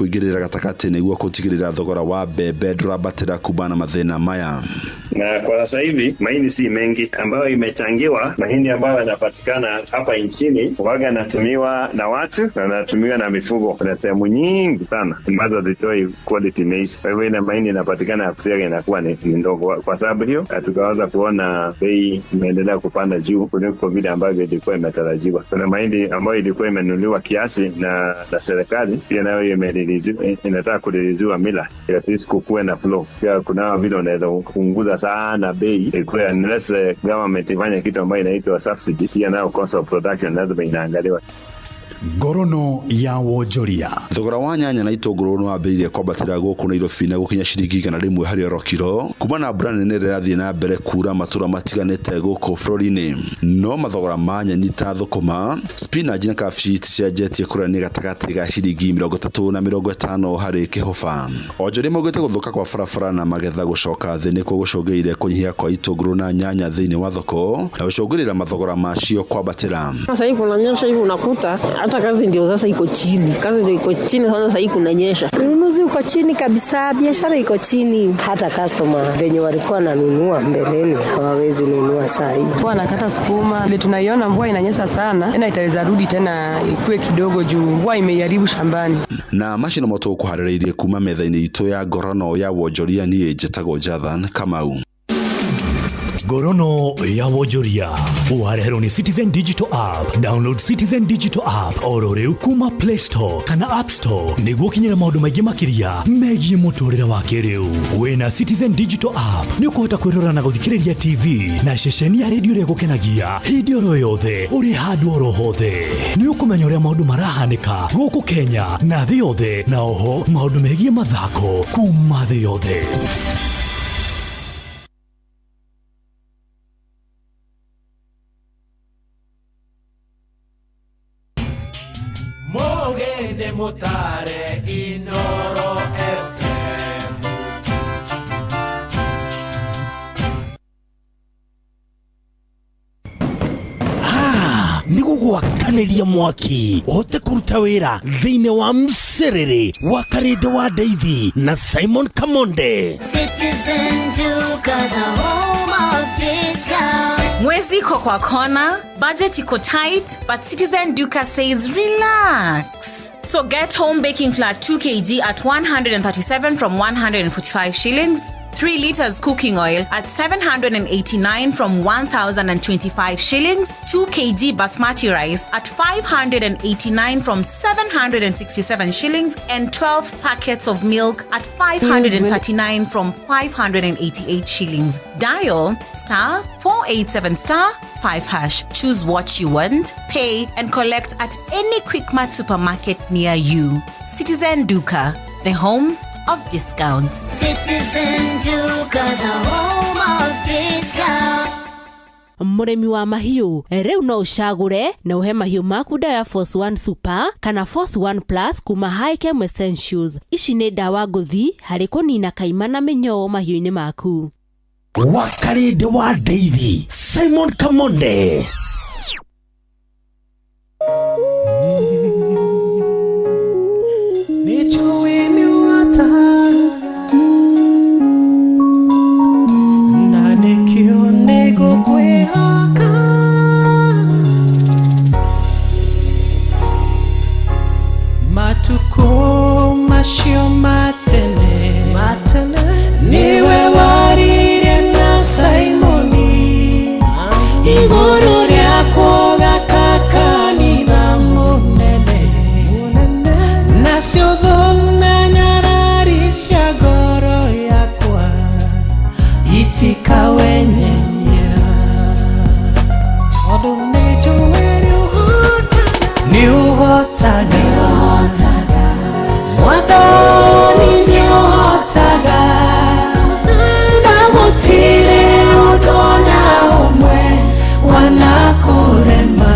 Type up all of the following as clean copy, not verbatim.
Kũingĩrĩra gatagatĩ nĩguo gũtigĩrĩra thogora wa mbembe ndũrambatĩra kumana na mathĩna maya. Na kwa sasa hivi mahindi si mengi ambayo imechangiwa. Mahindi ambayo yanapatikana hapa nchini waga yanatumiwa na watu na yanatumiwa na mifugo. Kuna sehemu nyingi sana ambazo hazitoi quality maize. Kwa hivyo ile mahindi inapatikana ya kusiaga inakuwa ni ndogo. Kwa sababu hiyo tukaweza kuona bei imeendelea kupanda juu kuliko vile ambavyo ilikuwa imetarajiwa. Kuna mahindi ambayo ilikuwa imenunuliwa kiasi na serikali pia nayo inataka kureleasiwa millers at least kukuwe na flow. Pia kuna vile unaweza kupunguza sana bei ikuwe, unless government ifanye kitu ambayo inaitwa subsidy. Pia nayo cost of production lazima inaangaliwa. Ngorono ya wonjoria. Thogora wa nyanya na itũngũrũ nĩ wambĩrĩirie kwambatĩra gũkũ Nairobi na gũkinya ciringi 100 harĩ oro kiro kuma na mbura nene ĩrĩa ĩrathiĩ na mbere kura matũra matiganĩte gũkũ bũrũri-inĩ. No mathogora ma nyeni ta thũkũma, spinach na kabici iticenjetie kũrĩa gatagatĩ ga ciringi 30 na 50 harĩ kĩhũba. Onjoria maugĩte gũthũka kwa barabara na magetha gũcoka thĩ nĩkuo gũcũngĩrĩirie kũnyihia kwa itũngũrũ na nyanya thĩinĩ wa thoko na gũcũngĩrĩra mathogora macio kwambatĩra. Sasa hivi kunanyesha hivi, unakuta hata kazi ndio sasa iko chini, kazi ndio iko chini sana, sasa hivi kunanyesha. Ununuzi uko chini kabisa, biashara iko chini. Hata customer venye walikuwa wananunua mbeleni hawawezi nunua saa hii. Mvua nakata sukuma ile tunaiona, mvua inanyesha sana tena, itaweza rudi tena ikue kidogo juu mvua imeiharibu shambani. Na macio nĩmo tũkũharĩrĩirie kuma metha-inĩ itũ ya ngorono ya wonjoria. Niĩ njĩtagwo Jathan Kamau. Ngorono ya wonjoria wareherwo nĩ Citizen Digital App. Download Citizen Digital App oro rĩu kuma Play Store kana App Store nĩguo ũkinyĩre maũndũ maingĩ makĩria megiĩ mũtũrĩre wa kĩrĩu. Wĩna Citizen Digital App nĩ ũkũhota kwĩrora na gũthikĩrĩria TV na ceceni ya redio ĩrĩa ĩgũkenagia hĩndĩ oro yothe, ũrĩ handũ oro hothe. Nĩ ũkũmenya ũrĩa maũndũ marahanĩka gũkũ Kenya na thĩ yothe, na oho maũndũ megiĩ mathako kuma thĩ yothe. Mogende Mutare Inoro FM. Nĩ gũgwakanĩria mwaki ũhote kũruta wĩra thĩinĩ wa mcerere wa Karĩndĩ wa Ndeithi na Simon Kamonde. Citizen Duka, the home of discount. Mwezi iko kwa kona, budget iko tight, but Citizen Duka says relax. So get home baking flour 2 kg at 137 from 145 shillings, 3 liters cooking oil at 789 from 1,025 shillings, 2 kg basmati rice at 589 from 767 shillings, and 12 packets of milk at 539 from 588 shillings. Dial *487*5#. Choose what you want, pay, and collect at any Quickmart supermarket near you. Citizen Duka, the home of discounts. Citizen Duka, the home of discount. Mũrĩmi wa mahiũ, rĩu no ũcagũre na ũhe mahiũ maku ndawa ya Force One Super kana Force One Plus kuma Hikem Essentials. Ici nĩ ndawa ngũthi harĩ kũnina kaima na mĩnyoo mahiũ-inĩ maku. Wa Karĩndĩ wa Ndeithi, Simon Kamonde. Nĩnjũĩ nĩũhotaga na nĩkĩo nĩngũkwĩhoka. Matukũ macio matene matene nĩwe waririe na Simoni igũrũ rĩakwo gaka kanitha mũnene, nacio thũ na nyarari cia ngoro yakwa itikawenyenya, tondũ nĩnjũĩ nĩũhotaga, nĩũhotaga, Mwathani nĩũhotaga, na gũtirĩ ũndũ ona ũmwe wanakũrema,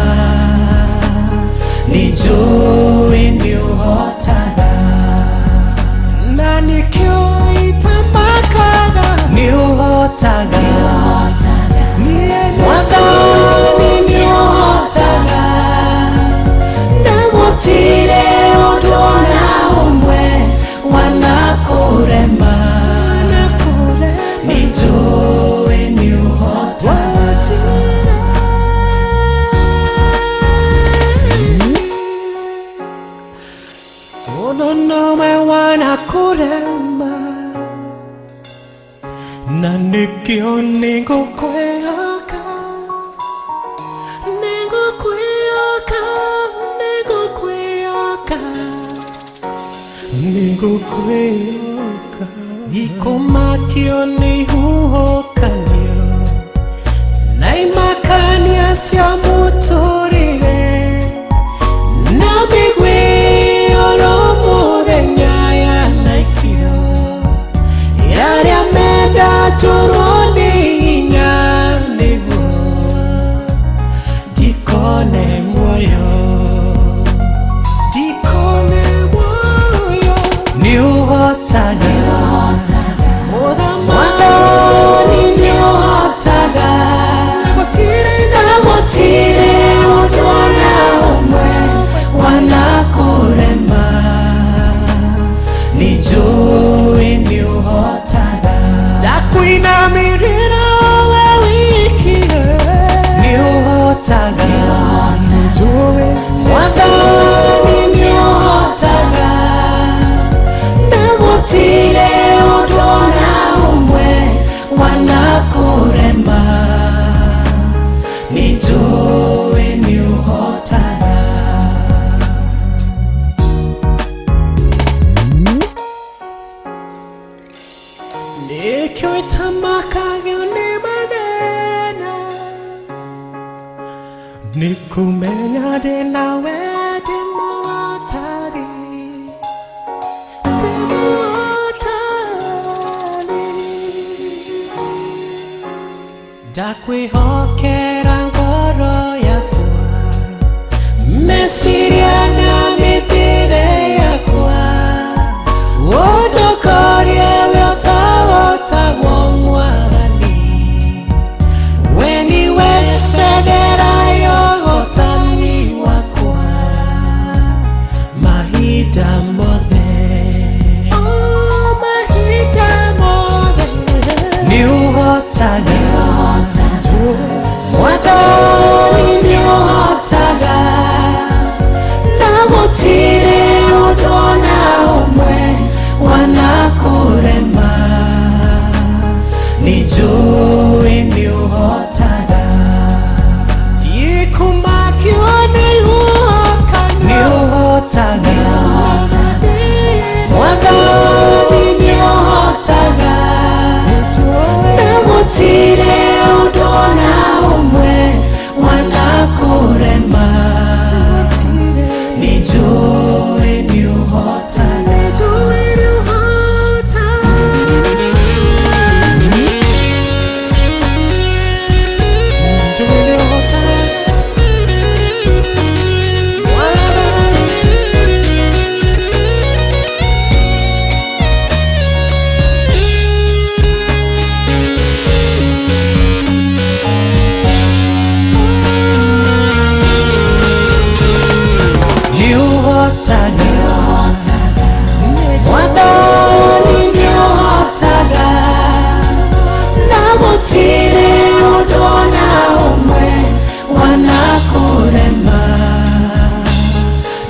nĩnjũĩ nĩũhotaga, na nĩkĩo itamakaga, nĩũhotaga, Mwathani nĩũhotaga, na gũtirĩ ũndũ ona ũmwe. Wanakurema nijue nĩũhotaga. Ũndũ ũmwe wanakurema na nĩkĩo nĩngũkwĩhoka, nĩngũkwĩhoka, nĩngũkwĩhoka, nĩngũkwĩhoka. Ikũmakio nĩ ihuhũkanio na imakania cia mũtũrĩre na mĩguĩ oro mũthenya yanaikio yarĩa menda njũrwo nĩ hinya nĩguo ndikone muoyo, ndikone muoyo. Nĩũhotaga Mwathani, nĩũhotaga na gũtirĩ ũndũ ona ũmwe wanakũrema, nĩnjũĩ nĩũhotaga. Ndakwinamĩrĩra we wiki, nĩũhotaga Mwathani, nĩũhotaga na gũtirĩ ũndũ ona ũmwe wanakũrema, nĩnjũĩ nĩũhotaga. Nĩkĩo ĩtamakagio nĩ mathĩna, nĩkũmenya ndĩ nawe ndĩ mũhotani, ndĩ mũhotani. Ndakwĩhokera ngoro yakwa, meciria na mĩthiĩre yakwa, ũnjokorie we ũtahotagwo Mwathani, we nĩwe bendera ya ũhotani wakwa mahinda mothe, oh, mahinda mothe. Nĩũhotaga Mwathani, nĩũhotaga na gũtirĩ ũndũ ona ũmwe wanakũrema, nĩnjũĩ nĩũhotaga. Ndikũmakio nĩ ihuhũkanio, nĩũhotaga Mwathani, nĩũhotaga na gũtirĩ ũndũ ona ũmwe wanakũrema, nĩnjũĩ nĩũhotaga. Nĩũhotaga Mwathani, nĩũhotaga na gũtirĩ ũndũ ona ũmwe wanakũrema,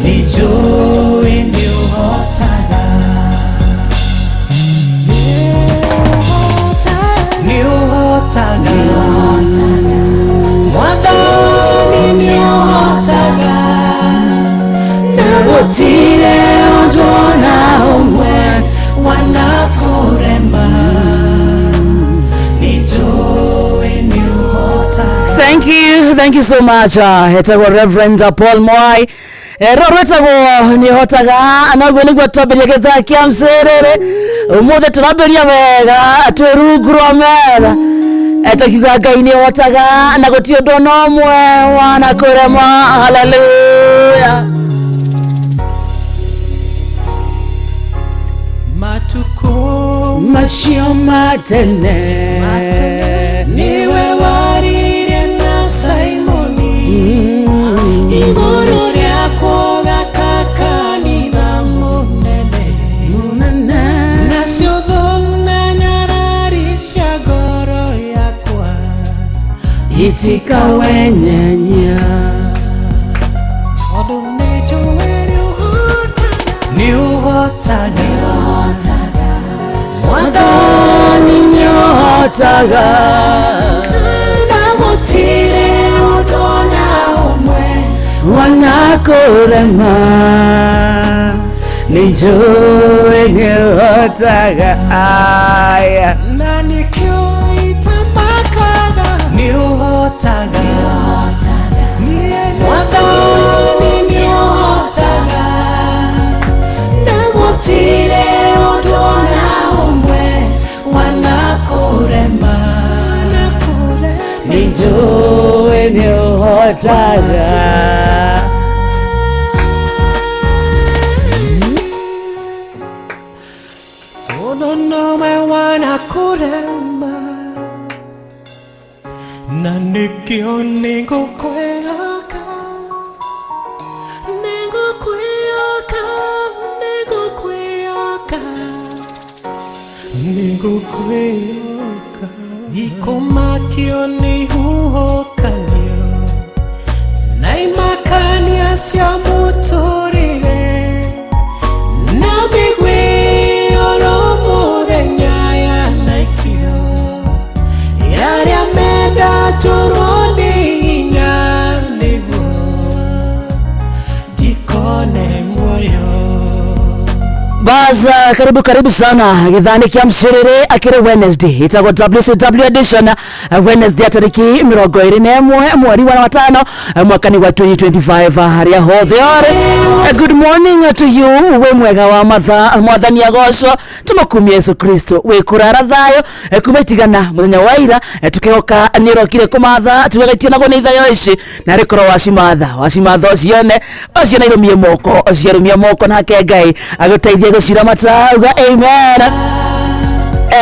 nĩnjũĩ nĩũhotaga. Nĩũhotaga Mwathani, nĩũhotaga na gũtirĩ ũndũ ona ũmwe wanakũrema, nĩnjũĩ nĩũhotaga. Thank you so much. Etagwo Reverend Paul Mwai. Rwetagwo nĩhotaga naguo nĩguo twambĩrĩria gĩthaa kĩa mcerere ũmũthĩ tũrambĩrĩria wega twĩ rungu rwa metha tukiuga Ngai nĩhotaga na gũtirĩ ũndũ ona ũmwe wanakũrema. Hallelujah. Matukũ macio ma tene niwe waririe na Simoni igũrũ rĩakwo gaka kanitha mũnene Itikawenyenyia Tondũ nĩnjũĩ nĩũhotaga Mwathani nĩũhotaga Na gũtirĩ ũndũ ona ũmwe wanakũrema nĩnjũĩ nĩũhotaga aya Na nĩkĩo itamakaga nĩũhotaga Mwathani nĩũhotaga Na gũtirĩ ũndũ ona ũmwe wanakũrema nĩnjũĩ nĩũhotaga Tondũ nowe wanakũrema Na nĩkĩo nĩngũkwĩhoka Nĩngũkwĩhoka Nĩngũkwĩhoka Nĩngũkwĩhoka Ikũmakio nĩ ihuhũkanio Na imakania cia mũtũrĩre Na mĩguĩ oro mũthenya yanaikio Yarĩa menda njũrwo nĩ hinya nĩguo ndikone muoyo Baza, karibu karibu sana githani kia mciriri akiri Wednesday itagwo WCW edition Wednesday tariki 21 mweri wa watano mwaka-inĩ wa 2025 haria hothe ore. Good morning to you we mwega wa matha mwathani agocwo tumukumie Yesu Kristo wi kurara thayo kuma itigana muthenya wa ira tukihoka ni urokire kumatha tugegetie nago ni ithayo ici na rikorwo wacimatha wacimatha ucione ucione irumie moko uciarumia moko nake Ngai aguteithie guciramata uga amen.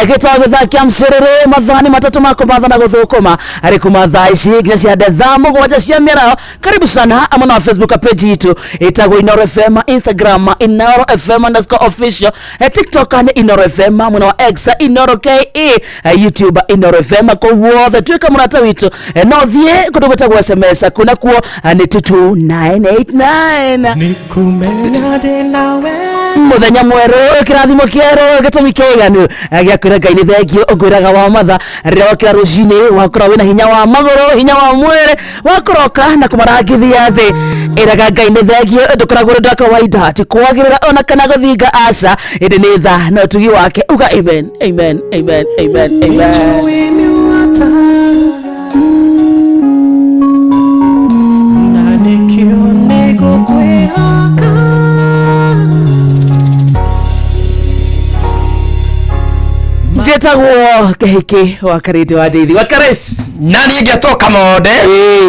Gĩtoo gĩthaa kĩa mcĩrĩrĩ mathaa nĩ matatũ ma kũmatha na gũthũkũma arĩ kuma thaa ici nginya cia thaa mũgwanja cia mĩaraho. Karibu sana amwe na Facebook page itũ ĩtagwo Inoro FM, Instagram Inoro FM underscore official, TikTok nĩ Inoro FM, mwena wa X Inoro KE, YouTube Inoro FM. Kũu guothe tuĩka mũrata witũ, no thiĩ kũndũ gwĩtagwo SMS kuna kuo nĩ 22989 Nĩkũmenya ndĩ nawe muthenya mweru kirathimo kieru gitumi kiiganu gia kwira Ngai ni thengio ngwiraga wa matha rĩrĩa wokĩra rũcinĩ wakorwo wĩna hinya wa magũrũ hinya wa mwĩrĩ wakũroka na kũmarangithia thĩ ĩraga Ngai nĩ thengio ndũkoragwo ũrĩ ũndũ wa kawaida ti kwagĩrĩra ona kana gũthinga aca ĩndĩ nĩ tha na ũtugi wake uga amen amen amen amen amen. Nĩnjũĩ nĩũhotaga Na nĩkĩo nĩngũkwĩhoka Njĩtagwo Kĩhĩkĩ wa Karĩndĩ wa Ndeithi wa Karesh na niĩ ngĩtwo Kamonde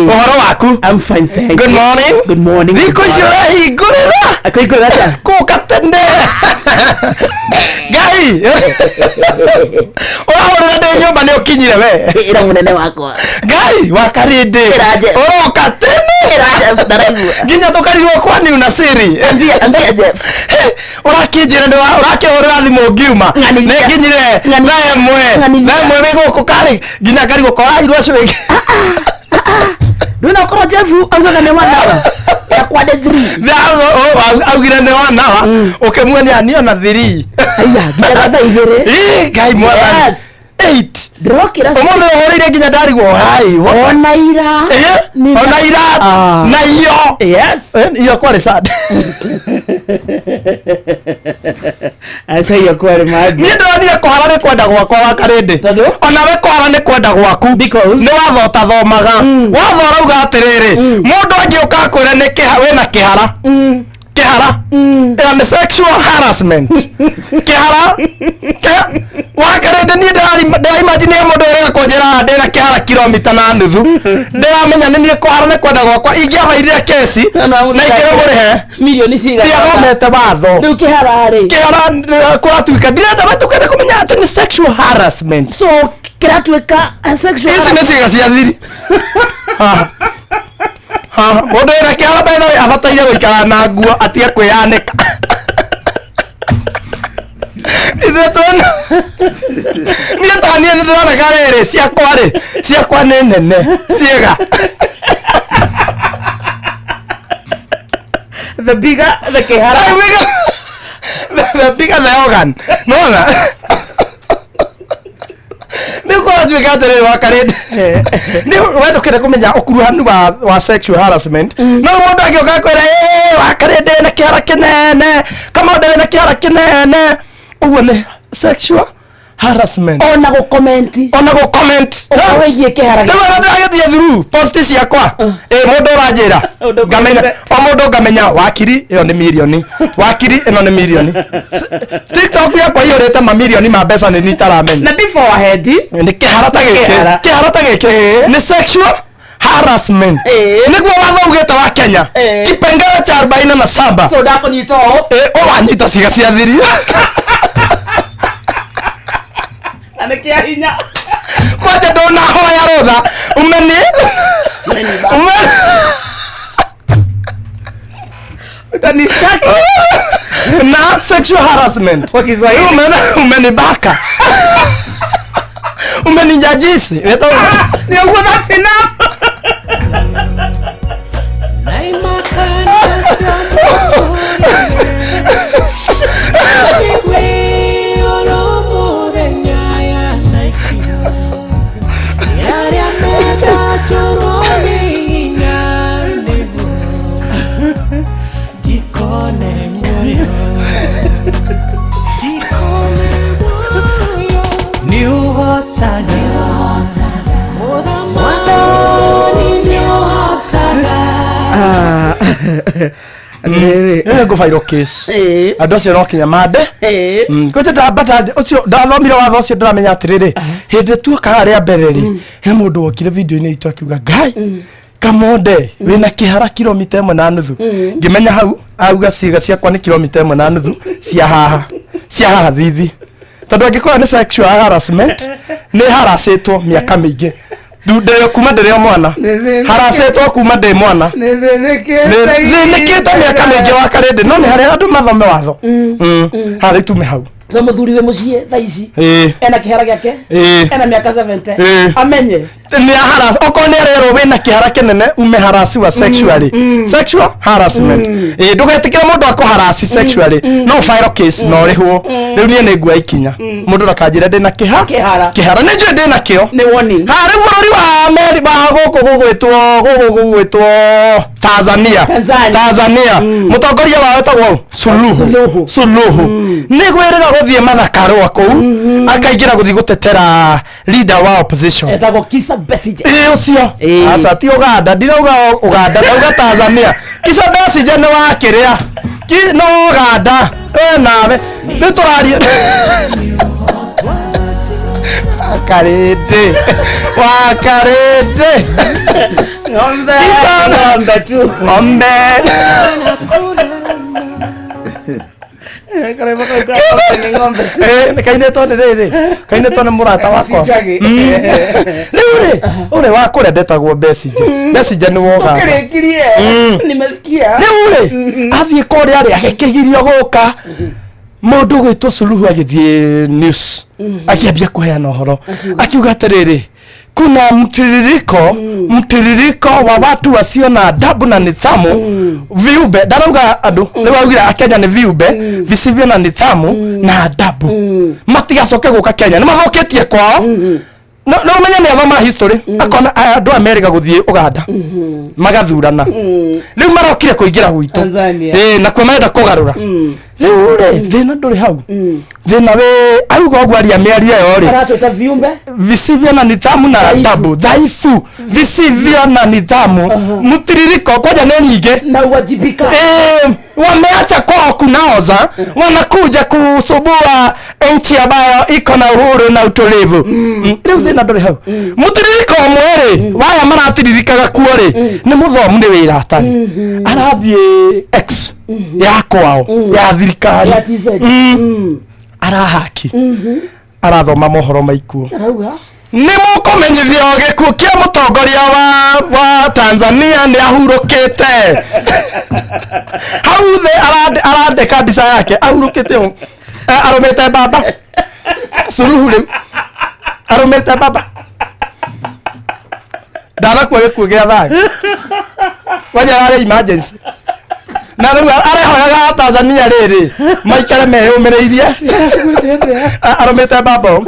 ũhoro waku. I'm fine, thank you. Good morning. Good morning. Thikũ ici ũrahingũrĩra Akũhingũrĩra atĩa? Kũka tene Ngai ũrahũrĩra ndĩ nyũmba nĩ ũkinyire we ĩra mũnene wakwa Ngai wa Karĩndĩ Ĩra Jeff. ũroka tene Ĩra Jeff, ndaraigua. nginya tũkarirwo kwani una siri Ambia, ambia Jeff. Ũrakĩnjĩra nĩ ũrakĩhũrĩra thimũ ngiuma Ng'anithia. nĩ nginyire Ng'anithia. thaa ĩmwe Ng'anithia. thaa ĩmwe wĩ gũkũ karĩ nginya ngarigwo korairwo acio wĩngĩ Ndwĩna ũkorwo Jeff augaga nĩ one hour yakwa nĩ three. Augire nĩ one hour ũkĩmuonia niĩ ona three. Aya nginyaga thaa igĩrĩ. Ĩ, Ngai mwathani. Yes. 8 Ndĩrokĩra ũmũthĩ ũhũrĩire nginya ndarigwo hai ona ira ona ira na iyo yes iyo kwarĩ sad aca iyo kwarĩ mangĩ niĩ ndĩronire kũhara nĩ kwenda gwakwa wa Karĩndĩ onawe kũhara nĩ kwenda gwaku nĩ watho ũtathomaga watho ũrauga atĩrĩrĩ mũndũ angĩũka akwĩre nĩ wĩna kĩhara kĩhara ĩyo nĩ sexual harassment kĩhara wa Karĩndĩ niĩ ndĩraimagine mũndũ ũrĩa kũnjĩra ndĩna kĩhara kilomita na nuthu ndĩramenya nĩ niĩ kũhara nĩ kwenda gwakwa ingĩabairire kesi na ingĩre mũrĩhe milioni cigana ndiathomete watho rĩu kĩhara rĩ kĩhara kũratuĩka ndirenda matukende kũmenya atĩ nĩ sexual harassment so kĩratuĩka sexual ici nĩ ciĩga cia thiri mũndũ wĩna kĩhara by the way abataire gũikara na nguo atige kwĩyanĩka Ithuĩ twĩna niĩ ta niĩ nĩ ndĩronaga rĩrĩ ciakwa rĩ, ciakwa nĩ nene ciĩga. The bigger the kĩhara. The bigger, the bigger the organ. Nona nä kåratuä ka atä rä rä wakarä nä we ndå kä kå menya å kuruhanu wa sexual harassment, no må ndå angä å ka kwä ra wakarä ndä na kä hara kä nene, kama ndä na kä hara kä nene, å guo nä sexual harassment. Ona gå comment. Ona gå comment. Ũhoro wĩgiĩ kĩhara. Rĩu ona ndĩragĩthiĩ through post ciakwa, ĩ mũndũ ũranjĩra ngamenya o mũndũ ngamenya wakiri ĩyo nĩ mirioni, wakiri ĩno nĩ mirioni. TikTok yakwa iyũrĩte mamirioni ma mbeca nĩ nitaramenya. Na ti forehead. Nĩ kĩhara ta gĩkĩ. Kĩhara. Kĩhara ta gĩkĩ nĩ sexual harassment, nĩguo watho ugĩte wa Kenya, kipengele cha 47. So ndakũnyita ũũ. Ĩ, ũwanyita ciĩga cia thiri. Na nĩ kĩa hinya. Kwanja ndũnahoya rũtha umeni umeni. Utanishtaki. Na sexual harassment kwa Kiswahili. Umenibaka, umeninjajisi. Ni ũguo, that's enough. Nĩ ngũ file case andũ acio no kinya mande kwanja ndambata ũcio ndathomire watho ũcio, ndĩramenya atĩrĩrĩ, hĩndĩ tuoka haha rĩa mbere rĩ, he mũndũ wokire video-inĩ itũ akiuga, "Ngai, Kamonde wĩna kĩhara kilomita 1.5." Ngĩmenya hau auga ciĩga ciakwa nĩ kilomita 1.5 cia haha, cia haha thithi, tondũ angĩkorwo nĩ sexual harassment, nĩ haracĩtwo mĩaka mĩingĩ. Ndĩrĩ kuma ndĩrĩ o mwana, haracĩtwo kuma ndĩ mwana, thĩnĩkĩte mĩaka mĩingĩ wa karĩndĩ, no nĩ harĩa andũ mathome watho. Harĩa tume hau. So mũthuri wĩ mũciĩ thaa ici ena kĩhara gĩake, ena mĩaka 70, amenye nĩ harass, okorwo nĩ arerwo wĩna kĩhara kĩnene, ume harasiwa sexually, sexual harassment. Ĩ, ndũgetĩkĩre mũndũ akũharasi sexually, no file case na ũrĩhwo. Rĩu niĩ nĩ nguoya ikinya, mũndũ ndakanjĩre ndĩna kĩha Kĩhara. Kĩhara nĩ njũĩ ndĩna kĩo. Nĩ warning. Ha rĩu bũrũri wa Ameri wa gũkũ gũgwĩtwo, gũkũ gũgwĩtwo Tanzania. Tanzania. Tanzania, mũtongoria wao etagwo Suluhu. Suluhu. Suluhu nĩ gwĩrĩga gũthiĩ mathakarũa kũu, akaingĩra gũthiĩ gũtetera leader wa opposition. Etagwo Kizza Besigye. Ĩ, ũcio. Aca, ti Uganda, ndirauga Uganda, ndauga Tanzania. Kizza Besigye nĩ wa kĩrĩa no Uganda we nawe nĩ tũraria wakarĩndĩ, wakarĩndĩ. Ng'ombe, ng'ombe tu. Ng'ombe. Nĩ kainĩtwo nĩ rĩrĩ, kainĩtwo nĩ mũrata wakwa. Njagi. Rĩu rĩ, ũrĩ wa kũrĩa ndetagwo Besigye, Besigye nĩ woga. Ũkĩrĩkirie. Nimesikia. Rĩu rĩ, athiĩ kũrĩa rĩ, agĩkĩgirio gũka mũndũ gwĩtwo Suluhu, agĩthiĩ news, akĩambia kũheana ũhoro, akiuga atĩrĩrĩ, kuna mtiririko wa watu wasio na adabu na nidhamu, viumbe, ndarauga andũ rĩu, augire akenya nĩ viumbe visivyo na nidhamu na adabu, matigacoke gũka Kenya, nĩ mathũkĩtie kwao. No ũmenye nĩ athoma history, akona aya andũ a America gũthiĩ Uganda magathurana, rĩu marokire kũingĩra gwitũ. Tanzania. Ĩ, nakuo marenda kũgarũra. Rĩu rĩ, thĩna ndũrĩ hau, thĩna wĩ auga ũguo, aria mĩario ĩyo rĩ, Aratwĩta viumbe visivyo na nidhamu na adabu, dhaifu, visivyo na nidhamu, mtiririko kwanja nĩ nyingĩ na uwajibika. Wameacha kwao kunaoza, wanakuja kusubua nchi ambayo iko na uhuru na utulivu. Rĩu thĩna ndũrĩ hau, mũtiririko ũmwe rĩ, waya maratiririkaga kuo rĩ, nĩ mũthomu, nĩ wĩra atarĩ, arathiĩ X ya kwao ya thirikari Ya TZ. Arahaki arathoma mohoro maikuo. Arauga Nĩ mũkũmenyithio gĩkuũ kĩa mũtongoria wa Tanzania, nĩ ahurũkĩte. Hau thĩ arandĩka mbica yake ahurũkĩte ũũ, arũmĩte mbamba. Suluhu rĩu arũmĩte baba ndanakua gĩkuũ gĩa thayũ wanja ararĩ emergency na rĩu arehoyaga Tanzania rĩrĩ maikare meyũmĩrĩirie. Arũmĩte baba ũũ.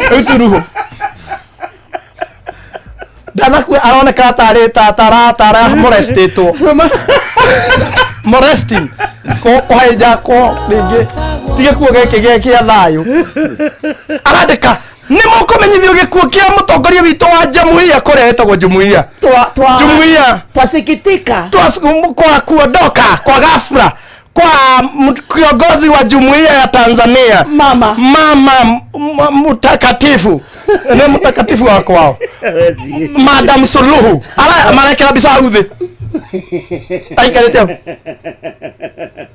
Rĩu Suluhu ndanakua aroneka tarĩ tara tara molestĩtwo, molesting, kũhĩnja kwo rĩngĩ ti gĩkuũ gĩkĩ gĩa thayũ. Arandĩka nĩ mũkũmenyithio gĩkuũ kĩa mũtongoria witũ wa jumuiya kũrĩa ĩtagwo jumuiya. Twa twa Jumuiya. Twasikitika. Kwa kuondoka kwa ghafla kwa kiongozi wa jumuiya ya Tanzania, mama mama mtakatifu, nĩ mtakatifu wa kwao, Madam Suluhu. Ara marekera mbica hau thĩ aikarĩte hau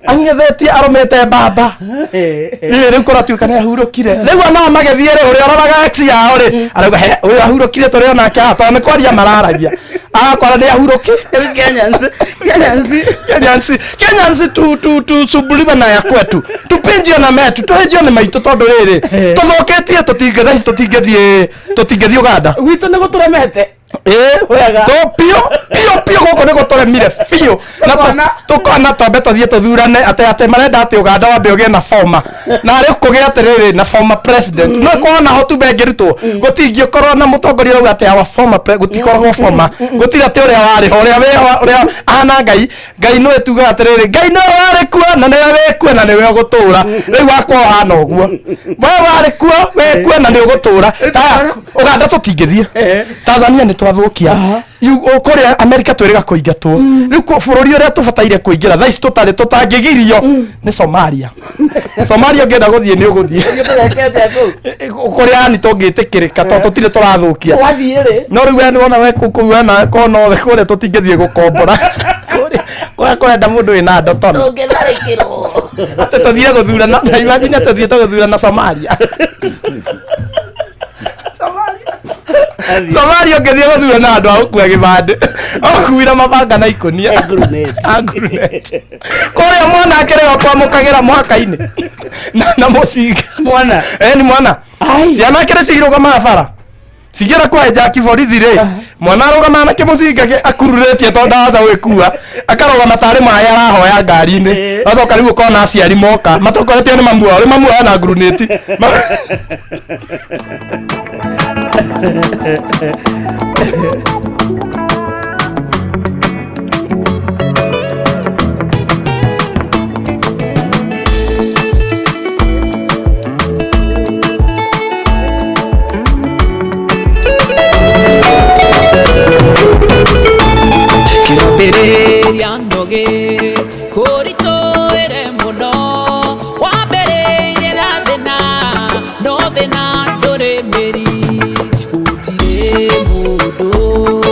ang'ethetie arũmĩte baba rĩrĩ. Rĩu kũratuĩka nĩ ahurũkire. Rĩu onao magĩthiĩ rĩ, ũrĩa ũroraga ex yao rĩ arauga, "He, ũyũ ahurũkire tũrĩ onake haha," tondũ nĩ kwaria mararagia akora nĩ ahurũki. Kenyans, Kenyans. Kenyans, Kenyans, tu tu tu subuliwa na ya kwetu tupinjio na metu tuhĩnjio nĩ maitũ tondũ rĩrĩ tũthũkĩtie tũtingĩ thaa ici tũtingĩthiĩ Uganda. Gwitũ nĩ gũtũremete. Ĩ. Wega. To pio pio pio gũkũ nĩ gũtũremire biũ na tũkona twambe tũthiĩ tũthurane atĩ atĩ marenda atĩ Uganda wambe ũgĩe na former na rĩu kũgĩa atĩrĩrĩ na former president no ĩkorwo na hotuba ĩngĩrutwo gũtingĩkorwo na mũtongoria ũrauga atĩ our former gũtikoragwo former, gũtirĩ atĩ ũrĩa warĩ ho ũrĩa wĩho ũrĩa ahana. Ngai, Ngai nĩwe tugaga atĩrĩrĩ, Ngai nĩwe warĩ kuo na nĩwe wĩ kuo na nĩwe ũgũtũra. Rĩu wakwa ũhana ũguo, we warĩ kuo, wĩ kuo na nĩ ũgũtũra. Aya, Uganda tũtingĩthiĩ, Tanzania nĩ twathũkia, kũrĩa Amerika twĩrĩga kũingatwo. Rĩu bũrũri ũrĩa tũbataire kũingĩra thaa ici tũtarĩ tũtangĩgirio nĩ Somalia. Somalia ũngĩenda gũthiĩ nĩ ũgũthiĩ kũrĩa yani tũngĩtĩkĩrĩka tondũ tũtirĩ tũrathũkia. Wathiĩ rĩ? No rĩu we nĩwona we kũu wena kono we kũrĩa tũtingĩthiĩ gũkombora kũrĩa kũrĩa kũrenda mũndũ wĩna ndotono. Tũngĩtharĩkĩrwo. Atĩ tũthiĩ gũthurana na imagine atĩ tũthiĩte gũthurana Somalia. Somalia ũngĩthiĩ gũthurana andũ a gũkua gĩbandĩ okuire mabanga na ikũnia anguruneti kũrĩa mwana akĩrega kwamũkagĩra mwaka-inĩ na mũcinga. Mwana. Ni mwana ciana akĩrĩ cigĩrũgamaga bara cingĩra kwa jaki borithi rĩ, mwana arũgamaga na kĩmũcinga akururĩtie tondũ ndahota gwĩkua, akarũgama tarĩ maĩ arahoya ngari-inĩ. Acoka rĩu ũkona aciari moka matongoretio nĩ mamu wao, rĩu mamu wao na ngurunĩti. Kĩambĩrĩria ndũgĩ kũritũĩre mũno wambĩrĩirie na thĩna no thĩna ndũrĩ mĩri gũtirĩ mũndũ.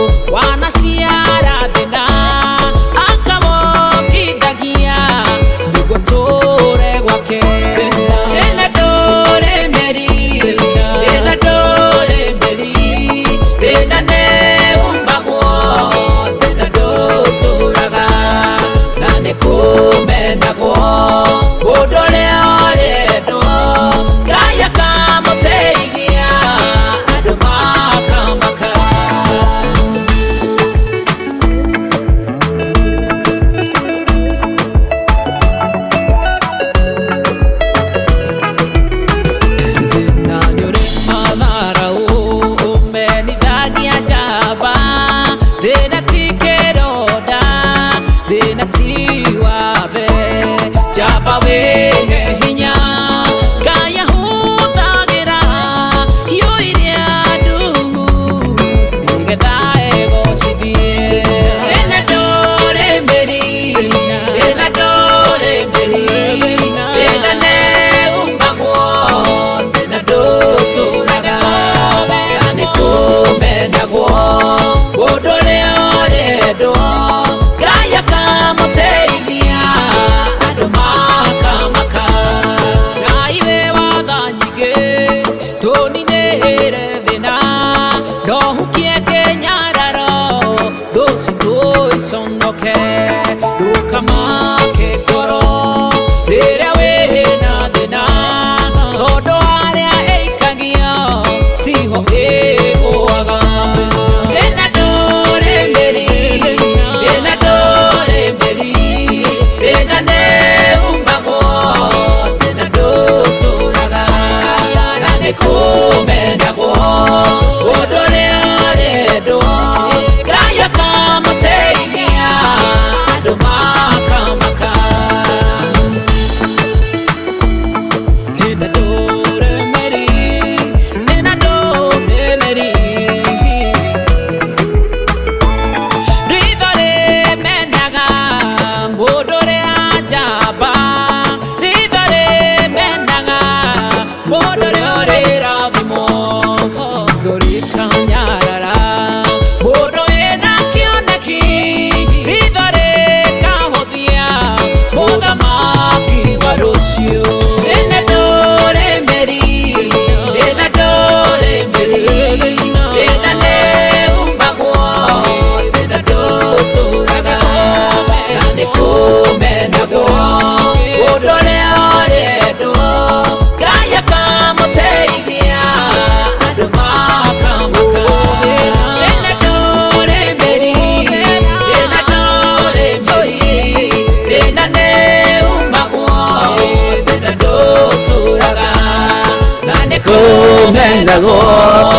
Menagwo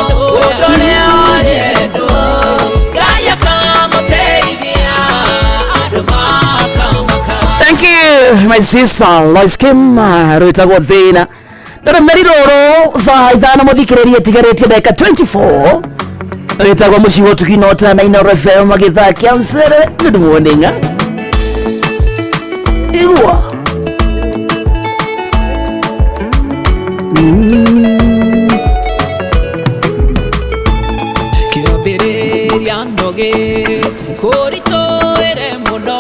Mũndũ ũrĩa ũrendwo Ngai akamũteithia Andũ makamaka. Thank you, my sister Lois Kim, rwĩtagwo thĩna ndũrũmĩri rũrũ thaa 5 mũthikĩrĩrie tigarĩtie ndagĩka 24 rwĩtagwo mũciĩ wa ũtugi na ũtana Inooro FM gĩthaa kĩa mcere. Good morning, ah. Igua. Kĩambĩrĩria ndũgĩ kũritũĩre mũno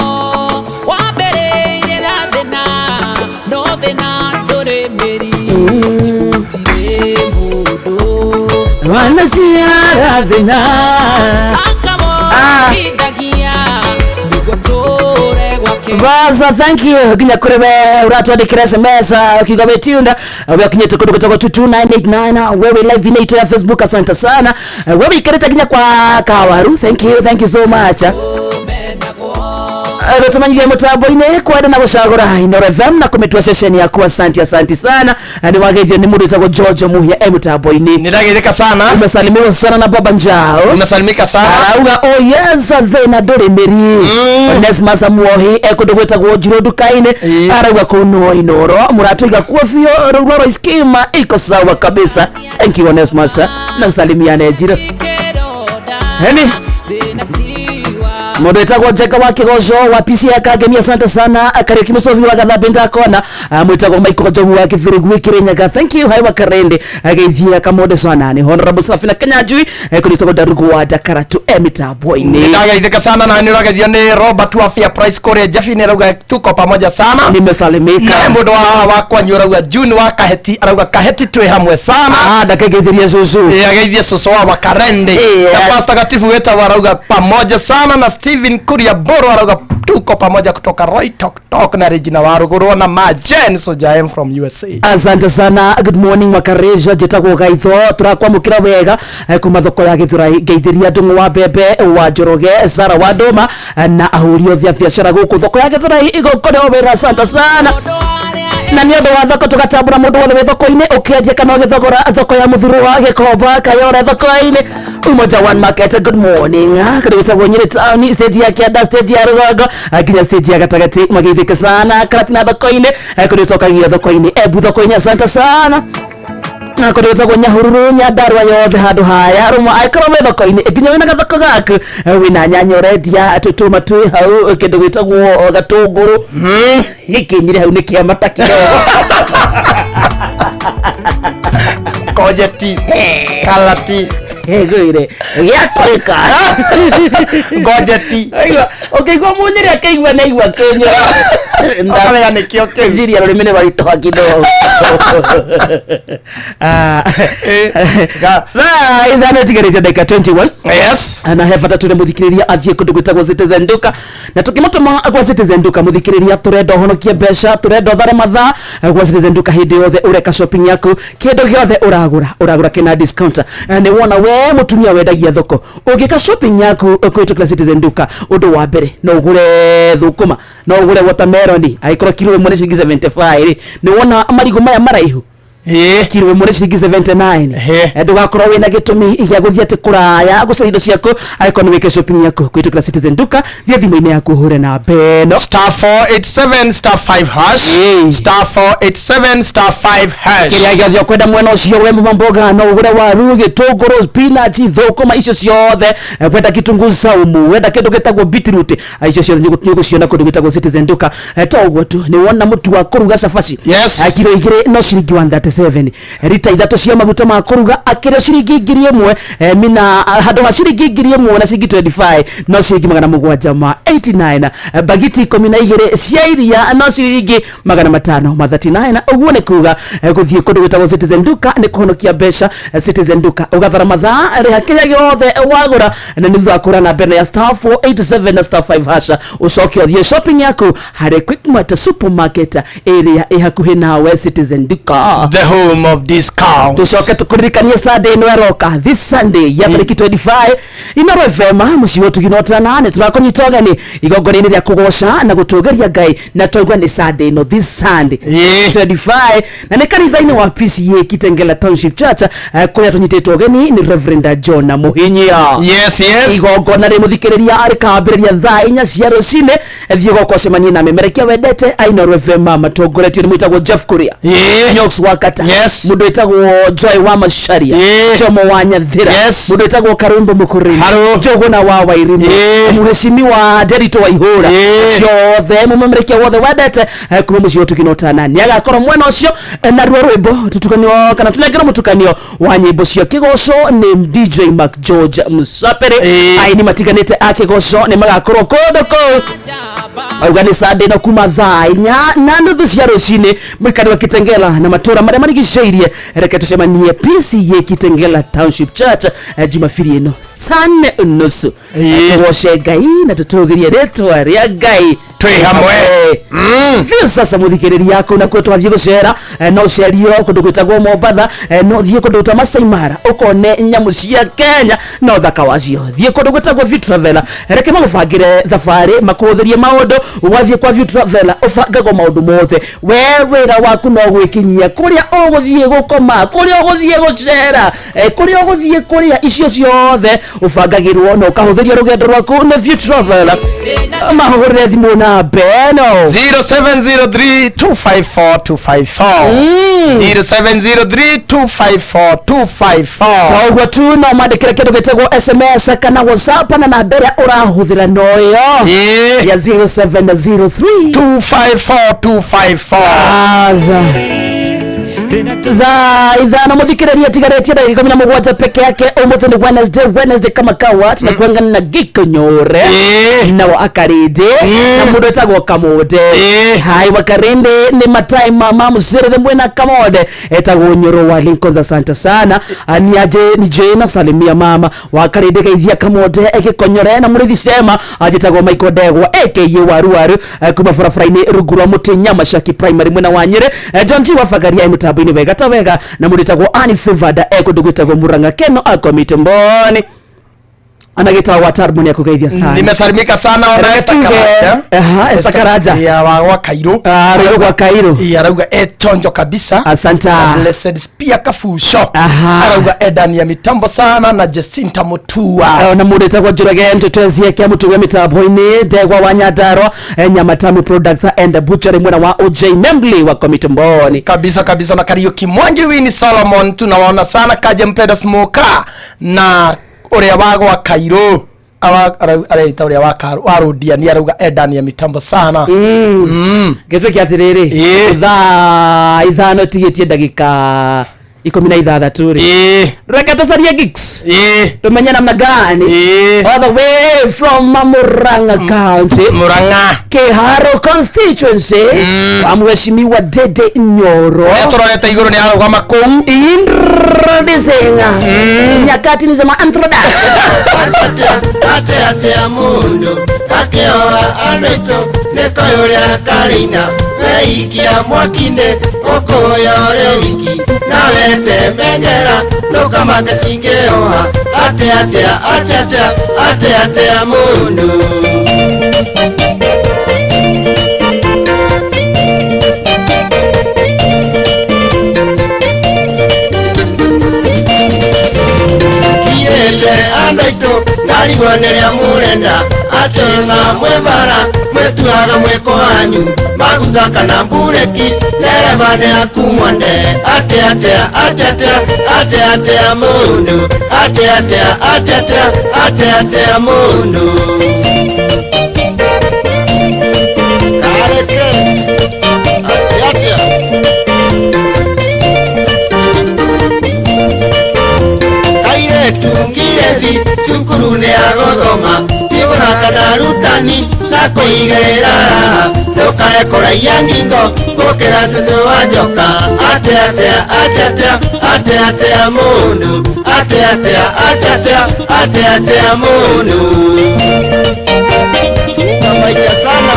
wambĩrĩirie na thĩna no thĩna ndũrĩ mĩri gũtirĩ mũndũ wanaciara thĩna akamũhithagia nĩguo tũre gwake. Vaza, thank you. Nginya kuri we uratwandikira SMS ukiuga wetunda we kinyete kundu gwitagwo 22989 wewe live inaitwa ya Facebook, asante sana. Wewe ikarite nginya kwa kawaru, thank you, thank you so much. Gũtũmanyithia mũtambo-inĩ kwenda na gũcagũra Inooro FM na kũmĩtua ceceni yaku, asante, asante sana. Nĩ wageithio nĩ mũndũ wĩtagwo George Muhia e mũtambo-inĩ. Nĩndagĩrĩka sana. Umesalimiwa sana na baba Njao. Umesalimika sana. Arauga oh yes, thĩna ndũrĩ mĩri. Onesmus Muohi e kũndũ gwĩtagwo Njirũ nduka-inĩ arauga kũu no Inooro mũratũiga kuo biũ rũu rwa Lois Kim iko sawa kabisa. Thank you, Onesmus, na usalimiane Njirũ. Heni mundu witagwo Njenga wa Kigoco wa PC ya Kangemi, asante sana. Kariuki Mucobi wa Gathambi ndakona mwitagwo Michael Njogu wa Kithirigui Kirinyaga, thank you. Hai wa Karende ageithia kamonde sana ni Honorable Safina Kanyanjui kunitagwo Ndarugu wa Ndakaratu e mitambo-inĩ. Nĩndagĩithĩka sana na nĩũrageithio nĩ Robert wa Fair Price kũrĩa Jeffy nĩarauga tuko pamoja sana. Nimesalimika. Naye mũndũ wa kwanyu arauga June wa Kaheti arauga Kaheti twĩ hamwe sana. Ah, ndakegeithirie cucu. Ĩ, ageithie cucu wa Wakarende. Na Pastor Gatifu wetagwo arauga pamoja sana na Steven Kuria Boro arauga tuko pamoja kutoka Roy Tok Tok na Regina Waruguru na Majen Soja M from USA. Asante sana, good morning Wakareja, njĩtagwo Gaitho tũrakwamũkĩra wega kuma thoko ya Gĩthurai ngeithĩria Ndung'u wa Mbembe wa Njoroge Sara wa Ndũma na ahũri othe a biacara gũkũ thoko ya Gĩthurai igũkorwo wĩra, asante sana. Na nĩ ũndũ wa thoko tũgatambũra mũndũ wothe wĩ thoko-inĩ ũkĩendia kana ũgĩthogora thoko ya Mũthurũa Gĩkomba Kayore thoko-inĩ Umoja One Market, good morning. Kũndũ gwĩtagwo Nyĩrĩ town stage ya kĩanda stage ya rũgongo nginya stage ya gatagatĩ mageithĩke sana Karatina thoko-inĩ kũndũ gĩcokagio thoko-inĩ Embu thoko-inĩ, asante sana. Na kũndũ gwĩtagwo Nyahururu Nyandarua yothe handũ haya rũmwe angĩkorwo wĩ thoko-inĩ nginya wĩna gathoko gaku wĩna nyanya ũrendia tũtũma twĩ hau kĩndũ gwĩtagwo gatũngũrũ gĩkĩnyire hau nĩ kĩamata kidogo. Kojeti kalati ngwire gĩatwĩka ngojeti. Aigua ũkĩigua mũnyĩrĩ akĩigua nĩ aigua kĩnyũra. Ũkamenya nĩkĩo kĩu. Ciria rũrĩmĩ nĩ rwaritũha kidogo. Thaa 5 itigarĩte ndagĩka 21. Yes. Na he bata tũrĩ mũthikĩrĩria athiĩ kũndũ gwĩtagwo Citizen Duka na tũkĩmũtũma gwa Citizen Duka mũthikĩrĩria tũrenda ũhonokie mbeca tũrenda ũthare mathaa gwa Citizen Duka hĩndĩ yothe ũreka shopping yaku kĩndũ gĩothe ũragũra ũragũra kĩna discount. Nĩ wona we mũtumia wendagia thoko ũngĩka shopping yaku kũhĩtũkĩra Citizen Duka ũndũ wa mbere no ũgũre thũkũma no ũgũre watermelon angĩkorwo kiro ĩmwe nĩ ciringi 75 rĩ nĩ wona marigũ maya maraihu kiro ĩmwe nĩ ciringi 79. Ndũgakorwo wĩna gĩtũmi gĩa gũthiĩ atĩ kũraya gũcaria indo ciaku angĩkorwo nĩ wĩke shopping yaku kũhĩtũkĩra Citizen Duka thiĩ thimũ-inĩ yaku ũhũre namba ĩno star 487 star 5 hash star 487 star 5 hash. Kĩrĩa gĩothe ũkwenda mwena ũcio we mama mboga no ũgũre waru gĩtũngũrũ spinach thũkũma icio ciothe wenda kitunguu saumu wenda kĩndũ gĩtagwo beetroot icio ciothe nĩ ũgũciona kũndũ gwĩtagwo Citizen Duka. To ũguo tu nĩ wona mũtu wa kũruga cabaci. Yes. Kiro 2 no ciringi 137 rita 3 cia maguta ma kũruga akĩrĩ ciringi 1000 mina handũ ha ciringi 1000 na ciringi 25 no ciringi 789 bagiti 12 cia iria no ciringi 539. Ũguo nĩ kuga gũthiĩ kũndũ gwĩtagwo Citizen Duka nĩ kũhonokia mbeca. Citizen Duka ũgathara mathaa rĩha kĩrĩa gĩothe wagũra na nĩ thutha wa kũhũra namba ĩno ya star 487 na star 5 hash ũcoke ũthiĩ shopping yaku harĩ Quickmart supermarket ĩrĩa ĩ hakuhĩ nawe. Citizen Duka, the The home of discounts. Tucoke tukuririkanie Sunday ĩno ĩroka, this Sunday ya tarĩki 25, Inoro FM mũciĩ wa ũtugi na ũtana nĩ tũrakũnyita ũgeni igongona-inĩ rĩa kũgoca na gũtũgĩria Ngai, na twaigua nĩ Sunday ĩno, this Sunday 25, na nĩ kanitha-inĩ wa PCA Kitengela Township Church, kũrĩa tũnyitĩtwo ũgeni nĩ Reverend John Mũhinyia. Yes. Igongona rĩ mũthikĩrĩria arĩkambĩrĩria thaa 4 cia rũcinĩ. Thiĩ goka ũcemanie na memerekia wendete a Inoro FM matongoretio nĩ mwĩtagwo Jeff Kuria, Nyox wa Kata, mũndũ wĩtagwo Joy wa Macharia, Jomo wa Nyathira, mũndũ wĩtagwo Karumbo Mũkũrĩni, Njũgũna wa Wairimu, mũheshimiwa Derito wa Ihũra, ciothe mũmemerekia wothe wendete kuma mũciĩ wa ũtugi na ũtana nĩ agakorwo mwena ũcio. Naruo rwĩmbo tũtukanio kana tũnengerwo mũtukanio wa nyĩmbo cia kĩgoco nĩ DJ Mark George Musapere. Aini matiganĩte a kĩgoco nĩ magakorwo kũndũ kũu. Auga nĩ Sunday no kuma thaa 4:30 cia rũcinĩ, mũikari wa Kitengela na matũra marĩa marigicĩirie, reke tũcemanie PCA Kitengela Township Church, Jumapili ĩno saa 4:30, tũgoce Ngai na tũtũgĩrie rĩtwa rĩa Ngai twĩ hamwe. Biũ. Sasa mũthikĩrĩria kũu nakuo twathiĩ gũcera, no ũcerio kũndũ gwĩtagwo Mombatha, no ũthiĩ kũndũ ta Masai Mara ũkone nyamũ cia Kenya na ũthaka wacio. Thiĩ kũndũ gwĩtagwo View Traveller, reke magũbangĩre thabarĩ, makũhũthĩrie maũndũ. Wathiĩ kwa View Traveller ũbangagwo maũndũ mothe, we wĩra waku no gwĩkinyia kũrĩa ũgũthiĩ gũkoma, kũrĩa ũgũthiĩ gũcera, kũrĩa ũgũthiĩ kũrĩa, icio ciothe ũbangagĩrwo na ũkahũthĩrio rũgendo rwaku nĩ View Traveller. Mahũrĩre thimũ namba ĩno. 0703 254 254, 0703 254 254. Ta ũguo tu no mandĩkĩre kĩndũ gĩtagwo SMS kana WhatsApp na namba ĩrĩa ũrahũthĩra noyo ya 0703 254 254. Aza. Thaa 5 mũthikĩrĩria tigarĩtie ndagĩka 17 peke yake. Ũmũthĩ nĩ Wednesday, Wednesday kama kawa tunakuangana na Gĩkũnyũre na wa Akarĩndĩ na mũndũ wĩtagwo Kamonde. Hai Wakarĩndĩ nĩ matai mama mũcĩrĩre mwena Kamonde etagwo Nyoro wa Lincoln. Asante sana. Ni aje ni Jane salimia mama Wakarĩndĩ geithia Kamonde Gĩkonyore na mũrĩithi Cema anjĩtagwo Michael Ndegwa aka Waru Waru, kuma barabara-inĩ rungu rwa mũtĩ Nyamacaki Primary mwena wa Nyĩrĩ. John G wa Bagaria mũtambo-inĩ wega ta wega na mũndũ wĩtagwo Annie Favada kũndũ gwĩtagwo Murang'a Keno akomite mboni anagĩtagwo wa Tarmoni akũgeithia sana. Nimesalimika sana ona Esther Karanja. Aha, Esther Karanja. Ya wa Kairo. Ah, rwĩmbo gwa Kairo. Ya arauga e chonjo kabisa. Asante. Na Blessed Spear Kafusho. Arauga edani ya mitambo sana na Jacinta Mutua. Na mũndũ wĩtagwo Njoroge Ntetezi kia mũtugwe mĩtambo-inĩ Ndegwa wa Nyandarua, Nyamatamu Products and Butchery mwena wa OJ Membly wa Komite Mboni. Kabisa kabisa na Kariuki Mwangi Winnie Solomon tunawaona sana, Kaje Mpenda Smoker na ũrĩa wa gwa Kairo areita ũrĩa wa Rũdia ni arauga edani ya mitambo sana. Gĩtuĩke atĩrĩrĩ, thaa 5 tigĩtie ndagĩka 16 rĩ, reke tũcarie gigs tumenye namna gani, all the way from Murang'a County, Murang'a Kiharo constituency, wa mheshimiwa Dede Nyoro. Ũrĩa tũrorete igũrũ nĩ arũgama kũu. Introducing nyakati ni zama introduction. Ate ate a mundu akĩoa andũ aitũ nĩ koĩ ũrĩa karĩina weikia mwaki-inĩ ũkũya ũrĩ wiki nawe temengera ndũkamake cingĩoha ate atea ate atea ate atea mundu. Kiete andũ aitũ ngarigwo nĩrĩa mũrenda atĩ ona mwĩ bara mwĩtuaga mwĩko wanyu maguta kana mbureki ndereba nĩ aku mwende ate atea ate atea ate atea mundu ate atea ate atea ate atea mundu. Kareke ate atea kairetu ngirethi cukuru nĩ agũthoma ti gũthaka na arutani na kũigĩrĩra raha ndũkae kũraiya ngingo gũkĩra cũcũ wa njoka ate atea ate atea ate atea mundu ate atea ate atea ate atea mundu. Maisha sana.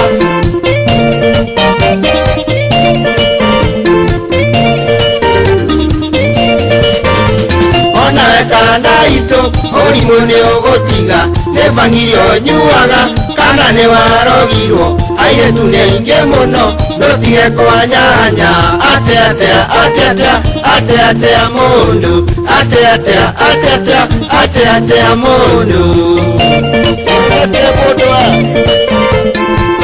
Ũrimũ nĩ ũgũtiga nĩ bangiri ũnyuaga kana nĩ warogirwo airĩtu nĩ aingĩ mũno ndũtige kwanyanya atĩa atĩa atĩa atĩa atĩa atĩa mũndũ atĩa atĩa atĩa atĩa atĩa atĩa mũndũ atĩa mũndũ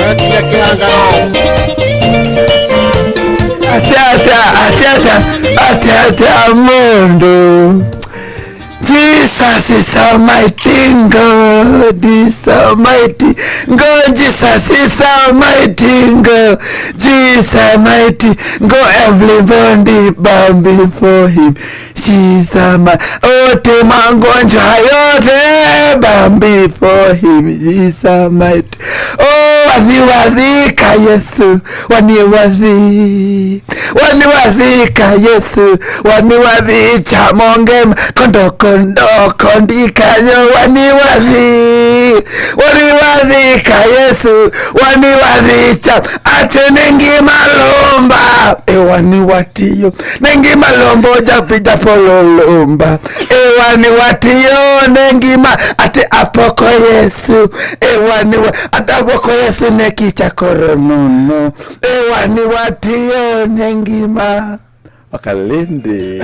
atĩa kĩhangaro Atia, atia, atia, atia, atia, atia, mundu. Jesus is almighty God, is almighty God, Jesus is almighty God, Jesus almighty God, everybody bow before him. Jesus almighty, wote magonjwa yote bow before him, Jesus almighty. Oh, wadhi wadhika Yesu, wani wadhi, wani wadhika Yesu, wani wadhi chamonge kondo kondo kondikanyo wani wadhi, wani wadhika Yesu, wani wadhi cha ate nengi malomba, e wani watiyo nengi malombo japi japololomba, e wani watiyo nengi ma ate apoko Yesu, e wani wa ate apoko Yesu nekicha koronono, e wani watiyo nengi ma wakalindi.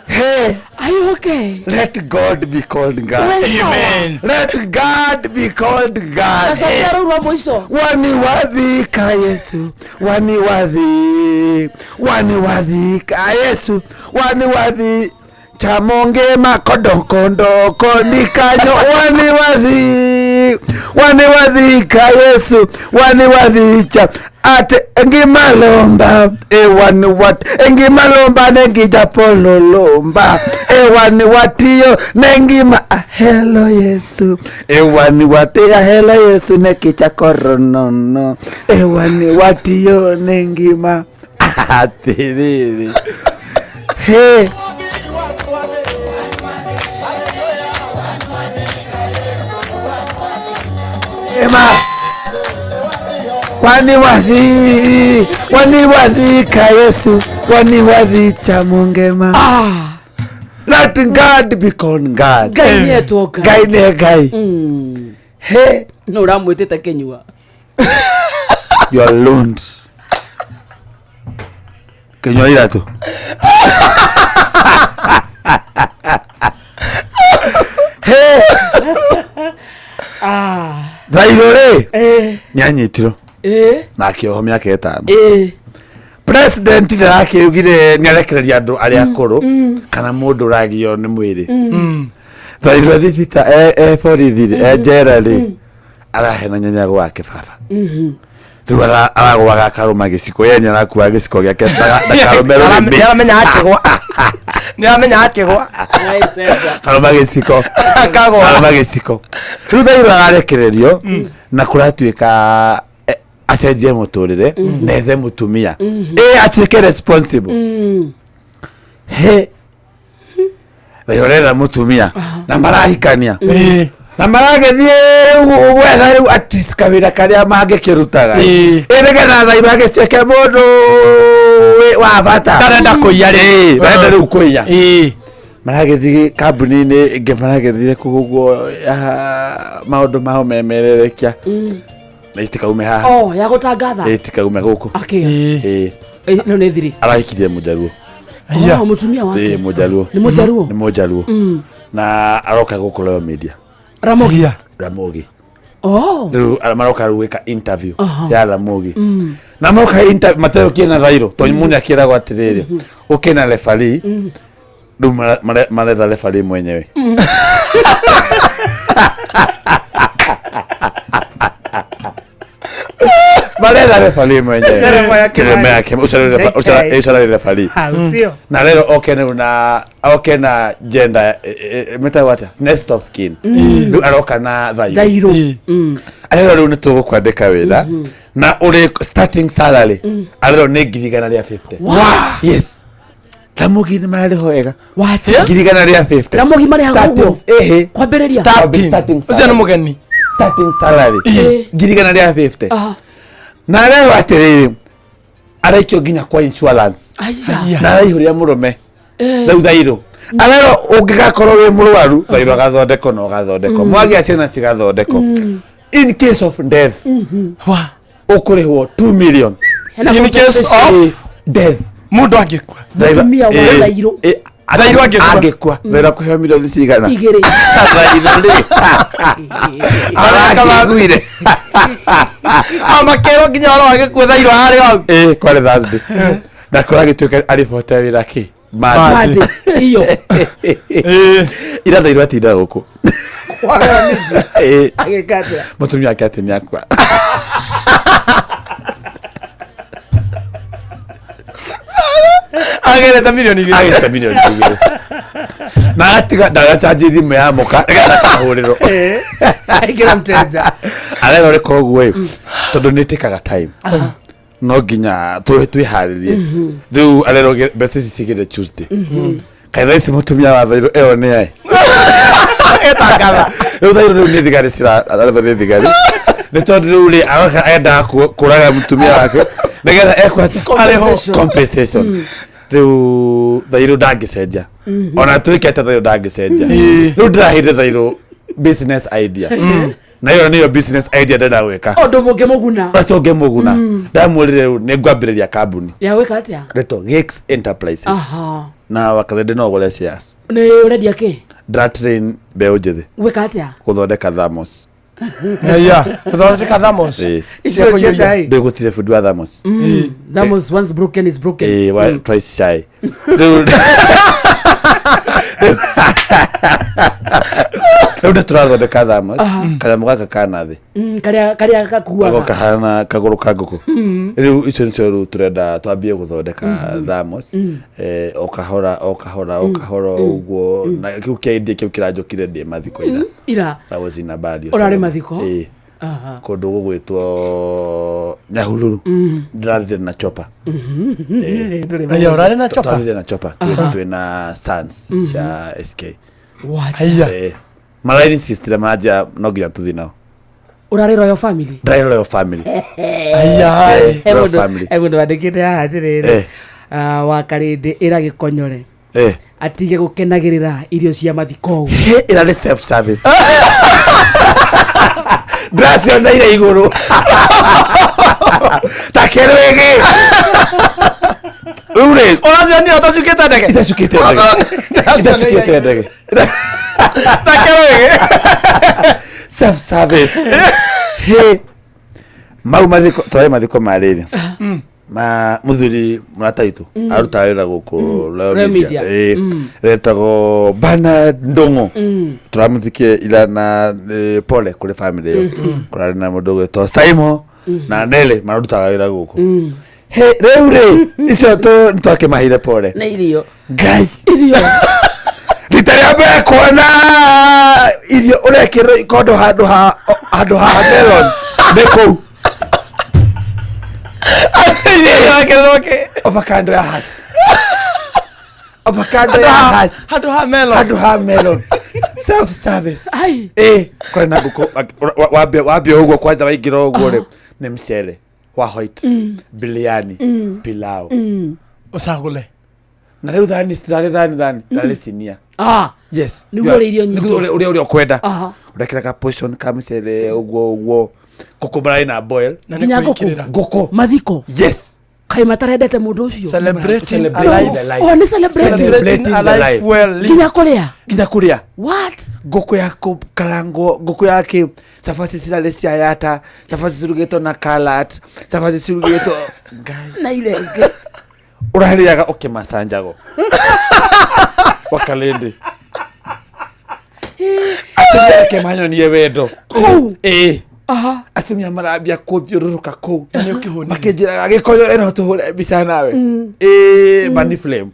Hey, Are you okay? Let God be called God. Amen. Let God be called God. Nacokera rũu rwa mũico. Wani wadhika Yesu, wani wadhi, wani wadhika Yesu, wani wadhi chamonge makodonkondo konikanyo wani wadhi, wani wadhika Yesu, wani wadhicha ate ngimalomba e wani wat ngimalomba nengijapololomba e wani watiyo nengima ahelo Yesu e wani wati ahelo Yesu nekichakoronono e wani watiyo nengima atiriri. Hey. Ema. Wani wadhi, wani wadhika Yesu, wani wadhi chamungema. Ah. Let God be called God. Ngai nĩetwo Ngai. Ngai nĩ Ngai. Hey. No ũramwĩtĩte kĩnyua. You are alone. Kinyua iratu. Hey. Ah. Thairũ rĩ Eh. nĩanyitirwo Eh. na akĩohwo mĩaka ĩtano. Eh. President ndarakiugire nĩarekereria andũ arĩa akũrũ kana mũndũ ũragio nĩ mwĩrĩ. Thairũ thibita e borithi rĩ e njera rĩ arahena nyanya gwake baba. Rĩu aragũaga akarũma gĩciko ye nĩarakua gĩciko gĩake ndakarũme rũrĩmĩ. Nĩaramenya akĩgwa. Nĩaramenya akĩgwa. Karũma gĩciko. Akagwa. Karũma gĩciko. Rĩu thairũ ararekererio na kũratuĩka acenjie mũtũrĩre na ethe mũtumia ĩ atuĩke responsible. He thairũ aretha mũtumia na marahikania na maragĩthiĩ gwetha rĩu at least kawĩra karĩa mangĩkĩrutaga ĩ nĩgetha thairũ agĩtuĩke mũndũ wa bata. Ndarenda kũiya rĩ. Ndarenda rĩu kũiya. Maragĩthiĩ kambuni-inĩ ĩngĩ maragĩthiĩ kũguo maũndũ mao memererekia na itikaume haha. Oh, ya gũtangatha. Itikaume gũkũ. Akĩa. Ĩ. No nĩ thiri. Arahikirie mũjaruo. Oh, mũtumia wake. Ĩ mũjaruo. Nĩ mũjaruo? Nĩ mũjaruo. Na aroka gũkũ Royal Media. Ramogi. Ramogi. Oh. Rĩu maroka rĩu gwĩka interview Aha. ya Ramogi. Na moka interview mateyũkie na thairũ tondũ mũndũ akĩragwo atĩrĩrĩ ũke na referee rĩu maretha referee mwenyewe. Maretha referee mwenyewe. Jeremiah Kimani. Jeremiah Kimani. JK. Ũcio referee. Ah, ũcio. Na rero oke rĩu na oke na gender metagwo atĩa next of kin. Rĩu aroka na thairũ. Thairũ. Arero rĩu nĩ tũgũkwandĩka wĩra na ũrĩ starting salary arero nĩ 150,000. What? Yes. Ramogi nĩ mararĩhwo wega. What? 150,000. Ramogi marĩhagwo ũguo? Ĩhĩ. Kwambĩrĩria? Starting Ũcio nĩ mũgeni. Starting salary 150,000. Aha. Na rero atĩrĩrĩ Araikio nginya kwa insurance. Aya. Na araihũria mũrũme. Eh. Rĩu thairũ arerwo ũngĩgakorwo wĩ mũrwaru, thairũ agathondekwo na ũgathondekwo, mwagĩa ciana cigathondekwo. In case of death ũkũrĩhwo 2 million. Hena In case compensation. of death, mũndũ angĩkua. Mũtumia wa Thairũ. Thairũ angĩkua. Angĩkua thairũ akũheo milioni cigana? Igĩrĩ. Thairũ rĩ arakĩguire. Amakerwo nginya ũhoro wa gĩkuũ, thairũ arĩ hau. Ĩ kwarĩ Thursday na kũragĩtuĩka arĩbote wĩra kĩ? Monday. Iyo. Ira thairũ atinda gũkũ. Ĩ. Agĩka atĩa? Mũtumia wake atĩ nĩ akua. Agerete milioni 2. Agĩte milioni 2 na agatiga ndagacanji thimũ ya mũka nĩgetha akahũrĩrwo. Aingĩra mteja. Arerwo rĩka ũguo ĩ tondũ nĩ ĩtĩkaga time, no nginya twĩharĩrie. Rĩu arerwo mbeca ici cigĩre Tuesday. Kaĩ thaa ici mũtumia wa thairũ ĩyo nĩ aĩ Etangatha. Rĩu thairũ rĩu nĩ thigari arerwo nĩ thigari nĩ tondũ rĩu rĩ aroka endaga kũraga mũtumia wake nĩgetha ekwata Compensation. Compensation. Rĩu thairũ ndangĩcenjia, ona twĩke atĩa thairũ ndangĩcenjia. Rĩu ndĩrahĩire thairũ business idea, na ĩyo nĩyo business idea ndĩrenda gwĩka. Ũndũ mũngĩmũguna. Ũrĩa tũngĩmũguna, ndamwĩrire rĩu nĩ ngwambĩrĩria kambuni Ya gwĩka atĩa? rĩtwo Gix Enterprises. Aha. Na wakarende no ũgũre shares. Nĩ ũrendia kĩ? Ndĩratrain mbeũ njĩthĩ Gwĩka atĩa? gũthondeka thermos. Aya, gũthondeka thermos. Ĩ. Cia kũiyũria. Cia cai. Ndĩgũtire bundi wa thermos. Thermos once broken is broken. Ĩ, wa twice shy. Rĩu rĩu nĩ tũrathondeka thermos, kanyamũ gaka kana thĩ. Karĩa Gako gakuaga. Kahana kagũrũ ka ngũkũ. Rĩu icio nĩcio rĩu tũrenda twambie gũthondeka thermos, o kahora o kahora o kahora ũguo, na kĩu kĩa idea kĩu kĩranjũkire ndĩ mathiko ira. Ira. That was in a burial Ũrarĩ ceremony. mathiko? Ĩ. Aha. Kũndũ gũgwĩtwo Nyahururu, ndĩrathire na chopa. Aya, ũrarĩ na chopa? Twathire na chopa twĩna sons cia SK. Wacha. Aya. Marainsistire maranjĩra no nginya tũthiĩ nao. Ũrarĩ royal family. Ndĩrarĩ royal family. Aya. He Royal mũndũ- family. he mũndũ wandĩkĩte haha atĩrĩrĩ, Eh. ah, wa karĩndĩ ĩra gĩkonyore Eh. atige gũkenagĩrĩra irio cia mathiko ũguo. He ĩrarĩ self service, ndĩracioneire igũrũ ta kĩrwĩgĩ rĩu rĩ. Ũracionire ũtacukĩte ndege? Itacukĩte ndege, itacukĩte ndege. Ta kĩrwĩgĩ. Self service he mau mathiko twarĩ mathiko ma rĩrĩ ma mũthuri mũrata witũ arutaga wĩra gũkũ Royal Royal Media. Media. Ĩ, retagwo Bernard Ndung'u. Tũramũthikie ira na pole kũrĩ family ĩyo. Kũrarĩ na mũndũ ũgwĩtwo Simon na Nele marutaga wĩra gũkũ. He rĩu rĩ icio nĩtwakĩmaheire pole. Na irio. Ngai. Irio. Rita rĩa mbere kuona irio ũrekĩrĩra ikondo handũ ha melon nĩ kũu. Avocado ya has, avocado ya has. Handũ ha melon. Handũ ha melon, self service. Ai. Ĩ kwarĩ na ngũkũ wambia ũguo kwanza waingĩra ũguo rĩ nĩ mcere wa white, biryani, pilau. Ũcagũre. Na rĩu thani citirarĩ thani irarĩ sinia. Ah. Yes. Nĩguo ũrĩa irio nyingĩ. Nĩguo ũrĩa ũkwenda. Aha. Ũrekĩra ka portion ka mcere ũguo ũguo, ngũkũ mararĩ na boil. Na nĩ Nginya ngũkũ. kwĩkĩrĩra. Ngũkũ. Mathiko. Yes. Kaĩ matarendete mũndũ ũcio? Celebrating Celebrating a the life. life. Oh, nĩ celebrating. Celebrating Celebrating a the life life. well lived. Nginya kũrĩa. Nginya kũrĩa. What? Ngũkũ ya kũkarangwo, ngũkũ ya kĩ, cabaci cirarĩ cia yata, cabaci cirugĩtwo na karat, cabaci cirugĩtwo Ngai. Na irenge. Ũrarĩaga ũkĩmacanjago wakalĩndĩ atumia reke manyonie wendo. Kũu. Ĩ. Aha. Atumia marambia kũthiũrũrũka kũu Nĩ ũkĩhũnire. makĩnjĩraga gĩkonyo ĩno tũhũre mbica nawe. Ĩ money flame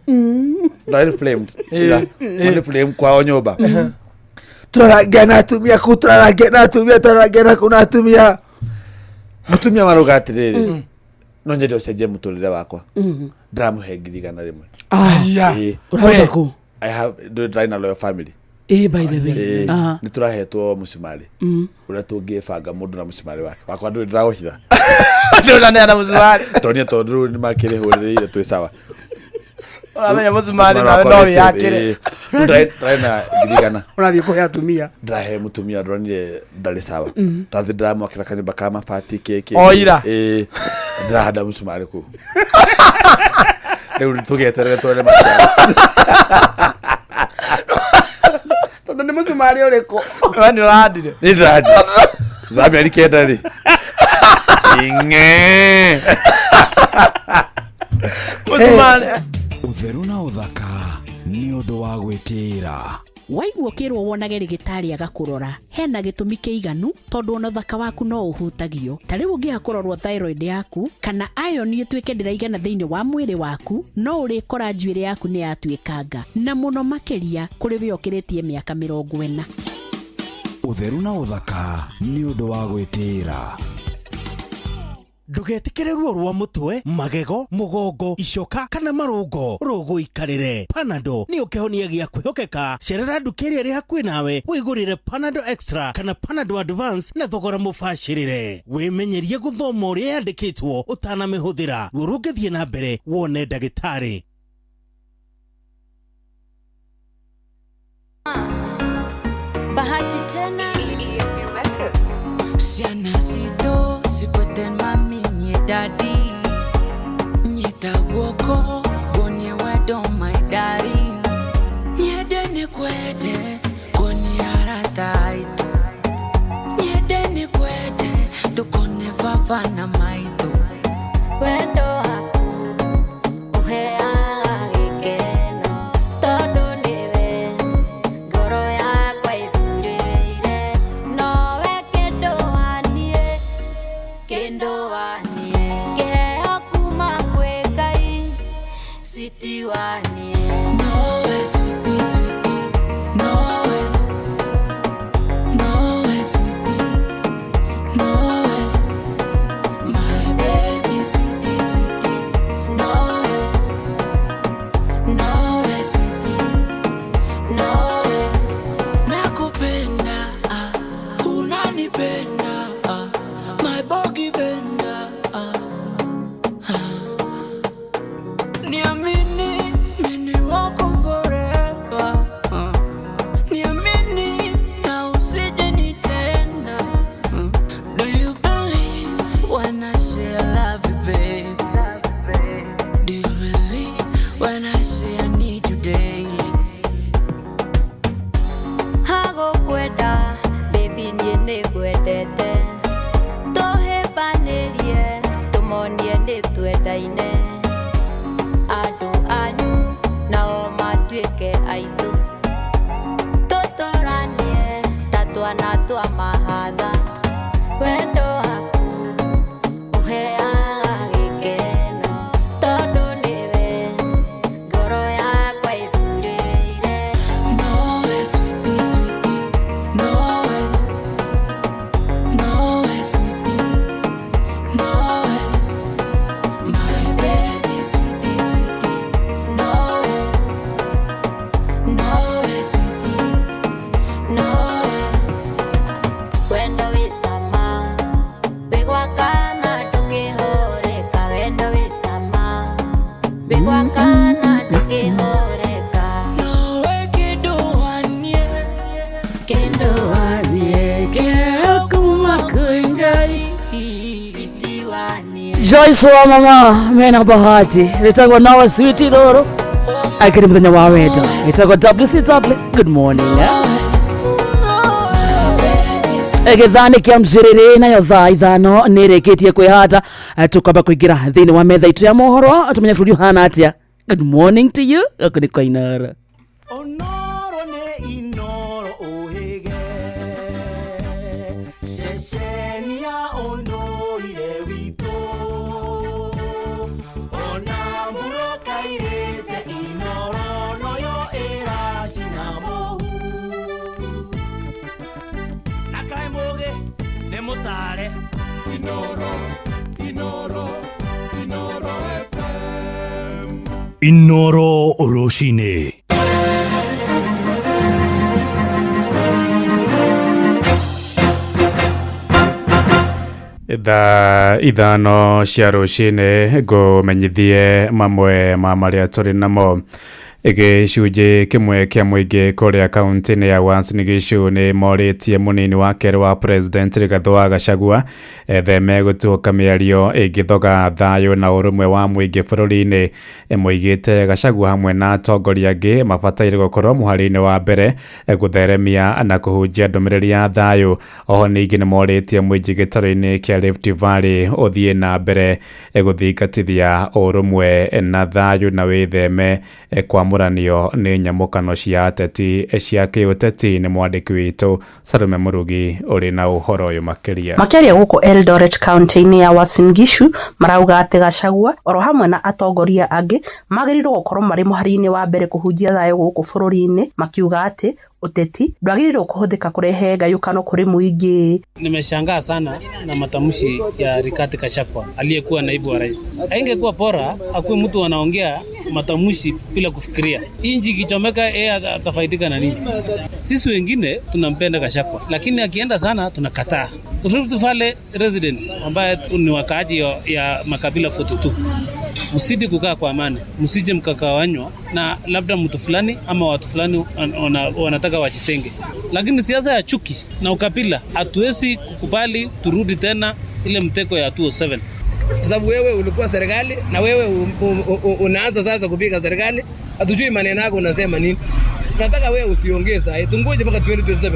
ndarĩ flamed. Ira, money flame kwao nyũmba tũrarangia na atumia kũu, tũrarangia na atumia, tũrarangia na kũu na atumia. Mũtumia marauga atĩrĩrĩ, no nyende ũcenjie mũtũrĩre wakwa, ndĩramũhe 100,000. Ah. Ĩ. Ũraruta kũ? I have ndĩrarĩ na loyal family. Ĩ, by the way. Ĩ, Aha. nĩ tũrahetwo mũcumarĩ ũrĩa tũngĩbanga mũndũ na mũcumarĩ wake. Wakwa ndũrĩ ndĩraũhitha. Ndũnaneana mũcumarĩ. Tonia tondũ rĩu nĩ makĩrĩhũrĩrĩire twĩ sawa. Ũramenya mũcumarĩ nawe no wĩyakĩre. Ndarĩ na 100,000. Ũrathiĩ kũhe atumia. Ndĩrahe mũtumia ndonire ndarĩ sawa. Ndathi ndĩramwakĩra kanyũmba ka mabati kĩkĩ. O ira? Ĩĩ. Ndĩrahanda mũcumarĩ kũu. Rĩu tũgĩeterere tuone maciaro. Tondũ nĩ mũcumarĩ ũrĩkũ? We nĩ ũrahandire? Nĩ ndĩrahandire. Za mĩeri 9 rĩ. Ing'ee. Mũcumarĩ. Ũtheru na ũthaka nĩ ũndũ wa gwĩtĩĩra. Waigua ũkĩrwo wonage rĩgĩtarĩ agakũrora hena gĩtũmi kĩiganu tondũ ona ũthaka waku no ũhutagio. Ta rĩu ũngĩaga kũrorwo thyroid yaku kana iron ĩtuĩke ndĩraigana thĩinĩ wa mwĩrĩ waku, no ũrĩkora njuĩrĩ yaku nĩ yatuĩkanga, na mũno makĩria kũrĩ we ũkĩrĩtie mĩaka 40. Ũtheru na ũthaka nĩ ũndũ wa gwĩtĩĩra. Ndũgetĩkĩre ruo rwa mũtwe, magego, mũgongo, icoka kana marũngo rũgũikarĩre. Panadol nĩyo kĩhonia gĩa kwĩhokeka. Cerera nduka ĩrĩa ĩrĩ hakuhĩ nawe wĩgũrĩre Panadol Extra kana Panadol Advance na thogora mũbacĩrĩre. Wĩmenyerie gũthoma ũrĩa yandĩkĩtwo ũtanamĩhũthĩra. Ruo rũngĩthiĩ na mbere wone ndagĩtarĩ. Bahati tena. Ciana citũ cikwete mami nye daddy, nyita guoko nguonie wendo my darling, nyende nĩ kwende nguonie arata aitũ, nyende nĩ kwende tũkone baba na maitũ. Wendo waku ũheaga gĩkeno, tondũ nĩwe ngoro yakwa ĩthurĩire, nowe kĩndũ waniĩ, kĩndũ waniĩ, kĩheo kuma kwĩ Ngai, switi waniĩ. Nowe switi, switi, nowe, nowe switi, nowe, my baby switi, switi, nowe, nowe switi, nowe. Nakupenda, ah, unanipenda, ah, my bogi benda, ah, ah. Niamini, mimi wako forever, ah. Niamini na usije nitenda. Do you believe when I say I love you, babe? Do you believe when I say I need you daily? Hagũkwenda, baby niĩ nĩngwendete, tũhĩmbanĩrie, tũmonie nĩtwendaine, andũ anyu nao matuĩke aitũ, tũtũranie ta twana twa mahatha, wendo waku ũheaga gĩkeno, tondũ nĩwe ngoro yakwa ĩthurĩire. Nowe switi, switi, nowe, nowe switi, nowe, my baby switi, switi, nowe, nowe switi, nowe. Wendo wĩ cama, wĩ gwakana ndũkĩhoreka, wendo wĩ cama, wĩ gwakana ndũkĩhoreka. Nowe kĩndũ waniĩ, kĩndũ waniĩ, kĩheo kuma kwĩ Ngai. Switi waniĩ. Joyce wa mama mena bahati ritagwo nawe switi roro akiri muthenya wa wendo ritagwo WCW. Good morning, eh? Gĩthaa nĩ kĩa mcĩrĩrĩ nayo thaa 5 nĩ ĩrĩkĩtie kwĩhata. Tũkwamba kũingĩra thĩinĩ wa metha itũ ya mohoro tũmenye bũrũri ũhana atĩa. Good morning to you. Gũkũ nĩ kwa Inoro. Onoro nĩ Inoro ũhĩge, ceceni ya ũndũire witũ, ona mbura kairĩte Inoro noyo ĩracina mũhu. Na kaĩ mũgĩ nĩ mũtare. Inoro, Inoro, Inoro FM. Inoro rũcinĩ. Thaa 5 cia rũcinĩ ngũmenyithie mamwe ma marĩa tũrĩ namo. Gĩcunjĩ kĩmwe kĩa mũingĩ kũrĩa kaunti-inĩ ya Uasin Gishu nĩ morĩtie mũnini wa kerĩ wa president Rigathĩ wa Gachagua etheme gũtuĩka mĩario ĩngĩthoga thayũ na ũrũmwe wa mũingĩ bũrũri-inĩ. Moigĩte Gachagua hamwe na atongoria angĩ mabataire gũkorwo mũhari-inĩ wa mbere gũtheremia na kũhunjia ndũmĩrĩri ya thayũ. Oho ningĩ nĩ morĩtie mũingĩ gĩtarũ-inĩ kĩa Rift Valley ũthiĩ na mbere gũthingatithia ũrũmwe na thayũ na wĩtheme kwamũranio nĩ nyamũkano cia ateti cia kĩũteti. Nĩ mwandĩki witũ Salome Mũrugi ũrĩ na ũhoro ũyũ makĩria. Makĩaria gũkũ Eldoret kaunti-inĩ ya Uasin Gishu marauga atĩ Gachagua oro hamwe na atongoria angĩ magĩrĩirwo gũkorwo marĩ mũhari-inĩ wa mbere kũhunjia thayũ gũkũ bũrũri-inĩ, makiuga atĩ ũteti ndwagĩrĩirwo kũhũthĩka kũrehe ngayũkano kũrĩ mũingĩ. Nimeshangaa sana na matamshi ya Rigathi Gachagua aliyekuwa naibu wa rais. Haingekuwa bora akuwe mtu anaongea matamshi bila kufikiria. Inji ikichomeka yeye atafaidika na nini? Sisi wengine tunampenda Gachagua, lakini akienda sana tunakataa. Rift Valley residents ambaye ni wakaaji ya makabila 42, msidi kukaa kwa amani, msije mkakawanywa na labda mtu fulani ama watu fulani wanataka wajitenge. Lakini siasa ya chuki na ukabila hatuwezi kukubali turudi tena ile mteko ya 2007. Kwa sababu wewe ulikuwa serikali na wewe unaanza sasa kupiga serikali, hatujui maneno yako unasema nini. Nataka wewe usiongee sasa, tungoje mpaka 2027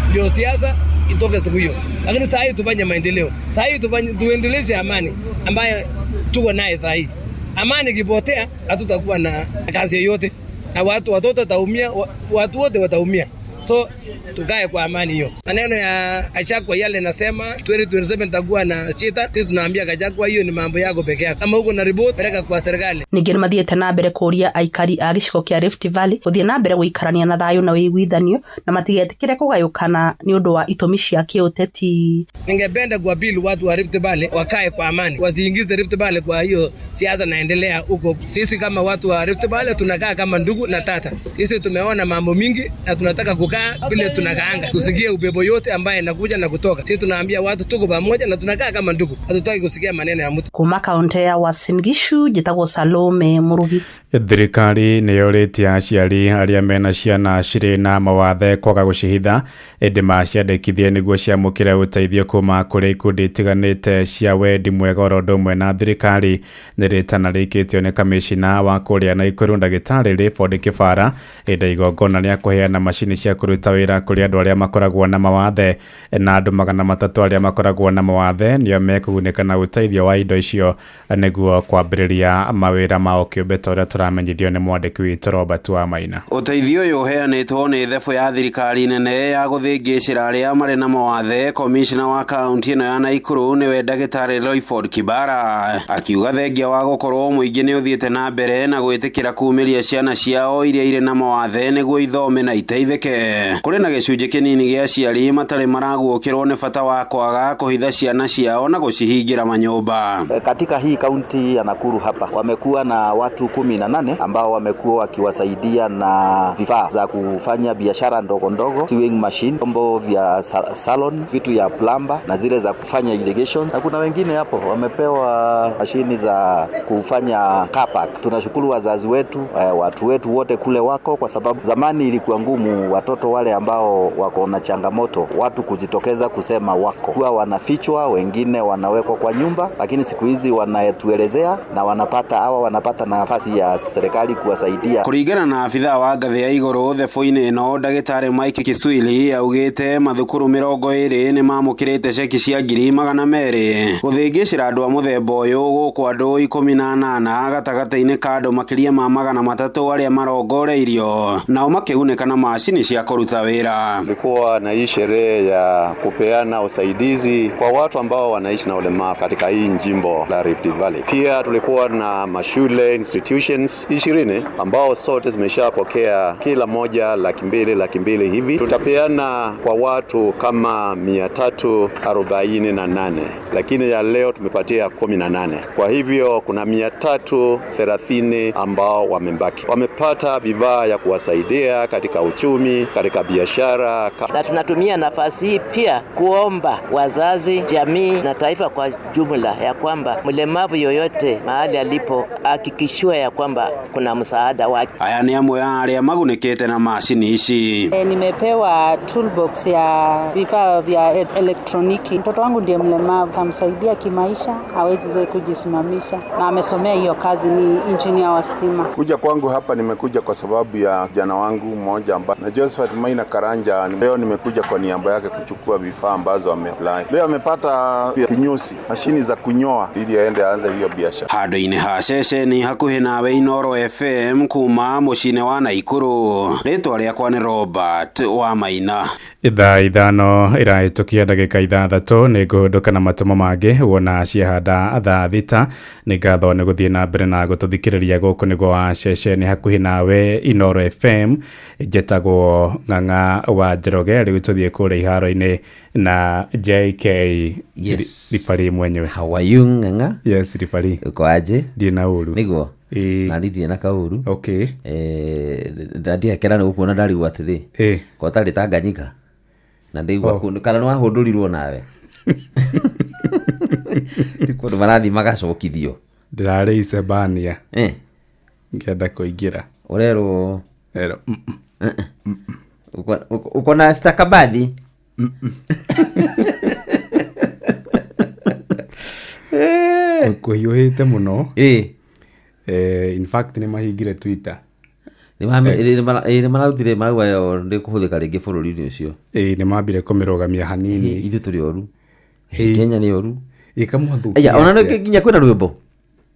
ndio siasa itoke siku hiyo. Lakini sasa hii tufanye maendeleo, sasa hii tuendeleze amani ambayo tuko naye sasa hii. Amani ikipotea hatutakuwa na kazi yoyote, na watu watoto wataumia, watu wote wataumia. So tukae kwa amani hiyo. Maneno ya Gachagua yale nasema 2027 takuwa na shida. Sisi tunaambia Gachagua hiyo ni mambo yako peke yako. Kama uko na report peleka kwa serikali. Ningĩ nĩ mathiĩte na mbere kũũria aikari a gĩcigo kĩa Rift Valley gũthiĩ na mbere gũikarania na thayũ na ũiguithanio na matigetĩkĩre kũgayũkana nĩ ũndũ wa itũmi cia kĩũteti. Ningependa kuapili watu wa Rift Valley wakae kwa amani, wasiingize Rift Valley kwa hiyo siasa naendelea huko. Sisi kama watu wa Rift Valley tunakaa kama ndugu na tata. Sisi tumeona mambo mingi na tunataka kukaa vile tunakaanga, kusikia upepo yote ambaye inakuja na kutoka. Sisi tunaambia watu tuko pamoja na tunakaa kama ndugu, hatutaki kusikia maneno ya mtu. Kuma kaunti ya Uasin Gishu njĩtagwo Salome Murugi. Thirikari nĩ yũrĩtie aciari arĩa mena ciana cirĩ na mawathe kwaga gũcihitha ĩndĩ maciandĩkithie nĩguo ciamũkĩre ũteithio kuma kũrĩ ikundi itiganĩte cia wendi mwega oro ũndũ ũmwe na thirikari. Nĩ rĩtana rĩikĩtio nĩ kamĩcina wa kũrĩa Naikuru ndagĩtarĩ Rayford Kibara ĩndĩ igongona rĩa kũheana macini cia kũruta wĩra kũrĩ andũ arĩa makoragwo na mawathe na andũ 300 arĩa makoragwo na mawathe nĩo mekũgunĩka na ũteithio wa indo icio nĩguo kwambĩrĩria mawĩra mao kĩũmbe ta ũrĩa tũramenyithio nĩ mwandĩki witũ Robert wa Maina. Ũteithio ũyũ ũheanĩtwo nĩ thebũ ya thirikari nene ya gũthĩngĩcĩra arĩa marĩ na mawathe. Komishna wa kaunti ĩno ya Naikuru nĩwe ndagĩtarĩ Rayford Kibara akiuga thengia wa gũkorwo mũingĩ nĩ ũthiĩte na mbere na gwĩtĩkĩra kumĩria ciana ciao iria irĩ na mawathe nĩguo ithome na iteithĩke. Kũrĩ na gĩcunjĩ kĩnini gĩa aciari matarĩ maraguũkĩrwo nĩ bata wa kwaga kũhitha ciana ciao na gũcihingĩra manyũmba. Katika hii kaunti ya Nakuru hapa wamekuwa na watu 18 ambao wamekuwa wakiwasaidia na vifaa za kufanya biashara ndogo ndogo, sewing machine, vyombo vya salon, vitu ya plumber na zile za kufanya irrigation, na kuna wengine hapo wamepewa mashini za kufanya car park. Tunashukuru wazazi wetu, watu wetu wote kule wako, kwa sababu zamani ilikuwa ngumu watoto wale ambao wako na changamoto watu kujitokeza kusema wako, kuwa wanafichwa, wengine wanawekwa kwa nyumba, lakini siku hizi wanatuelezea na wanapata hawa wanapata nafasi ya serikali kuwasaidia. Kuringana na afitha wa ngathĩ ya igũrũ thebũ-inĩ ĩno ndagĩtarĩ Mike Kiswili augĩte mathukuru 20 nĩ mamũkĩrĩte ceki cia 200,000 gũthĩngĩcĩra andũ a mũthemba ũyũ gũkũ andũ 18 gatagatĩ-inĩ ka andũ makĩria ma 300 arĩa marongoreirio nao makĩgunĩka na macini cia kũruta wĩra. Kulikuwa na hii sherehe ya kupeana usaidizi kwa watu ambao wanaishi na ulemavu katika hii jimbo la Rift Valley. Pia tulikuwa na mashule institutions 20 ambao sote zimeshapokea kila moja 200,000 hivi. Tutapeana kwa watu kama 348, lakini ya leo tumepatia 18. Kwa hivyo kuna 330 ambao wamebaki. Wamepata vifaa ya kuwasaidia katika uchumi, katika biashara. Na tunatumia nafasi hii pia kuomba wazazi, jamii na taifa kwa jumla ya kwamba mlemavu yoyote mahali alipo hakikishiwe ya kwamba kuna msaada wake. Aya nĩ amwe a arĩa magunĩkĩte na macini ici. Nimepewa toolbox ya vifaa vya elektroniki. Mtoto wangu ndiye mlemavu, tamsaidia kimaisha, aweze kujisimamisha, na amesomea hiyo kazi, ni engineer wa stima. Kuja kwangu hapa nimekuja kwa sababu ya kijana wangu mmoja ambaye na Josephat Maina Karanja. Leo nimekuja kwa niaba yake kuchukua vifaa ambazo ameapply. Leo amepata kinyusi, mashini za kunyoa ili aende aanze hiyo biashara. Handũ-inĩ ha ceceni hakuhĩ nawe Inooro FM kuma mũciĩ-inĩ wa Naikuru, rĩtwa rĩakwa nĩ Robert wa Maina. Ithaa 5 irahĩtũkia ndagĩka 6 nĩ ngũhũndũka na matũmo mangĩ wona ciahanda thaa 6. Nĩ ngatho nĩ gũthiĩ na mbere na gũtũthikĩrĩria gũkũ nĩguo wa ceceni hakuhĩ nawe Inooro FM. Njetagwo Ng'ang'a wa Njoroge, rĩu tũthiĩ kũrĩa iharo-inĩ na JK. Yes. Ribari mwenyewe. How are you, Ng'ang'a? Yes, ribari. Uko aje? Ndirĩ na ũru. Nĩguo? Na niĩ ndirĩ na kaũru. Okay. Ndandihekera nĩ gũkuona ndarigwo atĩrĩ. Ko ũtarĩ Tanganyika. Na ndĩigua kũndũ kana nĩwahũndũrirwo nawe. Ti kũndũ marathiĩ magacokithio. Ndĩrarĩ Isebania. Ngĩenda kũingĩra. Ũrerwo. Ero. Uko na stakabadhi? Kũhiũhĩte mũno. In fact nĩ mahingire Twitter. Nĩ mararutire marauga yo ndĩ kũhũthĩka rĩngĩ bũrũri-inĩ ũcio. Nĩ mambire kũmĩrũgamia hanini. Ithuĩ tũrĩ oru. Kenya nĩ oru. Ĩkamũthũkia. Aya, ona nginya kwĩna rwĩmbo.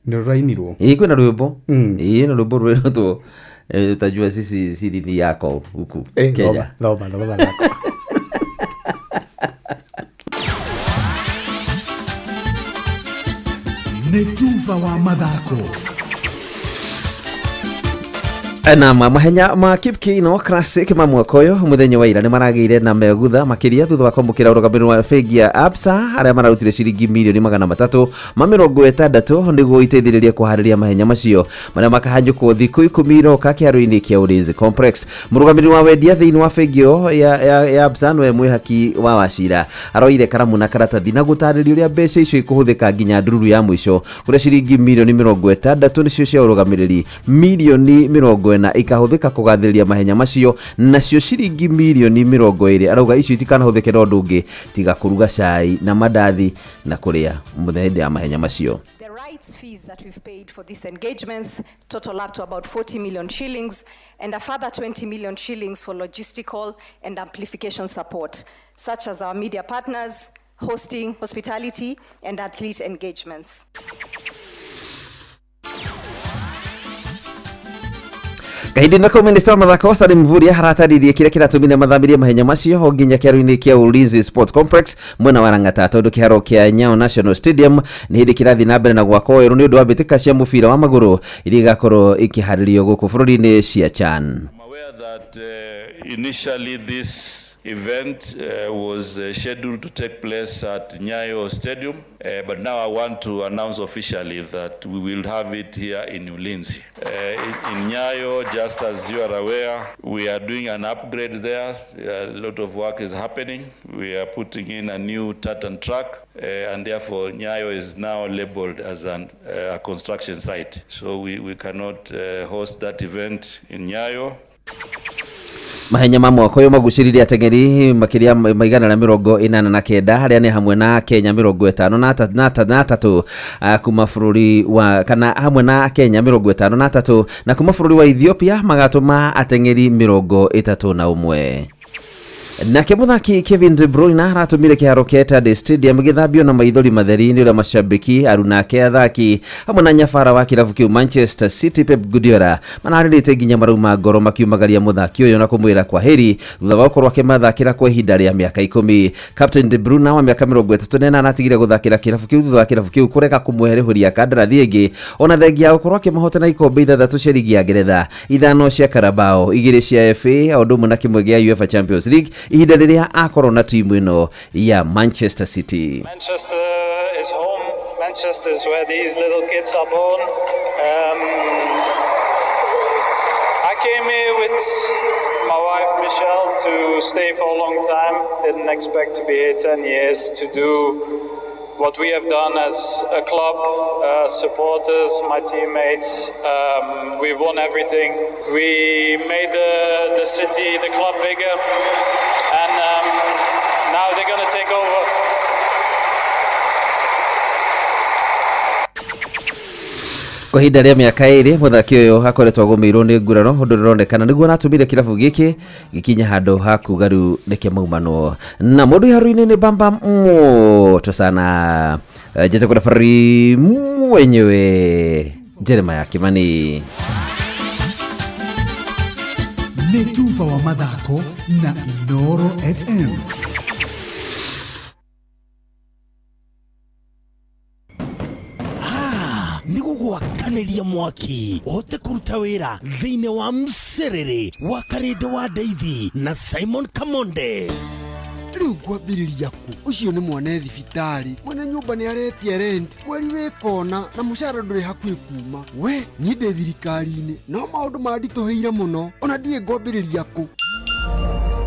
Nĩ rũrainirwo. Kwĩna rwĩmbo. Na rwĩmbo rwĩrĩtwo utajua sisi si dini yako huku Kenya. Thoma thoma nako. Nĩ tuba wa mathako. Na mahenya ma Kipkeino Classic ma mwaka ũyũ mũthenya wa ira nĩ maragĩire na megutha makĩria thutha wa kwamũkĩra ũrũgamĩrĩri wa bengi ya Absa arĩa mararutire ciringi mirioni 360 nĩguo iteithĩrĩrie kũharĩria mahenya macio marĩa makahanyũkwo thikũ 10 iroka kĩharo-inĩ kĩa Ulinzi Complex. Mũrũgamĩrĩri wa wendia thĩinĩ wa bengi ĩyo ya Absa nĩwe Mwĩhaki wa Wachira aroire karamu na karatathi na gũtarĩria ũrĩa mbeca icio ikũhũthĩka nginya ndururu ya mũico kũrĩa ciringi mirioni 60 nĩcio cia ũrũgamĩrĩri, mirioni 40 ikahũthĩka kũgathĩrĩria mahenya macio, nacio ciringi mirioni 20 arauga icio itikanahũthĩke na ũndũ ũngĩ tiga kũruga cai na mandathi na kũrĩa mũthenya ya mahenya macio. The rights fees that we've paid for these engagements total up to about 40 million shillings and a further 20 million shillings for logistical and amplification support, such as our media partners, hosting, hospitality, and athlete engagements. Kahinda nako Minister wa mathako Salim Mvurya harataririe kĩrĩa kĩratũmire mathamirie mahenya macio nginya kĩharo-inĩ kĩa Ulinzi Sports Complex mwena wa Lang'ata tondũ kĩharo kĩa Nyayo National Stadium nĩ hĩndĩ kĩrathiĩ na mbere na gwakwo werũ nĩ ũndũ wa mbĩtĩka cia mũbira wa magũrũ iria igakorwo ikĩharĩrio gũkũ bũrũri-inĩ cia CHAN. I'm aware that initially this event was scheduled to take place at Nyayo Stadium, but now I want to announce officially that we will have it here in Ulinzi. In Nyayo, just as you are aware, we are doing an upgrade there. A lot of work is happening. We are putting in a new tartan track, and therefore Nyayo is now labeled as a construction site. So we cannot host that event in Nyayo. Mahenya ma mwaka ũyũ magucĩrĩirie ateng'eri makĩria ma 189 harĩa nĩ hamwe na Kenya 53 kuma bũrũri wa kana hamwe na Kenya 53 na kuma bũrũri wa Ethiopia magatũma ateng'eri 31. Nake mũthaki Kevin De Bruyne aratũmire kĩharo kĩa Etihad Stadium gĩthambio na maithori matheri nĩ ũrĩa mashabiki arunake athaki hamwe na nyabara wa kĩrabu kĩu Manchester City Pep Guardiola mararĩrĩte nginya marauma ngoro makiumagaria mũthaki ũyũ na kũmwĩra kwaheri thutha wa gũkorwo akĩmathakĩra kwa ihinda rĩa mĩaka 10. Captain De Bruyne wa mĩaka 38 aratigire gũthakĩra kĩrabu kĩu thutha wa kĩrabu kĩu kũrega kũmũherehũria kandarathi ĩngĩ ona thengia ya gũkorwo akĩmahotana ikombe 6 cia ligi ya Ngeretha, 5 cia Carabao, 2 cia FA o ũndũ ũmwe na kĩmwe gĩa UEFA Champions League ihinda rĩrĩa akorwo na timu ĩno ya Manchester City. Manchester is home. Manchester is where these little kids are born. I came here with my wife Michelle to stay for a long time. Didn't expect to be here 10 years to do what we have done as a club, supporters, my teammates. We've won everything. We made the city, the club bigger, and now they're going to take over. Kwa ihinda rĩa mĩaka 2 mũthaki ũyũ akoretwo agũmĩirwo nĩ nguraro ũndũ ũronekana nĩguo aratũmire kĩrabu gĩkĩ gĩkinye handũ ha kuga rĩu nĩkĩo maumanwo na mũndũ iharu-inĩ nĩ bamba moto sana. Njĩtagwo referee mwenyewe Jeremiah Kimani. Nĩ tuba wa mathako na Inooro FM. Nĩgũgwakanĩria mwaki ũhote kũruta wĩra thĩinĩ wa mcerere wa Karĩndĩ wa Ndeithi na Simon Kamonde. Rĩu ngwambĩrĩria kũ? Ũcio nĩ mwana thibitarĩ, mwene nyũmba nĩ aretia rent, mweri wĩ kona na mũcara ndũrĩ hakuhĩ kuma. We niĩ ndĩ thirikari-inĩ no maũndũ manditũhĩire mũno, ona ndiĩ ngwambĩrĩria kũ.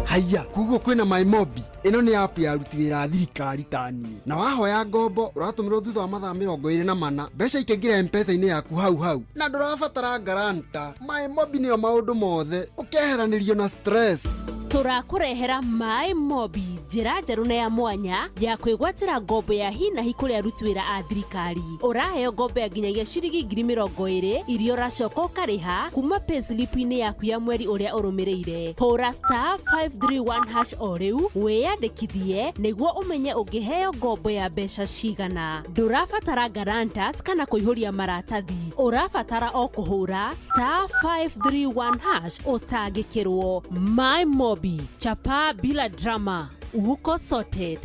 Haiya, koguo kwĩna MyMobi. Ĩno nĩ app ya aruti wĩra a thirikari ta niĩ, na wahoya ngombo ũratũmĩrwo thutha wa mathaa 24, mbeca ikaingĩra M-Pesa-inĩ yaku hau hau, na ndũrabatara guarantor. MyMobi nĩyo maũndũ mothe, ũkeheranĩrio na stress. Tũrakũrehera MyMobi, njĩra njerũ na ya mwanya ya kwĩgwatĩra ngombo ya hi na hi kũrĩ aruti wĩra a thirikari. Ũraheo ngombo ya nginyagia ciringi 20,000 iria ũracoka ũkarĩha kuma payslip-inĩ yaku ya mweri ũrĩa ũrũmĩrĩire. Hũra *531# o rĩu wĩyandĩkithie nĩguo ũmenye ũngĩheo ngombo ya mbeca cigana. Ndũrabatara guarantors kana kũihũria maratathi, ũrabatara o kũhũra *531# ũtangĩkĩrwo. MyMobi, chapa bila drama, uko sorted.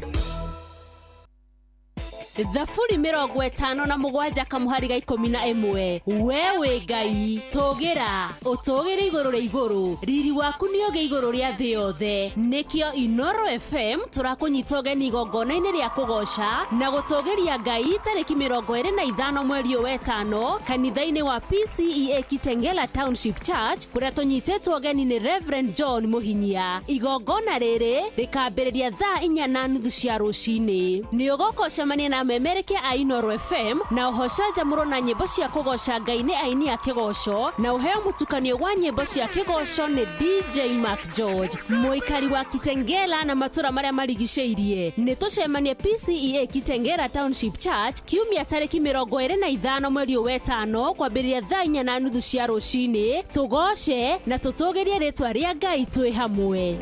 Thaburi 57 kamuhari ga 11. We wĩ Ngai tũgĩra ũtũgĩre igũrũ rĩa igũrũ, riri waku nĩ ũgĩ igũrũ rĩa thĩ yothe. Nĩkĩo Inooro FM tũrakũnyita ũgeni igongona-inĩ rĩa kũgoca na gũtũgĩria Ngai tarĩki 25 mweri ũyũ wetano kanitha-inĩ wa PCEA Kitengela Township Church, kũrĩa tũnyitĩtwo ũgeni nĩ Reverend John Mũhinyia. Igongona rĩrĩ rĩkambĩrĩria thaa 4:30 cia rũcinĩ. Nĩ ũgoka ũcemanie na memerekia a Inooro FM na ũhocanjamũrwo na nyĩmbo cia kũgoca Ngai nĩ aini a kĩgoco, na ũheo mũtukanio wa nyĩmbo cia kĩgoco nĩ DJ Mark George, mũikari wa Kitengela na matũra marĩa marigicĩirie. Nĩ tũcemanie PCEA Kitengela Township Church kiumia tarĩki 25 mweri ũyũ wetano kwambĩrĩria thaa 4:30 cia rũcinĩ. Tũgoce na tũtũgĩrie rĩtwa rĩa Ngai twĩ hamwe.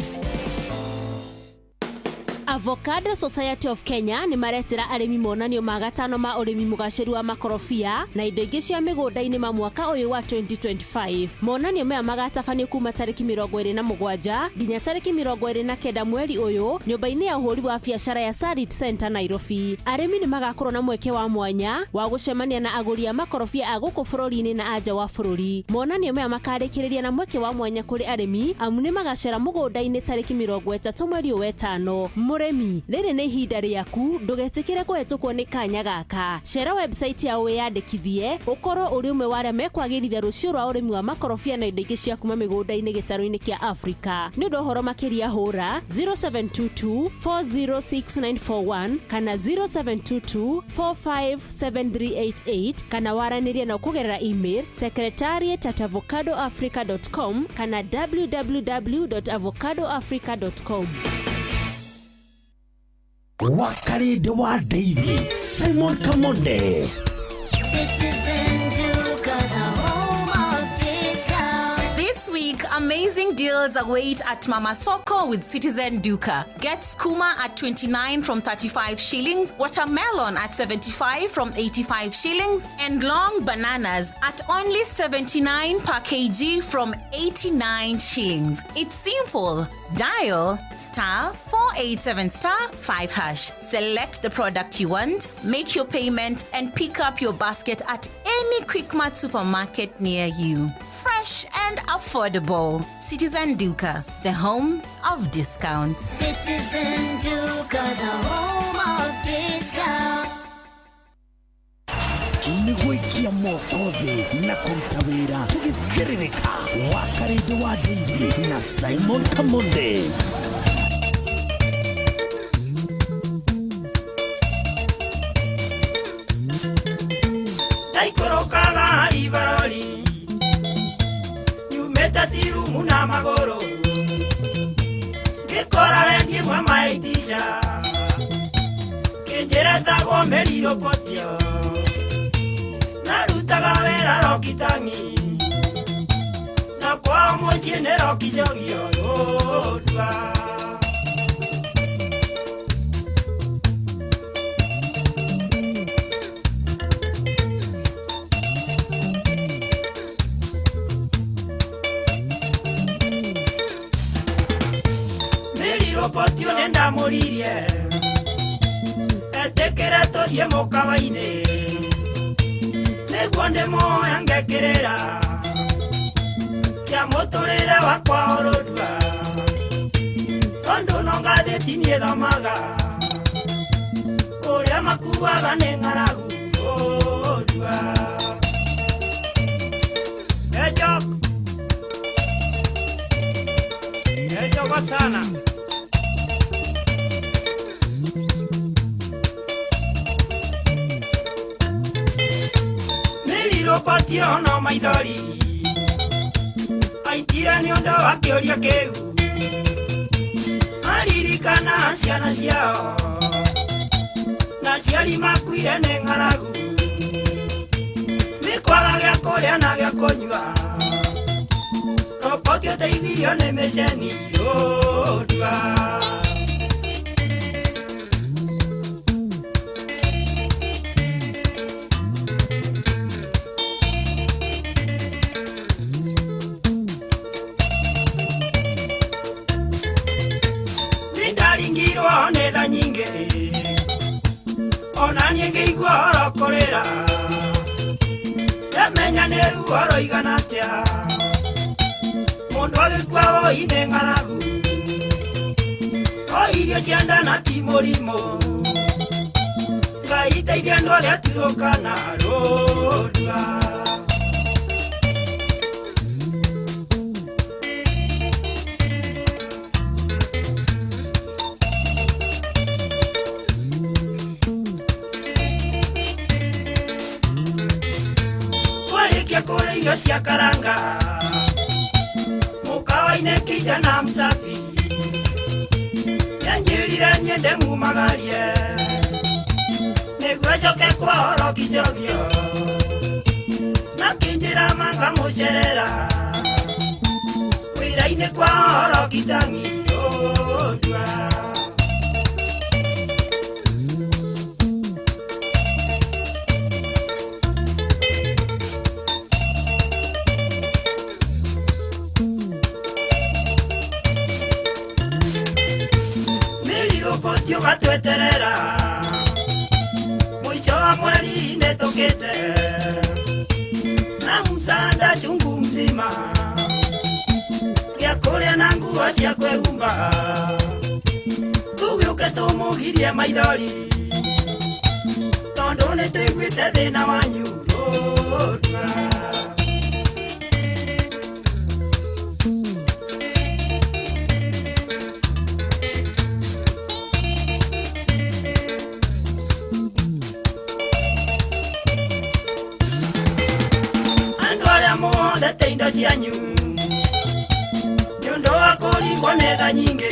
Avocado Society of Kenya nĩ maretĩra arĩmi monanio ma gatano ma ũrĩmi mũgacĩru wa makorobia na indo ingĩ cia mĩgũnda-inĩ ma mwaka ũyũ wa 2025. Monanio maya magatabanio kuma tarĩki 27 nginya tarĩki 29 mweri ũyũ nyũmba-inĩ ya ũhũri wa biacara ya Sarit Center Nairobi. Arĩmi nĩ magakorwo na mweke wa mwanya wa gũcemania na agũri a makorobia a gũkũ bũrũri-inĩ na anja wa bũrũri. Monanio maya makarĩkĩrĩria na mweke wa mwanya kũrĩ arĩmi amu nĩ magacera mũgũnda-inĩ tarĩki 30 mweri ũyũ wetano. Mũrĩmi, rĩrĩ nĩ ihinda rĩaku, ndũgetĩkĩre kũhetũkwo nĩ kanya gaka. Cera website yao wĩyandĩkithie ũkorwo ũrĩ ũmwe wa arĩa mekwagĩrithia rũciũ rwa ũrĩmi wa makorobia na indo ingĩ cia kuma mĩgũnda-inĩ gĩtarũ-inĩ kĩa Afrika. Nĩ ũndũ ũhoro makĩria hũra 0722 406941 kana 0722 457388 kana waranĩrie nao kũgerera email secretariat@avocadoafrica.com kana www.avocadoafrica.com. Wakarĩndĩ wa Ndeithi Simon Kamonde. Citizen Duka, the home of discount. This week, amazing deals await at Mama Soko with Citizen Duka. Get skuma at 29 from 35 shillings, watermelon at 75 from 85 shillings, and long bananas at only 79 per kg from 89 shillings. It's simple. Dial *487*5#. Select the product you want, make your payment, and pick up your basket at any Quickmart supermarket near you. Fresh and affordable. Citizen Duka, the home of discounts. Citizen Duka, the home of discount. Nĩ Gũikia moko thĩ na kũruta wĩra tũgĩthĩrĩrĩka. Wakarĩndĩ wa Ndĩithĩ na Simon Kamonde. Ndaikũrũkaga ribarori nyumĩte tirumu na magũrũ ngĩkora rendi ĩmwe maitisha kĩnjĩra tagwo mĩrirũpotio narutaga wĩra rokitang'i na kwao mũciĩ nĩ rokicogio rũndua. Mĩrirũpotio nĩ ndamũririe etĩkĩre tũthiĩ mũkawa-inĩ nĩguo ndĩmuoya ngekĩrĩra kĩa mũtũrĩre wakwa orũndua tondũ no ngathĩti niĩ thomaga ũrĩa makuaga nĩ ng'aragu ũndua. Ejok Ejoko sana. Mĩrirũpotio no maithori aitire nĩ ũndũ wa kĩũria kĩu maririkana ciana ciao na aciari makuire nĩ ng'aragu nĩ kwaga gĩa kũrĩa na gĩa kũnyua Roboti ũteithirio nĩ mĩceni rũndua. Nĩndaringirwo nĩ tha nyingĩ ona niĩ ngĩigua oro kũrĩra ndamenya nĩ ruo rũigana atĩa mũndũ agĩkua woi nĩ ng'aragu o irio cia nda na ti mũrimũ Ngai teithia andũ arĩa turũkana rũndua. Twarĩkia kũrĩa irio cia karanga mũkawa-inĩ kijana msafi nĩanjĩrire nyende mumagarie nĩguo njoke kwao rokicogio na kĩnjĩra manga mũcerera wĩra-inĩ kwao rokitang'i ũndua. Mĩrirũpotio gatweterera mũico wa mweri nĩ tũkĩte na msanda chungu mzima gĩa kũrĩa na nguo cia kwĩhumba tũgĩũke tũmũgirie maithori tondũ nĩ tũiguĩte thĩna wanyu rũndua. Andũ arĩa muothete indo cianyu nĩ ũndũ wa kũringwo nĩ tha nyingĩ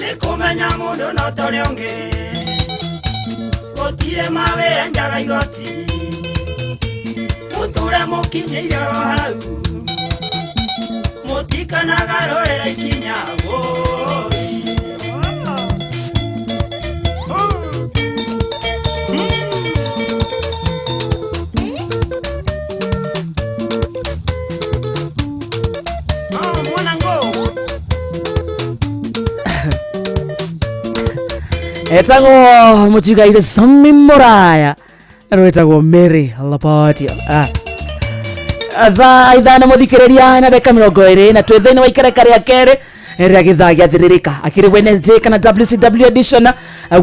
nĩ kũmenya mũndũ no ta ũrĩa ũngĩ gũtirĩ mawĩenjaga igoti mũtũre mũkinyĩire o hau mũtikanagarũrĩra ikinya wũi. Etagwo mũtigaire Sami Muraya na rwĩtagwo Mary Laportia. Thaa 5 mũthikĩrĩria na ndagĩka 20 na twĩ thĩinĩ wa ikereka rĩa kerĩ Rĩrĩa gĩthaa gĩathĩrĩrĩka akĩrĩ Wednesday kana WCW edition,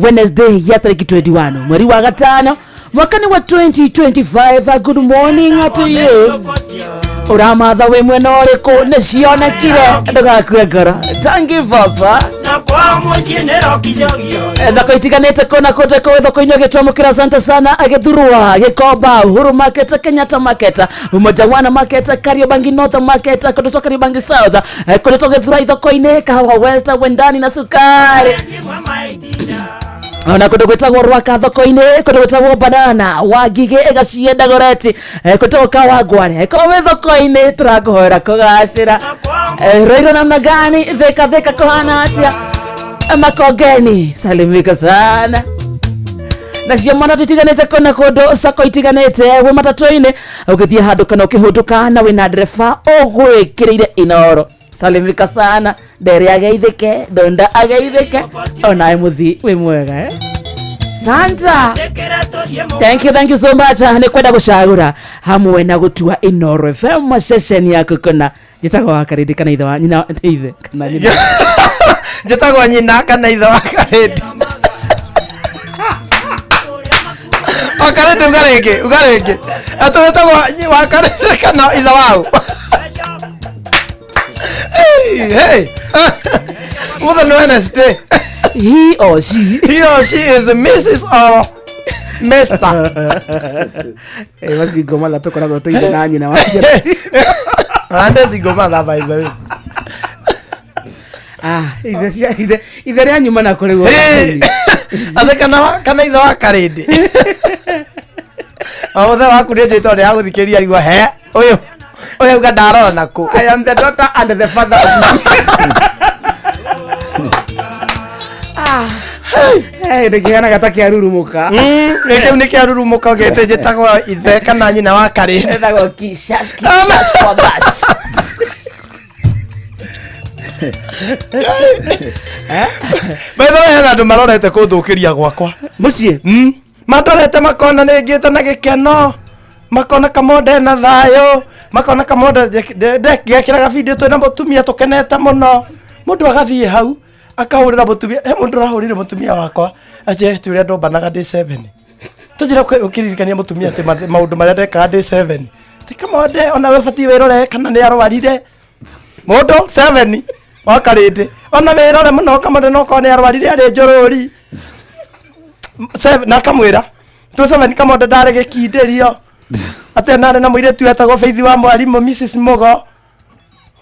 Wednesday ya tarĩki 21 mweri wa gatano mwaka nĩ wa 2025. Good morning to you. Ũramatha wĩ mwena ũrĩkũ? Nĩ cionekire, ndũgakue ngoro, don't give up. Na kwao mũciĩ nĩ rokicogio. Thoko itiganĩte kũna kũndũ kũu thoko-inĩ ũgĩtwamũkĩra, asante sana. Agĩthurwa, Gĩkomba, Uhuru Market, Kenyatta Market, Umoja One Market, Kariobangi North Market, kũndũ twa Kariobangi South, kũndũ twa Gĩthurai thoko-inĩ, Kahawa West, Wendani na Sukari, ona kũndũ gwĩtagwo Rwaka thoko-inĩ, kũndũ gwĩtagwo Banana, Wangigĩ, Ĩgacie, Ndagoreti, kũndũ Kawangware. Korwo wĩ thoko-inĩ, tũrakũhoera kũgacĩra. Rũirũ namna gani? Thika, Thika kũhana atĩa? Makongeni, salimika sana. Nacio mwana tutiganĩte kũna kũndũ sako itiganĩte, wĩ matatũ-inĩ ũgĩthiĩ handũ kana ũkĩhũndũka na wĩna ndereba ũgwĩkĩrĩire Inoro, salimika sana. Ndere ageithĩke, ndonda ageithĩke, onawe mũthi wĩ mwega, eh? Santa, thank you, thank you so much. Nĩ kwenda gũcagũra hamwe na gũtua Inoro FM ceceni yaku kũna. Njĩtagwo wa Karĩndĩ kana ithe wa nyina, ithe kana nyina. Njĩtagwo nyina kana ithe wa Karĩndĩ. O Karĩndĩ, uga rĩngĩ, uga rĩngĩ atĩ wĩtagwo wa Karĩndĩ kana ithe wau. Hey, hey. Mũthenya nĩ Wednesday. He or she. He or she is Mrs. or Mr. Macingo matha tũkoragwo tũithe na nyina wa ciana. Arande single mother, by the way. Ah, ithe cia ithe, ithe rĩa nyuma na kũrĩ. Hey. Atĩ kana ithe wa Karĩndĩ. O mũthenya waku nĩ njĩtwo nĩ agũthikĩria rigwo he ũyũ ũyũ uga ndarora nakũ. I am the daughter and the father of. Ah, hey, ndĩkĩhanaga ta kĩarurumũka. Kĩu nĩ kĩarurumũka ũgĩte njĩtagwo ithe kana nyina wa Karĩndĩ. Ĩtagwo kisas kisas kwa bas. By the way, hena andũ marorete kũthũkĩria gwakwa mũciĩ. Mandorete makona nĩ ngĩte na gĩkeno, makona kamonde na thayũ, makona kamonde ngekĩraga video twĩna mũtumia tũkenete mũno. Mũndũ agathiĩ hau akahũrĩra mũtumia, he mũndũ ũrahũrĩire mũtumia wakwa anjĩre ti ũrĩa ndombanaga ndĩ 7, tũnjĩra ũkĩririkania mũtumia atĩ maũndũ marĩa ndekaga ndĩ 7 ti kamonde ona we batiĩ wĩrore kana nĩ arwarire. Mũndũ 7 wa Karĩndĩ, ona wĩrore mũno kamonde no korwo nĩ arwarire arĩ njũrũri. Na akamwĩra twĩ 7 kamonde ndarĩ gĩkindĩrio atĩ narĩ na mũirĩtu etagwo Faith wa mwarimũ Mrs Mugo.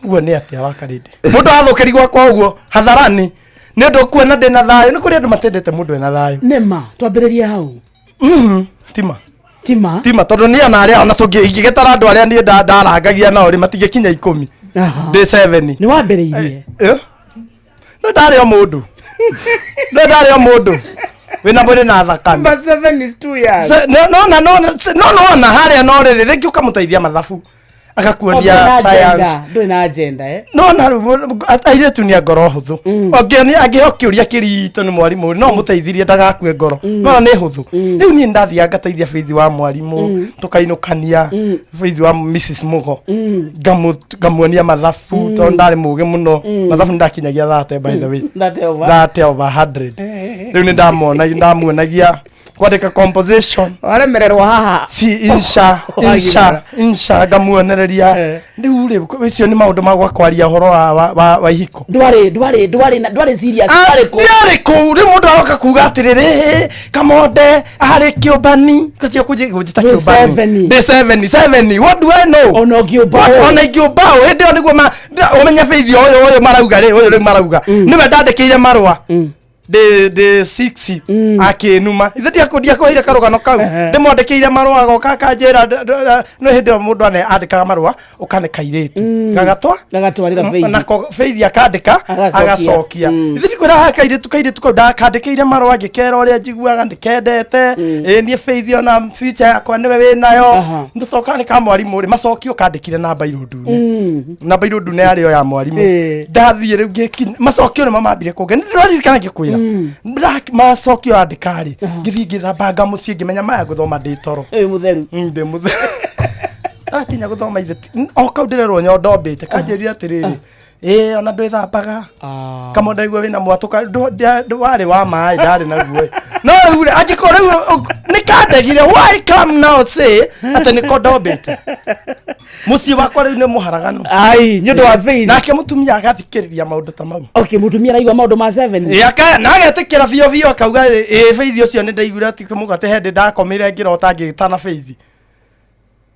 Ũguo nĩ atĩa wa Karĩndĩ mũndũ athũkĩri gwakwa ũguo hadharani nĩ ũndũ kuona ndĩna thayũ? Nĩ kũrĩ andũ matendete mũndũ ena thayũ. Nĩma twambĩrĩrie hau. Tima. Tima. Tima, tondũ niĩ ona arĩa ona tũngĩ ingĩgĩtara andũ arĩa niĩ ndarangagia nao rĩ, matingĩkinya 10 ndĩ 7. Nĩ wambĩrĩirie. Eh? No ndarĩ o mũndũ, no ndarĩ o mũndũ wĩna mwĩrĩ na thakame. But 7 is 2 years. No nona harĩa no rĩrĩ rĩngĩ ũkamũteithia mathabu agakuonia science. Ndũrĩ na agenda, eh? No na rĩu airĩtu nĩ a ngoro hũthũ. Ũngĩonia angĩheo kĩũria kĩritũ nĩ mwarimũ, no mũteithirie ndagakue ngoro. No nĩ hũthũ. Rĩu niĩ ndathiaga ngateithia Faith wa mwarimũ, tũkainũkania Faith wa Mrs Mugo, ngamuonia mathabu tondũ ndarĩ mũgĩ mũno mathabu. Nĩ ndakinyagia 30, by the way. 30 over. 30 over 100. Rĩu nĩ ndamuonagia kwandĩka composition. Waremererwo haha. Si insha insha insha, ngamuonereria. Rĩu rĩ, icio nĩ maũndũ ma kwaria ũhoro wa ihiko. Ndwarĩ serious, ndwarĩ kũ. Ndiarĩ kũu. Rĩu mũndũ aroka kuga atĩrĩrĩ, "Ĩ, kamonde arĩ kĩũmbani gatio kũnjĩta Ndĩ kĩũmbani." 7. Ndĩ 7, 7, what do I know? Ona ũngĩũmba. Ona ingĩũmba ũ hĩndĩ ĩyo nĩguo ũmenye Faith ũyũ marauga rĩ, ũyũ rĩu marauga nĩwe ndandĩkĩire marũa ndĩ 6 akĩnuma. Ithe ndiakũheire karũgano kau? Ndĩmwandĩkĩire marũa goka akanjĩra no hĩndĩ ĩyo mũndũ andĩkaga marũa ũkane kairĩtu gagatwa Gagatwarĩra Faith. Nako Faith akandĩka. Agacokia. Agacokia. Ithe ndikwĩra haha kairĩtu kau ndakandĩkĩire marũa ngĩkera ũrĩa njiguaga ndĩkendete, ĩ niĩ Faith ona future yakwa nĩwe wĩnayo. Ndũcoka nĩ ka mwarimũ rĩ, macokio kandĩkire na mbairũ ndune, na mbairũ ndune yarĩ o ya mwarimũ. Ndathiĩ rĩu ngĩkinya macokio nĩmo mambire kũnge nĩndĩraririkana ngĩkwĩra macokio andĩka rĩ, ngĩthiĩ ngĩthambanga mũciĩ ngĩmenya maya ngũthoma ndĩ toro. Wĩ mũtheru. Ndĩ mũtheru. Ndakinya gũthoma ithe o kau ndĩrerwo nyondo mbĩte kanjĩrire atĩrĩrĩ, Ĩĩ, ona ndwĩthambaga kama ndaigua wĩna mwatũka warĩ wa maĩ ndarĩ naguo no rĩu rĩ angĩkorwo rĩu nĩ kandegire, why come now say atĩ nĩko ndombĩte mũciĩ wakwa rĩu nĩ mũharaganu? Ai, nĩ ũndũ wa Faith. Nake mũtumia agathikĩrĩria maũndũ ta mau. Okay, mũtumia araigua maũndũ ma 7. Ĩ, na agetĩkĩra biũ biũ, akauga ĩ Faith ũcio nĩ ndaiguire atĩ mũgate hĩndĩ ndakomire ngĩrota ngĩtana Faith.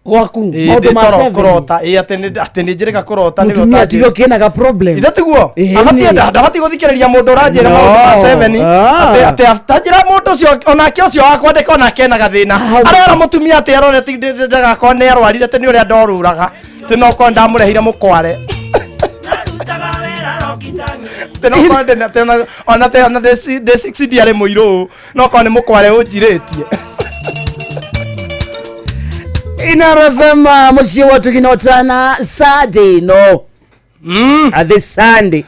Gwaku Ĩ, maũndũ ma ndĩ toro 7. kũrota ĩ atĩ nĩ njĩrĩga kũrota nĩwe Mũtumia ũtanjĩra. tigo kĩnaga problem. Ithe tiguo Ĩ, abatiĩ nĩ. ndabatiĩ gũthikĩrĩria mũndũ ũranjĩra No. maũndũ ma 7. Ah. Atĩ atanjĩra mũndũ ũcio onake ũcio wa kwandĩka onake ena gathĩna, arera mũtumia atĩ arore ndagakorwo nĩ arwarire atĩ nĩ ũrĩa ndorũraga atĩ no korwo ndamũrehire mũkware atĩ no korwo atĩ ona ndĩ 6 ndiarĩ mũirũ, no korwo nĩ mũkware ũnjirĩtie. Inoro FM, muciĩ wa tuginotana Sunday no this Sunday,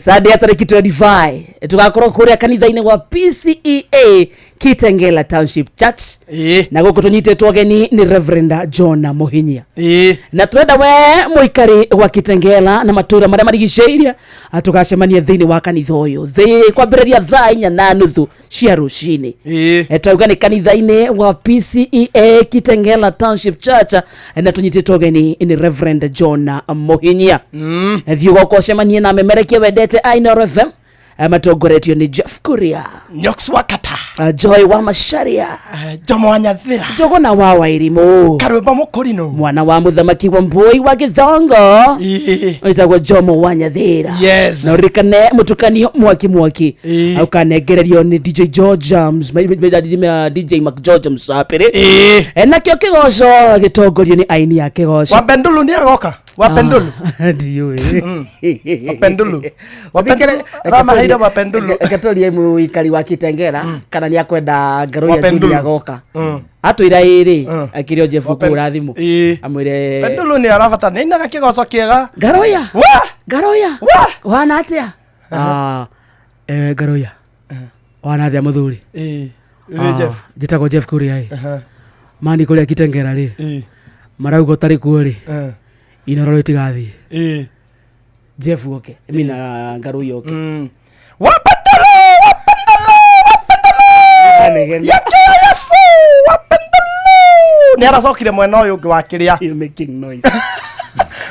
Sunday ya tarĩki 25, tugakorwo kũrĩa kanitha-inĩ wa PCEA Kitengela Township Church, na gũkũ tũnyitĩtwo ageni nĩ Reverend John Mũhinyia, na twenda we mũikari wa Kitengela na matũra marĩa marigicĩirie tũgacemania thĩinĩ wa kanitha ũyũ thĩ kwambĩrĩria thaa 4:30 cia rũcinĩ. Tauga nĩ kanitha-inĩ wa PCEA Kitengela Township Church, na tũnyitĩtwo ũgeni nĩ Reverend John Mũhinyia. Thiĩ ũgoka ũcemanie na memerekia wendete a Inooro FM, matongoretio nĩ Jeff Kuria. Nyox Wakata. Joy wa Macharia. Jomo wa Nyathira. Njogona wa Wairimu. Karwĩmbo Mũkũrinũ. Mwana wa mũthamaki wa Mbui wa Gĩthongo wĩtagwo Jomo wa Nyathira. Yes. Na ũririkane mũtukanio mwaki mwaki ũkanengererio nĩ DJ George James, DJ McGeorge Msapĩrĩ. Nakĩo kĩgoco gĩtongorio nĩ aini a kĩgoco. Wapendulu nĩ agoka Wapendulu. Ndiũĩ. Wapendulu. Wapendulu. Ramaheire Wapendulu. Reke tũrie mũikari wa Kitengela kana nĩ akwenda Ngaruiya Wapendulu. Junior agoka. Atwĩra ĩrĩ akĩrĩ o Jeff kũhũra thimũ amwĩre Pendulu nĩ arabata nĩ ainaga kĩgoco kĩega. Ngaruiya. Wa! Ngaruiya. Wa! Ũhana atĩa? Ah, Ngaruiya ũhana atĩa mũthuri? Ĩ Jeff. Njĩtagwo Jeff Kuria ĩ mani kũrĩa Kitengela rĩ marauga ũtarĩ kuo rĩ Inoro rĩtigathiĩ. Jeff oke mina Ngaruiya oke. Wapendulu, Wapendulu, Wapendulu. Yake Yesu, Wapendulu. Nĩ aracokire mwena ũyũ ũngĩ wa kĩrĩa. You're making noise.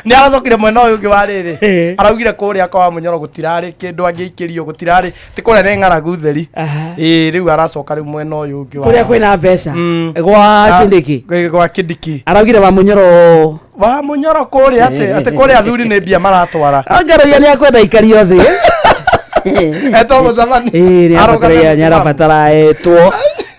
Nĩ aracokire mwena ũyũ ũngĩ wa rĩrĩ. Araugire kũrĩa kwa Mũnyoro gũtirarĩ kĩndũ angĩikĩrio, gũtirarĩ ti kũrĩa nĩ ng'aragu theri. Ĩĩ, rĩu aracoka rĩu mwena ũyũ ũngĩ wa kũrĩa kwĩna mbeca gwa Kindiki. Gwa Kindiki. Araugire wa Mũnyoro. Wa Mũnyoro kũrĩa atĩ kũrĩa athuri nĩ mbia maratwara. Ngaruiya nĩ akwenda ikario thĩ. Etwo mũcemani. Ĩĩ, nĩ Arũgame arabatara nĩ arabatara etwo.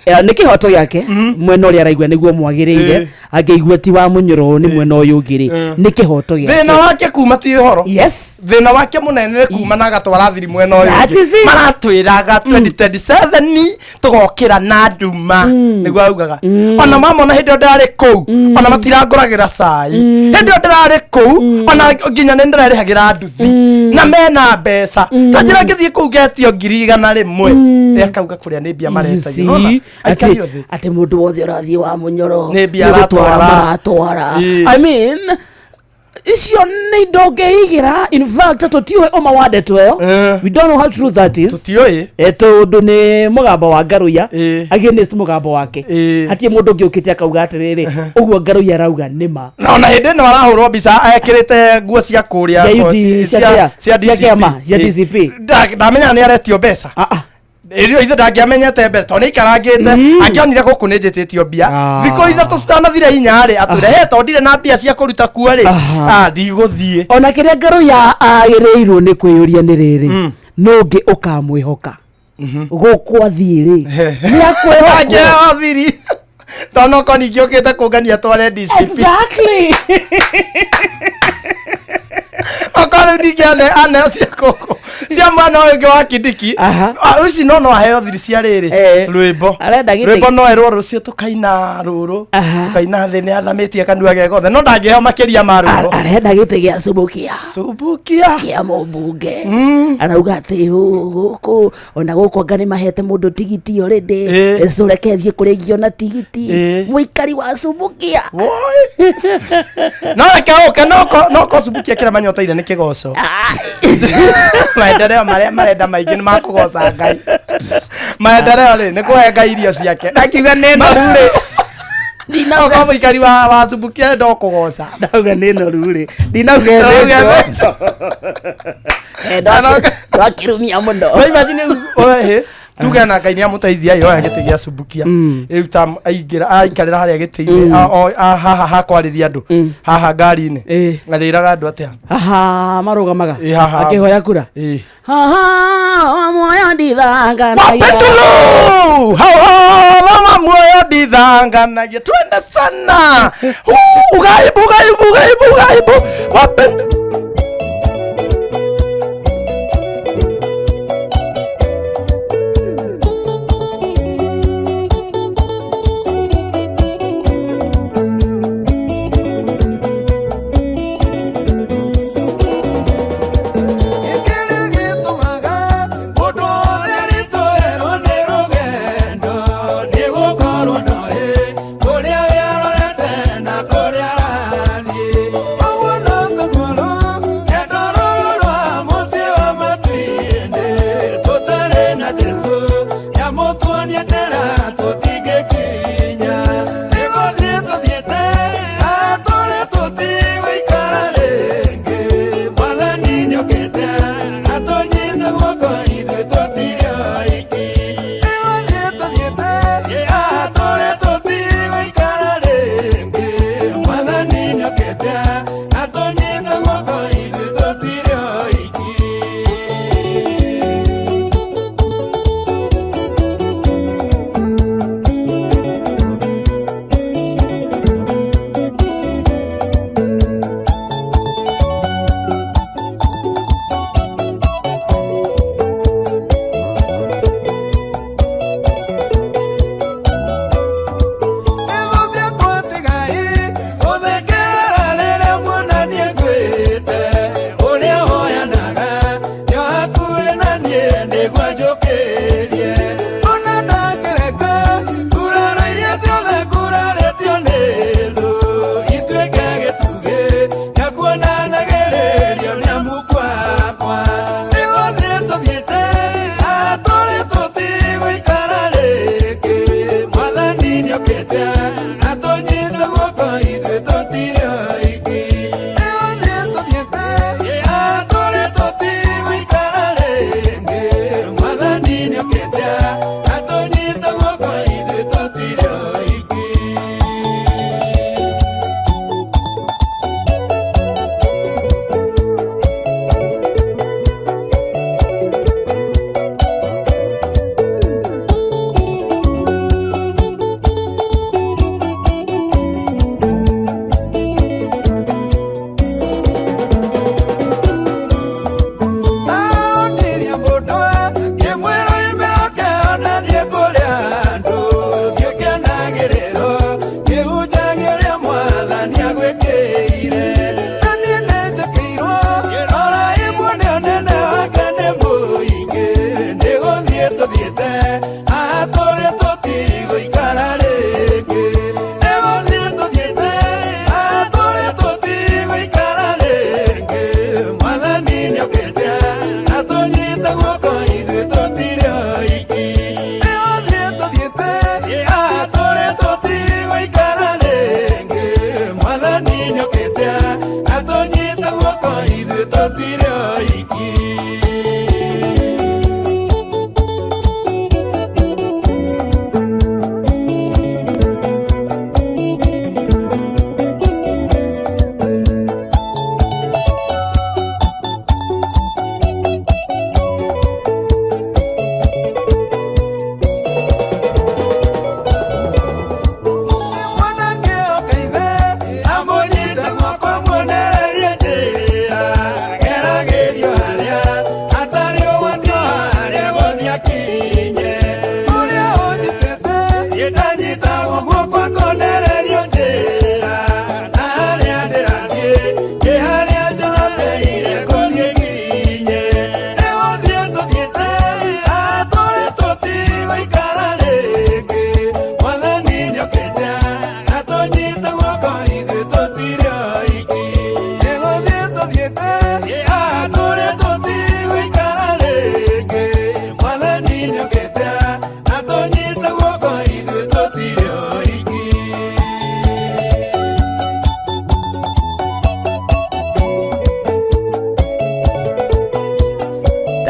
Nĩ kĩhoto gĩake mwena ũrĩa araigua nĩguo mwagĩrĩire, angĩigua ti wa Mũnyoro nĩ mwena ũyũ ũngĩ rĩ, nĩ kĩhoto gĩake. Thĩna wake kuma ti ũhoro. Yes. Thĩna wake mũnene nĩ kuma na agatwara thiri mwena ũyũ That ũngĩ. is it. Maratwĩraga 2027 tũgokĩra na nduma nĩguo augaga. Ona mamona hĩndĩ ĩyo ndĩrarĩ kũu ona matirangũragĩra cai, hĩndĩ ĩyo ndĩrarĩ kũu ona nginya nĩ ndĩrerĩhagĩra nduthi na mena mbeca ta njĩra ngĩthiĩ kũu ngetio 100,000 nĩ akauga kũrĩa nĩ mbia You maretagio. see, Nĩwona? Aikario atĩ thĩ. atĩ mũndũ wothe ũrathiĩ wa Mũnyoro Nĩ mbia nĩ gũtwara aratwara. maratwara. Ĩĩ. I mean, icio nĩ indo ũngĩigĩra. In fact, tũtiũĩ ũma wa ndeto ĩyo. We don't know how true that is. Tũtiũĩ. Tondũ nĩ mũgambo wa Ngaruiya against mũgambo wake, hatirĩ mũndũ ũngĩ ũkĩte akauga atĩrĩrĩ ũguo Ngaruiya arauga nĩ ma. Na ona hĩndĩ ĩno arahũrwo mbica ekĩrĩte nguo cia kũrĩa Cia UD, cia kĩa? cia Cia DCP. kĩama, cia DCP. Ndamenya nĩ aretio mbeca ĩrio ithe ndangĩamenyete mbeca tondũ nĩ aikarangĩte angĩonire gũkũ nĩ njĩtĩtio mbia thikũ 3 citanathira inya rĩ atwĩre he tondũ ndirĩ na mbia cia kũruta kuo rĩ ndigũthiĩ. Ona kĩrĩa Ngaruiya agĩrĩirwo nĩ kwĩyũria nĩ rĩrĩ, nũ ũngĩ ũkamwĩhoka gũkũ athiĩ rĩ nĩ akwĩhokwo? Angĩheo thiri tondũ no korwo ningĩ ũkĩte kũngania tware DCP. Exactly. Okorwo rĩu ningĩ aneo cia kũkũ cia mwana ũyũ ũngĩ wa Kindiki. Ici no aheo thiri cia rĩrĩ rwĩmbo. Arenda gĩtĩ. Rwĩmbo no erwo rũcio tũkaina rũrũ tũkaina thĩ nĩ athamĩtie kanua ge gothe no ndangĩheo makĩria ma rwĩmbo. Arenda gĩtĩ gĩa Subukia. Subukia. Kĩa mũmbunge. Arauga atĩ gũkũ ona gũkũ anga nĩ mahete mũndũ tigiti already. So reke thiĩ kũrĩa ingĩona tigiti. Mũikari wa Subukia. No reke ũke no ko Subukia kĩrĩa manyoteire nĩ Nĩ kĩgoco. Maendeleo marĩa marenda maingĩ nĩ makũgoca Ngai. Maendeleo rĩ, nĩ kũhe Ngai irio ciake. Ndakiuga nĩ noru rĩ. Okorwo mũikari wa Subukia arenda o kũgoca. Ndauga nĩ noru rĩ, ndinauga Ndauga ĩthĩnjwo. Ndwakĩrumia mũno. No imagine ĩ, tuge na Ngai nĩ amũteithia ĩ, oya gĩtĩ gĩa Subukia. Rĩu ta aingĩra aikarĩra harĩa gĩtĩ-inĩ, haha hakwarĩria andũ, haha ngari-inĩ, arĩraga andũ atĩa? Haha marũgamaga Ĩ, haha. Akĩhoya kura. Ĩ. Haha muoyo ndithanganagia. Wapendulu! Hau hau muoyo ndithanganagia. Twende sana. Huu, ugaibu ugaibu ugaibu ugaibu. Wapendulu.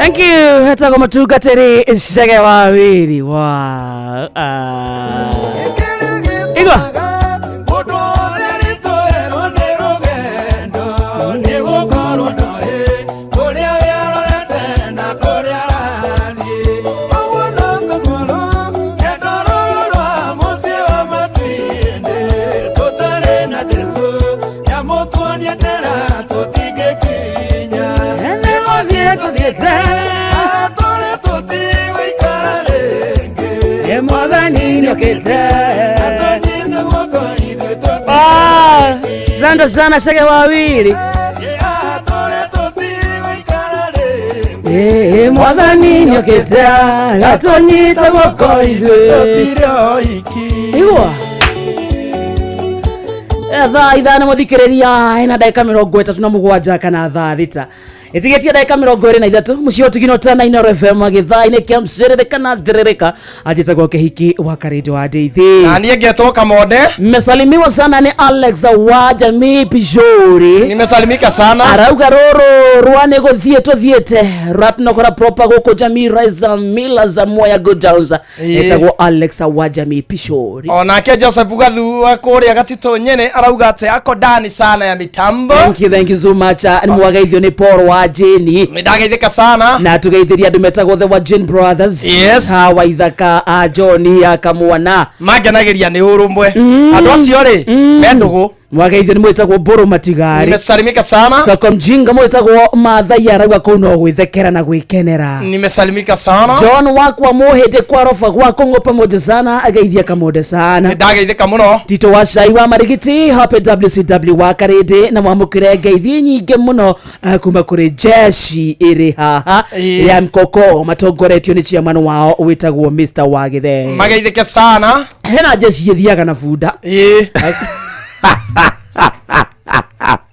Thank you. Hetagwo mũtungatĩri Chege wa Wĩri wa igua Asante sana Chege wa Wĩri. Mwathani nĩokĩte atũnyite guoko ithuĩ. Igua thaa 5 mũthikĩrĩria ina ndagĩka 37 kana thaa 6 ĩtigĩtie ndagĩka 23 mũciĩ ũtugino ta Inooro FM gĩthaa-inĩ kĩa mcerereka na thĩrĩrĩka anjĩtagwo Kĩhiki wa Karĩndũ wa Ndeithi Na niĩ ngetwo Kamonde. Mmesalimiwa sana ni Alex wa Jamii Pishori. Nimesalimika sana. Arauga rũrũ rwa nĩ gũthiĩ tũthiĩte ratnokora proper gũkũ Jamii Rise Miller za Moya Good House. Etagwo Alex wa Jamii Pishori. Onake Joseph Gathu wa kũrĩa Gatitũ Nyene arauga atĩ ako ndani sana ya mitambo. Thank you so much. Nĩ mwageithio nĩ Paul wa Jane. Nĩndageithĩka sana. Na tugeithiria andũ metagwo the wa Jane Brothers. Yes. Hawa Ithaka a John a Kamwana. Mangenagĩria nĩ ũrũmwe. Andũ acio rĩ me ndũgũ. Mwageithio nĩ mwĩtagwo Mbũrũ Matigari. Nimesalimika sana. Soko Mjinga mwĩtagwo Mathai arauga kũu no gwĩthekera na gwĩkenera. Nimesalimika sana. John wakwa mũhĩndĩ kwa roba gwa Kong'o pamoja sana ageithia Kamonde sana. Nĩndageithĩka mũno. Tito wa Cai wa Marigiti Happy WCW wa Karĩndĩ na mwamũkĩre ngeithi nyingĩ mũno kuma kũrĩ jeshi ĩrĩ haha ya Mkoko matongoretio nĩ chairman wao wĩtagwo Mr Wagithe. Mageithĩke sana. Hena jeshi ĩthiaga na bunda.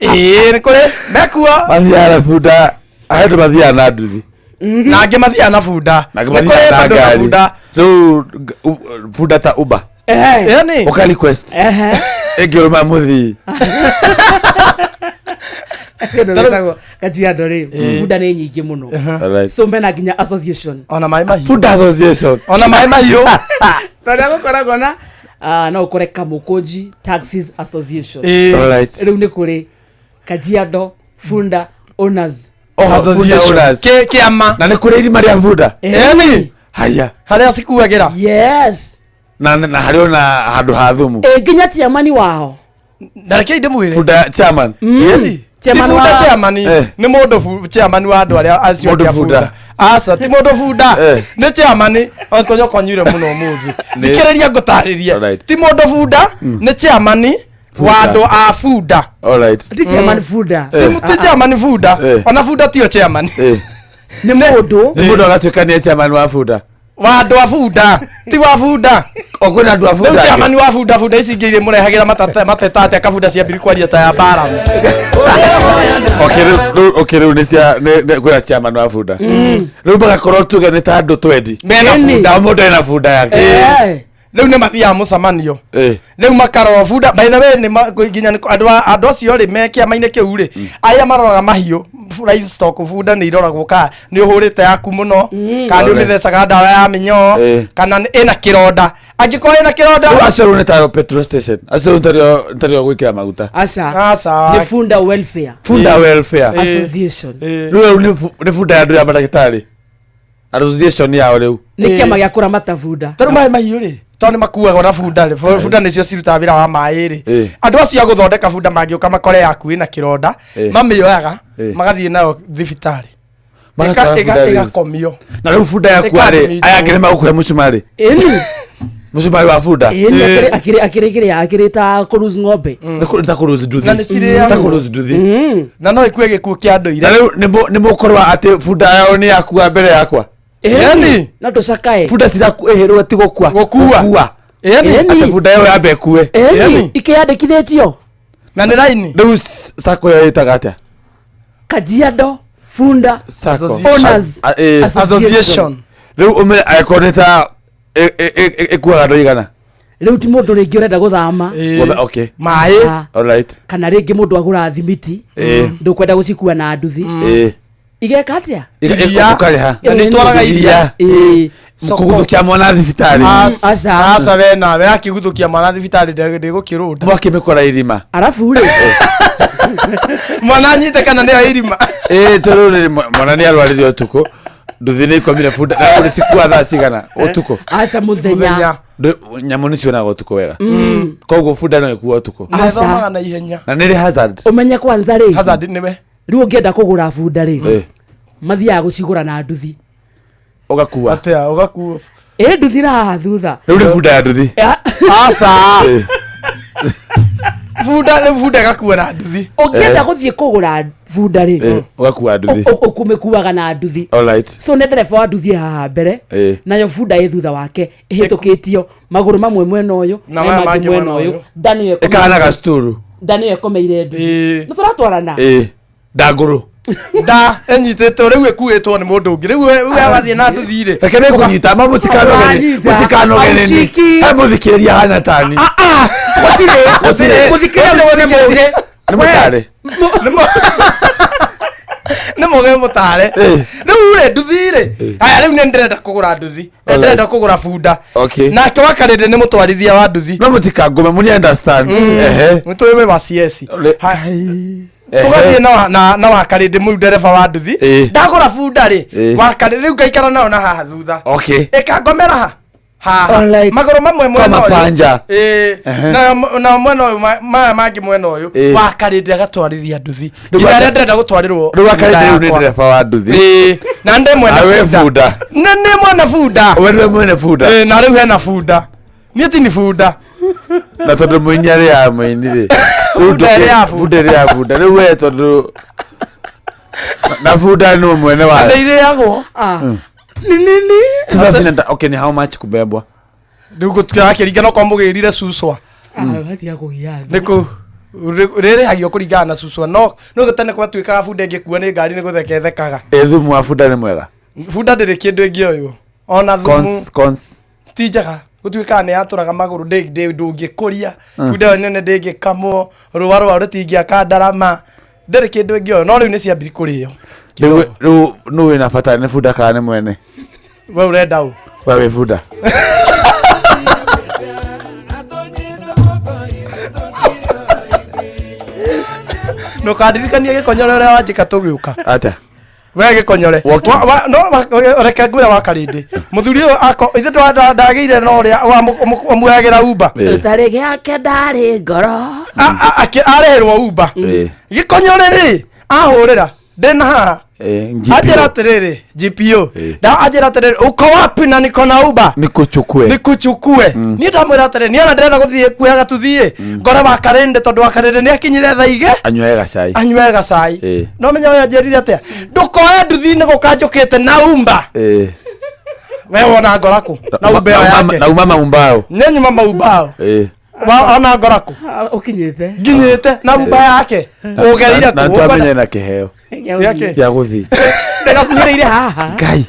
Nĩ kũrĩ mekuo mathiaga na bunda andũ mathiaga na nduthi na angĩ mathiaga na bunda. Na angĩ Nĩ kũrĩ mathiaga na bado na ngari. bunda. Rĩu bunda ta Uber Yaani ũka request ĩngĩrũma mũthii Kĩndũ gĩtagwo Kajiado rĩ bunda nĩ nyingĩ mũno. Alright. So mena nginya association. Ona maĩ mahiũ. Bunda association. Ona maĩ mahiũ. Tondũ gũkoragwo na no ũkore Kamũkũnji Taxis Association. Alright. Rĩu nĩ kũrĩ Kajiado Funda Owners. Association. Kĩama. Na nĩ kũrĩ irima rĩa bunda. Ĩni. Haya. Harĩa cikuagĩra. Yes. Na harĩ ona handũ ha thumu. Nginya chairman wao. Na reke ndĩmwĩre. Bunda chairman. Ĩni. Chairman Ti bunda wa- chairman nĩ mũndũ chairman wa andũ arĩa acio Mũndũ angĩ a bunda. bunda. Aca ti mũndũ bunda. Nĩ chairman okonyo konyuire mũno ũmũthĩ. Thikĩrĩria ngũtarĩrie. Ti mũndũ bunda nĩ chairman wa andũ a bunda. Alright. Ti chairman bunda. Ti chairman bunda. Ona bunda tiyo chairman. Nĩ mũndũ. Nĩ mũndũ agatuĩka nĩ chairman wa bunda. Wa andũ a bunda. Ti wa bunda. O kwĩna andũ a bunda. Rĩu chairman wa bunda bunda ici ingĩ irĩ mũrehagĩra mateta atĩa kabunda ciambiri kwaria ta ya Balamu. Okay, rĩu rĩu nĩ cia kwĩna chairman wa bunda. Rĩu magakorwo tuge nĩ ta andũ twendi. Mena bunda. O mũndũ ena bunda yake. Rĩu nĩ mathiaga mũcemanio. Rĩu makarora bunda by the way nĩ nginya andũ acio rĩ me kĩama-inĩ kĩu rĩ arĩa maroraga mahiũ livestock bunda nĩ iroragwo kana nĩ ũhũrĩte yaku mũno kana nĩ ũmĩthecaga ndawa ya mĩnyoo kana ĩna kĩronda angĩkorwo ĩna kĩronda. Rĩu acio rĩu nĩ ta petrol station. Acio rĩu nĩ tarĩo gwĩkĩra maguta. Aca. Nĩ Funda Welfare. Funda Welfare Association. Rĩu nĩ bunda ya andũ ya mandagĩtarĩ. Association yao rĩu. Nĩ kĩama gĩa kũramata bunda. Tarĩu maĩ mahiũ rĩ tondũ nĩ makuagwo na bunda rĩ bunda nĩcio cirutaga wĩra wa maĩ rĩ andũ acio a gũthondeka bunda mangĩũka makore yaku ĩna kĩronda mamĩoyaga magathiĩ nayo thibitarĩ ĩgakomio. Na rĩu bunda yakua rĩ aya angĩ nĩ magũkũhe mũcumarĩ. Mũcumarĩ wa bunda. Akĩrĩ kĩrĩa akĩrĩ ta kũruz ng'ombe. Nĩ ta kũruz nduthi. Na nĩ cirĩagwo. Ta kũruz nduthi. Na no ĩkue gĩkuũ kĩa ndũire. Na rĩu nĩ mũkorwo atĩ bunda yao nĩ yakua mbere yakwa. Ĩni. Na tũcakae. Bunda cirakuĩhĩrwo ti gũkua. Gũkua. Ĩni. Atĩ bunda ĩyo yambe ĩkue. Ĩni. Ikĩyandĩkithĩtio. Na nĩ raini. Rĩu sacco ĩyo ĩtaga atĩa? Kajiado Funda Sacco. Owners Association. Rĩu ũmenye angĩkorwo nĩ ta ĩkuaga andũ aigana. Rĩu ti mũndũ rĩngĩ ũrenda gũthama. Okay. Maĩ. Alright. Kana rĩngĩ mũndũ agũra thimiti. Ndũkwenda gũcikua na nduthi. Igeka atia? Iria. Ũkarĩha. Na nĩ itwaraga iria. Ĩĩ. Kũguthũkia mwana thibitarĩ. Aca. Aca we nawe akĩguthũkia mwana thibitarĩ ndĩgũkĩrũnda. Mwakĩmĩkora irima. Arabu rĩ. Mwana anyite kana nĩyo irima. Ĩĩ tondũ rĩrĩ mwana nĩ arwarire ũtukũ. Nduthi nĩ ikomire bunda na kũrĩ cikua thaa cigana ũtukũ. Aca mũthenya. Nyamũ nĩ cionaga ũtukũ wega. Koguo bunda no ĩkua ũtukũ. Nethomaga na ihenya. Na nĩ ĩrĩ hazard. Ũmenye kwanza rĩ. Hazard nĩwe. Rĩu ũngĩenda kũgũra bunda rĩ. Mathiaga gũcigũra na nduthi. Ũgakua. Atĩa ũgakua. Ĩ nduthi na haha thutha. Rĩu nĩ bunda ya nduthi. Aca. Bunda nĩ bunda ĩgakua na nduthi. Ũngĩenda gũthiĩ kũgũra bunda rĩ. Ũgakua nduthi. Ũkũmĩkuaga na nduthi. All right. So nĩ ndereba wa nduthi haha mbere. Nayo bunda ĩ thutha wake ĩhĩtũkĩtio magũrũ mamwe mwena ũyũ Na maya maya mangĩ mangĩ mwena mwena ũyũ. ũyũ. Nda nĩyo Ĩkahana gacuturu. Nda nĩyo ĩkomeire nduthi. Nĩ tũratwarana. Ndangũrũ. Nda ĩnyitĩtwo rĩu ĩkuĩtwo nĩ mũndũ ũngĩ rĩu we wathiĩ na nduthi rĩ. Reke nĩ kũnyita ma mũtikanogereni. Mũtikanogereni. He mũthikĩrĩria hana tani. Gũtirĩ. Gũtirĩ. Mũthikĩrĩria nĩ mũũgĩ. Nĩ mũtare. Nĩ mũũgĩ mũtare. Rĩu rĩ nduthi rĩ. Aya rĩu nĩ ndĩrenda kũgũra nduthi. Nĩ ndĩrenda kũgũra bunda. Okay. Nake wakarĩndĩ nĩ mũtwarithia wa nduthi. No mũtikangũme mũni understand. Ehe. Nĩ tũĩ wa CS. Tũgathiĩ na wakarĩndĩ mũu ndereba wa nduthi. Ndagũra bunda rĩ. Wakarĩndĩ rĩu ngaikara nayo na haha thutha. Okay. Ĩkangomera ha. Haha. Magũrũ mamwe mwena ũyũ. Mapanja. Na mwena ũyũ maya mangĩ mwena ũyũ. Wakarĩndĩ agatwarithia nduthi. Nginya arĩa ndĩrenda gũtwarĩrwo. Rĩu wakarĩndĩ rĩu nĩ ndereba wa nduthi. Na ndĩ mwene bunda. Nĩ nĩ mwene bunda. We nĩwe mwene bunda. Na rĩu hena bunda. Niĩ ti ni bunda. Na tondũ mũini arĩ ya mũini rĩ. Bunda ĩrĩ ya bunda. Bunda ĩrĩ ya bunda. Rĩu we tondũ na bunda nĩ mwene wayo. Na irĩagwo. Ni nini? Sasa sina okay ni how much kubebwa? Rĩu gũtirakĩringana okorwo mũgĩrire cucwa. Hatiga kũgia andũ. Nĩkũ rĩrĩhagio kũringana na cucwa no no tene gwatuĩkaga bunda ĩngĩkua nĩ ngari nĩ gũthekethekaga. Ĩ thumu wa bunda nĩ mwega. Bunda ndĩrĩ kĩndũ ĩngĩoywo. Ona thumu. Cons. Ti njega. Gũtuĩkaga nĩ yatũraga magũrũ ndũngĩkũria. Bunda ĩyo nene ndĩngĩkamwo, rũa rwayo rũtingĩaka ndarama. Ndĩrĩ kĩndũ ĩngĩoywo no rĩu nĩ ciambiri kũrĩo. Rĩu nũ wĩna bata nĩ bunda kana nĩ mwene? We ũrenda ũ? We wĩ bunda. Ndũkandirikanie gĩkonyore ũrĩa wanjĩka tũgĩũka. Atĩa? We gĩkonyore. No reke ngwĩre wakarĩndĩ. Mũthuri ũyũ ako ithe ndagĩire na ũrĩa wamuoyagĩra Uber. Gĩtarĩ gĩake ndarĩ ngoro. Arĩhĩrwo Uber. Gĩkonyore rĩ ahũrĩra ndĩna haha. Anjĩra atĩrĩrĩ GPO. Da anjĩra atĩrĩrĩ uko wapi na niko na Uber. Nikuchukue. Nikuchukue. Niĩ ndamwĩra atĩrĩrĩ niĩ ona ndĩrenda gũthiĩ kuoyaga tũthiĩ. Ngore wakarĩndĩ tondũ wakarĩndĩ nĩ akinyire thaa igĩ. Anyuage gacai. Anyuage gacai. No menya ũyũ anjĩrire atĩa? Ndũkoe nduthi-inĩ gũka njũkĩte na Uber. We wona ngora kũ? Na Uber ĩyo yake. Na uma maumbao. Nĩ nyuma maumbao. Ona ngora kũ? Ũkinyĩte. Nginyĩte na Uber yake. Ũgereire kũ? Na twamenye na kĩheo. Gĩa gũthiĩ. Ndĩgakuhĩrĩire haha. Ngai.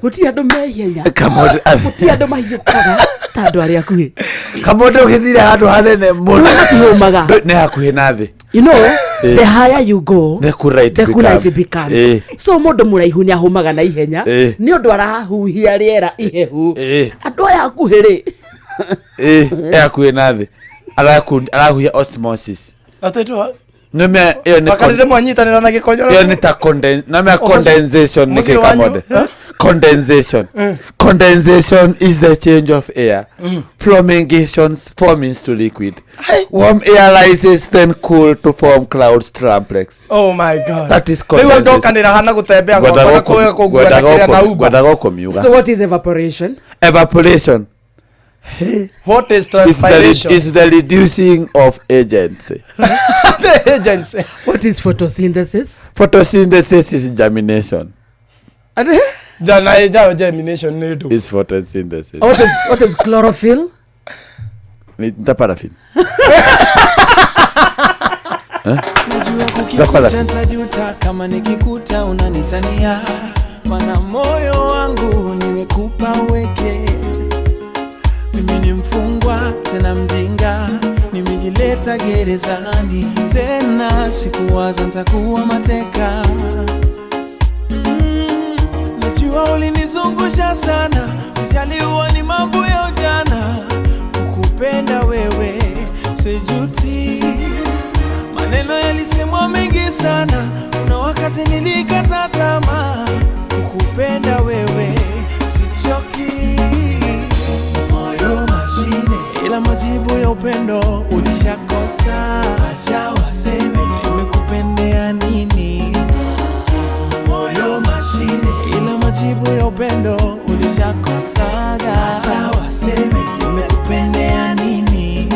Gũtirĩ andũ me ihenya. Gũtirĩ andũ mahiũkaga ta andũ arĩa akuhĩ. Kamonde ũgĩthire handũ hanene mũno. Matihũmaga. Nĩ hakuhĩ na thĩ. You know, the higher you go, the cooler it becomes. So mũndũ mũraihu nĩ ahũmaga na ihenya nĩ ũndũ arahuhia rĩera ihehu. Andũ aya akuhĩ rĩ. E hakuhĩ na thĩ. Arahuhia osmosis. Atĩ Nĩme ĩyo nĩ wakarĩndĩ mwanyitanĩra na gĩkonyore. Ĩyo nĩ ta nĩme condensation nĩ kĩ Kamonde. Condensation. Condensation is the change of air from gaseous forming to liquid. Warm air rises then cool to form clouds triplex. Oh my God. That is Rĩu condensation. ndokanĩra hana gũtembea gwakwa na kũgua na kĩrĩa na Uber. Ngwendaga ũkũmiuga. So what is evaporation? Evaporation. What is transpiration? Is the reducing of agency. The agency. What is photosynthesis? Photosynthesis is germination. Germination nĩ ndũ. Is photosynthesis. What is chlorophyll? Ni paraffin. Najua kama nikikuta unanitania, maana moyo wangu nimekupa weke. Mimi ni mfungwa tena mjinga, nimejileta gerezani tena, sikuwaza nitakuwa mateka. Najua ulinizungusha sana, sijali huwa ni mambo ya ujana. Kukupenda wewe sijuti, maneno yalisemwa mengi sana, kuna wakati nilikata tamaa. Kukupenda wewe sichoki, moyo mashine, ila majibu ya upendo ulishakosa. Acha waseme nimekupendea nini, moyo mashine, ila majibu ya upendo ulishakosaga. Acha waseme nimekupendea nini.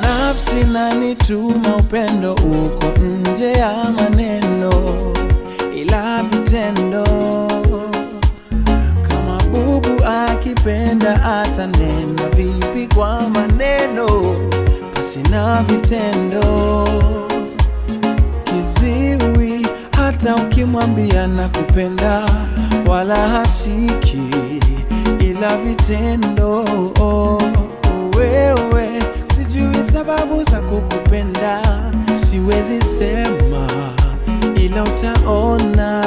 Nafsi nanituma upendo uko nje ya maneno, ila vitendo. Kama bubu akipenda atanena vipi kwa maneno pasi na vitendo? Kiziwi hata ukimwambia nakupenda wala hasiki, ila vitendo. Wewe sijui sababu za kukupenda, siwezi sema, ila utaona.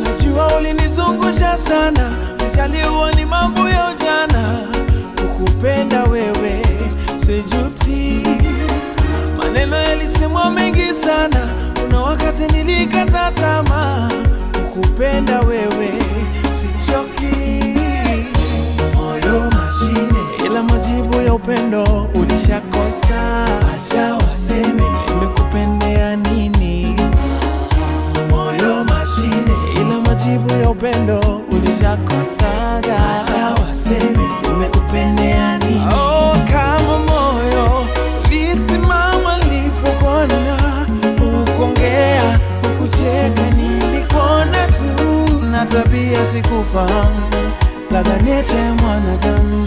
Najua ulinizungusha sana, sijali huwa ni mambo ya ujana. Kukupenda wewe sijuti, maneno yalisemwa mengi sana, kuna wakati nilikata tamaa. Kukupenda wewe sichoki, moyo mashine, ila majibu ya upendo ulishakosa. Acha waseme nimekupendea nini, moyo mashine, ila majibu ya upendo ulishakosaga. Acha waseme nimekupendea nini. Oh, kama moyo ulisimama nilipokuona, ukongea ukucheka, nilikuona tu na tabia sikufahamu, labda niache mwanadamu.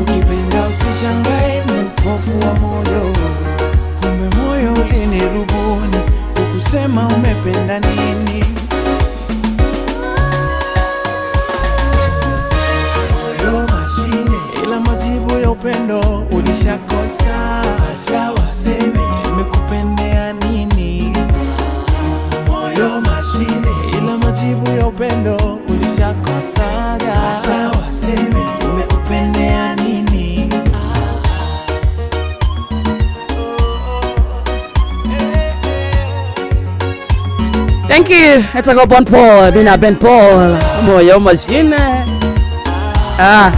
Ukipenda usishangae ni upofu wa moyo, kumbe moyo ulinirubuni, ukusema umependa nini. Moyo mashine, ila majibu ya upendo ulishakosa. Acha waseme nimekupendea nini, moyo mashine, ila majibu ya upendo ulishakosaga. Acha waseme nimekupendea nini. Thank you. Etagwo Bon Paul, bina Ben Paul. Moyo mashine. Ah.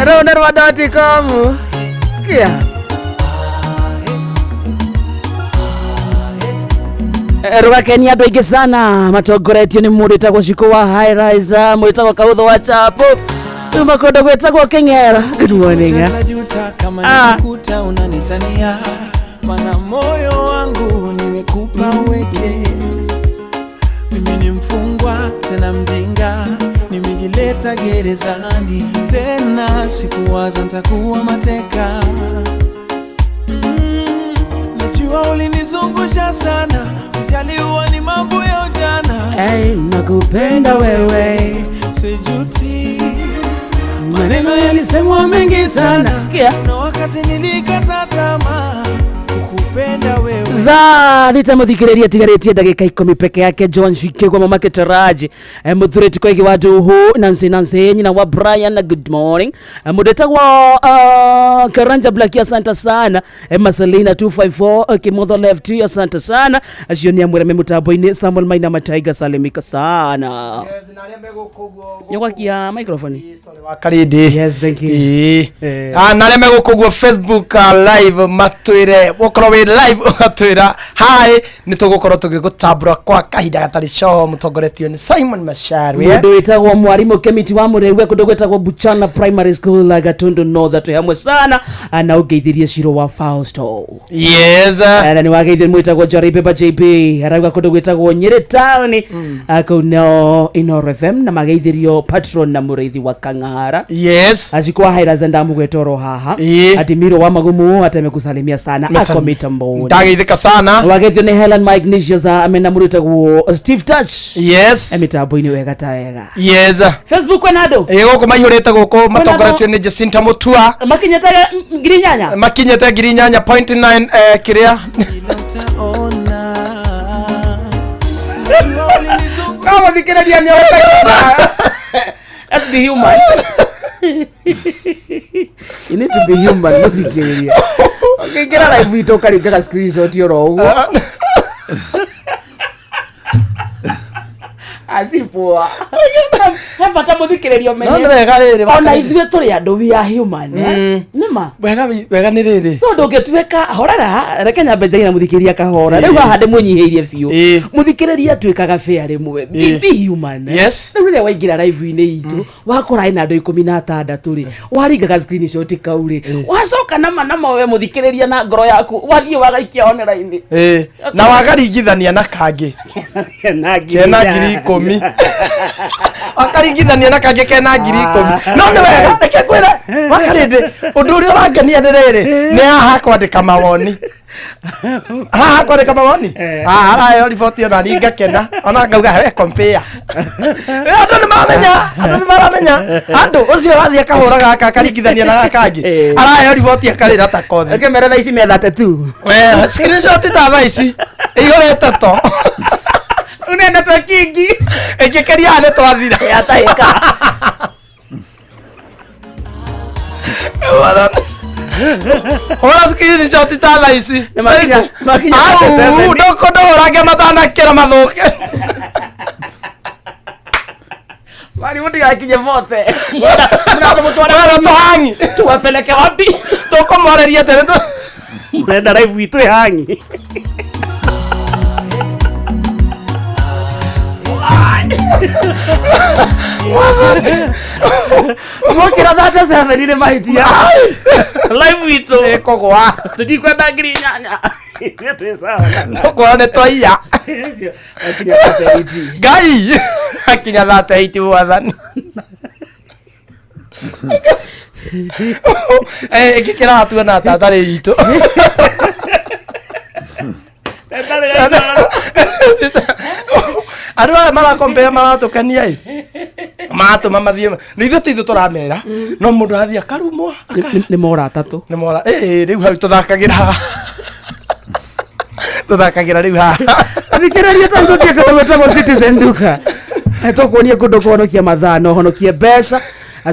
Ronderwa.com. Sikia. Rwakenia andå aingä sana matongoretio nä må ndå wĩtagwo Cikũ wa High Rise, mũndũ wĩtagwo Kautho wa Chapo, uma kũndũ gwĩtagwo Kĩng'era. Good morning. Eh. Najuta kama Ah. nikikuta unanitania, maana moyo wangu nimekupa uweke. Mimi ni mfungwa tena mjinga, nimejileta gerezani tena, sikuwaza nitakuwa mateka. Najua ulinizungusha sana, sijali huwa ni mambo ya ujana. Hey, nakupenda wewe, sijuti, maneno yalisemwa mengi sana. Sikia. Na wakati nilikata tamaa, kukupenda wewe. Thaa thita muthikiriria tigarĩtie ndagĩka 10 peke yake. John Shikegwa mama Kitaraji, muthurĩti koigi wa Nduhu, Nancy Nancy nyina wa Brian na good morning. Mũndũ wĩtagwo Karanja Black, asante sana. Marcelina 254, Kimotho Left, asante sana. Acio nĩ amwĩra me mũtambo-inĩ. Samuel Maina Mataiga, salimika sana. Nĩgwakia microphone. Karindi. Yes, thank you. Ĩĩ. Ah, na arĩa megũkũ guo Facebook live matwĩre ũkorwo wĩ live ũgatwĩra hi, nĩ tũgũkorwo tũgĩgũtambũra kwa kahinda gatarĩ coho mũtongoretio nĩ Simon Macharia. Mũndũ wĩtagwo mwarimũ Kemiti wa Mũrĩwe kũndũ gwĩtagwo Buchana Primary School, Gatundu North, twĩ hamwe sana. Na ũngeithirie Ciro wa Fausto. Yes. Na nĩ wageithie mwĩtagwo Jaribe ba JB arauga kũndũ gwĩtagwo Nyĩrĩ Town, kũu no Inoro FM, na mageithirio patron na mũrĩithi wa Kang'ara. Yes. Acikwa Hairaza ndamugweta oro haha. Ĩĩ. Atimiro wa Magumu atemekusalimia sana. Mesalimia. mitambo Ndageithĩka sana. Wageithio nĩ Helen Mike Nicious amena mũrĩtagwo Steve Touch. Yes. Mitambo-inĩ wega ta wega. Yes. Facebook kwĩna andũ? Ĩ gũkũ maihũrĩte gũkũ matongoretio nĩ Jacinta Mutua. Makinyĩte 8,000? Makinyĩte 8,000.9 kĩrĩa. No mũthikĩrĩria nĩ ũhĩtagĩra. Let's be human. You need to be human, mũthikĩrĩria. Ũkĩingĩra live itũ ũkaringaga screenshot oro ũguo. Asipoa. He bata mũthikĩrĩria ũmenye. No nĩ wega rĩrĩ, Ona ithuĩ tũrĩ andũ, we are human. Nĩ ma. Wega wega nĩ rĩrĩ. So ndũngĩtuĩka horera, reke nyambe njarie na mũthikĩrĩria kahora. Rĩu haha ndĩmũnyihĩirie biũ. Mũthikĩrĩria atuĩkaga fair rĩmwe. Be human. Yes. Rĩu rĩrĩa waingĩra live-inĩ itũ wakora ĩna andũ 16 rĩ, waringaga screenshot kau rĩ, wacoka nama nama we mũthikĩrĩria na ngoro yaku wathiĩ wagaikia online. Ĩ na wagaringithania na kangĩ kena 10,000. Wakaringithania na kangĩ kena 10,000. No nĩ wega, reke ngwĩre wakarĩndĩ ũndũ ũrĩa ũrangenia nĩ rĩrĩ, nĩ haha kwandĩka mawoni. Haha kwandĩka mawoni. Haha araheo riboti ona niĩ ngakena ona ngauga we compare. Andũ nĩ mamenya, andũ nĩ maramenya. Andũ ũcio ũrathiĩ akahũra gaka akaringithania na gaka kangĩ. Araheo riboti akarĩra ta kothi. Reke mere thaa ici me 32. Screenshot ta thaa ici ĩihũrĩte to. Unaenda twakingi. Ĩngĩkĩria haha nĩ twathira. Yatahĩka. Hũra screenshot ta thaa ici. Makinya Au, 37. ndũhũrange matanakĩra mathũke. Mari mũtigakinye bote. Mwenda tũhangi. Tuwapeleke wapi? Tũkũmwareria tene tu. Mrenda live itũ ĩhangi. Mwokĩra 37 nĩ mahĩtia. Live itũ. Ĩkũgũa. Tũtikwenda 8,000. Ithuĩ twĩ sawa. Tũkuona nĩ twaiya. Akinya 38. Ngai akinya 38 mwathani. Ĩngĩkĩra hatuona tatarĩ itũ. Andũ aya marakompea maratũkenia ĩ maratũma mathiĩ nĩ ithuĩ ti ithuĩ tũramera no mũndũ athiĩ akarumwo Nĩ mora atatũ. Nĩ mora ĩ rĩu hau tũthakagĩra haha. Tũthakagĩra rĩu haha. Thikĩrĩria tondũ tũthiĩ kũndũ gwĩtagwo Citizen Duka. Tũkuonie kũndũ kũhonokia mathaa na ũhonokie mbeca.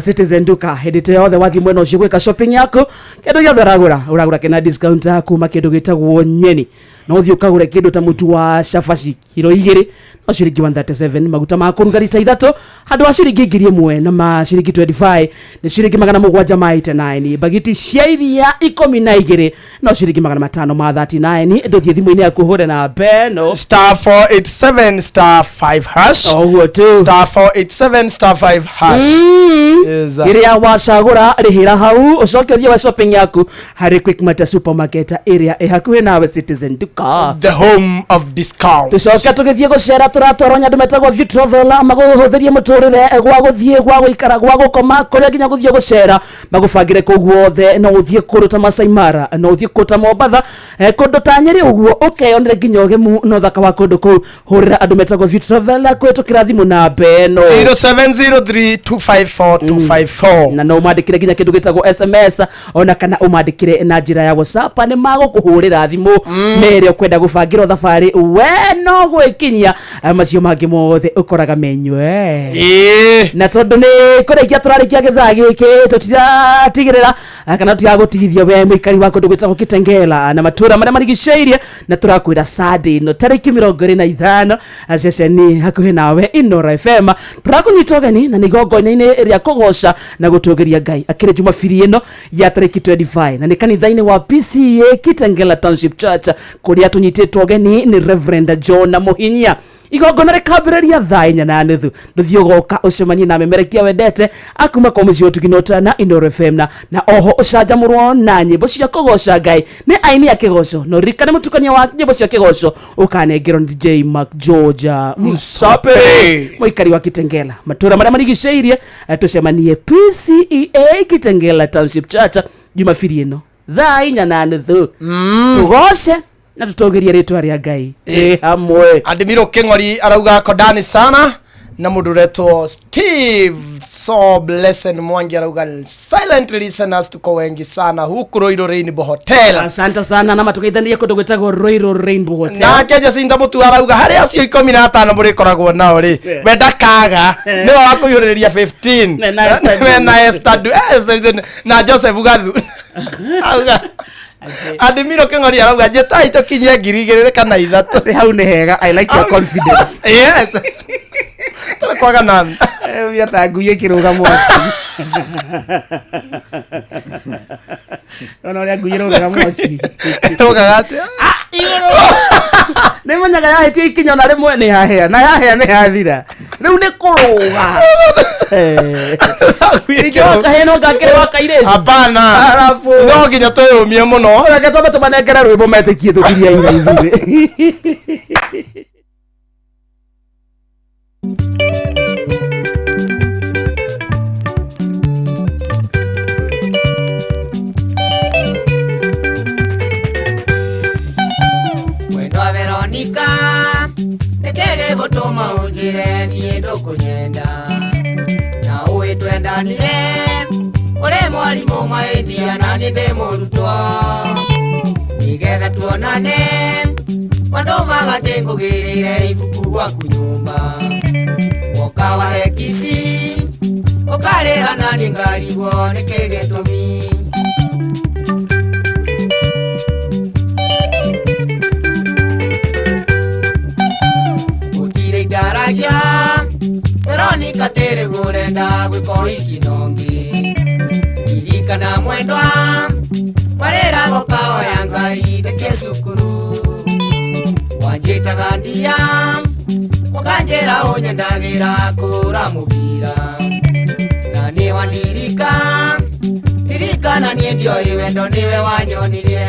Citizen Duka hĩndĩ ta yothe wathiĩ mwena ũcio gwĩka shopping yaku kĩndũ gĩothe ũragũra ũragũra kĩna discount kuma kĩndũ gĩtagwo nyeni. No ũthiĩ ũkagũre kĩndũ ta mũtu wa cabaci kiro 2 no ciringi 137, maguta ma kũruga rita 3 handũ wa ciringi 1,000 na ma ciringi 25 nĩ ciringi 789, bagiti cia iria 12 no ciringi 539. Ndũthiĩ thimũ-inĩ yaku ũhũre na beno star 487 star 5 hash. Ũguo tu. Star 487 star 5 hash. Yes. Ĩrĩa wacagũra rĩhĩra hau ũcoke ũthiĩ wa shopping yaku harĩ Quickmart supermarket ĩrĩa ĩ hakuhĩ nawe. Citizen Duka, the home of discount. Tucoke tũgĩthiĩ gũcera tũratwarwo nĩ andũ metagwo View Travel magũhũthĩrie mũtũrĩre gwa gũthiĩ gwa gũikara gwa gũkoma kũrĩa nginya gũthiĩ gũcera magũbangĩre kũu guothe. No ũthiĩ kũndũ ta Masai Mara, no ũthiĩ kũndũ ta Mombatha, kũndũ ta Nyĩrĩ ũguo ũkeyonere nginya ũgemu na ũthaka wa kũndũ kũu. Hũrĩra andũ metagwo View Travel kũhĩtũkĩra thimũ namba ĩno 0703254254 na no ũmandĩkĩre nginya kĩndũ gĩtagwo SMS ona kana ũmandĩkĩre na njĩra ya WhatsApp nĩ magũkũhũrĩra thimũ mere ũkwenda gũbangĩrwo thabarĩ we no gwĩkinyia macio mangĩ mothe ũkoraga menywe. Na tondũ nĩ kũrĩkia tũrarĩkia gĩthaa gĩkĩ tũtiratigĩrĩra kana tũtiragũtigithia we mũikari wa kũndũ gwĩtagwo Kitengela na matũra marĩa marigicĩirie na tũrakwĩra Sunday ĩno tarĩki 25 ceceni hakuhĩ nawe Inoro FM tũrakũnyita ũgeni na nĩ igongona-inĩ rĩa kũgoca na gũtũgĩria Ngai akĩrĩ Jumabiri ĩno ya tarĩki 25 na nĩ kanitha-inĩ wa PCEA Kitengela Township Church kũrĩa tũnyitĩtwo ũgeni nĩ Reverend John Mũhinyia. Igongona rĩkambĩrĩria thaa 4:30 ndũthiĩ ũgoka ũcemanie na memerekia wendete akuma kwa mũciĩ ũtuginota na Inoro FM na oho ũcanjamũrwo na nyĩmbo cia kũgoca Ngai nĩ aini a kĩgoco na ũririkane mũtukania wa nyĩmbo cia kĩgoco ũkanengerwo nĩ DJ Mark George Msape mũikari wa Kitengela matũra marĩa marigicĩirie. Tũcemanie PCEA Kitengela Township Church Jumabiri ĩno Thaa 4:30. Tugoce na tutogerie ritwa ria Ngai. Ti hamwe. Adimiro King'ori arauga kodani sana na mundu retwo Steve so blessed Mwangi arauga silent listeners tuko wengi sana huku Royal Rainbow Hotel. Asante sana na matukaithania kundu gwitagwo Royal Rainbow Hotel. Nake Jacinta Mutu arauga hari acio 15 murikoragwo nao ri we ndakaga niwe wa kuihuriria 15 na Esther na Joseph Gathu. Auga Adimiro King'ori arauga njetai tukinyie 2,000 kana 3. Hau nĩ hega. I like your confidence. Yes. Tara kwaga na ya ta ngui ĩkĩrũga mwaki. Ona ũrĩa ngui ĩrũgaga mwaki. Ĩrũgaga atĩa? Igũrũ. Nĩ menyaga yahĩtia ikinya ona rĩmwe nĩ yahĩa na yahĩa nĩ yathira. Rĩu nĩ kũrũga. Ingĩoka heno ngakĩrĩ wa kairĩtu. Hapana. Arabu. No nginya twĩyũmie mũno. Reke twambe tũmanengere rwĩmbo metĩkie tũkirie ira ithuĩ. Mwendwa Veronica nĩkĩĩ gĩgũtũma ũnjĩre niĩ ndũkũnyenda na ũĩ twendanire ũrĩ mwarimũ mahĩtia na niĩ ndĩ mũrutwo nĩgetha tuonane andũ magatĩ ngũgĩrĩre ibuku gwaku nyũmba woka wahe kici ũkarĩra na niĩ ngarigwo nĩkĩĩ gĩtũmi. Ndaragia Veronica tĩrĩ gũrenda gwĩka ũhiki nongi ririkana mwendwa marĩrago kahoya Ngai ndĩkie cukuru wanjĩtaga ndia ũkanjĩra ũnyendagĩra kũra mũbira na nĩ wandirika ririkana niĩ ndioĩ wendo nĩwe wanyonirie.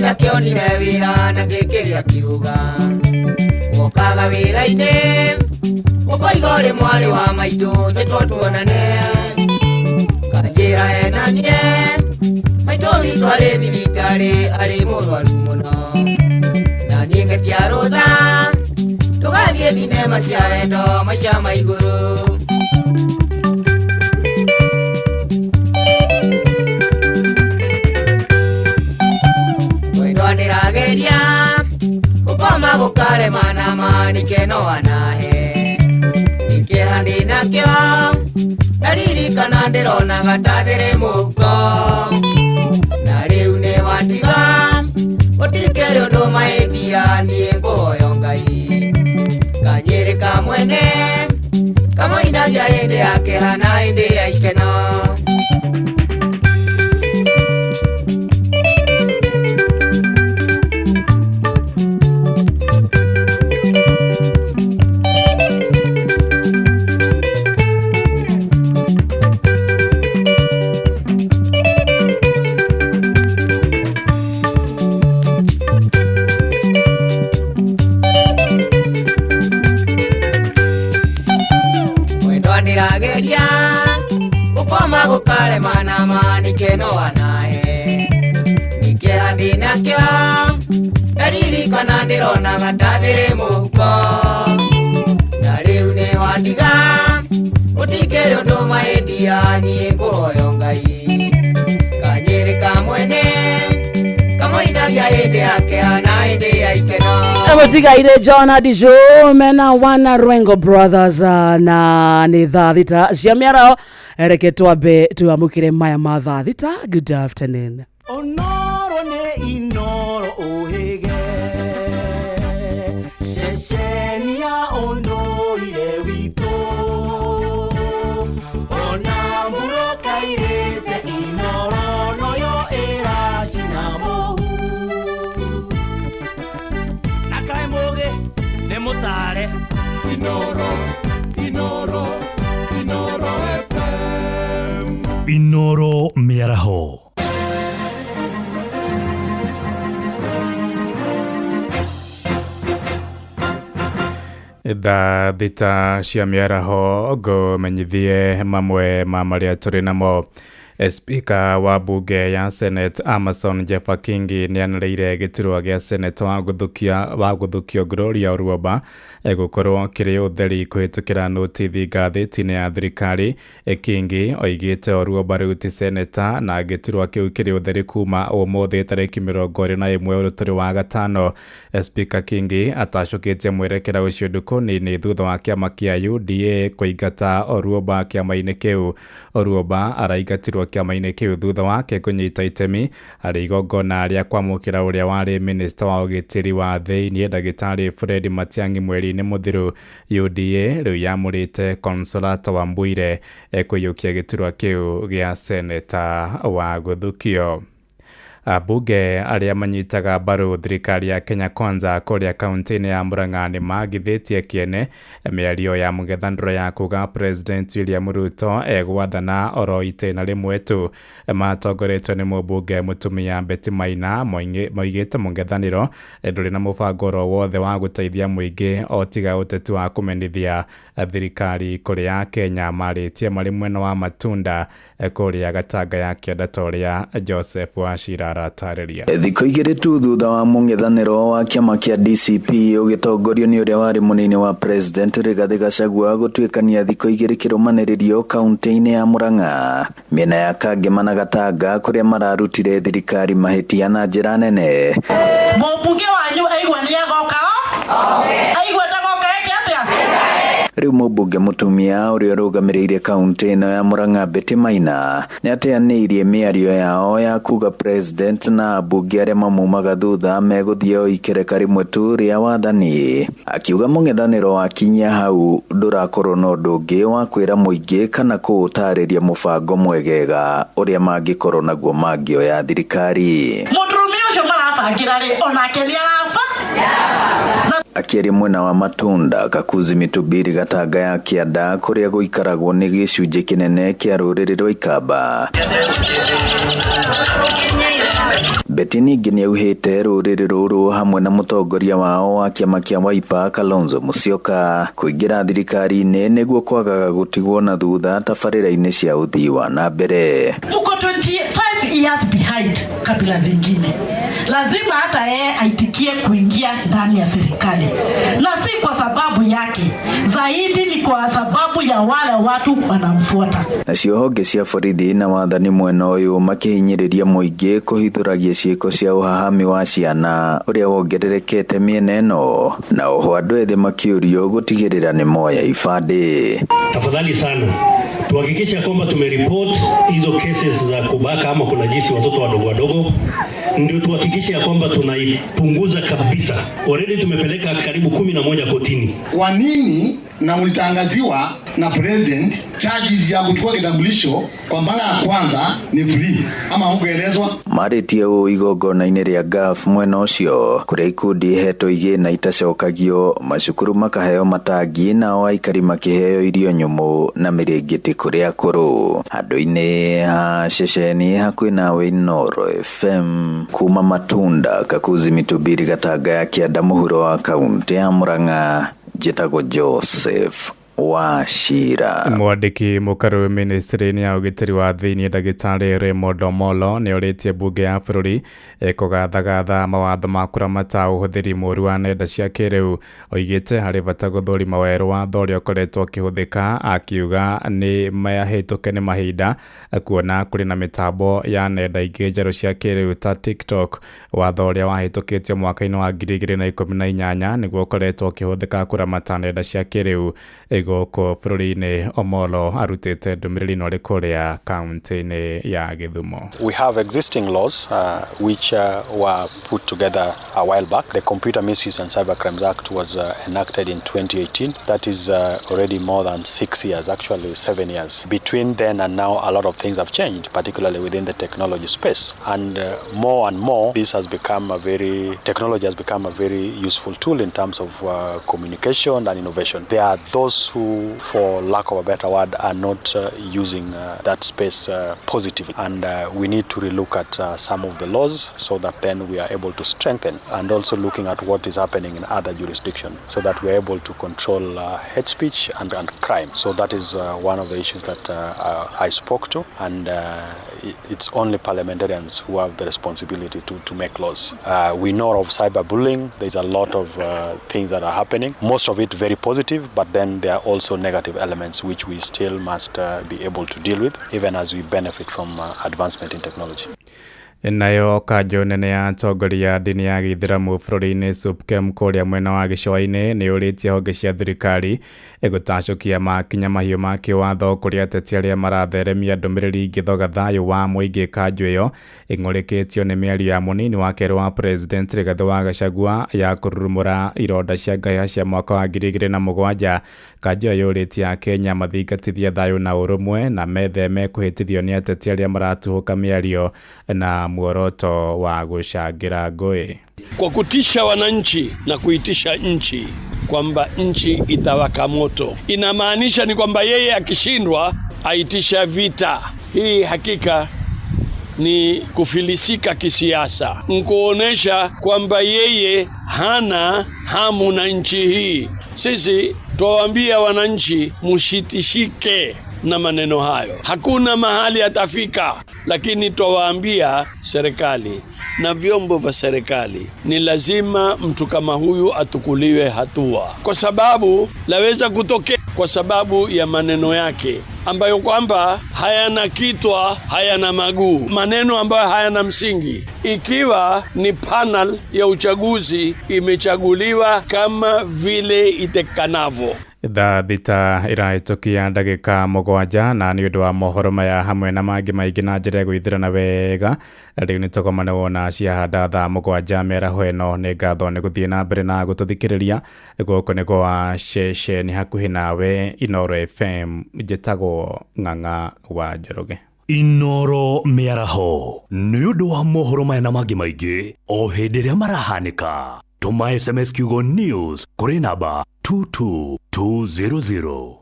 Ndakĩonire wĩra na ngĩkĩria kiuga wokaga wĩra-inĩ ũkoiga ũrĩ mwarĩ wa maitũ njĩtwo tuonane kanjĩra ena niĩ maitũ witũ arĩ thibitarĩ arĩ mũrwaru mũno na niĩ ngetia rũtha tũgathiĩ thinema cia wendo maica ma igũrũ. Nĩrageria gũkoma gũkarema na ma nĩkeno anahe nĩkĩeha ndĩnakĩo ndaririkana ndĩronaga ta thĩrĩ mũhuko na rĩu nĩ wandiga gũtikĩrĩ ũndũ mahĩtia niĩ ngũhoyo Ngai kanyĩrĩ ka mwene kamũinagia hĩndĩ ya kĩeha na hĩndĩ ya ikeno. Nĩrageria gũkoma gũkarema na ma nĩkeno anahe nĩkĩeha ndĩnakĩo ndaririkana ndĩronaga ta thĩrĩ mũhuko na rĩu nĩ wandiga gũtikĩrĩ ũndũ mahĩtia niĩ ngũhoyo Ngai kanyĩrĩ ka mwene kamũinagia hĩndĩ ya kĩeha na hĩndĩ ya ikeno. Mũtigaire John Adijo mena wana Rwengo Brothers na nĩ thaa 6 cia mĩaraho reke twambe twamũkĩre maya ma thaa 6. Good afternoon. Onoro nĩ inoro ũhĩge ceceni ya ũndũire witũ ona mbura kairĩte inoro noyo ĩracina. Inoro, Inoro, Inoro FM. Inoro mĩaraho. Thaa 6 cia mĩaraho ngũmenyithie mamwe ma marĩa tũrĩ namo. Spika wa bunge ya Senate Amason Jeffa Kingi nĩanĩrĩire gĩturwa gĩa Senate wa gũthukio Gloria Orwoba gũkorwo kĩrĩ ũtheri kũhĩtũkĩra notithi ngathĩti-inĩ ya thirikari. Kingi oigĩte Orwoba rĩu ti seneta na gĩturwa kĩu kĩrĩ ũtheri kuma ũmũthĩ tarĩki 21 ũyũ tũrĩ wa gatano. Spika Kingi atacũkĩtie mwerekera ũcio ndukũ nini thutha wa kĩama kĩa UDA kũingata Orwoba kĩama-inĩ kĩu. Orwoba araingatirwo kĩama-inĩ kĩu thutha wake kũnyita itemi harĩ igongona rĩa kwamũkĩra ũrĩa warĩ minista wa ũgitĩri wa thĩiniĩ ndagĩtarĩ Fred Matiang'i mweri-inĩ mũthiru. UDA rĩu yamũrĩte Consolata Wambuire kũiyũkia gĩturwa kĩu gĩa seneta wa gũthukio. Ambunge arĩa manyitaga mbaru thirikari ya Kenya Kwanza kũrĩa kaunti-inĩ ya Murang'a nĩ magithĩtie kĩene mĩario ya mũng'ethanĩro ya kuga President William Ruto egwathana oro itĩna rĩmwe tu. Matongoretio nĩ mũmbunge mũtumia Betty Maina moigĩte mũng'ethanĩro ndũrĩ na mũbango oro wothe wa gũteithia mũingĩ o tiga ũteti wa kũmenithia thirikari kũrĩ Akenya. Marĩtie marĩ mwena wa Matunda kũrĩa Gatanga ya kĩanda ta ũrĩa Joseph Wachira aratarĩria. Thikũ igĩrĩ tu thutha wa mũng'ethanĩro wa kĩama kĩa DCP ũgĩtongorio nĩ ũrĩa warĩ mũnini wa President Rigathĩ Gachagua gũtuĩkania thikũ igĩrĩ kĩrũmanĩrĩrio kaunti-inĩ ya Murang'a mĩena ya Kangema na Gatanga kũrĩa mararutire thirikari mahĩtia na njĩra nene. Mũmbunge wanyu aigua nĩagoka aigua ndagoka eke atĩa? Rĩu mũmbunge mũtumia ũrĩa ũrũgamĩrĩire kaunti ĩno ya Murang'a Betty Maina nĩateanĩirie mĩario yao ya kuga president na ambunge arĩa mamumaga thutha megũthiĩ o ikereka rĩmwe tu rĩa wathani, akiuga mũng'ethanĩro wakinyia hau ndũrakorwo na ũndũ ũngĩ wa kwĩra mũingĩ kana kũũtarĩria mũbango mwegega ũrĩa mangĩkorwo naguo mangĩoya thirikari. Mũndũrũme ũcio marabangĩra rĩ onake nĩaraba. Akĩaria mwena wa Matunda Kakuzi Mitubiri Gatanga ya kĩanda kũrĩa gũikaragwo nĩ gĩcunjĩ kĩnene kĩa rũrĩrĩ rwa Ikamba. Betty ningĩ nĩauhĩte rũrĩrĩ rũrũ hamwe na mũtongoria wao wa kĩama kĩa Wiper Kalonzo Musyoka kũingĩra thirikari-inĩ nĩguo kwagaga gũtigwo na thutha tabarĩra-inĩ cia ũthii wa na mbere. Muko 25 years behind kabila zingine. Lazima hata yeye aitikie kuingia ndani ya serikali, na si kwa sababu yake, zaidi ni kwa sababu ya wale watu wanamfuata. Nacio honge cia borithi na wathani mwena ũyũ makĩhinyĩrĩria mũingĩ kũhithũragia ciĩko cia ũhahami wa ciana ũrĩa wongererekete mĩena ĩno, na oho andũ ethĩ makĩũrio gũtigĩrĩra nĩ moya ibandĩ. Tafadhali sana tuhakikishe kwamba tumeripoti hizo cases za kubaka ama kunajisi watoto wadogo wadogo, ndio tuhakikishe kwamba tunaipunguza kabisa. Already tumepeleka karibu 11 kotini. Kwa nini na mlitangaziwa na president charges ya kuchukua kitambulisho kwa mara ya kwanza ni free ama hukuelezwa? Marĩtie ũũ igongona-inĩ rĩa GAF mwena ũcio kũrĩa ikundi ihetwo igĩna itacokagio, macukuru makaheo matangi nao aikari makĩheo irio nyũmũ na mĩrĩngĩti kũrĩ akũrũ. Handũ-inĩ ha ceceni hakuhĩ nawe Inooro FM kuma Matunda Kakuzi Mitubiri Gatanga ya kĩanda mũhuro wa kaunti ya Murang'a, njĩtagwo Joseph Wachira. Mwandĩki mũkaru ministry-inĩ ya ũgitĩri wa thĩiniĩ ndagĩtarĩ Raymond Omolo nĩorĩtie mbunge ya bũrũri kũgathagatha mawatho ma kũramata ũhũthĩri mũũru wa nenda cia kĩrĩu. Oigĩte harĩ bata gũthũrima werũ watho ũrĩa ũkoretwo ũkĩhũthĩka, akiuga nĩ mahĩtũke nĩ mahinda kuona kũrĩ na mĩtambo ya nenda ingĩ njerũ cia kĩrĩu ta TikTok. Watho ũrĩa wahĩtũkĩtio mwaka-inĩ wa 2018 nĩguo ũkoretwo ũkĩhũthĩka kũramata nenda cia kĩrĩu. Gũkũ bũrũri-inĩ. Omolo arutĩte ndũmĩrĩri ĩno arĩ kũrĩa kaunti-inĩ ya Gĩthumo. We have existing laws which were put together a while back. The Computer Misuse and Cybercrimes Act was enacted in 2018. That is already more than 6 years, actually 7 years. Between then and now, a lot of things have changed, particularly within the technology space. And more, this has become a very, technology has become a very useful tool in terms of communication and innovation. There are those who, for lack of a better word, are not using that space positively. And we need to relook at some of the laws so that then we are able to strengthen, and also looking at what is happening in other jurisdictions so that we are able to control hate speech and crime. So that is one of the issues that I spoke to, and it's only parliamentarians who have the responsibility to make laws. We know of cyberbullying. There's a lot of things that are happening, most of it very positive, but then there are also negative elements which we still must be able to deal with, even as we benefit from advancement in technology. Nayo kanjũ nene ya atongoria a ndini ya gĩithĩramu bũrũri-inĩ SUPKEM kũrĩa mwena wa gĩcũa-inĩ nĩ yũrĩtie honge cia thirikari gũtacũkia makinya mahiũ ma kĩwatho kũrĩ ateti arĩa maratheremia ndũmĩrĩri ingĩthoga thayũ wa mũingĩ. Kanjũ ĩyo ĩng'ũrĩkĩtio nĩ mĩario ya mũnini wa kerĩ wa president Rigathĩ wa Gachagua ya kũrurumũra ironda cia ngahĩha cia mwaka wa 2007. Kanjũ ĩyo yũrĩtie akenya mathingatithie thayũ na ũrũmwe na metheme kũhĩtithio nĩ ateti arĩa maratuhũka mĩario na muoroto wa gũcangĩra ngũĩ. Kwa kutisha wananchi na kuitisha nchi kwamba nchi itawaka moto. Inamaanisha ni kwamba yeye akishindwa aitisha vita. Hii hakika ni kufilisika kisiasa, nkuonesha kwamba yeye hana hamu na nchi hii. Sisi twawaambia wananchi, musitishike na maneno hayo, hakuna mahali atafika. Lakini twawaambia serikali na vyombo vya serikali, ni lazima mtu kama huyu atukuliwe hatua, kwa sababu laweza kutokea kwa sababu ya maneno yake ambayo kwamba hayana kitwa, hayana maguu, maneno ambayo hayana msingi. Ikiwa ni panel ya uchaguzi imechaguliwa kama vile itekanavyo. Thaa 6 ĩrahĩtũkia ndagĩka 7, na nĩ ũndũ wa mohoro maya hamwe na mangĩ maingĩ na njĩra ya gwĩthĩrana wega, rĩu nĩ tũgomane wona ciahanda thaa 7 mĩaraho ĩno. Nĩ ngatho nĩ gũthiĩ na mbere na gũtũthikĩrĩria. Gũkũ nĩ gwa ceceni hakuhĩ nawe, Inooro FM. Njĩtagwo Ng'ang'a wa Njoroge. Inoro mĩaraho nĩ ũndũ wa mohoro maya na mangĩ maingĩ o hĩndĩ ĩrĩa marahanĩka, tũma SMS kiugo news kũrĩ namba 22200.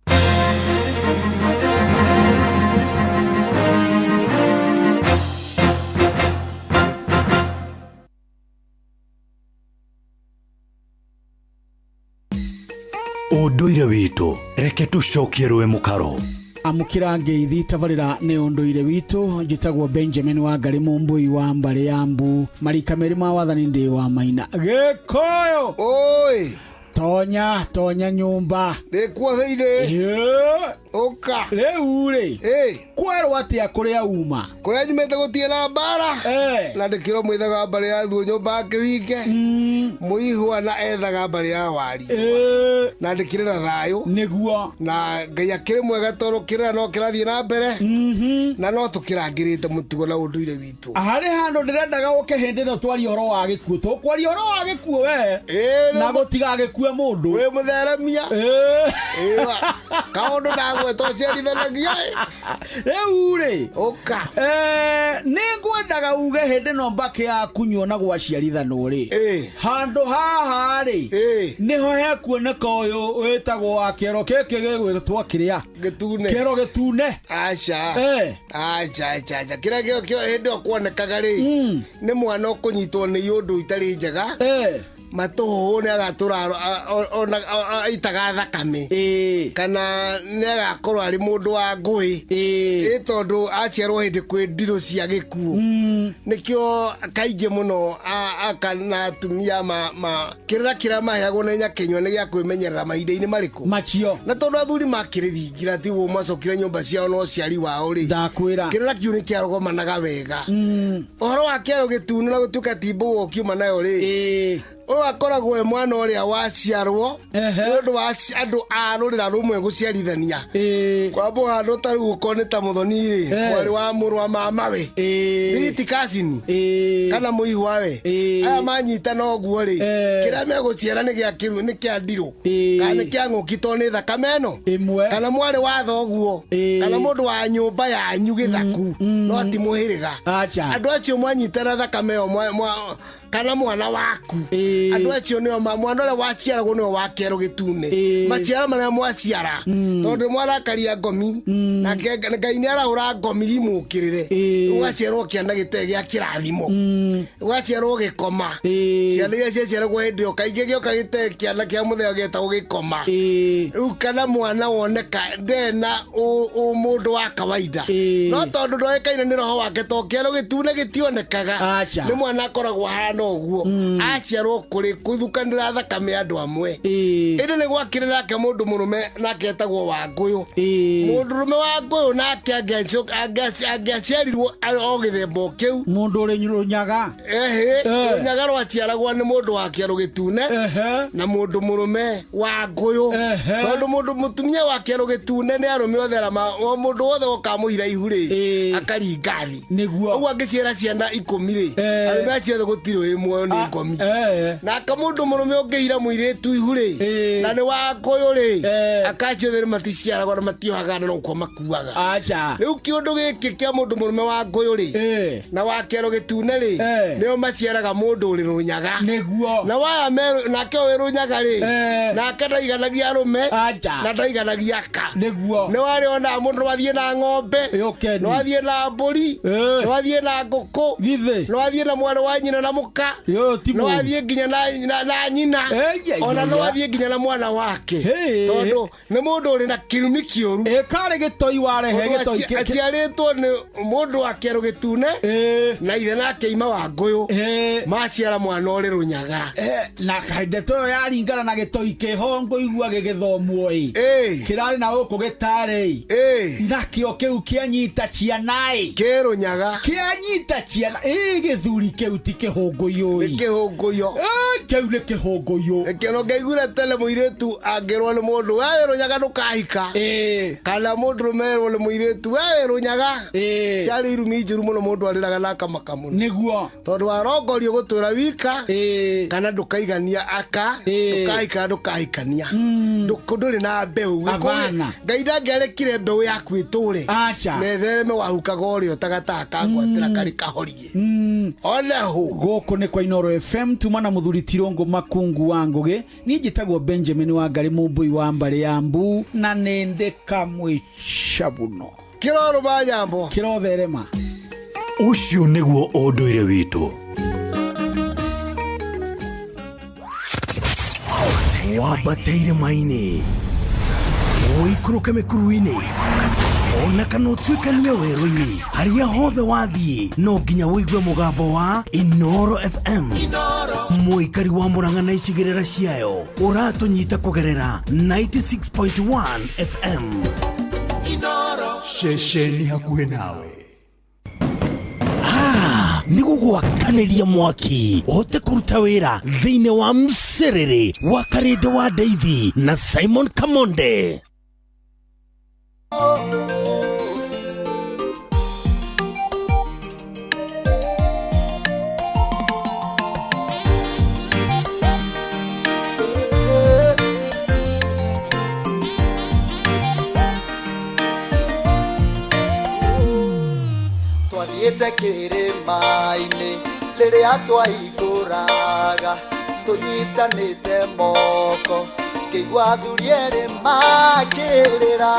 Ũndũire witũ, reke tũcokie rũĩ mũkaro. Amũkĩra ngeithi tabarĩra nĩ ũndũire witũ. Njĩtagwo Benjamin wa Ngarĩ, Mũmbũi wa mbarĩ ya mbu, marika merĩ ma wathani, ndĩ wa maina Gĩkũyũ. Oi. Tonya tonya nyũmba. Ndĩkuoheire. Ũka. Rĩu rĩ, kwerwo atĩa kũrĩa uma? Kũrĩa nyumĩte gũtirĩ na mbara na ndĩkĩrwo mwĩthaga mbarĩ ya thuo nyũmba ya kĩwinge mũihwa na ethaga mbarĩ ya wari na ndĩkĩrĩ na thayũ. Nĩguo. Na Ngai akĩrĩ mwega tondũ kĩrĩra no kĩrathiĩ na mbere na no tũkĩrangĩrĩte mũtugo na ũndũire witũ. Harĩ handũ ndĩrendaga ũke hĩndĩ ĩno twaria ũhoro wa gĩkuũ, tũkwaria ũhoro wa gĩkuũ we na gũtigagĩkue mũndũ. Wĩ mũtheremia kaũndũ ndagweta ũciarithanagia. Rĩu rĩ, ũka. Nĩ ngwendaga uge hĩndĩ ĩno mbakĩ yakunywo na gwaciarithanwo rĩ, handũ haha rĩ nĩho hekuoneka ũyũ wĩtagwo wa kĩero gĩkĩ gĩgwĩtwo kĩrĩa gĩtune, kĩero gĩtune. Aca, aca, aca, aca, kĩrĩa kĩo kĩo hĩndĩ ĩyo kuonekaga rĩ nĩ mwana ũkũnyitwo nĩ iũndũ itarĩ njega, matũhũhũ nĩ agatũra aitaga thakame kana nĩ agakorwo arĩ mũndũ wa ngũĩ, ĩ tondũ aciarwo hĩndĩ kwĩ ndirũ cia gĩkuũ. Nĩkĩo kaingĩ mũno aka na atumia ma kĩrĩra kĩrĩa maheagwo nĩ nyakĩnyua nĩ gĩa kwĩmenyerera mahinda-inĩ marĩkũ macio. Na tondũ athuri makĩrĩ thingira tiguo macokire nyũmba ciao na ũciari wao rĩ, ndakwĩra kĩrĩra kĩu nĩ kĩarũgomanaga wega. Ũhoro wa kĩero gĩtune na gũtuĩka ti mbũgũ ũkiuma nayo rĩ, Ũyũ akoragwo e mwana ũrĩa waciarwo nĩ ũndũ wa andũ a rũrĩra rũmwe gũciarithania. Kwa mũhano ta rĩu ũkorwo nĩ ta mũthoni rĩ, mwarĩ wa mũrũ wa mamawe, nĩ cousin kana mũihwa we, aya manyitana ũguo rĩ, kĩrĩa megũciara nĩ gĩa kĩru, nĩ kĩa ndirũ kana nĩ kĩa ng'ũki, tondũ nĩ thakame ĩno, kana mwarĩ wa thoguo kana mũndũ wa nyũmba yanyu gĩthaku, no ti mũhĩrĩga. Andũ acio mwanyitana thakame ĩyo kana mwana waku, andũ acio nĩo mwana ũrĩa waciaragwo nĩo wa kĩero gĩtune, maciaro marĩa mwaciara, tondũ mwarakaria ngomi nake Ngai nĩ arahũra ngomi imũkĩrĩre, ũgaciarwo kĩana gĩtarĩ gĩa kĩrathimo, ũgaciarwo gĩkoma. Ciana iria ciaciaragwo hĩndĩ ĩyo kaingĩ gĩoka gĩtarĩ kĩana kĩa mũthenya gĩetagwo gĩkoma. Rĩu kana mwana woneka ndena ũmũndũ wa kawaida, no tondũ ndoĩkaine nĩ roho wake, to kĩero gĩtune gĩtionekaga, nĩ mwana akoragwo ahana ũguo, aciarwo kũrĩ kũthukanĩra thakame andũ amwe. Ĩndĩ nĩ gwakĩrĩ nake mũndũ mũrũme nake etagwo Wangũyũ. Mũndũ mũrũme Wangũyũ nake angĩaciarirwo o gĩthemba o kĩu, mũndũ ũrĩ rũnyaga. Ehe, rũnyaga rwaciaragwo nĩ mũndũ wa kĩero gĩtune na mũndũ mũrũme Wangũyũ, tondũ mũndũ mũtumia wa kĩero gĩtune nĩ arũme othe arĩa o mũndũ wothe wokamũhira ihu rĩ, akaringa thĩ. Nĩguo. Ũguo angĩciara ciana 10 rĩ, arũme acio othe gũtirĩ wĩ muoyo, nĩ ngomi. Nake mũndũ mũrũme ũngĩhira mũirĩtu ihu rĩ, na nĩ Wangũyũ rĩ, akacio othe maticiaragwo na matiohaga na no makuaga. Rĩu kĩũndũ gĩkĩ kĩa mũndũ mũrũme Wangũyũ rĩ na wa kĩero gĩtune rĩ, nĩo maciaraga mũndũ ũrĩ rũnyaga. Nĩguo. Na waya nake ũyũ rũnyaga rĩ, nake ndaiganagia arũme na ndaiganagia aka. Nĩguo. Nĩ warĩ ona mũndũ no athiĩ na ng'ombe, no athiĩ na mbũri, no athiĩ na ngũkũ, no athiĩ na mwarĩ wa nyina na mũka, no athiĩ nginya na nyina, ona no athiĩ nginya na mwana wake, tondũ nĩ mũndũ ũrĩ na kĩrumi kĩũru. Karĩ gĩtoi warehe Mũndũ gĩtoi aciarĩtwo nĩ mũndũ wa kĩero gĩtune na ithe nake ima Wangũyũ, maciara mwana ũrĩ rũnyaga. Na ndeto ĩyo yaringana na gĩtoi kĩho ngũigua gĩgĩthomwo ĩ, kĩrarĩ na gũkũ gĩtarĩ ĩ, nakĩo kĩu kĩanyita ciana ĩ, kĩrũnyaga kĩanyita ciana ĩ, gĩthuri kĩu ti kĩhũngũyũ ĩ, nĩ kĩhũngũyũ, kĩu nĩ kĩhũngũyũ. Kĩo ngaiguire tene mũirĩtu angĩrwo nĩ mũndũ, we wĩ rũnyaga ndũkahika, kana mũndũ rũme erwo nĩ mũirĩtu, we wĩ rũnyaga, ciarĩ irumi njũru mũno, mũndũ arĩraga na akamaka mũno. Nĩguo. Tondũ warongorio gũtũra wika, kana ndũkaigania aka, ndũkahika, ndũkahikania, ndũrĩ na mbeũ. Abana. Ngai ndangĩarekire mbeũ yaku ĩtũre na ĩthereme, wahukaga ũrĩa ũtagataga kangwatĩra karĩ kahorie oneho. Gũkũ nĩ kwa Inooro FM, tuma na mũthuri Tirũngũ Makungu wa Ngũgĩ. Niĩ njĩtagwo Benjamin Wangari Mũmbui wa mbarĩ ya Mbu, na nĩ ndĩ kamwĩcabuno kĩrorũma nyambo kĩrotherema. Ũcio nĩguo ũndũire witũ. Wambate irĩma-inĩ, ũikũrũke mĩkuru-inĩ, ona kana ũtuĩkanie werũ-inĩ, harĩa hothe wathiĩ no nginya ũigue mũgambo wa Inooro FM. Mũikari wa Murang'a na icigĩrĩra ciayo ũratũnyita kũgerera 96.1 FM. Ceceni hakuhĩ nawe. Nĩ gũgwakanĩria mwaki ũhote kũruta wĩra thĩinĩ wa msĩrĩrĩ wa Karĩndĩ wa Ndeithi na Simon Kamonde. Twathiĩte kĩrĩma-inĩ rĩrĩa twaikũraga, tũnyitanĩte moko, ngĩigua athuri erĩ makĩrĩra,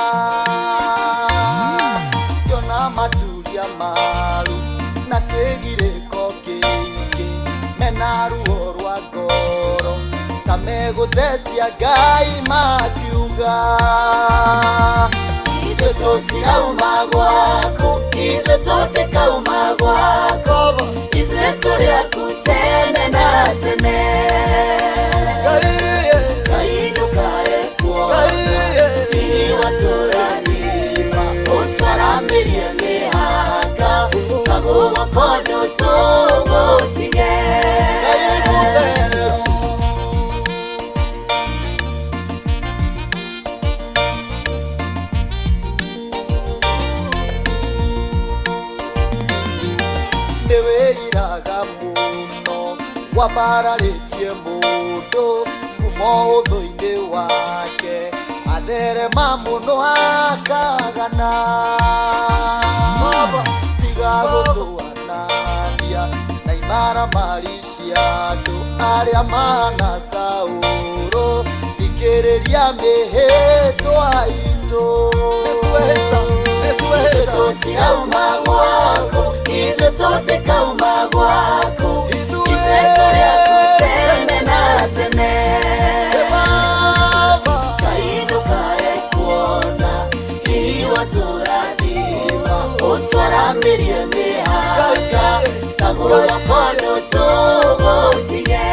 ngĩona maturia maru na kĩgirĩko kĩingĩ, mena ruo rwa ngoro ta megũtetia Ngai makiuga, ithuĩ tũtirauma gwaku, ithuĩ tũtikauma gwaku, ithuĩ tũrĩ aku tene na tene. Ngai ndũkae kuona hihi watũrathima, ũtwaramĩrie mĩhaka, ta gũgũkorwo tũgũtige. Nĩ wĩriraga mũno wambararĩtie mũndũ kuma ũthũ-inĩ wake atherema mũno akagana. Baba, tiga gũtũanania na imaramari cia andũ arĩa mahana Saũlũ, thikĩrĩria mĩhĩtwa itũ. Ithuĩ tũtirauma gwaku, ithuĩ tũtikauma gwaku, ithuĩ tũrĩ aku tene na tene. Ngai ndũkae kuona hihi watũrathima, ũtwaramĩrie mĩhaka ta gũgakondo tũgũtige.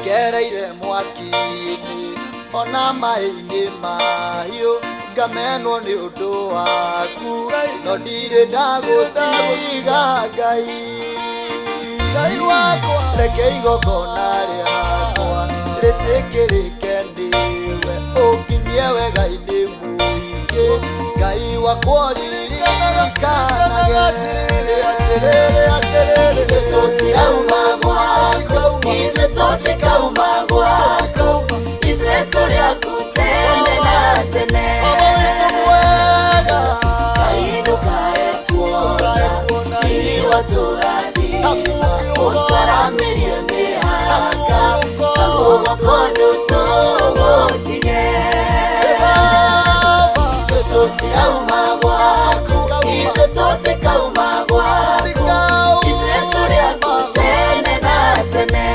Ngereire mwaki-inĩ ona maĩ-inĩ mahiũ, ngamenwo nĩ ũndũ waku, no ndirĩ ndagũtiga Ngai. Ngai wakwa, reke igongona rĩakwa rĩtĩkĩrĩke nĩwe, ũnginyie wega-inĩ mũingĩ, Ngai wakwa ũririkanage. Ithuĩ tũtirauma gwaku, ithuĩ tũtikauma gwaku, ithuĩ tũrĩ aku tene na tene. Ngai ndũkae kuona hihi watũrathima, ũtwaramĩrie mĩhaka ta gũgakondo tũgũtige. Ithuĩ tũtirauma gwaku, ithuĩ tũtikauma gwaku, ithuĩ tũrĩ aku tene na tene.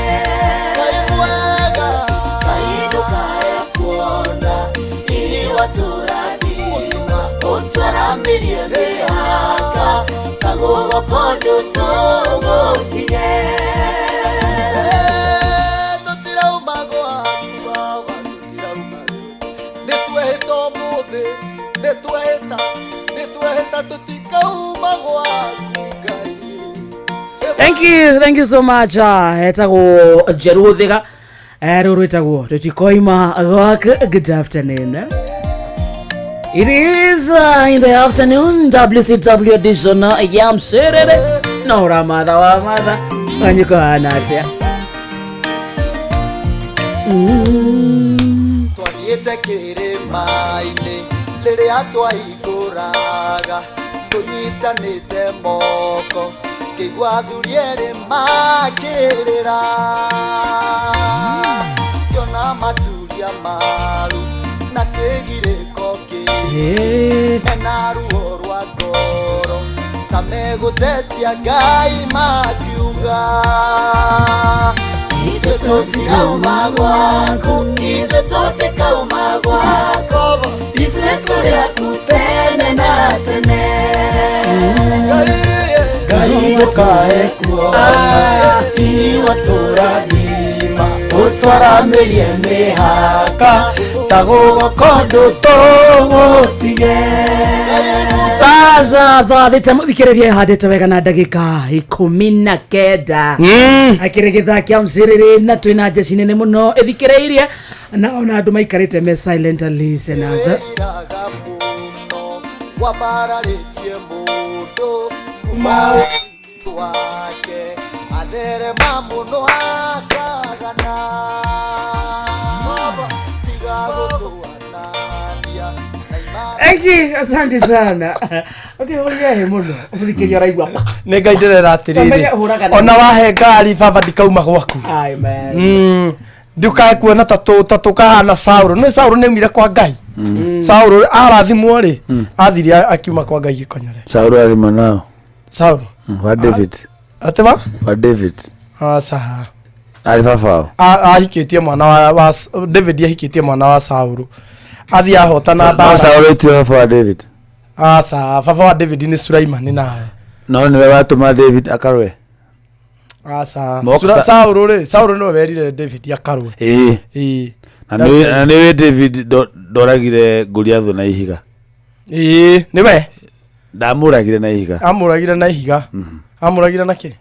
Ngai ndũkae kuona hihi watũrathima, ũtwaramĩrie mĩhaka ta gũgakondo tũgũtige. Tũtirauma gwaku Baba, tũtirauma. Nĩ twehĩta ũmũthĩ, nĩ twehĩta, nĩ twehĩta tũtikauma gwaku Ngai. Thank you, thank you so much. Etagwo Njerũ Thiga, rũrũ rwĩtagwo Tũtikoima Gwaku. Good afternoon. It is in the afternoon WCW edition ya mcerere no ũramatha wa matha wanyu kũhana atĩa? Twathiĩte kĩrĩma-inĩ rĩrĩa twaihingũraga tũnyitanĩte moko, ngĩigua athuri erĩ makĩrĩra, ngĩona maturia maru na kĩgirĩko kĩingĩ, mena ruo rwa ngoro ta megũtetia Ngai makiuga, ithuĩ tũtirauma gwaku, ithuĩ tũtikauma gwaku, ithuĩ tũrĩ aku tene na tene. Ngai ndũkae kuona hihi watũrathima, ũtwaramĩrie mĩhaka ta gũgakondo tũgũtige. Baza thaa thita mũthikĩrĩria ĩhandĩte wega na ndagĩka 19 akĩrĩ gĩthaa kĩa mcĩrĩrĩ na twĩna njeci nene mũno ĩthikĩrĩirie na ona andũ maikarĩte me silent listeners. Wĩriraga mũno wambararĩtie mũndũ kuma wake atherema mũno akagana. Baba, tiga gũtũanania na imara. Thank you, asante sana. Ũkĩhũrire hĩ mũno mũthikĩrĩria ũraigua. Nĩ Ngai ndĩrera Wamenye atĩrĩrĩ ũhũraga na ona wahe ngari baba ndikauma gwaku. Amen. Ndukae kuona ta tũkahana Saũlũ. Nĩ Saũlũ nĩ aumire kwa Ngai. Saũlũ arathimwo rĩ, athire akiuma kwa Ngai gĩkonyore. Saulu arĩ mwanao Saũlũ wa David. Atĩ wa Wa David. Aca. Arĩ baba wao. Ahikĩtie mwana wa David, ahikĩtie mwana wa Saũlũ, athiĩ ahotana No mbara. Saulu ti baba wa David? Aca, baba wa David nĩ Sulaimani nawe. No nĩwe watũma David akarũe? Aca. Moka Saũlũ rĩ, Saũlũ nĩwe werire David akarũe. Ĩĩ. Ĩĩ. Na nĩwe David ndoragire Goliathũ na ihiga? Ĩĩ, nĩwe. Ndamũragire na ihiga. Amũragire na ihiga. Amũragire na kĩ?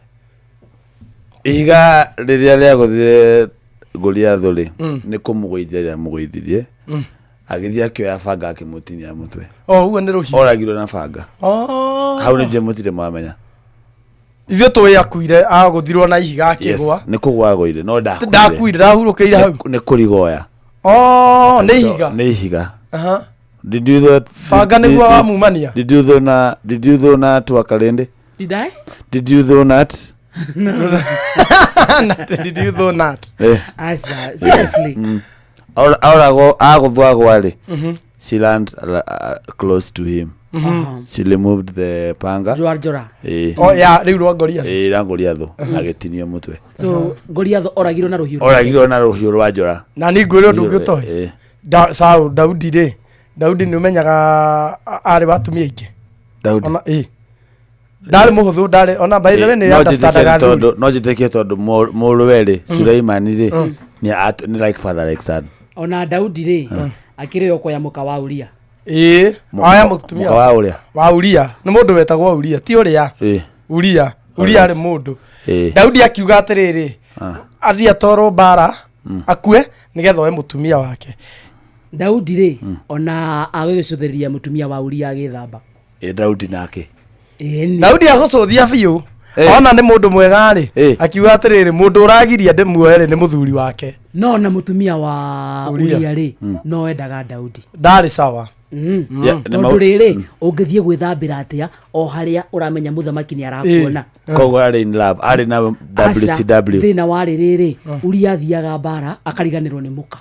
Ihiga rĩrĩa rĩagũthire Goliathũ rĩ, Mm. nĩ kũmũgũithia rĩamũgũithirie. Mm. Agĩthiĩ akĩoya banga akĩmũtinia mũtwe. O ũguo nĩ rũhiũ. Oragirwo na banga. Oh. Hau nĩ njũĩ mũtirĩ mwamenya. Ithuĩ tũĩ akuire agũthirwo na ihiga Yes, akĩgwa. nĩ kũgwa agũire no ndakuire. Ndakuire ndahurũkĩire hau. Nĩ kũrigoya. Oh, nĩ ihiga. Nĩ ihiga. Aha. Did you that? Banga nĩguo wamumania? Did you though na did you though na twakarende? Did I? Did you though not? No. Did you though not? Eh. Aca, seriously. Mm. Aoragwo agũthwo agwa rĩ. Mhm. She land close to him. Mhm. She removed the panga. Rwa njora. Eh. Oh, ya rĩu rwa Goliath. Eh, rwa Goliath agĩtinio mũtwe. So Goliath oragirwo na rũhiũ. Oragirwo na rũhiũ rwa njora. Na nĩ ngwĩre ũndũ ũngĩ Rũhiũ- ũtoĩ. eh. Saul Daudi rĩ, Daudi nĩ ũmenyaga arĩ wa atumia aingĩ. Daudi. Ona ĩ. Ndarĩ mũhũthũ ndarĩ ona by the way nĩ No understandaga njĩtĩkie athuri. tondũ no njĩtĩkie tondũ mũrũwe rĩ Mm. Suleimani rĩ Mm. nĩ like father like son. Ona Daudi rĩ akĩrĩ o kwaya mũka wa Uria. Ĩ, aya mũtumia. Mũka wa ũrĩa? Wa Uria. Nĩ mũndũ wetagwo Uria, ti ũrĩa. Ĩ. Uria. Uria arĩ mũndũ. Ĩ. Daudi akiuga atĩrĩrĩ, Ah. athiĩ atwarwo mbara Mm. akue nĩgetha oe mũtumia wake. Daudi rĩ ona agĩgĩcũthĩrĩria mũtumia wa Uria agĩthamba. Ĩ Daudi nake. Daudi agũcũthia biũ ona nĩ mũndũ mwega rĩ akiuga atĩrĩrĩ mũndũ ũragiria ndĩmuoe rĩ nĩ mũthuri wake No na mũtumia wa Uria. Uria rĩ Mm. no endaga Daudi. Ndarĩ sawa. Mm. Yeah, nĩ Tondũ rĩrĩ ũngĩthiĩ gwĩthambĩra atĩa o harĩa ũramenya mũthamaki nĩ arakuona. Koguo arĩ in love, arĩ na Aca, WCW. thĩna warĩ rĩrĩ Uria athiaga mbara akariganĩrwo nĩ mũka.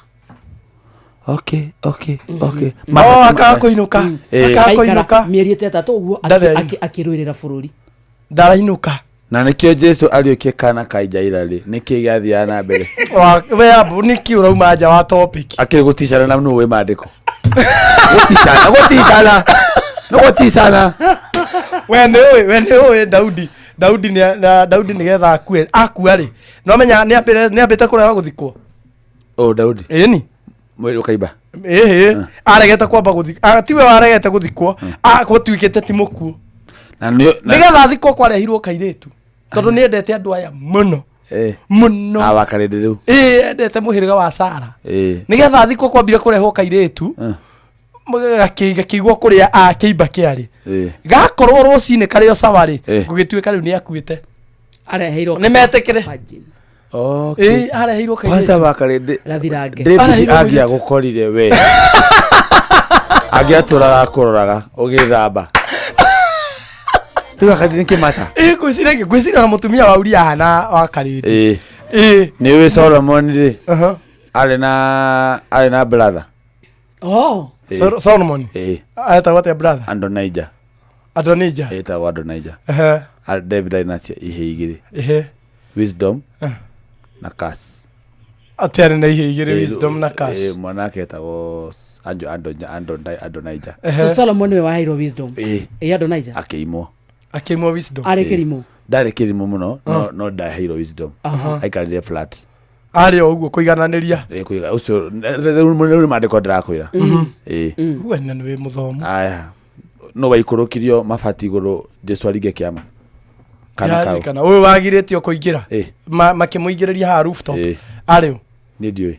Okay, okay, okay. Oh, akaga kũinũka. Eh. Akaga Akaikara kũinũka. mĩeri ĩtatũ ũguo Ndarĩ akĩrũĩrĩra bũrũri. Ndarainũka. Na nĩkĩo Jesu ariũkie kana ka Jaira rĩ, nĩkĩ gĩathiaga na mbere? We ambu nĩkĩ ũrauma nja wa topic? Akĩrĩ gũticana na nũ wĩ maandĩko. Gũticana, gũticana. Nĩ gũticana. We nĩ ũĩ, we nĩ ũĩ Daudi. Daudi nĩ na Daudi nĩgetha akue akua rĩ. No menya nĩ ambĩte nĩ ambĩte kũrega gũthikwo. Oh, Daudi. Ĩni. Mwĩrĩ ũkaimba. Ĩhĩ, aregete kwamba gũthikwo. Tiwe waregete gũthikwo, gũtuĩkĩte ti mũkuũ. Na nĩ na- Nĩgetha athikwo kwarehirwo kairĩtu. Tondũ nĩ endete andũ aya mũno. Eh. Mũno. Ah, wa Karĩndĩ rĩu. Ĩĩ, endete mũhĩrĩga wa Sara. Eh. Nĩgetha athikwo kwambire kũrehwo kairĩtu. Gakĩigwo kũrĩa kĩimba kĩarĩ. Eh. Gakorwo rũcinĩ karĩ o sawa rĩ, Eh. gũgĩtuĩka rĩu nĩ akuĩte. Areheirwo Nĩ metĩkĩre. Okay. Ĩĩ, areheirwo Kwanza kairĩtu. wa Karĩndĩ. Gathirange. David Areheirwo mũirĩtu. angĩagũkorire we. Angĩatũraga akũroraga ũgĩthamba. Rĩu Akarĩndĩ nĩ kĩmata. Ĩĩ, ngwĩciria ngwĩciria na mũtumia wa Uria ahana wa Karĩndĩ. Ĩĩ. Ĩĩ. Nĩ ũĩ Solomon rĩ. Arĩ na arĩ na brother. Oh. Ĩĩ. Solomon. Ĩĩ. Etagwo atĩa brother? Adonijah. Adonijah. Ĩtagwo Adonijah. Ehe. David arĩ na ihe igĩrĩ. Ehe. Wisdom Eh. na curse. Atĩ arĩ na ihe igĩrĩ Ĩĩ, wisdom na curse. ĩĩ, mwanake etagwo Adonijah. So Solomon nĩwe waheirwo wisdom. Ĩĩ. Ĩ Adonijah. Akĩimwo. Akĩimwo wisdom. Arĩ Ĩĩ. kĩrimũ. Ndarĩ kĩrimũ mũno no Ah. no ndaheirwo wisdom. Aha. Aikarire flat. Arĩ o ũguo kũigananĩria. Ĩĩ, kũiga ũcio rĩu nĩ maandĩko ndĩrakwĩra. Mhm. Ĩĩ. We na nĩ wĩ mũthomu. Aya. No waikũrũkirio mabati igũrũ Jesu aringe kĩama. Kana kau. Ndĩraririkana. Ũyũ wagirĩtio kũingĩra. Ĩĩ. Makĩmũingĩrĩria haha rooftop. Ĩĩ. Arĩ ũ? Niĩ ndiũĩ.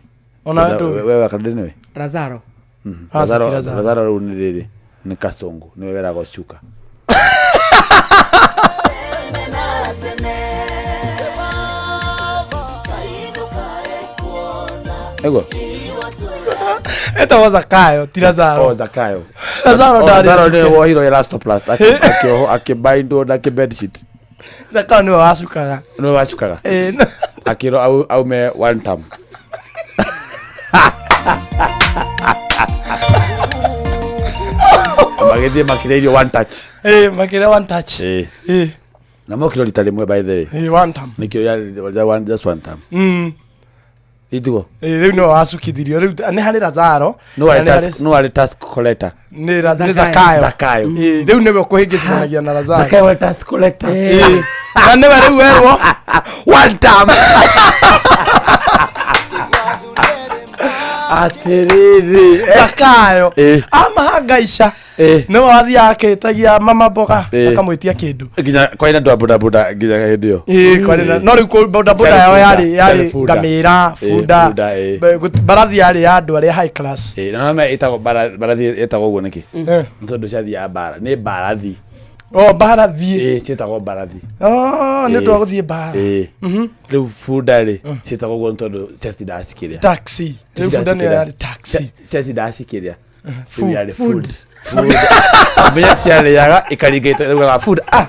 Ona Wetha- ndũĩ. We wakarĩndĩ nĩwe? Lazaro. Mhm. Ah, Lazaro ti Lazaro. Lazaro rĩu nĩ rĩrĩ nĩ kasongo nĩwe weragwo cuka. Ego. Etagwo Zakayo ti Lazaro. Oh, Zakayo. Lazaro Oh, ndarĩ Lazaro cuke. nĩwe wohirwo elastoplast akĩohwo akĩbindwo na kĩbedsheet. Zakayo nĩwe wacukaga. Nĩwe wacukaga. Ĩĩ. Akĩrwo aume one term. Magĩthiĩ makĩrĩa irio one touch. Ĩĩ, makĩrĩa one touch. Ĩĩ. Ĩĩ. Na mokire rita rĩmwe by the way. Ĩĩ, one term. Nĩkĩo yarĩ one just one term. Itiguo. Ĩĩ, rĩu nĩwe wacukithirio rĩu nĩ harĩ Lazaro. No warĩ na nĩ harĩ- task no warĩ task collector. nĩ nĩ Zakayo. Zakayo. Ĩĩ, rĩu nĩwe ũkũhĩngĩcithanagia na Lazaro. Zakayo warĩ task collector. Ĩĩ. Na nĩwe rĩu werwo one term. Atĩrĩrĩ. Zakayo Ĩ. amahangaica Ĩ. nĩwe wathiaga akĩtagia mama mboga Ĩ. akamwĩtia kĩndũ Nginya kwarĩ na andũ a bodaboda nginya hĩndĩ ĩyo. Ĩ, kwarĩ na- no rĩu bodaboda Ciarĩ yao bunda, yarĩ yarĩ ciarĩ bunda. ngamĩra Ĩ, bunda bunda, ĩ. Mbarathi yarĩ ya andũ arĩa high class. Ĩ, na no ĩtagwo mbarathi ĩtagwo ũguo nĩkĩ? Eh. Nĩ tondũ ciathiaga mbara. Nĩ mbarathi. O mbarathi. Ĩ, ciĩtagwo mbarathi. Oh, nĩ ũndũ wa Ĩ. gũthiĩ mbara. Ĩ. Rĩu bunda rĩ, ciĩtagwo ũguo nĩ tondũ ciatindaga cikĩrĩa. Taxi. Rĩu bunda nĩyo yarĩ taxi. Ciatindaga cikĩrĩa. Rĩu Food. yarĩ Food. food. Food. Menya ciarĩaga ikaringa ite- food ah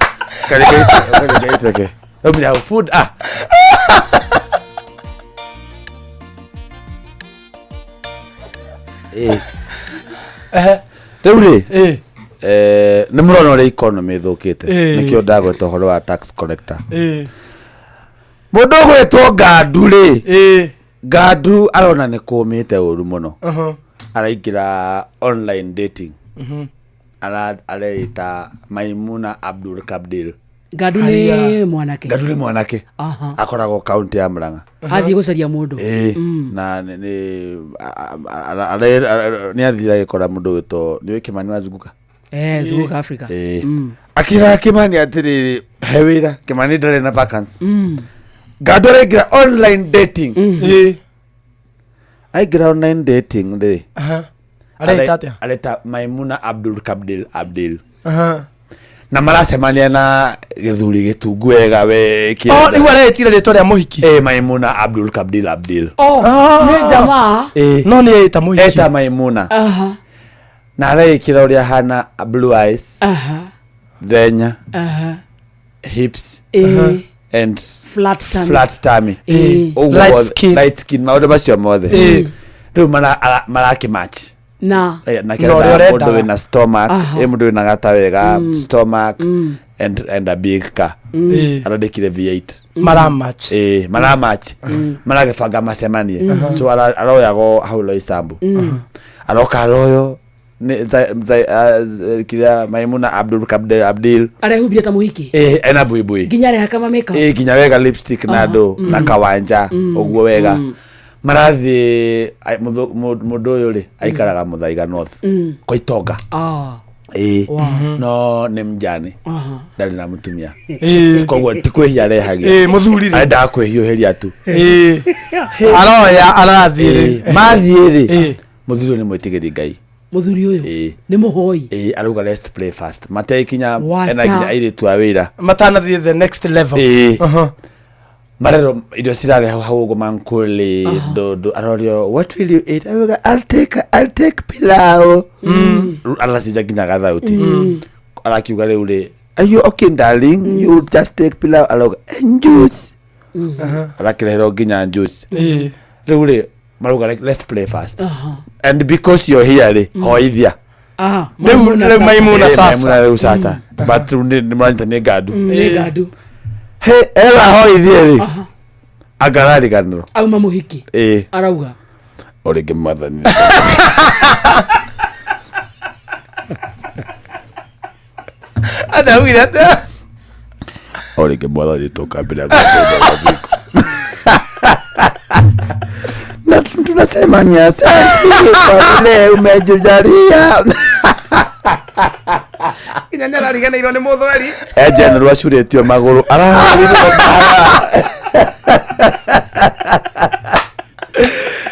ikaringa ikaringa iteke. Rĩu menya food ah. Ĩ. Rĩu rĩ nĩ mũrona ũrĩa economy ĩthũkĩte. Ĩ. Nĩkĩo ndagweta ũhoro wa tax collector. Ĩ. Mũndũ ũgwĩtwo Ngandu rĩ, Ngandu arona nĩ kũmĩte ũru mũno. Aha. Araingĩra online dating. Areĩta Maimuna Abdul Kabdil. Ngandu nĩ mwanake. Ngandu nĩ mwanake. Aha. Akoragwo kaunti ya Murang'a. Athiĩ gũcaria mũndũ. Ĩĩ, na nĩ athire agĩkora mũndũ wĩtwo nĩ ũĩ Kimani Wazunguka? Eh, Zunguka Africa. Ĩĩ. Akĩra Kimani atĩrĩrĩ, he wĩra, Kimani ndarĩ na vacancy. Ngandu araingĩra online dating. Ĩĩ. Aingĩra online dating rĩ. Aha. Areita atĩa? Areta Maimuna Abdul Kabdil Abdil. Aha. Na maracemania na gĩthuri gĩtungu wega we Oh, rĩu areĩtire rĩtwa rĩa mũhiki. Ĩ, Maimuna Abdul Kabdil Abdil. Oh, nĩ jamaa. Ĩ. No nĩ eĩta mũhiki. Eta Maimuna. Aha. Na areĩkĩra ũrĩa hana blue eyes. Aha. Thenya. Aha. Hips. Ĩ. And Flat tummy. flat tummy. Ĩ. Ũguo Light wothe- skin. Light skin maũndũ macio mothe. Ĩ. Rĩu marakĩmatch. Na. Na Na ũrĩa kĩrenda ũrenda. mũndũ wĩna stomach, Aha. ĩ mũndũ wĩna gata wega, stomach and a big car. Ĩ. Arandĩkire V8. Maramatch. Ĩ, maramatch. Maragĩbanga macemanie. So aroyagwo hau Loisambu. Aroka aroyo nĩ kĩrĩa Maimuna Abdul Kabdel Abdil. Arehumbire ta mũhiki. Ĩ, ena buibui. Nginya arehaka ma makeup. Ĩ, nginya wega lipstick na ndũ na kawanja ũguo wega. Marathiĩ mũndũ ũyũ rĩ aikaraga Muthaiga North kwa Itonga. Ah. Ĩ, Wow. no nĩ mjane. Aha. Ndarĩ na mũtumia. Ĩ. Koguo ti kwĩhia arehagia. Ĩ, mũthuri rĩ. Arendaga kwĩhiũhĩria tu. Ĩ. Aroya arathiĩ rĩ. Mathiĩ rĩ, Ĩ. mũthuri ũyũ nĩ mwĩtigĩri Ngai. Mũthuri ũyũ Ĩ. nĩ mũhoi. Ĩ, arauga let's play fast. Mategĩkinya Wacha. ena nginya airĩtu a wĩra. Matanathiĩ the next level. Ĩ. Aha. Marerwo irio cirarehwo hau ũguo mankuli ndũndũ arorio what will you eat? Arauga I'll take pilau. Rĩu aracenjia nginya gathauti. Arakiuga rĩu rĩ, are you okay darling? You just take pilau. Arauga and juice. Arakĩreherwo nginya juice. Ĩ. Rĩu rĩ marauga let's play fast. Aha. And because you're here rĩ, hoithia. Aha. Rĩu Maimuna rĩu sasa. Maimuna Ĩ, sasa. Maimuna rĩu sasa. But rĩu nĩ mũranyita nĩ ngandu. Nĩ ngandu. He, era hoithie rĩ. Anga arariganĩrwo. Auma mũhiki. Ĩ. Arauga. O rĩngĩ mwathani. Adaugire atĩa? O rĩngĩ mwathani tũkambĩrĩria gwĩka na tunasema ni asante kwa vile umejujalia. Nginya nĩ arariganĩirwo nĩ mũthweri. Ejenero acurĩtio magũrũ arahũrirwo mbara.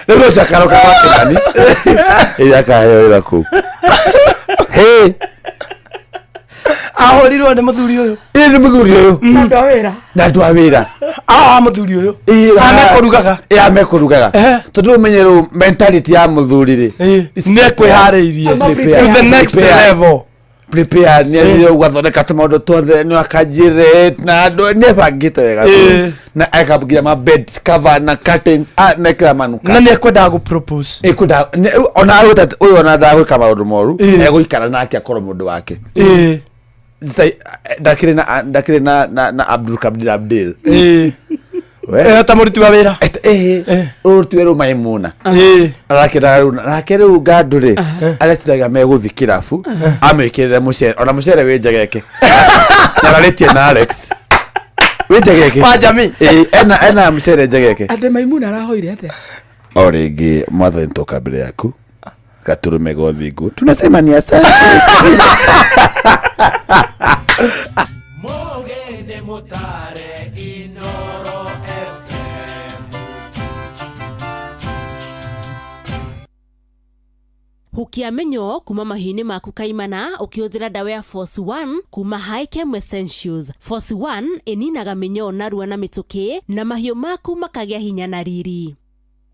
Rĩu ũcio akaroka gwa Kĩmani ĩrĩa akaheo wĩra kũu. Hĩ, Ahũrirwo nĩ mũthuri ũyũ. ĩ nĩ mũthuri ũyũ Na andũ a wĩra. na andũ a wĩra. Ah, mũthuri ũyũ. Ĩ, Amekũrugaga. Ĩ, amekũrugaga. Tondũ ũmenye rĩu mentality ya mũthuri rĩ. Ĩ. Nĩ ekwĩharĩirie. Prepare. To the next Prepare. level. Prepare nĩ athire ũgathondeka tũmaũndũ tuothe nĩ akanjire na andũ nĩ ebangĩte wega Ĩ. na eka nginya ma bed cover na curtains ah, na ekĩra manuka Na nĩ ekwendaga gũ-propose. Ĩkwenda ona arauga atĩ ũyũ ona ndagwĩka maũndũ moru Ĩ. egũikara nake akorwo mũndũ wake. Ĩ. Ndakĩrĩ na ndakĩrĩ na Abdul Kabdir Abdil. Ĩ. We. Eh, ta mũruti wa wĩra. Ĩ, ũruti wĩra Maimuna. Ĩ. Arakĩra rĩu nake rĩu ngandu rĩ areciragia megũthi kĩrabu amwĩkĩrĩre mũcere ona mũcere wĩ njegeke. Nĩararĩtie na Alex. Wĩ njegeke. Wa jamii. Ĩ, ena mũcere njegeke. Atĩ Maimuna arahoire atĩa? O rĩngĩ mwathani toka mbere yaku gaturume gothingu tunasema ni asante. Mugende mutare Inoro FM. Hukia menyo kuma mahiũ-inĩ maku kaimana ũkĩhũthĩra ndawa ya Force 1 kuma Hikem Essentials. Force 1 ĩninaga mĩnyoo narua na mĩtũkĩ na mahiũ maku makagĩa hinya na riri.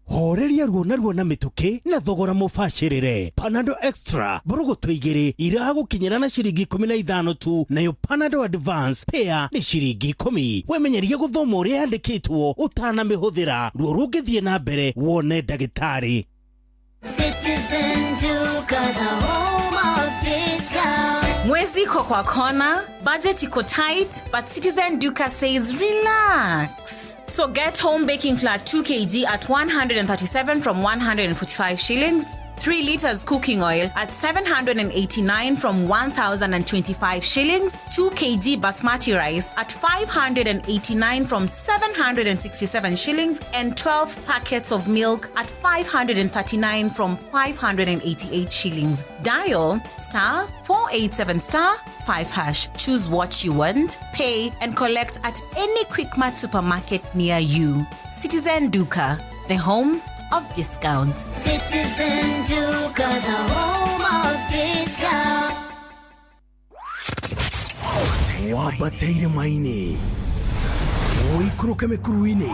Horeria ruo naruo na mĩtũkĩ na thogora mũbacĩrĩre. Panadol Extra mbũrũgũtũ igĩrĩ iragũkinyĩra na ciringi 15 tu, nayo Panadol Advance pea nĩ ciringi 10. Wemenyerie gũthoma ũrĩa yandĩkĩtwo ũtanamĩhũthĩra. Ruo rũngĩthiĩ na mbere wone ndagĩtarĩ. Citizen Duka, the home of discount. Mwezi iko kwa kona, budget iko tight, but Citizen Duka says relax. So get home baking flour 2 kg at 137 from 145 shillings, 3 liters cooking oil at 789 from 1,025 shillings, 2 kg basmati rice at 589 from 767 shillings, and 12 packets of milk at 539 from 588 shillings. Dial star 487 star 5 hash. Choose what you want, pay, and collect at any Quickmart supermarket near you. Citizen Duka, the home of discounts. Citizen Duka, the home of discount. Wambateire maini ũikũrũke mĩkuru-inĩ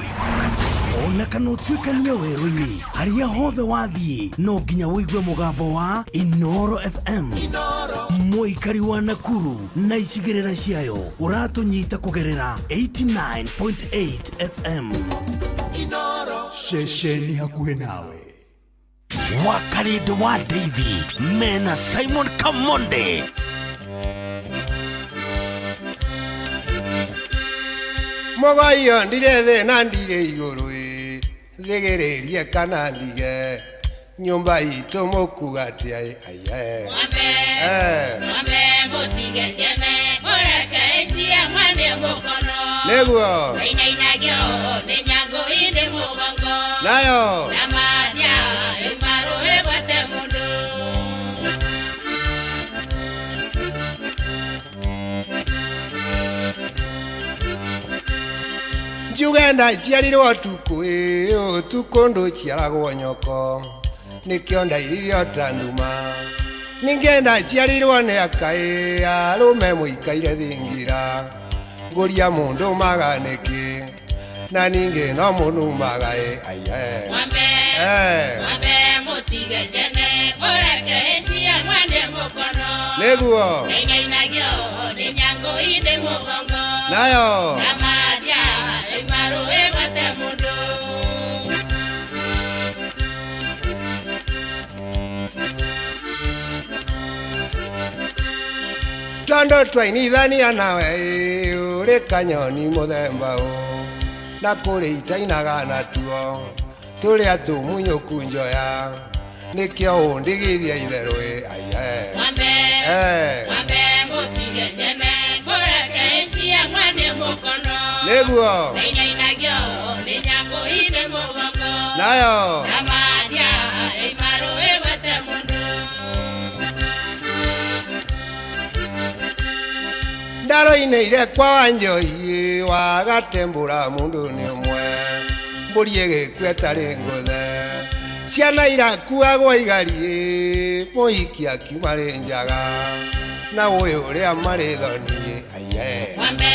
ona kana ũtuĩkanie werũ-inĩ harĩa hothe wathiĩ no nginya ũigue mũgambo wa Inoro FM. Mũikari wa Nakuru na icigĩrĩra ciayo ũratũnyita kũgerera 89.8 FM. Ceceni hakuhĩ nawe. Wakarĩndũ wa Davy mena Simon Kamonde. Mogoyo ndire thĩna ndire igũrũ ĩ thĩgĩrĩrie kana ndige nyũmba itũ mũkuga atĩa ĩ aiye. Mwambe mũtige tene mũreke ĩcie mwene mũkono. Nĩguo. Wainainagio nĩ nyangũ ĩndĩ mũgongo. Nayo. Na mathia ĩmarũ ĩgwate mũndũ. Njuge ndaciarirwo ũtukũ ĩ ũtukũ ndũciaragwo nyoko nĩkĩo ndairirio ta nduma ningĩ ndaciarirwo nĩ aka ĩ arũme mũikaire thingira ngũria mũndũ maga nĩkĩ na ningĩ no mũnumaga ĩ aiye. Mwambe mwambe mũtige tene mũreke ĩcie mwene mũkono. Nĩguo. Wainainagio nĩ nyangũ ĩndĩ mũgongo. Nayo. Na mathia ĩmarũ ĩgwate mũndũ. Tondũ twainithania nawe ũrĩ kanyoni mũthemba ũ na kũrĩ itainaga natuo tũrĩa tũmunyũku njoya nĩkĩo ũndigithia itherũ ĩ aiye. Mwambe mwambe mũtige tene mũreke ĩcie mwene mũkono. Nĩguo. Wainainagio nĩ nyangũ ĩndĩ mũgongo. Nayo. Na mathia ĩmarũ ĩgwate mũndũ. Ndaroineire kwa Wanjohi wagatembũra mũndũ nĩ ũmwe mbũri ĩgĩkua ĩtarĩ ngũthe ciana irakuagwo igariĩ mũhiki akiuma rĩ njaga na ũyũ ũrĩa marĩ thoni aiye. Mwambe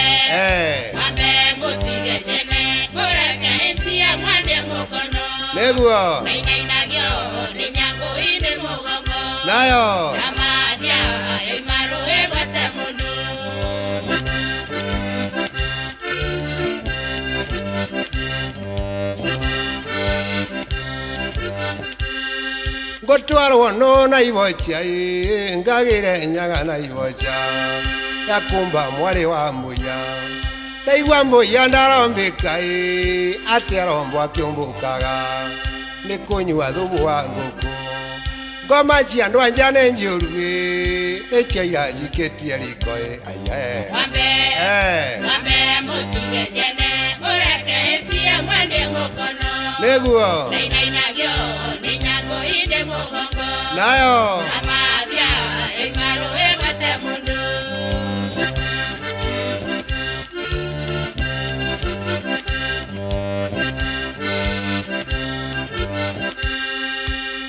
mwambe mũtige tene mũreke ĩcie mwene mũkono. Nĩguo. Wainainagio nĩ nyangũ ĩndĩ mũgongo. Nayo. Na mathia ĩmarũ ĩgwate mũndũ. Ngũtwarwo no na ibocha ĩ ngagĩre nyaga na ibocha yakumba mwarĩ wa mbũya ndaigua mbũya ndarombĩka ĩ atĩ arombo akĩũmbũkaga nĩ kũnyua thubu wa ngũkũ ngoma cia andũ anja nĩ njũru ĩ nĩcio iranjikĩtie riko ĩ aiye. Mwambe mwambe mũtige tene mũreke ĩcie mwene mũkono. Nĩguo. Wainainagio Nayo.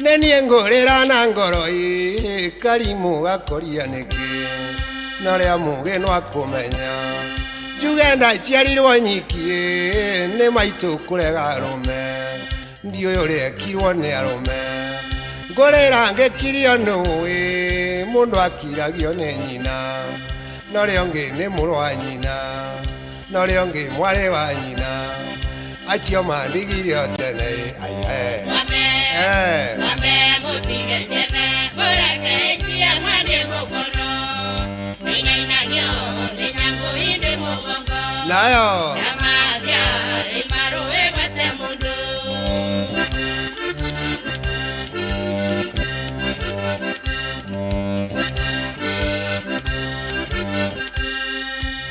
Nenie ngũrĩra na ngoro ĩ karimũ gakoria nĩkĩ na ũrĩa mũgĩ no akũmenya njuge ndaciarirwo nyiki ĩ, nĩ maitũ kũrega arũme ndiũĩ ũrĩa ekirwo nĩ arũme ngũrĩra ngĩkirio nũĩ mũndũ akiragio nĩ nyina na ũrĩa ũngĩ nĩ mũrũ wa nyina na ũrĩa ũngĩ mwarĩ wa nyina acio mandigire o tene ĩ, aihe. Nayo.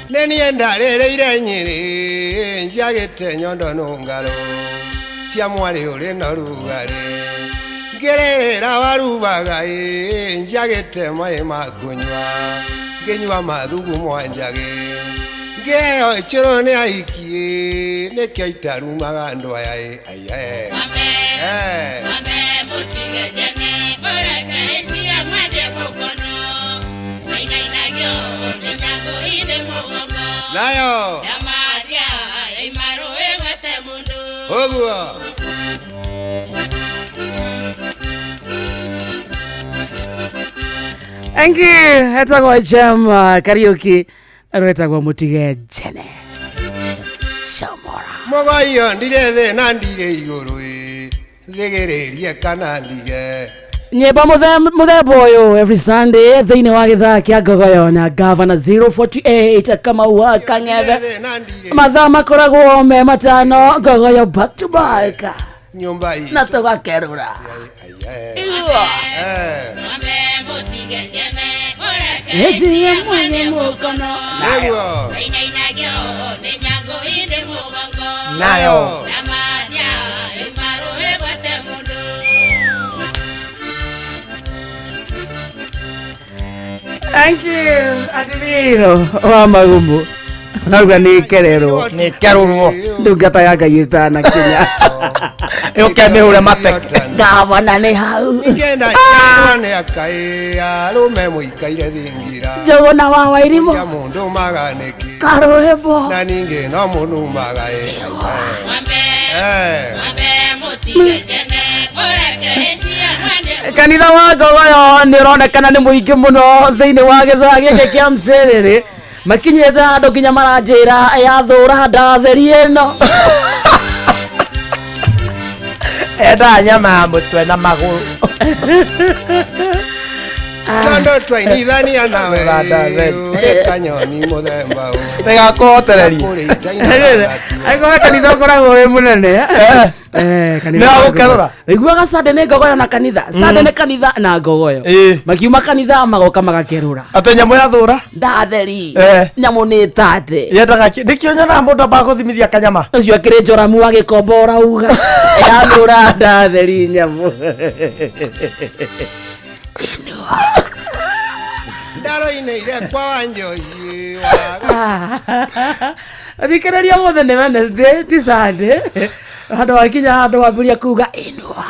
Nenie ndarĩrĩire Nyĩrĩ njagĩte nyondo nũngarũ cia mwarĩ ũrĩ na ũrugarĩ ngĩrĩrĩra warubaga ĩ njagĩte maĩ ma kũnyua ngĩnyua mathugumo njagĩ ngĩheo ĩcũrũ nĩ ahiki ĩ nĩkĩo itarumaga andũ aya ĩ aihe. Nayo. Ũguo. Thank you. Etagwo Jem Kariuki na rwetagwo Mutige Jene. Shomora. Mũgoiyo ndirĩ thĩ na ndirĩ igũrũ ĩ thigĩrĩrie kana ndige. Nyĩmbo mũthemba ũyũ every Sunday thĩinĩ wa gĩthaa kĩa Ngogoyo na Gavana 048 Kamau wa Kang'ethe. Mathaa makoragwo me matano Ngogoyo back to back. Nyũmba itũ. Na tũgakerũra. Igua. Ejiye mwenye mukono. Nĩguo. Nayo. Thank you. Atumiro wa magumu. Nauga nĩ kererwo. Nĩ kerũrwo. Ndungata ya Ngai ĩtanakinya. Ĩũke mĩhũre mateke. Gavana nĩ hau. Ingĩenda ciarwo nĩ akaĩ arũme mũikaire thingira. Njũgũna wa Wairimũ. Ya mũndũ maga nĩkĩ. Karũhĩmbo. Na ningĩ no mũnumaga ĩ. Kanitha wa Ngogoyo nĩ ũronekana nĩ mũingĩ mũno thĩinĩ wa gĩthaa gĩkĩ kĩa Mcĩrĩrĩ. Makinyĩte handũ nginya maranjĩra yathũra ndatheri ĩno. Endaga nyama ya mũtwe na magũrũ. Tondũ twainithania nawe ũrĩ kanyoni mũthemba ũyũ. Ndĩgakũhotererie. Angĩkorwo kanitha ũkoragwo wĩ mũnene. Kanitha. Nĩ wa gũkerũra. Ũiguaga Sunday nĩ Ngogoyo na kanitha. Sunday nĩ kanitha na Ngogoyo. Makiuma kanitha magoka magakerũra. Atĩ nyamũ yathũra. Ndatheri. Nyamũ nĩ tate. Yendaga kĩ? Nĩkĩo nyonaga mũndũ ambaga gũthimithia kanyama. Ũcio akĩrĩ Njoramu wa Gĩkomba ũrauga. Yathũra ndatheri nyamũ. Ndaroinĩire kwa Wanjohi Thikĩrĩria mũthĩ nĩ Wednesday ti Sunday. Handũ wakinya handũ wambĩrĩria kuga inua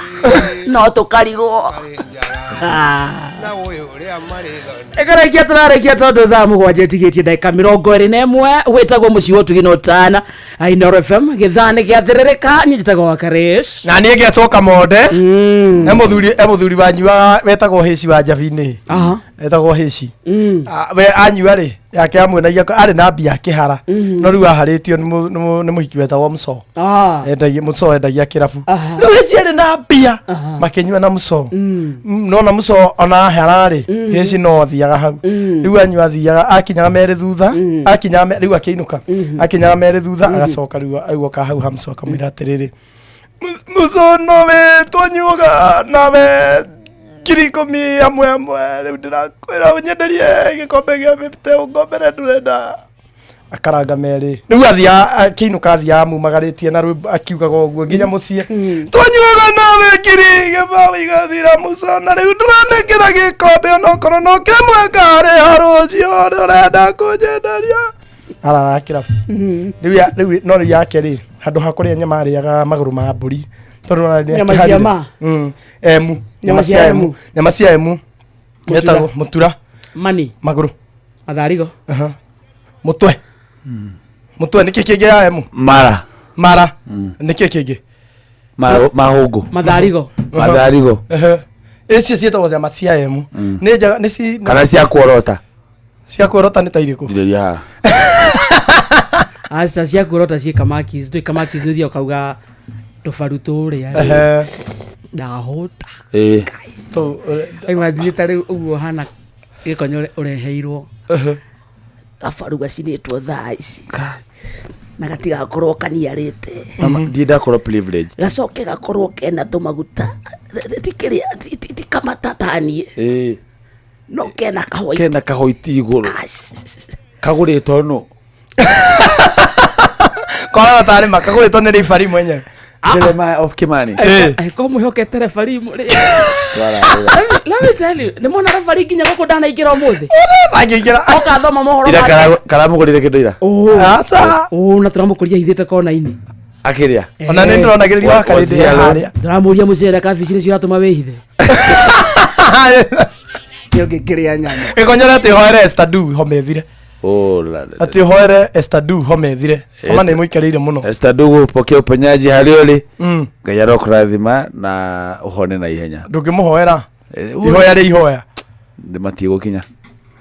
no tũkarigwo. na ũyũ ũrĩa marĩ thoni. Ĩkarakia tũrarĩkia tondũ thaa mũgwanja ĩtigĩtie ndagĩka 21 wĩtagwo mũciĩ wa ũtugi na ũtana Inooro FM gĩthaa nĩ gĩathĩrĩrĩka. Niĩ njĩtagwo Wakarish. Na niĩ ngetwo Kamonde. He mũthuri wanyuaga wetagwo Hĩci wa Njabinĩ. Etagwo Hĩci. We anyua rĩ yake amwenagia arĩ na mbia kĩhara no rĩu aharĩtio nĩ mũhiki wetagwo Mũcoo. Endagia Mũcoo endagia kĩrabu. Rĩu Hĩci arĩ na mbia makĩnyua na Mũcoo. No na Mũcoo ona ahara rĩ Hĩci no athiaga hau. Rĩu anyua athiaga akinyaga merĩ thutha akinyaga rĩu akĩinũka akinyaga merĩ thutha agacoka rĩu oka hau ha Mũcoo akamwĩra atĩrĩrĩ Mũcoo nowe twanyuaga nawe 10,000 hamwe hamwe rĩu ndĩrakwĩra ũnyenderie gĩkombe gĩa 50 ũngombere ndũrenda Akaranga merĩ. Rĩu athiaga akĩinũka, athiaga mumagarĩtie na rwĩmbo akiugaga ũguo nginya mũciĩ. Twanyuaga nawe ngiri gĩbaũ igathira mũco, na rĩu ndũranengera gĩkombe onokorwo no kĩmwe ngarĩha rũciũ, ũrenda kũnyenderia arara kĩrabu. Rĩu rĩu no rĩu yake rĩ, handũ ha kũrĩa nyama arĩaga magũrũ ma mbũri, tondũ ona nĩ Nyama cia akĩharire. ma? Emu. Nyama cia emu, nyama cia emu. Mũtura. Metagwo mũtura. Mani. Magũrũ. Matharigo. Aha. Mũtwe. Mũtwe nĩkĩ kĩngĩ ya emu? Mara. Mara. Nĩkĩ kĩngĩ? Mahũngũ. Matharigo. Matharigo. Ehe. Icio ciĩtagwo nyama cia emu. Nĩ njega nĩ ci. Kana cia kuorota. Cia kuorota nĩ ta irĩkũ? Ndirĩria haha. Aca, cia kuorota ciĩ kamakis, ndũĩ kamakis nĩ ũthiaga ũkauga tũbaru tũrĩa. Ehe. Ndahũta. Ĩĩ. Imagine ta rĩu ũguo hana gĩkonyo ũreheirwo gabaru gacinĩtwo thaa ici na gatigakorwo kaniarĩte. Mama, ndiĩ ndakorwo privileged. Gacoke gakorwo kena tũmaguta, ti kĩrĩa ti kamata taniĩ. Ĩĩ. No kena kahoiti. Kena kahoiti igũrũ. Kagũrĩtwo nũ? Korana tarĩ ma kagũrĩtwo nĩ ribari mwenyewe. Jeremiah of Kimani. Angĩkorwo mwĩhokete refari mũrĩ. Let me tell you, nĩ mona refari nginya gũkũ ndanaingĩra ũmũthĩ. Ndangĩingĩra. Oka thoma mohoro. Ira karamũgũrĩire kĩndũ ira? Aca. Na tũramũkũria hithĩte kona-inĩ. Akĩrĩa. Ona nĩ ndĩronagĩrĩria wa karĩndĩ harĩa. Ndĩramũria mũcere kabici nĩcio ũratũma wĩhithe. Kĩo ngĩkĩrĩa nyama. Gĩkonyore atĩ ũhoere Esther Du homa ĩthire. Oh, la, la, la. Atĩ ũhoere Esther Du homa ĩthire. Homa nĩ ĩmũikarĩire mũno. Esther Ndugu, pokea uponyaji harĩa ũrĩ. Ngai arokũrathima na ũhone na ihenya. Ndũngĩmũhoera. Ihoya rĩ ihoya. Matiĩ gũkinya.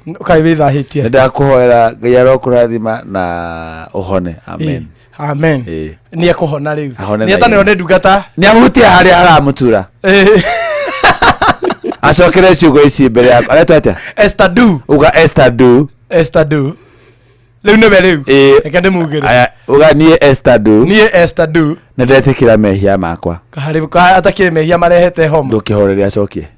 Kaĩ wĩthahĩtie. Nĩ ndakũhoera Ngai arokũrathima na ũhone. Amen. Amen. Ĩĩ. Nĩ ekũhona rĩu. Ahone Nĩ na etanĩrwo ihenya. nĩ ndungata. Nĩ ahutie harĩa haramũtura. Acokere ciugo ici mbere yaku. Aretwo atĩa? Esther Du. Uga Esther Du. Esther Du. Rĩu nĩwe rĩu. Ĩĩ. Reke ndĩmugĩre. Aya, uga niĩ Esther Du. Niĩ Esther Du. Nĩ ndetĩkĩra mehia makwa. Harĩ atakĩrĩ mehia marehete homa. Ndũkĩhoreria acokie.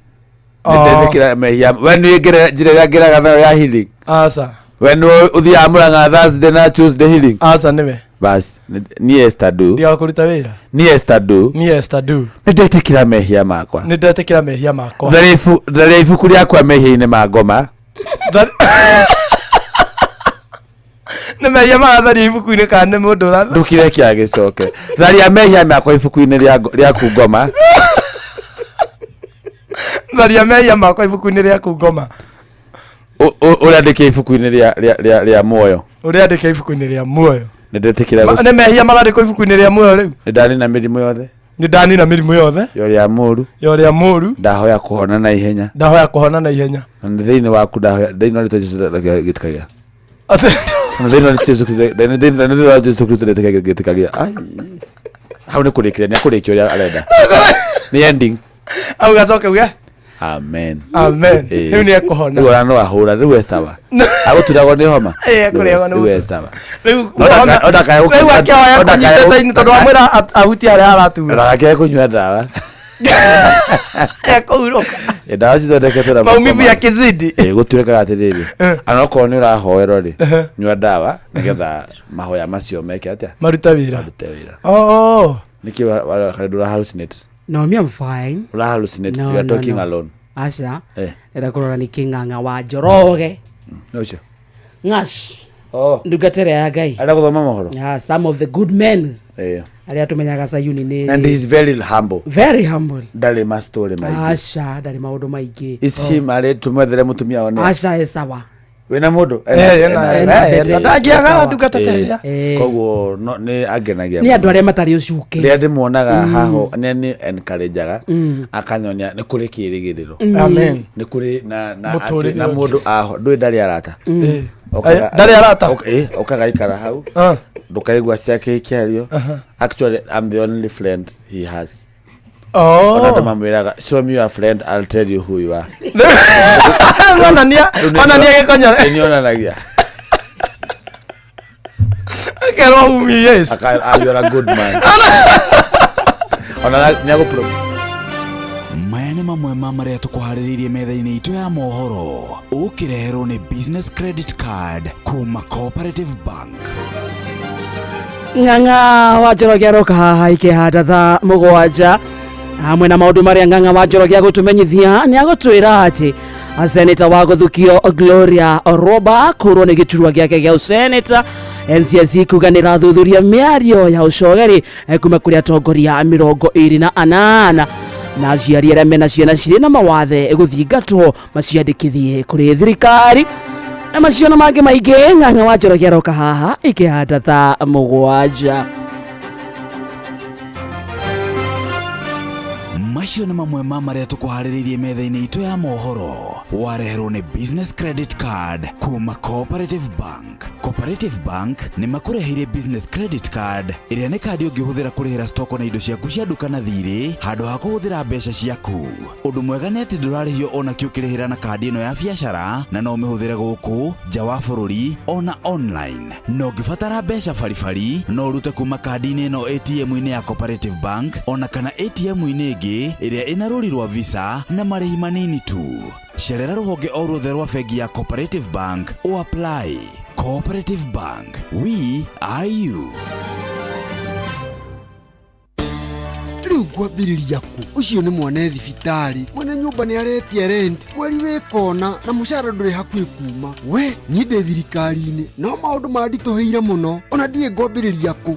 Oh. Nĩ ndetĩkĩra mehia. We nĩ njĩra ĩrĩa ngeraga nayo ya healing. Aca. We nĩ ũthiaga Mũrang'a Thursday na Tuesday healing. Aca nĩwe. Bas, niĩ Esther Du. Ndiaga kũruta wĩra. Niĩ Esther Du. Niĩ Esther Du. Nĩ ndetĩkĩra mehia makwa. Nĩ ndetĩkĩra mehia makwa. Tharia ibuku rĩakwa mehia-inĩ ma ngoma. Nĩ mehia maratharia ibuku-inĩ kana nĩ mũndũ ũratha. Ndũkire agĩcoke. Tharia mehia makwa ibuku-inĩ rĩaku ngoma. Tharia mehia makwa ibuku-inĩ rĩaku ngoma. Ũrĩandĩke ibuku-inĩ rĩa muoyo. Ũrĩandĩke ibuku-inĩ rĩa muoyo. Nĩ ndetĩkĩra Nĩ mehia marandĩkwo ibuku-inĩ rĩa muoyo rĩu. Nĩ ndanina mĩrimũ yothe. Nĩ ndanina mĩrimũ yothe. Ya ũrĩa mũũru. Ya ũrĩa mũũru. Ndahoya kũhona na ihenya. Ndahoya kũhona na ihenya. Na nĩ thĩinĩ waku ndahoya thĩinĩ wa rĩtwa Jesũ gĩtĩkagia. Na thĩinĩ wa rĩtwa Jesũ Kristo na thĩinĩ wa Jesũ Kristo gĩtĩkagia. Ai. Hau nĩ kũrĩkĩria, nĩ akũrĩkia ũrĩa arenda. Nĩ ending. Au gacoke uge. Amen. Amen. Ĩĩ. Rĩu nĩ ekũhona. Rĩu ona no ahũra, rĩu e sawa. Agũturagwo nĩ homa. Ĩĩ, ekũrĩagwo nĩ Rĩu e mũtwe. sawa. Rĩu Rĩu rĩu akĩhoya kũnyitĩte ini tondũ wamwĩra ahutie harĩa haratura. Ndagakĩae kũnyua ndawa. Ekũhurũka. Ĩ, ndawa cithondeketwo na Maumivu ya kizidi. Ĩ, gũtuĩkaga atĩrĩrĩ, anokorwo nĩ ũrahoerwo rĩ, nyua ndawa nĩgetha mahoya macio meke atĩa? Marute wĩra. Marute wĩra. Oh. Nĩkĩ ndũra hallucinate? No, me I'm fine. Ũra hallucinate, No, you are no, talking no. alone. Aca. Eh. Ndĩrenda kũrora nĩ kĩng'ang'a wa Njoroge. Nĩ ũcio. Ng'ash. Oh. Ndungata ĩrĩa ya Ngai. Arenda gũthoma mohoro? Yeah, some of the good men. Ĩ. Arĩa tũmenyaga Sayuni nĩ. And he is very humble. Very humble. Ndarĩ ma story maingĩ. Aca, ndarĩ maũndũ maingĩ. Is him arĩ tũmwethere mũtumia one. Aca, e sawa. Wĩna mũndũ? Ena, ndangĩaga ndungata ta ĩrĩa. Koguo nĩ angenagia. Nĩ andũ arĩa matarĩ ũcuke. Rĩrĩa ndĩmuonaga haho nĩ nĩ encourageaga akanyonia nĩ kũrĩ kĩrĩgĩrĩro. Amen. Nĩ kũrĩ na Mũtũrĩre atĩ- na ũngĩ. mũndũ aho ndũĩ ndarĩ arata. Ndarĩ arata? Okaga ikara hau ndũkaigua ciake ikĩario. Actually, I'm the only friend he has. Oh. Ona andũ mamwĩraga, show me your friend, I'll tell you who you are. Onania onania gĩkonyore. Nĩ onanagia. Akerwo who he is. Aka, ah, you are a good man. Ona nĩ agũpro Maya nĩ Macio nĩ mamwe ma marĩa tũkũharĩrĩirie metha-inĩ itũ ya mohoro, ũkĩreherwo nĩ Business Credit Card kuma Cooperative Bank. Ng'ang'a wa Njoroge aroka haha ikĩhanda thaa 7 hamwe na maũndũ marĩa Ng'ang'a wa Njoroge agũtũmenyithia. Nĩ agũtwĩra atĩ seneta wa gũthukio Gloria Orwoba kũrwo nĩ gĩturwa gĩake gĩa ũseneta, NCIC kuga nĩ ĩrathuthuria mĩario ya ũcogeri kuma kũrĩ atongoria 28, na aciari arĩa mena ciana cirĩ na mawathe gũthingatwo maciandĩkithie kũrĩ thirikari, na macio na mangĩ maingĩ. Ng'ang'a wa Njoroge aroka haha ikĩhanda thaa 7. Macio nĩ mamwe ma marĩa tũkũharĩrĩirie metha-inĩ itũ ya mohoro, wareherwo nĩ Business Credit Card kuma Cooperative Bank. Cooperative Bank nĩ makũreheire Business Credit Card, ĩrĩa nĩ kandi ũngĩhũthĩra kũrĩhĩra stoko na indo ciaku cia nduka na thirĩ handũ ha kũhũthĩra mbeca ciaku. Ũndũ mwega nĩ atĩ ndũrarĩhio ona kĩ ũkĩrĩhĩra na kandi ĩno ya biacara, na no ũmĩhũthĩre gũkũ nja wa bũrũri ona online. Na ũngĩbatara mbeca baribari, no ũrute kuma kandi-inĩ ĩno ATM-inĩ ya Cooperative Bank ona kana ATM-inĩ ĩngĩ ĩrĩa ĩna rũri rwa Visa na marĩhi manini tu. Cerera rũhonge o ruothe rwa bengi ya Cooperative Bank o apply. Cooperative Bank, we are you. Rĩu ngwambĩrĩria kũ? Ũcio nĩ mwana e thibitarĩ, mwene nyũmba nĩ aretia rent mweri wĩ kona, na mũcara ndũrĩ hakuhĩ kuma. We niĩ ndĩ thirikari-inĩ, no maũndũ manditũhĩire mũno, ona ndiĩ ngwambĩrĩria kũ.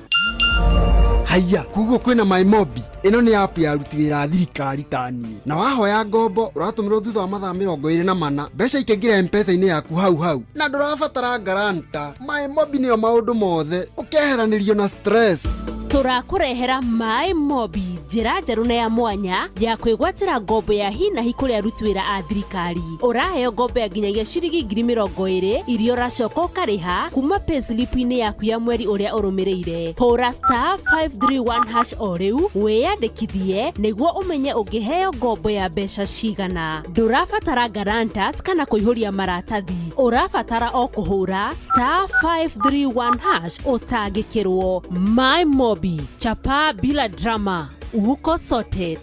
Haiya, koguo kwĩna MyMobi. Ĩno nĩ app ya aruti wĩra a thirikari ta niĩ, na wahoya ngombo ũratũmĩrwo thutha wa mathaa 24, mbeca ikaingĩra M-Pesa-inĩ yaku hau hau, na ndũrabatara guarantor. MyMobi nĩyo maũndũ mothe, ũkeheranĩrio na stress. Tũrakũrehera Maĩ Mobi, njĩra njerũ na ya mwanya ya kwĩgwatĩra ngombo ya hi na hi kũrĩ aruti wĩra a thirikari. Ũraheo ngombo ya nginyagia ciringi 20,000 iria ũracoka ũkarĩha kuma payslip-inĩ yaku ya mweri ũrĩa ũrũmĩrĩire. Hũra *531# o rĩu wĩyandĩkithie nĩguo ũmenye ũngĩheo ngombo ya mbeca cigana. Ndũrabatara guarantors kana kũihũria maratathi, ũrabatara o kũhũra *531# ũtangĩkĩrwo. My Mobi, chapa bila drama, uko sorted.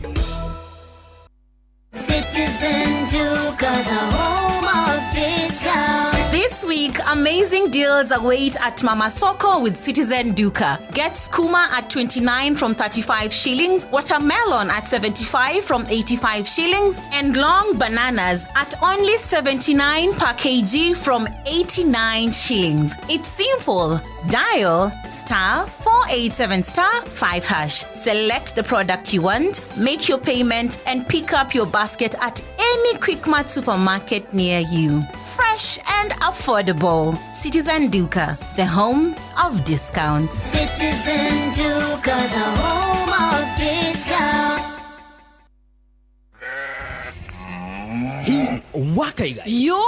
Citizen Duka, the home of discount. This week, amazing deals await at Mama Soko with Citizen Duka. Get skuma at 29 from 35 shillings, watermelon at 75 from 85 shillings, and long bananas at only 79 per kg from 89 shillings. It's simple. Dial *487*5#. Select the product you want, make your payment, and pick up your basket at any Quickmart supermarket near you. Fresh and affordable. Citizen Duka, the home of discounts. Citizen Duka, the home of discount. Hi wakaiga Yo.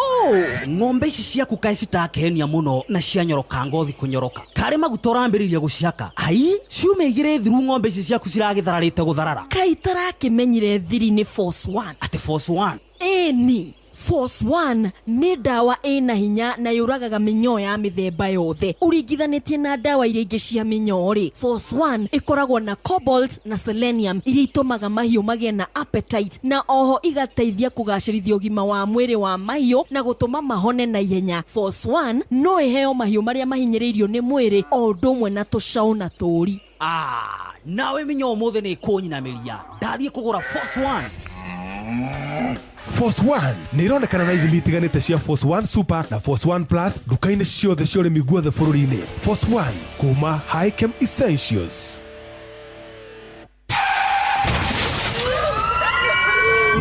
Ng'ombe ici ciaku kaĩ citakenia mũno na cianyoroka ngothi kũnyoroka, karĩ maguta ũrambĩrĩria gũcihaka? Ai, ciumia 2 thiru ng'ombe ici ciaku ciragĩthararĩte gũtharara. Kaĩ tarakĩmenyire thiri nĩ Force One? Atĩ Force One? Ĩni, Force One nĩ ndawa ĩna hinya na yũragaga mĩnyoo ya mĩthemba yothe. Ũringithanĩtie na ndawa iria ingĩ cia mĩnyoo rĩ, Force One ĩkoragwo na cobalt na selenium iria itũmaga mahiũ magĩe na appetite, na oho igateithia kũgacĩrithia ũgima wa mwĩrĩ wa mahiũ na gũtũma mahone na ihenya. Force One no ĩheo mahiũ marĩa mahinyĩrĩirio nĩ mwĩrĩ o ũndũ ũmwe na tũcaũ na tũri. Ah, nawe mĩnyoo ũmũthĩ nĩ ĩkũnyinamĩria, ndathiĩ kũgũra Force One. Force One nĩ ironekana na ithimi itiganĩte cia Force One Super na Force One Plus nduka-inĩ ciothe cia ũrĩmi guothe bũrũri-inĩ. Force One kuma Hikem Essentials.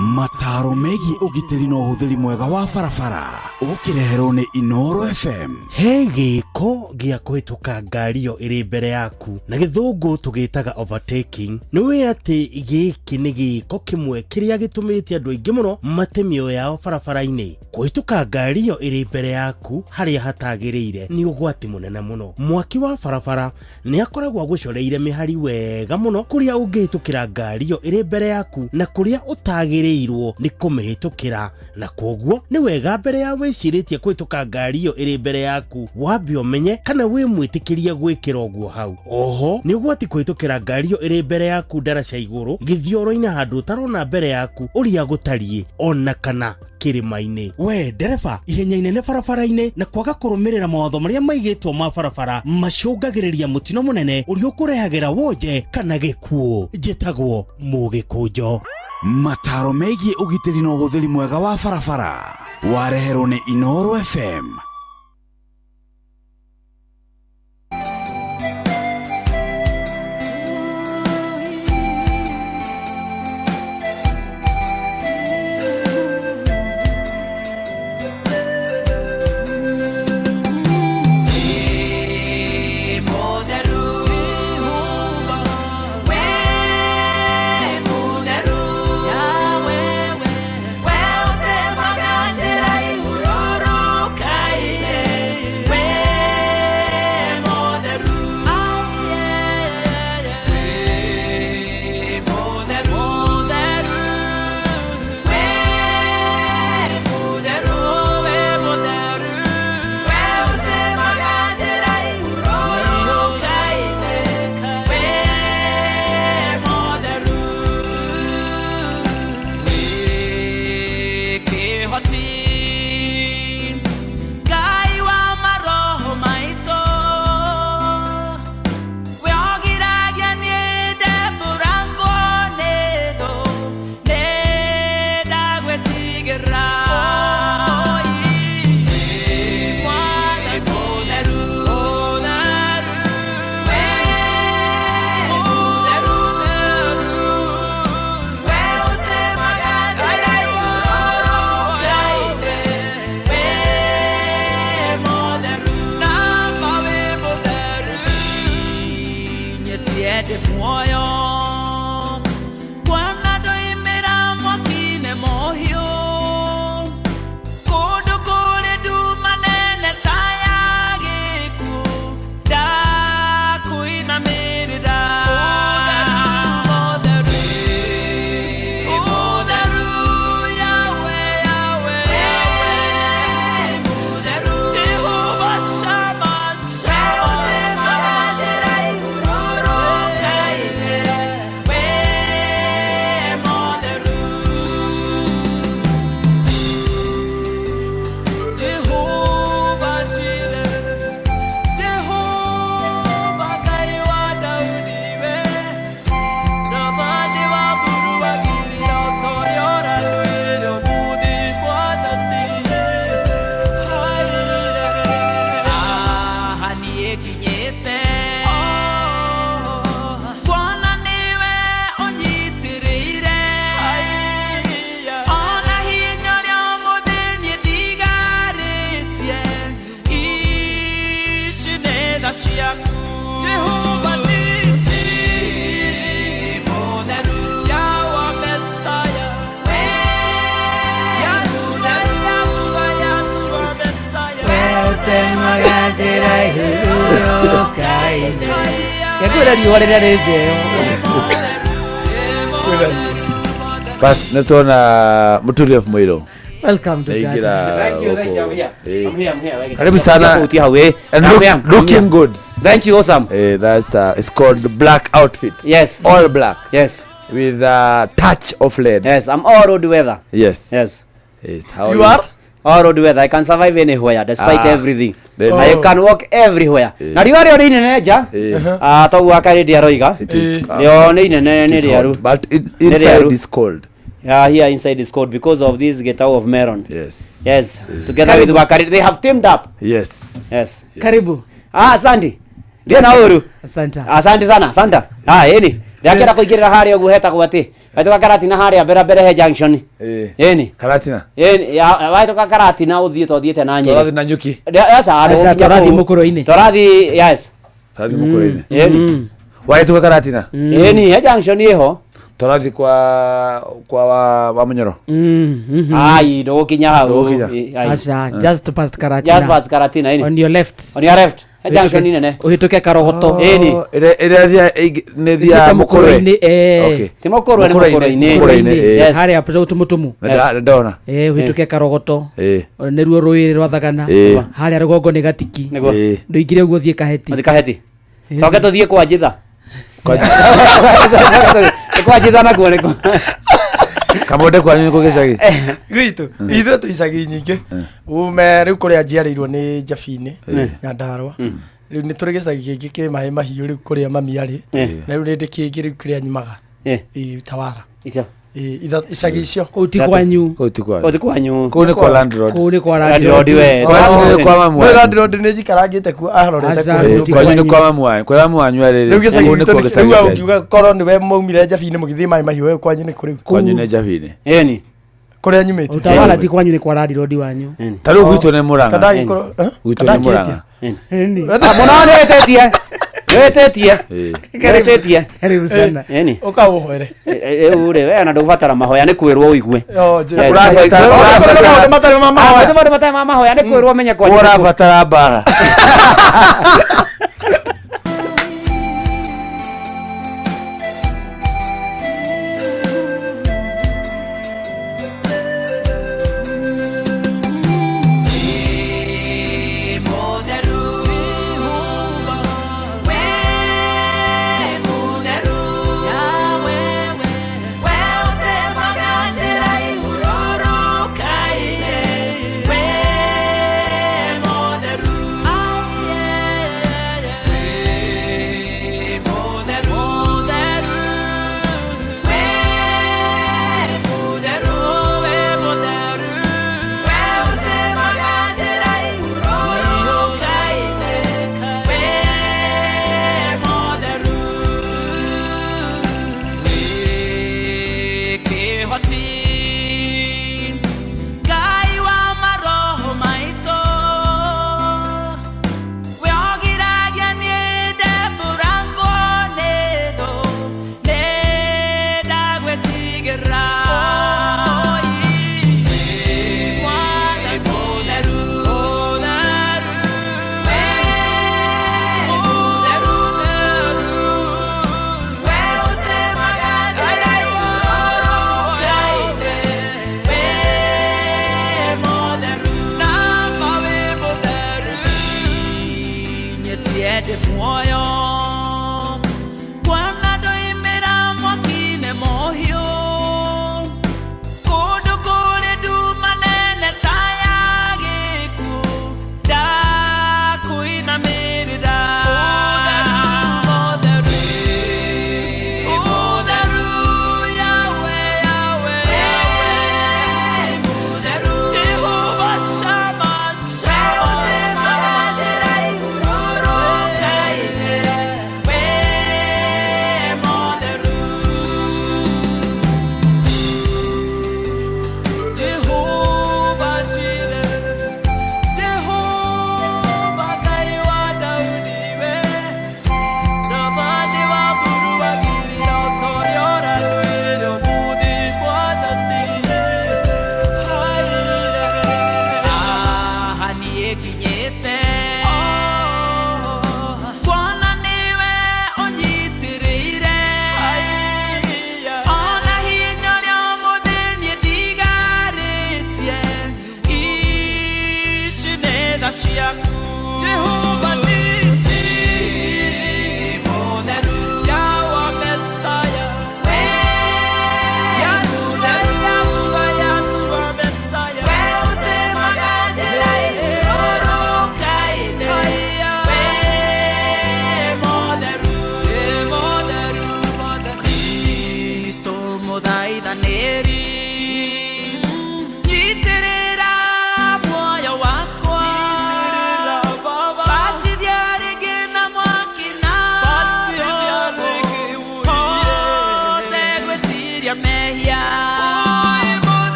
Mataro megiĩ ũgitĩri na ũhũthĩri mwega wa barabara, ũkĩreherwo nĩ Inoro FM. He gĩko gĩa kũhĩtũka ngari ĩyo ĩrĩ mbere yaku, na gĩthũngũ tũgĩtaga overtaking. Nĩ wĩ atĩ gĩkĩ nĩ gĩko kĩmwe kĩrĩa gĩtũmĩte andũ aingĩ mũno mate mĩoyo yao barabara-inĩ. Kũhĩtũka ngari ĩyo ĩrĩ mbere yaku harĩa hatagĩrĩire nĩ ũgwati mũnene mũno. Mwaki wa barabara nĩ akoragwo agũcoreire mĩhari wega mũno kũrĩa ũngĩhĩtũkĩra ngari ĩyo ĩrĩ mbere yaku na kũrĩa ũtagĩrĩirwo nĩ kũmĩhĩtũkĩra, na kwoguo nĩ wega mbere ya Wĩcirĩtie kũhĩtũka ngari ĩyo ĩrĩ mbere yaku, wambe ũmenye kana wĩ mwĩtĩkĩria gwĩkĩra ũguo hau. Oho nĩ ũgwati kũhĩtũkĩra ngari ĩyo ĩrĩ mbere yaku ndaraca igũrũ, gĩthioro-inĩ handũ ũtarona mbere yaku ũrĩa gũtariĩ, ona kana kĩrĩma-inĩ. We ndereba, ihenya inene barabara-inĩ na kwaga kũrũmĩrĩra mawatho marĩa maigĩtwo ma barabara macũngagĩrĩria mũtino mũnene ũrĩa ũkũrehagĩra wonje kana gĩkuũ. Njĩtagwo Mũgĩkũnjo. Mataro megiĩ ũgitĩri na ũhũthĩri mwega wa barabara wareherwo nĩ Inooro FM. Kekwĩra riũa rĩrĩa rĩ njeo. Bas nĩ tuona Muturi of Muiro. Welcome to Naingira Gaza. Thank you, thank you. I'm here. Eh. I'm here, I'm here. Karibu sana. Kutia hau, eh. And I'm look, here, I'm looking here. good. Thank you, awesome. That's it's called black outfit. Yes. All black. Yes. With a touch of red. Yes, I'm all road weather. Yes. Yes. Yes. How You are? All road weather. I can survive anywhere despite everything. Then- I can walk everywhere. Na riũa rĩo nĩ inene nja. Ah, toguo akarĩndi aroiga. Rĩo nĩ inene It nĩ is rĩaru. hot, but it's Nĩ inside rĩaru. is cold. Yeah, here inside is cold because of this Getau of Meron. Yes. Yes. Together with Wakari, they have teamed up. Yes. Yes. Karibu. Ah, asante. Ndio na uru. Asante. Asante sana, asante. Ah, ĩni. Ndakĩenda kũingĩrĩra harĩa ũguo hetagwo atĩ. Wahĩtũka Karatina harĩa mbere mbere he junction. Ĩni. Karatina. Ĩni, ya wahĩtũka Karatina ũthiĩ tũthiĩte na Nyĩrĩ. Tũrathiĩ na Nyuki. Yes, Aca, tũrathiĩ mũkũrũ-inĩ. Tũrathiĩ, yes. Tũrathiĩ mũkũrũ-inĩ. Ĩni. Wahĩtũka Karatina. Ĩni, he junction ĩho. Tũrathiĩ kwa wa Mũnyoro. Ai, ndũgũkinya hau. Ndũgũkinya. Ai. Aca, just past Karatina. Just past Karatina, ĩni. On your left. On your left. He junction nene. Ũhĩtũke Karogoto. Ĩni. Ĩrĩa nĩ thia Ũthiĩte Mũkũrwe. mũkũrwe-inĩ, eh. Okay. Ti Mũkũrwe, nĩ Mũkũrwe-inĩ. Mũkũrwe-inĩ, ĩĩ. Yes. Harĩa tũmũtũmũ. Nĩ ndona. Ũhĩtũke Karogoto. Ĩĩ. Nĩruo rũĩ rwa Thagana. Ĩĩ. Harĩa rũgongo nĩ Gatiki. Nĩguo. Ĩĩ. Ndũingire ũguo ũthiĩ Kaheti. Ũthiĩ Kaheti. Coke tũthiĩ kwa Njitha. Nĩ kwa Njitha nakuo nĩkuo. Kamonde kwanyu nĩ kũ gĩcagi? Gwitũ ithuĩ twĩ icagi nyingĩ ume rĩu kũrĩa njiarĩirwo nĩ Njabinĩ Nyandarũa. Rĩu nĩ tũrĩ gĩcagi kĩngĩ kĩ maĩ mahiũ rĩu kũrĩa mami arĩ, na rĩu nĩ ndĩ kĩngĩ rĩu kũrĩa nyumaga. Ĩ Tawara. Icio. Ĩ icagi icio. Kũu ti kwanyu. Kũu ti kwanyu. Kũu ti kwanyu. Kũu nĩ kwa landlord. Kũu nĩ kwa Landlord we. Kwanyu nĩ kwa mamu No wanyu. landlord nĩ njikarangĩte kuo arorete Aca, kuo. kũu ti Kwanyu nĩ kwanyu. kwa mamu wanyu. Kũrĩa mamu wanyu arĩ rĩ, Rĩu gĩcagi kũu nĩ gitũ kuo nĩ- gĩcagi rĩu kĩanyu. ũngiuga korwo nĩwe maumire Njabinĩ mũgĩthiĩ maĩ mahiũ we kwanyu nĩ kũ rĩu? Kwanyu nĩ Njabinĩ. Ĩni. Kũrĩa nyumĩte. Utawala ti kwanyu nĩ kwa landlord wanyu. Ta rĩu gwitũ nĩ Mũrang'a. Kandagĩkorwo eh? Gwitũ nĩ Mũrang'a. Ĩni. Mũno nĩ wĩtĩtie. Nĩ wĩtĩtie. Ĩĩ. Nĩ wĩtĩtie. Karibu sana. Ĩni. Ũka ũhoere. Rĩu rĩ, we ona ndũgũbatara mahoya nĩ kwĩrwo ũigue. Yo, njĩra. Yes. Ũrabatara- Ũrabatara maũndũ matarĩ ma mahoya. Ah, maũndũ matarĩ ma mahoya nĩ kwĩrwo ũmenye kwanyu nĩ kũ. Ũrabatara mbara. We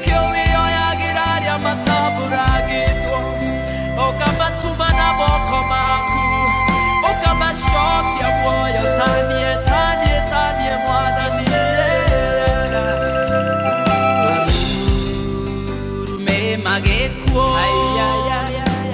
Nĩkĩo wĩoyagĩra arĩa matamburangĩtwo, ũkamatuma na moko maku, ũkamacokia muoyo. Tanie, tanie, tanie Mwathani. Marume magĩkuo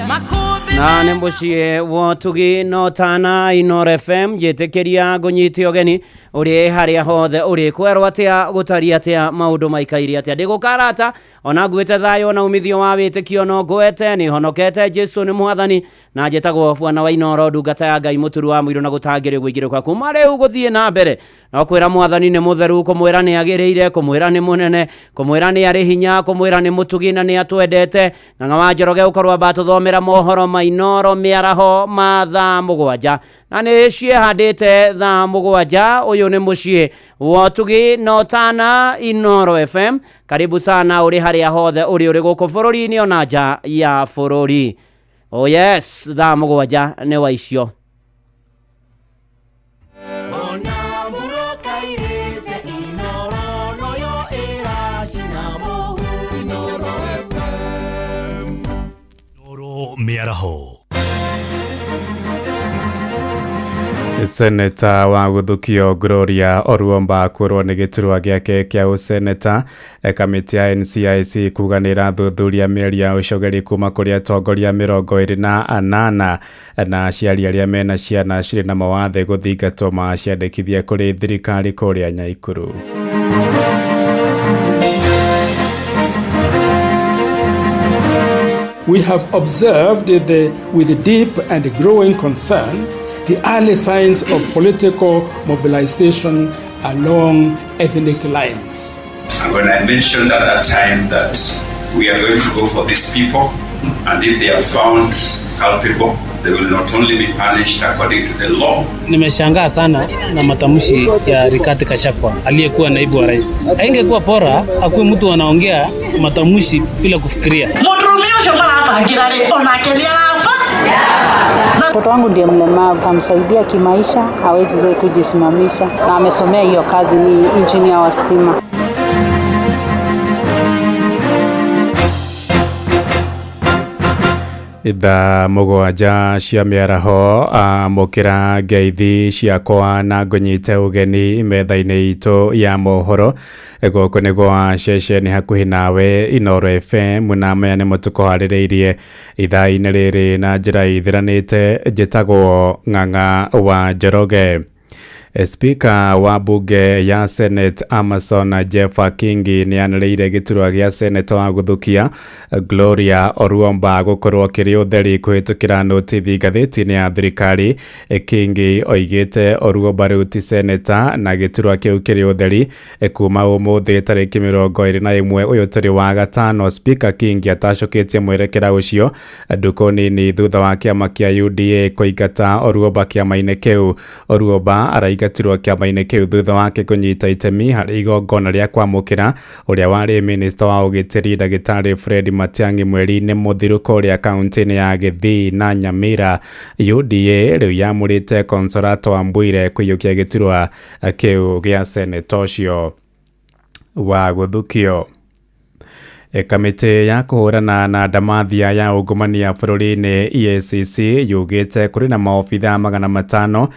makũmbĩ Na nĩ mũciĩ wa ũtugi no tana Inoro FM njĩtĩkĩria ngũnyite ũgeni ũrĩ harĩa hothe ũrĩ kwerwo atĩa gũtariĩ atĩa maũndũ maikaire atĩa ndĩgũkarata ona nguĩte thayũ na umithio wa wĩtĩkio no ngwete nĩ honokete Jesu nĩ mwathani na njĩtagwo bwana wa Inoro ndungata ya Ngai mũturu wa mũirũ na gũtangĩrĩ gwĩingĩrĩka kuma rĩu gũthiĩ na mbere no kwĩra mwathani nĩ mũtheru kũmwĩra nĩ agĩrĩire kũmwĩra nĩ mũnene kũmwĩra nĩ arĩ hinya kũmwĩra nĩ mũtugi na nĩ atwendete. Ng'ang'a wa Njoroge ũkorwo amba tũthomera mohoro ma Inoro mĩaraho ma thaa 7 na nĩ ciĩhandĩte thaa 7. Ũyũ nĩ mũciĩ wa ũtugi no tana Inoro FM. Karibu sana ũrĩ harĩa hothe ũrĩ ũrĩ gũkũ bũrũri-inĩ ona nja ya bũrũri. Oh yes, thaa 7 nĩ wa icio. Inoro mĩaraho. Seneta wa guthukio Gloria Oruomba kwĩrwo nĩ gĩturwa gĩake kĩa ũseneta. Kamĩtĩ ya NCIC kuga nĩ ĩrathuthuria mĩario ya ũcogeri kuma kũrĩ atongoria 28 na aciari arĩa mena ciana cirĩ na mawathe gũthingatwo maciandĩkithie kũrĩ thirikari kũrĩa Nyaikuru. We have observed with deep and growing concern the early signs of political mobilization along ethnic lines. And when I mentioned at that time that we are going to go for these people, and if they are found culpable, they will not only be punished according to the law. Nimeshangaa sana na matamshi ya Rigathi Gachagua aliyekuwa naibu wa rais. Haingekuwa bora akuwe mtu anaongea matamshi bila kufikiria. Mũndũrũme ũcio marabangĩra rĩ onake nĩ araba. Mtoto wangu ndiye mlemavu, tamsaidia kimaisha, hawezi kujisimamisha na amesomea hiyo kazi, ni engineer wa stima. Ithaa 7 cia mĩaraho amũkĩra ngeithi ciakwa na ngũnyite ũgeni metha-inĩ itũ ya mohoro. Gũkũ nĩ gwa ceceni hakuhĩ nawe Inoro FM na maya nĩmo tũkũharĩrĩirie ithaa-inĩ rĩrĩ na njĩra ithiranĩte. Njĩtagwo Ng'ang'a wa Njoroge. Speaker wa bunge ya Senate Amason Jeffa Kingi nĩ anĩrĩire gĩturwa gĩa Senate wa gũthukia Gloria Oruomba gũkorwo kĩrĩ ũtheri kũhĩtũkĩra notithi ngathĩti-inĩ ya thirikari. Kingi oigĩte Oruomba rĩu ti seneta na gĩturwa kĩu kĩrĩ ũtheri kuma ũmũthĩ tarĩki 21 ũyũ tũrĩ wa gatano. Speaker Kingi atacũkĩtie mwerekera ũcio ndukũ nini thutha wa kĩama kĩa UDA kũingata Oruomba kĩama-inĩ kĩu. Oruomba araingatirwo kĩama-inĩ kĩu thutha wake kũnyita itemi harĩ igongona rĩa kwamũkĩra ũrĩa warĩ minista wa ũgitĩri ndagĩtarĩ Fred Matiang'i mweri-inĩ mũthiru kũrĩa kaunti-inĩ ya Gĩthii na Nyamira. UDA rĩu yamũrĩte Consolato Wambwire kũiyũkia gĩturwa kĩu gĩa seneta ũcio wa gũthukio. Kamĩtĩ ya kũhũrana na ndamathia ya ungumania bũrũri-inĩ EACC yugĩte kũrĩ na maobitha 590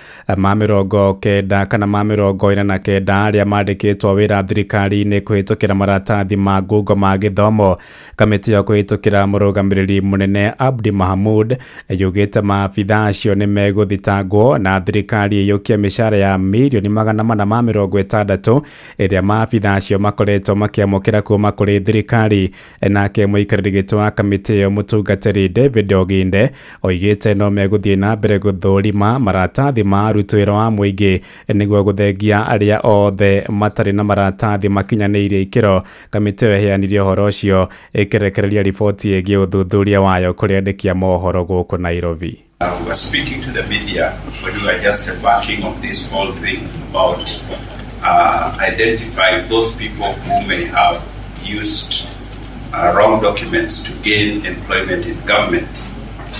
kana ma 49 arĩa mandĩkĩtwo wĩra thirikari-inĩ kũhĩtũkĩra maratathi ma ngungo ma gĩthomo. Kamĩtĩ ĩyo kũhĩtũkĩra mũrũgamĩrĩri mũnene Abdi Mahamud yugĩte maabitha acio nĩ megũthitangwo na thirikari ĩiyũkie mĩcara ya mirioni 460 ĩrĩa maabitha acio makoretwo makĩamũkĩra kuma kũrĩ thirikari. Nake mũikarĩri gĩtĩ wa kamĩtĩ ĩyo mũtungatĩri David Oginde oigĩte no megũthiĩ na mbere gũthũrima maratathi ma arutwo wĩra wa mũingĩ nĩguo gũthengia arĩa othe matarĩ na maratathi makinyanĩirie ikĩro. Kamĩtĩ ĩyo ĩheanire ũhoro ũcio ĩkĩrekereria riboti ĩgiĩ ũthuthuria wayo kũrĩ andĩki a mohoro gũkũ Nairobi. We were speaking to the media when we were just embarking on this whole thing about identifying those people who may have used wrong documents to gain employment in government.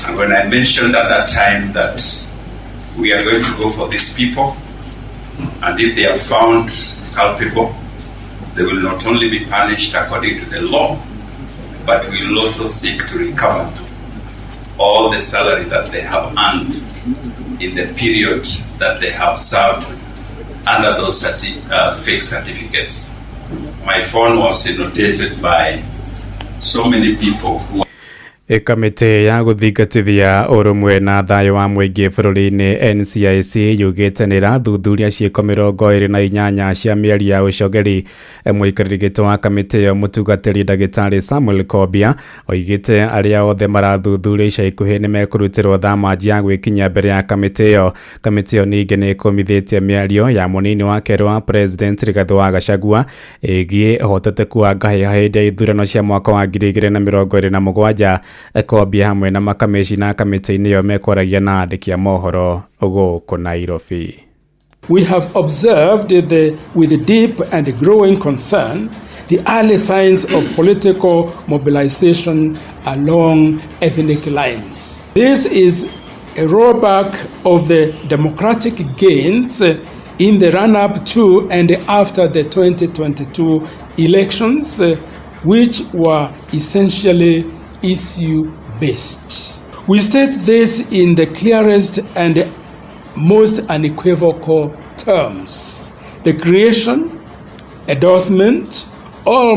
And when I mentioned at that time that we are going to go for these people, and if they are found culpable, They will not only be punished according to the law, but will also seek to recover all the salary that they have earned in the period that they have served under those fake certificates. My phone was inundated by so many people who Kamĩtĩ ya gũthingatithia ũrũmwe na thayũ wa mũingĩ bũrũri-inĩ NCIC yugĩte nĩ ĩrathuthuria ciĩko 28 cia mĩario ya ũcogeri. Mũikarĩri gĩtĩ wa kamĩtĩ ĩyo mũtungatĩri ndagĩtarĩ Samuel Kobia oigĩte arĩa othe marathuthuria ica ikuhĩ nĩ mekũrutĩrwo thamanji ya gwĩkinyia mbere ya kamĩtĩ ĩyo. Kamĩtĩ ĩyo ningĩ nĩ ĩkũmithĩtie mĩario ya mũnini wa kerĩ wa President Rigathĩ wa Gachagua ĩgiĩ ũhotekeku wa ngahĩha hĩndĩ ya ithurano cia mwaka wa 2027. Kobia hamwe na makamĩcina kamĩtĩ-inĩ ĩyo mekwaragia na andĩki a mohoro gũkũ Nairobi. We have observed with deep and growing concern the early signs of political mobilization along ethnic lines. This is a rollback of the democratic gains in the run-up to and after the 2022 elections, which were essentially issue-based. We state this in the clearest and most unequivocal terms. The creation, endorsement, or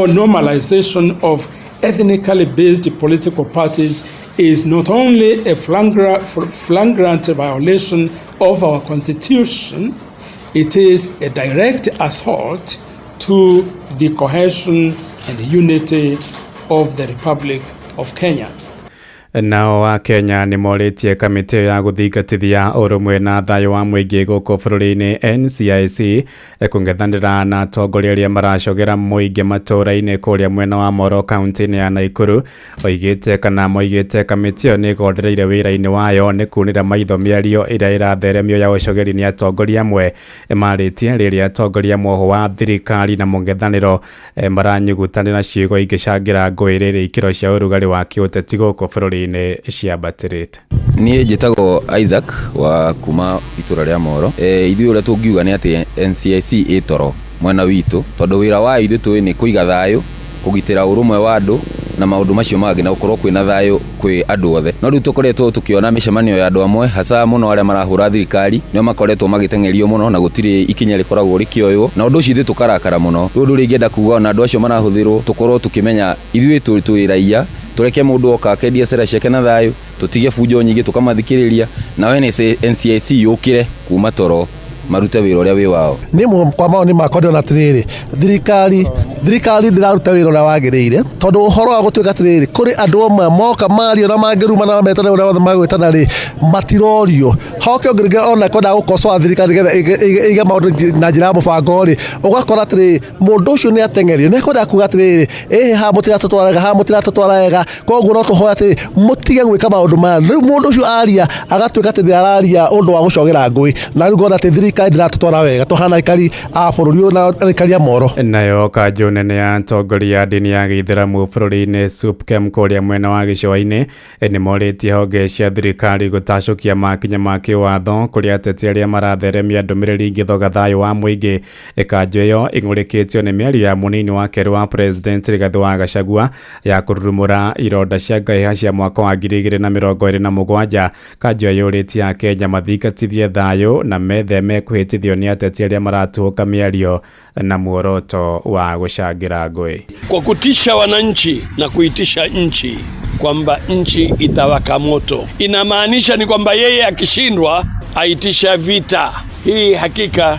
normalization of ethnically based political parties is not only a flagrant violation of our constitution, it is a direct assault to the cohesion and unity of the Republic of Kenya. Nao a Kenya nĩ morĩtie kamĩtĩ ya gũthingatithia ũrũmwe na thayũ wa mũingĩ gũkũ bũrũri-inĩ NCIC kũng'ethanĩra na atongoria arĩa maracogera mũingĩ matũũra-inĩ kũrĩa mwena wa Moro kaunti-inĩ ya Nakuru. Oigĩte kana moigĩte kamĩtĩ ĩyo nĩ ĩgondereire wĩra-inĩ wayo nĩ kunĩra maitho mĩario ĩrĩa ĩratheremio ya ũcogeri nĩ atongoria amwe. Marĩtie rĩrĩa atongoria mwoho wa thirikari na mũng'ethanĩro maranyugutanĩra ciugo ingĩcangĩra ngũĩ rĩrĩa ikĩro cia ũrugarĩ wa kĩũteti gũkũ bũrũri-inĩ ciambatĩrĩte. Niĩ njĩtagwo Isaac wa kuma itũra rĩa Moro. Ithuĩ ũrĩa tũngiuga nĩ atĩ NCIC ĩ toro mwena witũ, tondũ wĩra wayo ithuĩ tũĩ nĩ kũiga thayũ, kũgitĩra ũrũmwe wa andũ na maũndũ macio mangĩ, na gũkorwo kwĩna thayũ kwĩ andũ othe. No rĩu tũkoretwo tũkĩona mĩcemanio ya andũ amwe, hasa mũno arĩa marahũra thirikari, nĩo makoretwo magĩteng'erio mũno na gũtirĩ ikinya rĩkoragwo rĩkĩoywo, na ũndũ ũcio ithuĩ tũkarakara mũno. Rĩu ũndũ ũrĩa ingĩenda kuga ona andũ acio marahũthĩrwo tũkorwo tũkĩmenya ithuĩ twĩ raia, tũreke mũndũ oka akendia cera ciake na thayũ, tũtige bunjo nyingĩ tũkamathikĩrĩria, nayo NCIC yũkĩre kuma toro marute wĩra ũrĩa wĩ wao. Niĩ kwa mawoni makwa ndĩrona atĩrĩrĩ, thirikari ndĩraruta wĩra ũrĩa wagĩrĩire, tondũ ũhoro wa gũtuĩka atĩrĩrĩ, kũrĩ andũ amwe moka mario na mangĩruma na metane ũrĩa wothe magwĩtana rĩ, matirorio. Hoke ũngĩrĩngĩ ona kwendaga gũkocoa thirikari nĩgetha ĩige maũndũ na njĩra ya mũbango rĩ, ũgakora atĩrĩrĩ, mũndũ ũcio nĩ ateng'erio, nĩ ekwendaga kuga atĩrĩrĩ, ĩhĩ haha mũtiratũtwara wega, haha mũtiratũtwara wega, koguo no tũhoe atĩrĩrĩ, mũtige gwĩka maũndũ maya. Rĩu mũndũ ũcio aria agatuĩka atĩ nĩ araria ũndũ wa gũcogera ngũĩ, na rĩu ngona atĩ thirikari ndĩratũtwara wega, tũhana aikari a bũrũri ũyũ na aikari a Moro. Nayo kanjũ nene ya atongoria a ndini ya gĩithĩramu bũrũri-inĩ SUPKEM kũrĩa mwena wa gĩcũa-inĩ nĩ morĩtie honge cia thirikari gũtacũkia makinya ma kĩwatho kũrĩ ateti arĩa maratheremia ndũmĩrĩri ingĩthoga thayũ wa mũingĩ. Kanjũ ĩyo ĩng'ũrĩkĩtio nĩ mĩario ya mũnini wa kerĩ wa President Rigathĩ wa Gachagua ya kũrurumũra ironda cia ngahĩha cia mwaka wa 2027. Kanjũ ĩyo yũrĩtie Akenya mathingatithie thayũ na metheme kũhĩtithio nĩ ateti arĩa maratuhũka mĩario na muoroto wa gũcangĩra ngũĩ. Kwa kutisha wananchi na kuitisha nchi kwamba nchi itawaka moto, inamaanisha ni kwamba yeye akishindwa aitisha vita. Hii hakika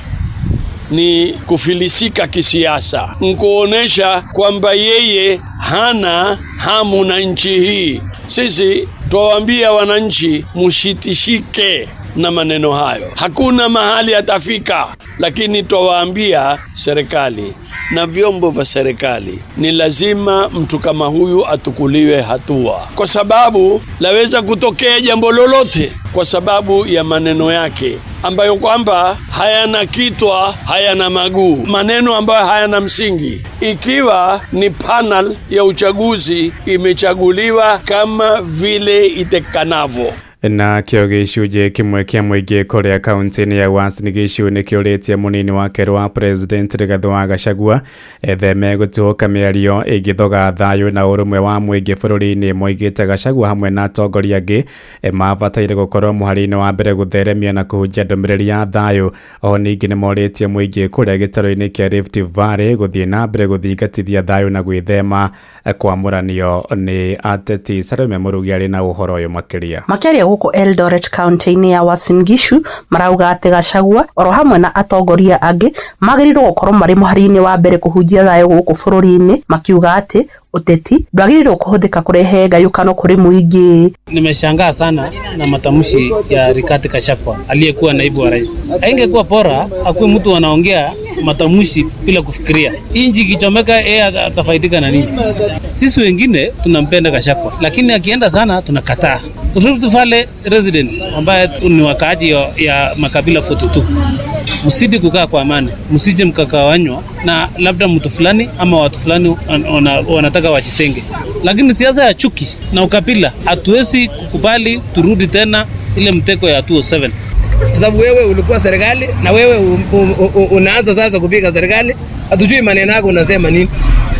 ni kufilisika kisiasa, nkuonesha kwamba yeye hana hamu na nchi hii. Sisi twawaambia wananchi msitishike na maneno hayo, hakuna mahali atafika. Lakini twawaambia serikali na vyombo vya serikali, ni lazima mtu kama huyu atukuliwe hatua, kwa sababu laweza kutokea jambo lolote kwa sababu ya maneno yake ambayo kwamba hayana kitwa, hayana maguu, maneno ambayo hayana msingi. Ikiwa ni panel ya uchaguzi imechaguliwa kama vile itekanavyo. Na kĩo gĩcunjĩ kĩmwe kĩa mũingĩ kũrĩa kaunti-inĩ ya Uasin Gishu nĩ kĩũrĩtie mũnini wa kerĩ wa president Rigathĩ wa Gachagua etheme gũtuũka mĩario ĩngĩthoga thayũ na ũrũmwe wa mũingĩ bũrũri-inĩ. Moigĩte Gachagua hamwe na atongoria angĩ mabataire gũkorwo mũhari-inĩ wa mbere gũtheremia na kũhunjia ndũmĩrĩri ya thayũ. Oho ningĩ nĩ morĩtie mũingĩ kũrĩa gĩtarũ-inĩ kĩa Rift Valley gũthiĩ na mbere gũthingatithia thayũ na gwĩthema kwamũranio nĩ ateti. Salome Mũrugi arĩ na ũhoro ũyũ makĩria. Makĩaria gũkũ Eldoret kaunti-inĩ ya Uasin Gishu marauga atĩ Gachagua oro hamwe na atongoria angĩ magĩrĩirwo gũkorwo marĩ mũhari-inĩ wa mbere kũhunjia thayũ gũkũ bũrũri-inĩ, makiuga atĩ ũteti ndwagĩrĩirwo kũhũthĩka kũrehe ngayũkano kũrĩ mũingĩ. Nimeshangaa sana na matamshi ya Rigathi Gachagua aliyekuwa naibu wa rais. Haingekuwa bora akuwe mtu anaongea matamshi bila kufikiria. Inji ikichomeka yeye atafaidika na nini? Sisi wengine tunampenda Gachagua, lakini akienda sana tunakataa. Rift Valley residents ambaye ni wakaaji ya makabila 42, msidi kukaa kwa amani, msije mkakawanywa na labda mtu fulani ama watu fulani wanataka wajitenge. Lakini siasa ya chuki na ukabila hatuwezi kukubali turudi tena ile mteko ya 207. Kwa sababu wewe ulikuwa serikali na wewe unaanza sasa kupiga serikali, hatujui maneno yako unasema nini.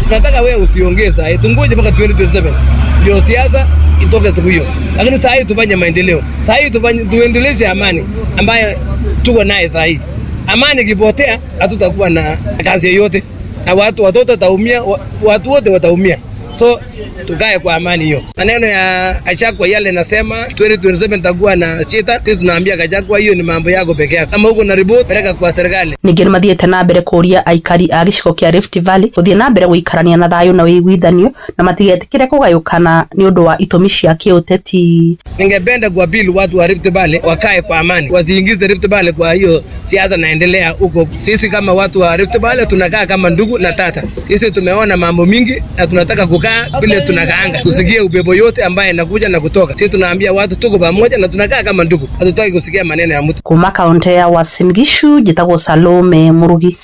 Tunataka wewe usiongee saa hii, tungoje mpaka 2027 ndio siasa itoke siku hiyo, lakini saa hii tufanye maendeleo, saa hii tufanye, tuendeleze amani ambayo tuko naye saa hii. Amani ikipotea, hatutakuwa na kazi yoyote na watu watoto wataumia, watu wote wataumia. So tukae kwa amani hiyo. Maneno ya Gachagua yale nasema 2027 takuwa na shida. Sisi tunaambia Gachagua hiyo ni mambo yako peke yako. Kama uko na report peleka kwa serikali. Ningĩ nĩmathiĩte na mbere kũũria aikari a gĩcigo kĩa Rift Valley gũthiĩ na mbere gũikarania na thayũ na ũiguithanio na matigetĩkĩre kũgayũkana nĩ ũndũ wa itũmi cia kĩũteti. Ningependa kuapili watu wa Rift Valley wakae kwa amani, wasiingize Rift Valley kwa hiyo siasa naendelea huko. Sisi kama watu wa Rift Valley tunakaa kama ndugu na tata. Sisi tumeona mambo mingi na tunataka kukaa vile tunakaanga, kusikia upepo yote ambaye inakuja na kutoka. Sisi tunaambia watu tuko pamoja na tunakaa kama ndugu, hatutaki kusikia maneno ya mtu. Kuma kaunti ya Uasin Gishu njĩtagwo Salome Murugi.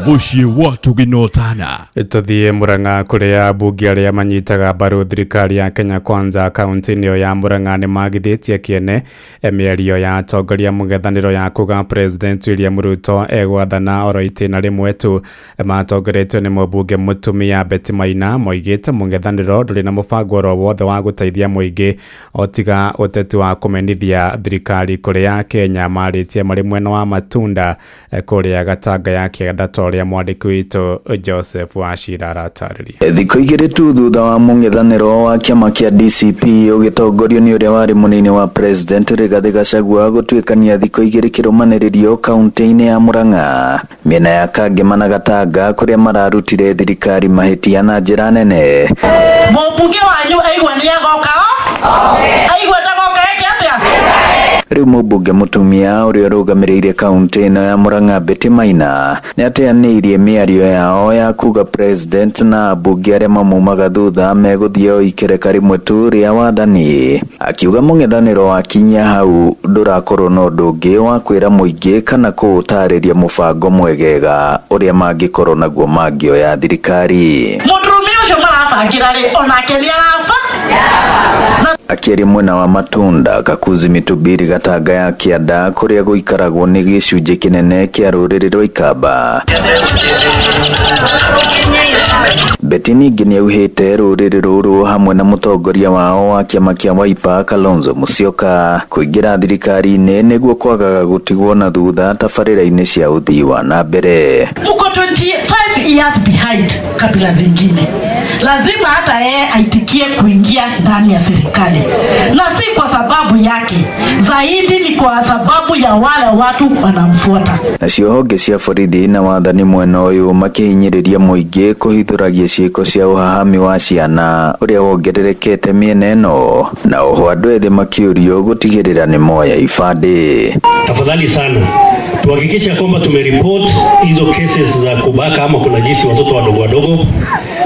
Mũciĩ wa Tũginotana. Tũthiĩ Murang'a kũrĩa ambunge arĩa manyitaga mbaru thirikari ya Kenya Kwanza kaunti-inĩ ĩyo ya Murang'a nĩ magithĩtie kĩene mĩario ya atongoria mũng'ethanĩro ya kuga President William Ruto egwathana oro itĩna rĩmwe tu. Matongoretio nĩ mũmbunge mũtumia Betty Maina moigĩte mũng'ethanĩro ndũrĩ na mũbango oro wothe wa gũteithia mũingĩ o tiga ũteti wa kũmenithia thirikari kũrĩa Kenya. Marĩtie marĩ mwena wa Matunda kũrĩa Gatanga ya kĩanda ta ũrĩa mwandĩki witũ Joseph Wachira aratarĩria. Thikũ igĩrĩ tu thutha wa mũng'ethanĩro wa kĩama kĩa DCP ũgĩtongorio nĩ ũrĩa warĩ mũnini wa president Rigathĩ Gachagua gũtuĩkania thikũ igĩrĩ kĩrũmanĩrĩrio kaunti-inĩ ya Murang'a mĩena ya Kangema na Gatanga kũrĩa mararutire thirikari mahĩtia na njĩra nene. Mũmbunge wanyu aigua nĩ agoka aigua ndagoka eke atĩa? Rĩu mũmbunge mũtumia ũrĩa ũrũgamĩrĩire kaunti ĩno ya Murang'a Betty Maina nĩateanĩirie mĩario yao ya kuga president na ambunge arĩa mamumaga thutha megũthiĩ o ikereka rĩmwe tu rĩa wathani, akiuga mũng'ethanĩro wakinyia hau ndũrakorwo na ũndũ ũngĩ wa kwĩra mũingĩ kana kũũtarĩria mũbango mwegega ũrĩa mangĩkorwo naguo mangĩoya thirikari. Mũndũrũme ũcio marabangĩra rĩ onake nĩ araba. Akĩaria mwena wa Matunda Kakuzi Mitubiri Gatanga ya kĩanda kũrĩa gũikaragwo nĩ gĩcunjĩ kĩnene kĩa rũrĩrĩ rwa Ikamba. Betty ningĩ nĩauhĩte rũrĩrĩ rũrũ hamwe na mũtongoria wao wa kĩama kĩa Wiper Kalonzo Musyoka kũingĩra thirikari-inĩ nĩguo kwagaga gũtigwo na thutha tabarĩra-inĩ cia ũthii wa na mbere. Mko 25 years behind kabila zingine. Lazima hata yeye aitikie kuingia ndani ya serikali, na si kwa sababu yake, zaidi ni kwa sababu ya wale watu wanamfuata. Nacio honge cia borithi na wathani mwena ũyũ makĩhinyĩrĩria mũingĩ kũhithũragia ciĩko cia ũhahami wa ciana ũrĩa wongererekete mĩena ĩno, na oho andũ ethĩ makĩũrio gũtigĩrĩra nĩ moya ibandĩ. Tafadhali sana tuhakikishe kwamba tumeripoti hizo cases za kubaka ama kunajisi watoto wadogo wadogo,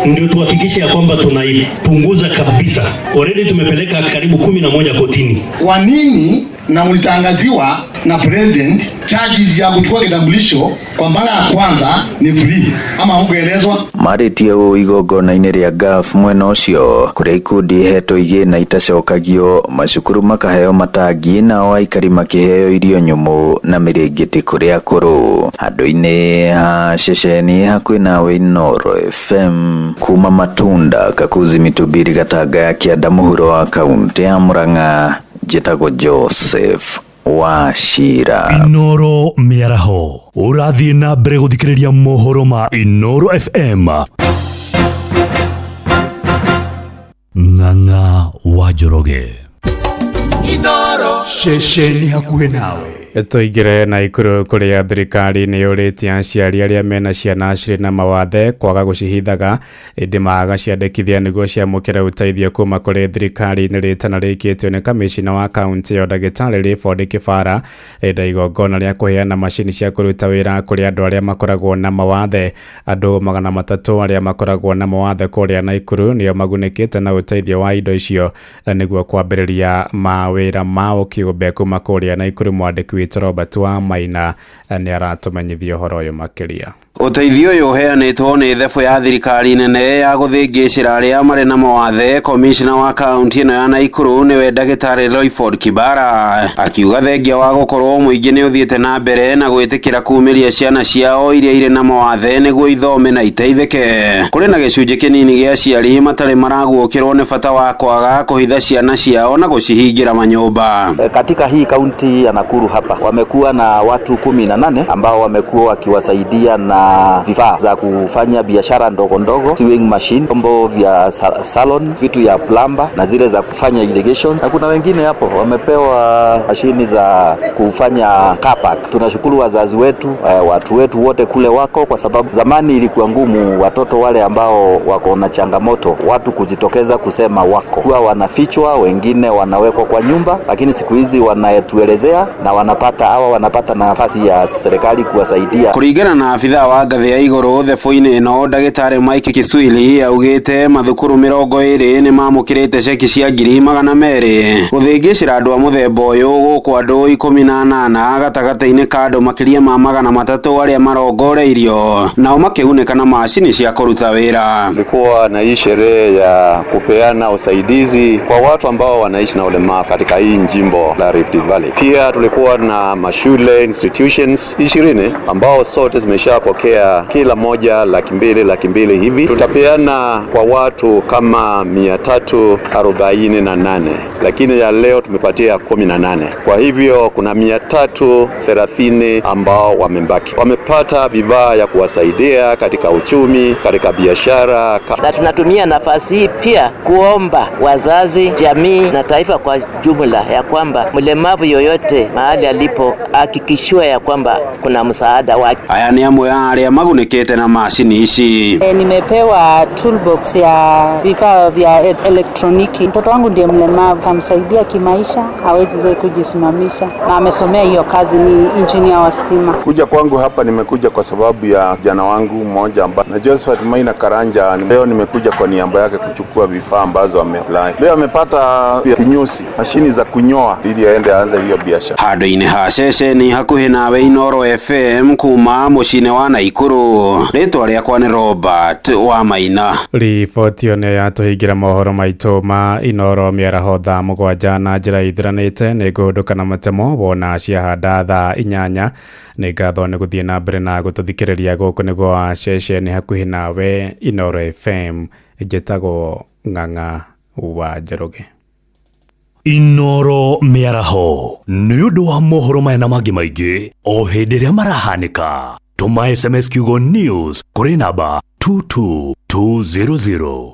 ndio tuhakikishe ya kwamba tunaipunguza kabisa. Already tumepeleka karibu 11 kotini. Kwa nini Na mlitangaziwa na president charges ya kuchukua kitambulisho kwa mara ya kwanza ni free, ama hukuelezwa? Marĩtie ũũ igongona-inĩ rĩa GAF mwena ũcio kũrĩa ikundi ihetwo igĩna itacokagio macukuru makaheo matangi nao aikari makĩheo irio nyũmũ na mĩrĩngĩti kũrĩ akũrũ handũ-inĩ ha ceceni hakuhĩ nawe Inooro FM kuma Matunda Kakuzi Mitubiri Gatanga ya kĩanda mũhuro wa kaunti ya Murang'a njĩtagwo Joseph Wachira. Inoro mĩaraho ũrathiĩ na mbere gũthikĩrĩria mohoro ma Inoro FM. Ng'ang'a wa Njoroge. Inoro ceceni hakuhĩ nawe. Tũingĩre Naikuru kũrĩa thirikari nĩ yũrĩtie aciari arĩa mena ciana cirĩ na mawathe kwaga gũcihithaga ĩndĩ magaciandĩkithia nĩguo ciamũkĩre ũteithio kuma kũrĩ thirikari. Nĩ rĩtana rĩkĩtio nĩ kamĩcina wa kaunti ĩyo ndagĩtarĩ Rayford Kĩbara ĩndĩ igongona rĩa kũheana macini cia kũruta wĩra kũrĩ andũ arĩa makoragwo na mawathe. Andũ 300 arĩa makoragwo na mawathe kũrĩa Naikuru nĩo magunĩkĩte na ũteithio wa indo icio nĩguo kwambĩrĩria mawĩra mao kĩũmbe kuma kũrĩa Naikuru. Mwandĩki witũ Robert wa Maina nĩ aratũmenyithia ũhoro ũyũ makĩria. Ũteithio ũyũ ũheanĩtwo nĩ thebũ ya thirikari nene ya gũthĩngĩcĩra arĩa marĩ na mawathe. Komishna wa kaunti ĩno ya Naikuru nĩwe ndagĩtarĩ Royford Kibara akiuga thengia wa gũkorwo mũingĩ nĩ ũthiĩte na mbere na gwĩtĩkĩra kumĩria ciana ciao iria irĩ na mawathe nĩguo ithome na iteithĩke. Kũrĩ na gĩcunjĩ kĩnini gĩa aciari matarĩ maraguũkĩrwo nĩ bata wa kwaga kũhitha ciana ciao na gũcihingĩra manyũmba. Katika hii kaunti ya Nakuru hapa wamekuwa na watu 18 ambao wamekuwa wakiwasaidia na vifaa za kufanya biashara ndogo ndogo, sewing machine, vyombo vya salon, vitu ya plumber na zile za kufanya irrigation, na kuna wengine hapo wamepewa mashini za kufanya car park. Tunashukuru wazazi wetu, watu wetu wote kule wako, kwa sababu zamani ilikuwa ngumu watoto wale ambao wako na changamoto watu kujitokeza kusema wako, kuwa wanafichwa, wengine wanawekwa kwa nyumba, lakini siku hizi wanatuelezea na wanapata hawa wanapata nafasi ya serikali kuwasaidia. Kũringana na abithaa wa ngathĩ ya igũrũ thebũ-inĩ ĩno ndagĩtarĩ Mike Kiswili augĩte mathukuru 20 nĩ mamũkĩrĩte ceki cia 200,000 gũthĩngĩcĩra andũ a mũthemba ũyũ gũkũ andũ 18 gatagatĩ-inĩ ka andũ makĩria ma 300 arĩa marongoreirio nao makĩgunĩka na macini cia kũruta wĩra. Kulikuwa na hii sherehe ya kupeana usaidizi kwa watu ambao wanaishi na ulemavu katika hii jimbo la Rift Valley. Pia tulikuwa na mashule institutions 20 ambao sote zimeshapokea kila moja 200,000 hivi. Tutapeana kwa watu kama 348, lakini ya leo tumepatia 18. Kwa hivyo kuna 330 ambao wamebaki. Wamepata vifaa ya kuwasaidia katika uchumi, katika biashara. Na tunatumia nafasi hii pia kuomba wazazi, jamii na taifa kwa jumla ya kwamba mlemavu yoyote mahali alipo hakikishiwe ya kwamba kuna msaada wake. Aya nĩ amwe a arĩa magunĩkĩte na macini ici. Nimepewa toolbox ya vifaa vya elektroniki. Mtoto wangu ndiye mlemavu, tamsaidia kimaisha, hawezi kujisimamisha na amesomea hiyo kazi, ni engineer wa stima. Kuja kwangu hapa nimekuja kwa sababu ya kijana wangu mmoja ambaye na Josephat Maina Karanja. Leo nimekuja kwa niaba yake kuchukua vifaa ambazo ameapply. Leo amepata kinyusi, mashini za kunyoa ili aende aanze hiyo biashara. Handũ-inĩ ha ceceni hakuhĩ nawe Inooro FM kuma mũciĩ-inĩ wa Naikuru, rĩtwa rĩakwa nĩ Robert wa Maina. Riboti ĩyo nĩyo yatũhingĩra mohoro maitũ ma Inooro mĩaraho thaa 7 na njĩra ithiranĩte. Nĩ ngũhũndũka na matemo wona ciahanda thaa 8. Nĩ ngatho nĩ gũthiĩ na mbere na gũtũthikĩrĩria. Gũkũ nĩguo ceceni hakuhĩ nawe Inooro FM. Njĩtagwo Ng'ang'a wa Njoroge. Inooro mĩaraho nĩ ũndũ wa mohoro maya na mangĩ maingĩ o hĩndĩ ĩrĩa marahanĩka. Tũma SMS kiugo news kũrĩ namba 22200.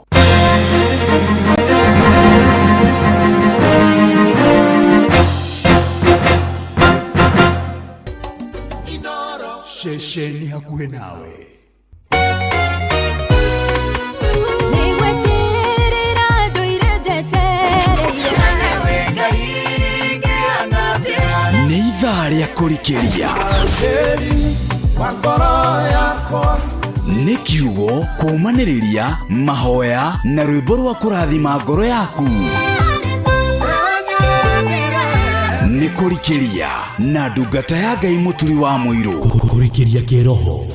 Ceceni hakuhĩ nawe. Nĩ ithaa rĩa kũrikĩria, nĩ kiugo kũũmanĩrĩria, mahoya na rwĩmbo rwa kũrathima ngoro yaku. Nĩ kũrikĩria na ndungata ya Ngai Mũturi wa Mũirũ. Kũrikĩria kĩroho.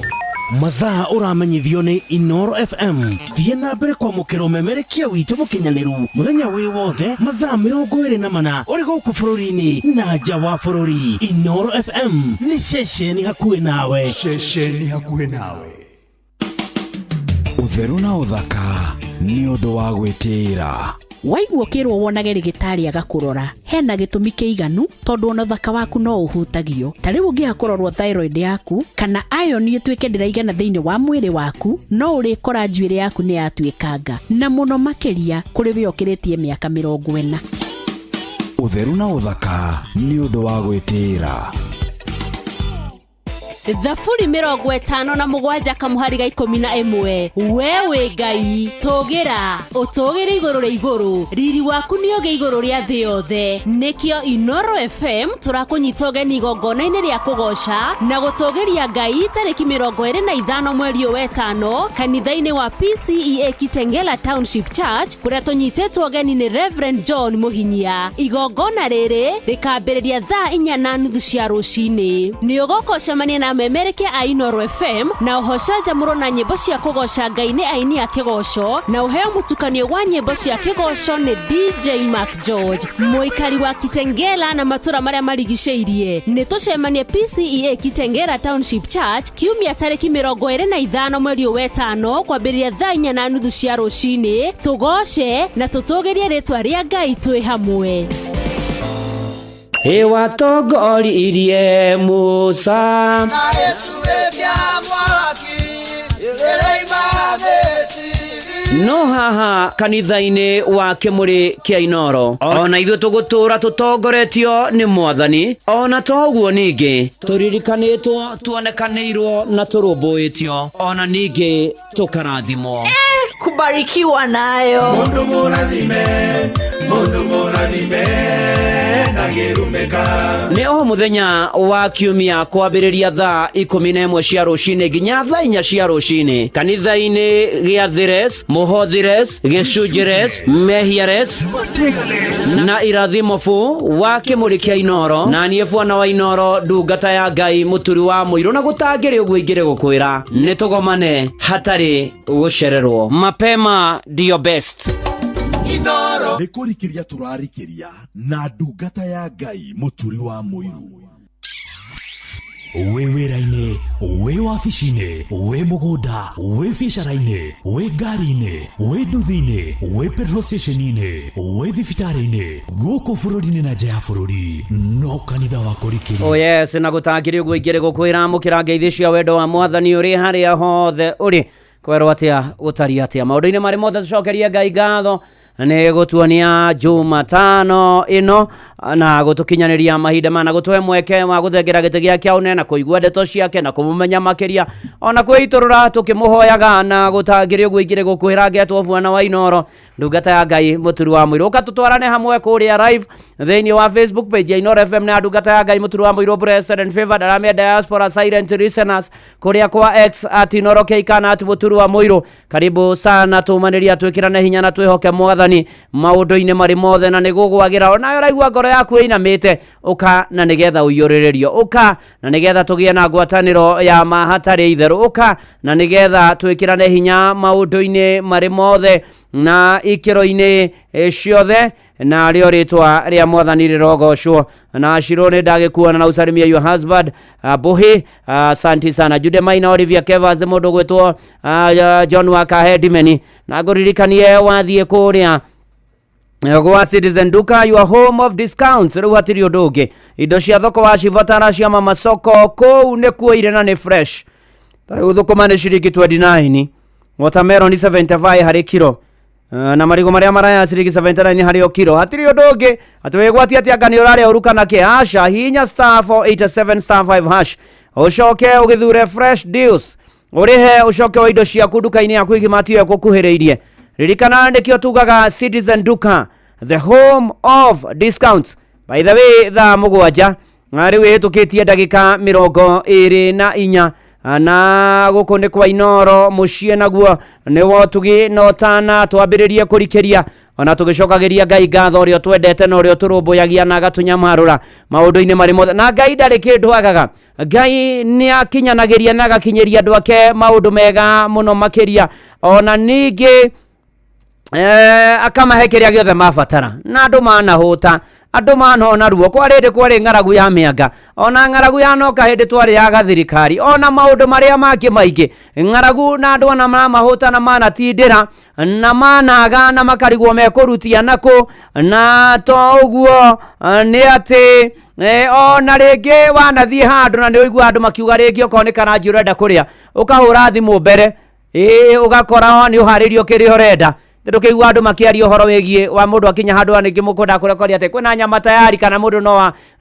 Mathaa ũramenyithio nĩ Inoro FM. Thiĩ na mbere kwamũkĩra ũmemerekia witũ mũkinyanĩru mũthenya wĩ wothe mathaa 24 ũrĩ gũkũ bũrũri-inĩ na nja wa bũrũri. Inoro FM nĩ ceceni hakuhĩ nawe. Ceceni hakuhĩ nawe. Ũtheru na ũthaka nĩ ũndũ wa gwĩtĩĩra. Waigua ũkĩrwo wonage rĩgĩtarĩ agakũrora hena gĩtũmi kĩiganu tondũ ona ũthaka waku no ũhutagio. Ta rĩu ũngĩaga kũrorwo thyroid yaku kana iron ĩtuĩke ndĩraigana thĩinĩ wa mwĩrĩ waku, no ũrĩkora njuĩrĩ yaku nĩ yatuĩkanga, na mũno makĩria kũrĩ we ũkĩrĩtie mĩaka 40. Ũtheru na ũthaka nĩ ũndũ wa gwĩtĩĩra. Thaburi 57 kamuhari ga 11. We wĩ Ngai, tũgĩra, ũtũgĩre igũrũ rĩa igũrũ, riri waku nĩ ũgĩ igũrũ rĩa thĩ yothe. Nĩkĩo Inoro FM tũrakũnyita ũgeni igongona-inĩ rĩa kũgoca na gũtũgĩria Ngai tarĩki 25 mweri ũyũ wetano kanitha-inĩ wa PCEA Kitengela Township Church, kũrĩa tũnyitĩtwo ũgeni nĩ Reverend John Mũhinyia. Igongona rĩrĩ rĩkambĩrĩria thaa 4:30 cia rũcinĩ. Nĩ ũgoka ũcemanie na amemerekia a Inoro FM na ũhocanjamũrwo na nyĩmbo cia kũgoca Ngai nĩ aini a kĩgoco, na ũheo mũtukanio wa nyĩmbo cia kĩgoco nĩ DJ Mark George, mũikari wa Kitengela na matũra marĩa marigicĩirie. Nĩ tũcemanie PCEA Kitengela Township Church kiumia tarĩki 25 mweri ũyũ wetano kwambĩrĩria thaa 4:30 cia rũcinĩ. Tũgoce na tũtũgĩrie rĩtwa rĩa Ngai twĩ hamwe. Ĩwatongoririe Musa. No haha kanitha-inĩ wa kĩmũrĩ kĩa Inoro ona ithuĩ tũgũtũra tũtongoretio nĩ Mwathani, ona to ũguo ningĩ tũririkanĩtwo, tuonekanĩirwo na tũrũmbũĩtio, ona ningĩ tũkarathimwo. Kubarikiwa nayo. Mundu mũrathime, mundu mũrathime, ndangĩrumĩka. Nĩ o mũthenya wa kiumia kwambĩrĩria thaa 11 cia rũcinĩ nginya thaa 4 cia rũcinĩ kanitha-inĩ gĩa Thires, Mũhothires, Gĩcunjĩres, Mehiares na Irathimobu wa kĩmũrĩ kĩa Inoro, na niĩ bwana wa Inoro, ndungata ya Ngai Mũturi wa Mũirũ, na gũtangĩrĩ ũguo ingĩrĩ gũkwĩra nĩ tũgomane hatarĩ gũcererwo. Mapema ndio best. Inoro. Nĩ kũrikĩria tũrarikĩria na ndungata ya Ngai Mũturi wa Mũirũ. Wĩ wĩra-inĩ, wĩ wabici-inĩ, wĩ mũgũnda, wĩ biacara-inĩ, wĩ ngari-inĩ, wĩ nduthi-inĩ, wĩ petrol station-inĩ, wĩ thibitarĩ-inĩ, gũkũ bũrũri-inĩ na nja ya bũrũri, no kanitha wa kũrikĩria. Oh yes, na gũtangĩrĩ ũguo ingĩrĩ gũkwĩra amũkĩra ngeithi cia wendo wa Mwathani ũrĩ harĩa hothe ũrĩ. Kwerwo atĩa gũtariĩ atĩa maũndũ-inĩ marĩ mothe, tũcokerie Ngai ngatho nĩ gũtuonia Jumatano ĩno na gũtũkinyanĩria mahinda mana, gũtũhe mweke wa gũthengera gĩtĩ gĩa kĩa ũnene na kũigua ndeto ciake na kũmũmenya makĩria, ona kwĩitũrũra tũkĩmũhoyaga na gũtangĩrĩ ũguo ingĩrĩ gũkwĩra ngetwo bwana wa Inoro, ndungata ya Ngai Mũturi wa Mũirũ. Ũka tũtwarane hamwe kũrĩa live thĩinĩ wa Facebook page ya Inoro FM na ndungata ya Ngai Mũturi wa Mũirũ, Blessed and Favored, Aramia Diaspora Silent Listeners, kũrĩa kwa X at Inoro K kana at Mũturi wa Mũirũ. Karibu sana, tũmanĩria twĩkĩrane hinya na twĩhoke Mwathani maũndũ-inĩ marĩ mothe, na nĩgũgwagĩra. Onawe ũraigua ngoro yaku ĩinamĩte, ũka na nĩgetha ũiyũrĩrĩrio, ũka na nĩgetha tũgĩe na ngwatanĩro ya ma hatarĩ itherũ, ũka na nĩgetha twĩkĩrane hinya maũndũ-inĩ marĩ mothe na ikĩro-inĩ ciothe, na rĩo rĩtwa rĩa Mwathani rĩrogocwo. Na Shiro nĩ ndagĩkuona na usalimia your husband Buhi, asante sana. Jude Maina, Olivia Kevas, mũndũ gwĩtwo John wa Kahedimeni, na ngũririkanie wathiĩ kũrĩa gwa Citizen Duka, your home of discounts. Rĩu hatirĩ ũndũ ũngĩ, indo cia thoko wacibatara cia mama soko kũu nĩkuo irĩ na nĩ fresh. Ta rĩu thũkũma nĩ ciringi 29, watermelon nĩ 75 harĩ kiro, na marigũ marĩa maraya ciringi 79 harĩ o kiro. Hatirĩ ũndũ ũngĩ atĩ wĩgwatie atĩ anga nĩ ũrarĩa ũru kana kĩ. Aca, hihinya star 487 star 5 hash, ũcoke ũgĩthure fresh deals, ũrĩhe ũcoke wa indo ciaku nduka-inĩ yaku igimati ĩyo ĩgũkuhĩrĩirie. Ririkana nĩkĩo tugaga Citizen Duka, the home of discounts. By the way, thaa 7 na rĩu ĩhĩtũkĩtie ndagĩka 24. Na gũkũ nĩ kwa Inoro mũciĩ naguo nĩ wotugi na ũtana. Twambĩrĩrie kũrikĩria ona tũgĩcokagĩria Ngai ngatho ũrĩa twendete na ũrĩa ũtũrũmbũyagia na agatũnyamarũra maũndũ-inĩ marĩ mothe. Na Ngai ndarĩ kĩndũ agaga, Ngai nĩ akinyanagĩria na agakinyĩria andũ ake maũndũ mega mũno makĩria, ona ningĩ akamahe kĩrĩa gĩothe mabatara. Na andũ manahũta, andũ manona ruo, kwarĩ hĩndĩ kwarĩ ng'aragu ya mĩanga, ona ng'aragu yanoka hĩndĩ twarĩaga thirikari, ona maũndũ marĩa mangĩ maingĩ ng'aragu, na andũ ona maramahũta na manatindĩra na managa na makarigwo mekũrutia nakũ. Na to ũguo, nĩ atĩ ona rĩngĩ wanathiĩ handũ na nĩ ũigua andũ makiuga rĩngĩ okorwo nĩ karanji ũrenda kũrĩa, ũkahũra thimũ mbere, ĩĩ, ũgakora nĩ ũharĩrio kĩrĩa ũrenda. Ndũkĩigua andũ makĩaria ũhoro wĩgiĩ wa mũndũ akinya handũ ningĩ mũkwenda kũrĩa ũkoria atĩ kwĩna nyama tayari, kana mũndũ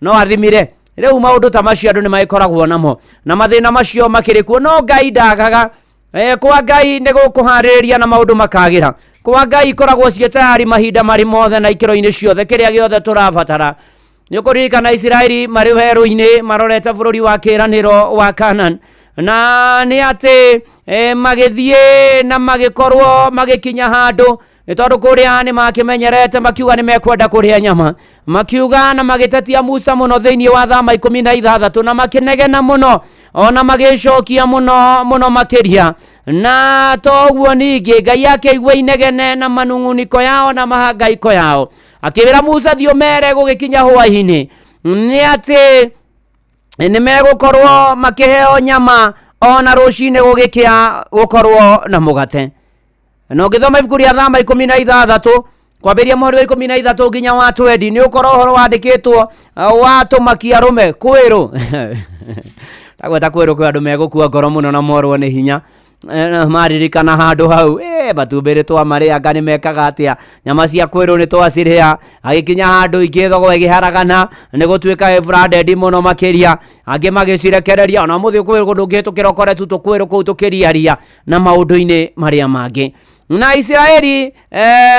no athimire. Rĩu maũndũ ta macio andũ nĩ magĩkoragwo namo na mathĩna macio makĩrĩ kuo, no Ngai ndagaga. Kwa Ngai nĩ gũkũharĩrĩria na maũndũ makagĩra. Kwa Ngai ikoragwo ciĩ tayari mahinda marĩ mothe na ikĩro-inĩ ciothe kĩrĩa gĩothe tũrabatara. Nĩ ũkũririkana Isiraeli marĩ werũ-inĩ marorete bũrũri wa kĩĩranĩro wa Canaan, na nĩ atĩ magĩthiĩ na magĩkorwo magĩkinya handũ, nĩ tondũ kũrĩa nĩ makĩmenyerete, makiuga nĩ mekwenda kũrĩa nyama, makiuga na magĩtetia Musa mũno thĩinĩ wa thama 16, na makĩnegena mũno ona magĩcokia mũno mũno makĩria. Na to ũguo ningĩ Ngai akĩigua inegene na manung'uniko yao na mahangaiko yao, akĩĩra Musa thiĩ ũmere gũgĩkinya hwaĩ-inĩ nĩ atĩ nĩ megũkorwo makĩheo nyama, ona rũcinĩ gũgĩkĩa gũkorwo na mũgate. Na ũngĩthoma ibuku rĩa thama 16 kwambĩrĩria mũhari wa 13 nginya wa 20, nĩ ũkorwo ũhoro wandĩkĩtwo wa tũmakia arũme kwĩrũ. Ndagweta kwĩrũ kwĩ andũ megũkua ngoro mũno na morwo nĩ hinya maririkana handũ hau, matumbĩ nĩ twamarĩa, anga nĩ mekaga atĩa, nyama cia kwĩrũ nĩ twacirĩa. Agĩkinya handũ ingĩ thogoo ĩgĩharagana nĩ gũtuĩka branded mũno makĩria, angĩ magĩcirekereria. Ona mũthĩ kwĩrũ kũndũ ũngĩhĩtũkĩra ũkore tu tũkwĩrũ kũu tũkĩriaria na maũndũ-inĩ marĩa mangĩ. Na Isiraeli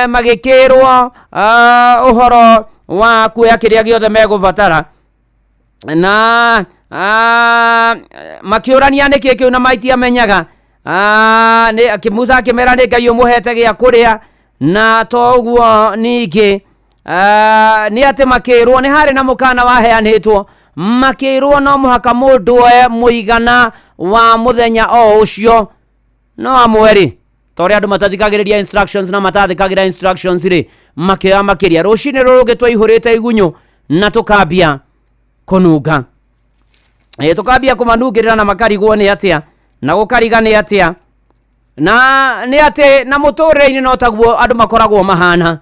magĩkĩrwo ũhoro wa kuoya kĩrĩa gĩothe megũbatara, na makĩũrania nĩkĩ kĩu na maitiamenyaga. Musa akĩmera nĩ Ngai ũmũhete gĩa kũrĩa. Na to ũguo ningĩ nĩ atĩ makĩrwo nĩ harĩ na mũkana waheanĩtwo, makĩrwo no mũhaka mũndũ oe mũigana wa mũthenya o ũcio. No amwe rĩ, ta ũrĩa andũ matathikagĩrĩria instructions na matathikagĩra instructions rĩ, makĩoya makĩria. Rũcinĩ rũrũ twaihũrĩte igunyũ na tũkambia kũnunga, tũkambia kũmanungĩrĩra na makarigwo nĩ atĩa na gũkariga nĩ atĩa. Na nĩ atĩ na mũtũrĩre-inĩ no taguo andũ makoragwo mahana,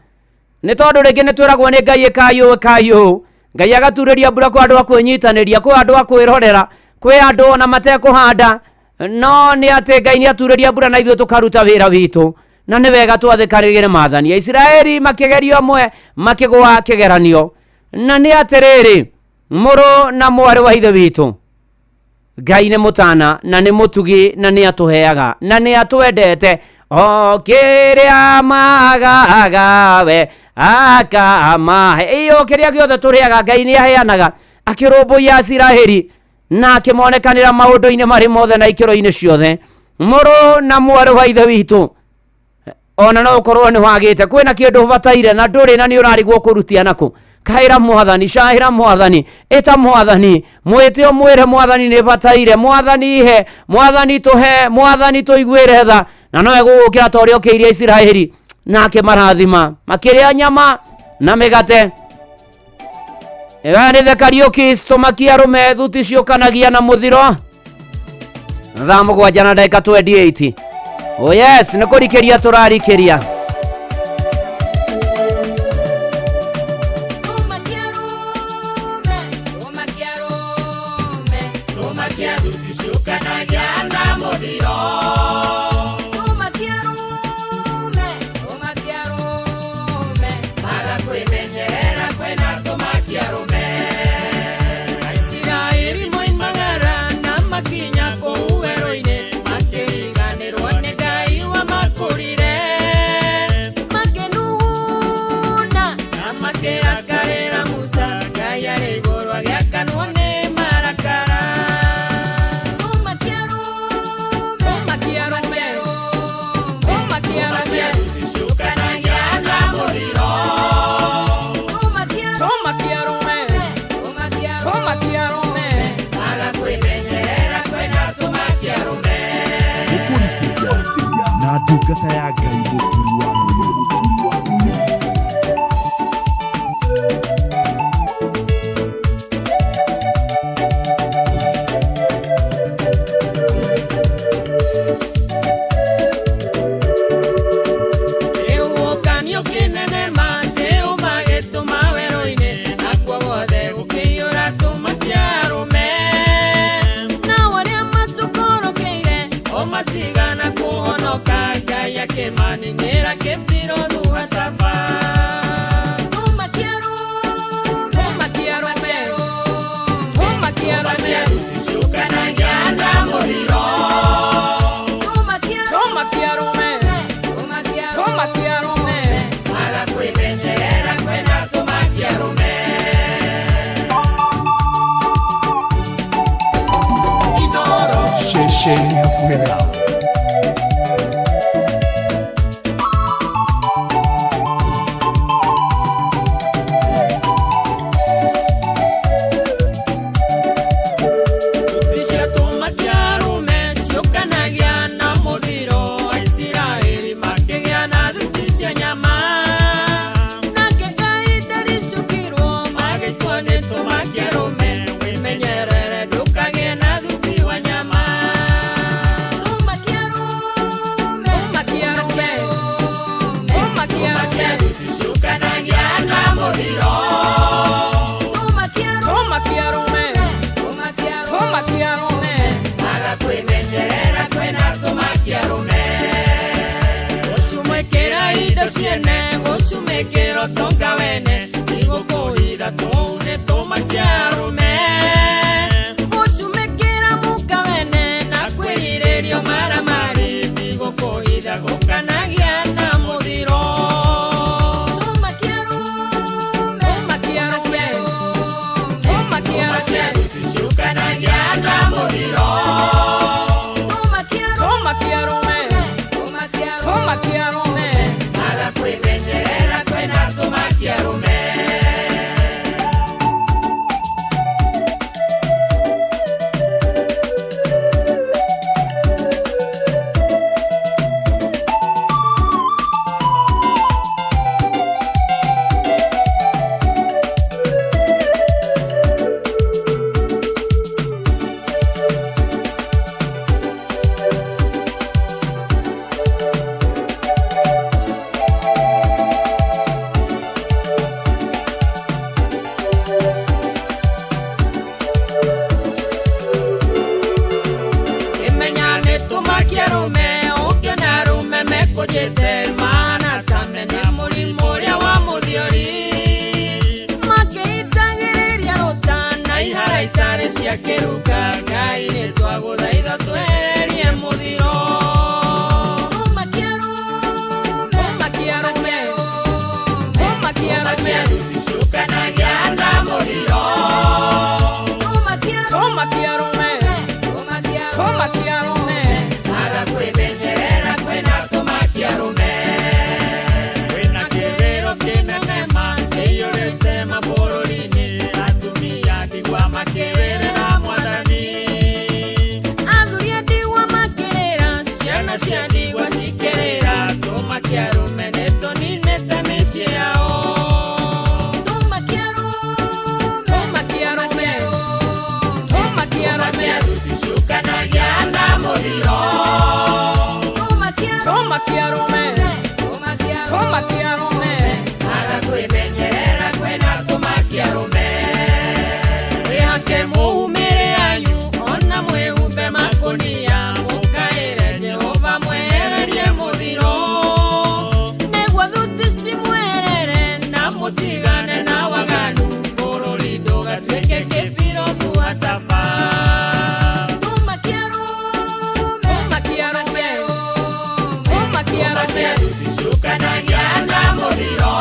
nĩ tondũ rĩngĩ nĩ twĩragwo nĩ Ngai ĩkai ũũ ĩkai ũũ, Ngai agaturĩria mbura kwĩ andũ a kwĩnyitanĩria, kwĩ andũ a kwĩrorera, kwĩ andũ ona matekũhanda, no nĩ atĩ Ngai nĩ aturĩria mbura na ithuĩ tũkaruta wĩra witũ, na nĩ wega twathĩkanĩre maathani. Isiraeli makĩgerio amwe makĩgũa kĩgeranio. Na nĩ atĩrĩrĩ, mũrũ na mwarĩ wa ithe witũ, Ngai nĩ mũtana na nĩ mũtugi na nĩ atũheaga na nĩ atwendete. O kĩrĩa magaga we akamahe, iyo kĩrĩa gĩothe tũrĩaga Ngai nĩ aheanaga. Akĩrũmbũiya Isiraeli na akĩmonekanĩra maũndũ-inĩ marĩ mothe na ikĩro-inĩ ciothe. Mũrũ na mwarĩ wa ithe witũ, ona no ũkorwo nĩ wagĩte, kwĩna kĩndũ ũbataire na ndũrĩ na nĩ ũrarigwo kũrutia nakũ, kaĩra mwathani, cahĩra mwathani, ĩta mwathani, mwĩte ũmwĩre mwathani nĩ bataire, mwathani ihe, mwathani tũhe, mwathani tũiguĩre tha. Na nowe gũgũkĩra ta ũrĩa ũkĩirie Isiraeli na akĩmarathima makĩrĩa nyama na mĩgate. Ĩyo nĩ The Kariũki, tũmakia arũme thuti ciũkanagia na mũthiro. Thaa 7 na ndagĩka 28. Oh yes, nĩ kũrikĩria tũrarikĩria. Makĩriganĩrwo nĩ Ngai wamakũrire. Ndungata ya Ngai mũturi wa mũturi wa Kĩhuhũkanio kĩnene matĩũma gĩtũma werũ-inĩ nakuo guothe gũkĩiyũra tũmakia arũme nao arĩa matũkũrũkĩire o matigana kũhonoka Ngai akĩmaninĩra kĩbirũ thuataba Cukanagia na mũthiro Aga kwĩmenyerera kwĩna tũmakia arũme. Ceceni hakuhĩ nawe. Icio tũmakia arũme ciũkanagia na mũthiro Aisiraeli makĩgĩa na thuti cia nyama nake Ngai ndaricũkirwo magĩtua nĩ tũmakia arũme wĩmenyerere ndũkagĩe na thuti wa nyama. Tũmakia thuti ciũkanagia na mũthiro. Aga kwĩmenyerera kwĩna tũmakia arũme gũcumĩkĩra indo ciene gũcumĩkĩra ũtonga wene nĩgũkũhitha tũu nĩ tũmakia arũme gũcumĩkĩra mũka wene na kwĩrirĩrio maramari nĩgũkũhitha gũkanagia na mũthiro. Tũmakia ciũkanagia na mũthiro. Aga kwĩmenyerera kwĩna tũmakia arũme. Kĩmenya nĩ tũmakia arũme ũngĩona arũme mekũnjĩte mana tame nĩ mũrimũ ũrĩa wa mũthiori makĩitagĩrĩria rũta na ihara itarĩ cia kĩruka Ngai nĩ twagũthaitha twehererie mũthiro. Tũmakia thuti ciũkanagia na mũthiro. Aga kwĩmenyerera kwĩna tũmakia arũme kwĩna kĩrĩro kĩnene ma kĩiyũrĩte mabũrũri-inĩ atumia ndigwa makĩrĩrĩra mwathani athuri a ndigwa makĩrĩra ciana cia ndigwa cikĩrĩra tũmakia arũme nĩ tũninĩte mĩciĩ yao. Tũmakia thuti ciũkanagia na mũthiro. Aga kwĩmenyerera kwĩna tũmakia arũme wĩhake mũhumĩre anyu ona mwĩhumbe makũnia mũkaĩre Jehova mwehererie mũthiro nĩguo thuti cimweherere na mũtigane na waganu bũrũri ndũgatuĩke kĩbirũ thuataba. Tũmakia thuti ciũkanagia na mũthiro.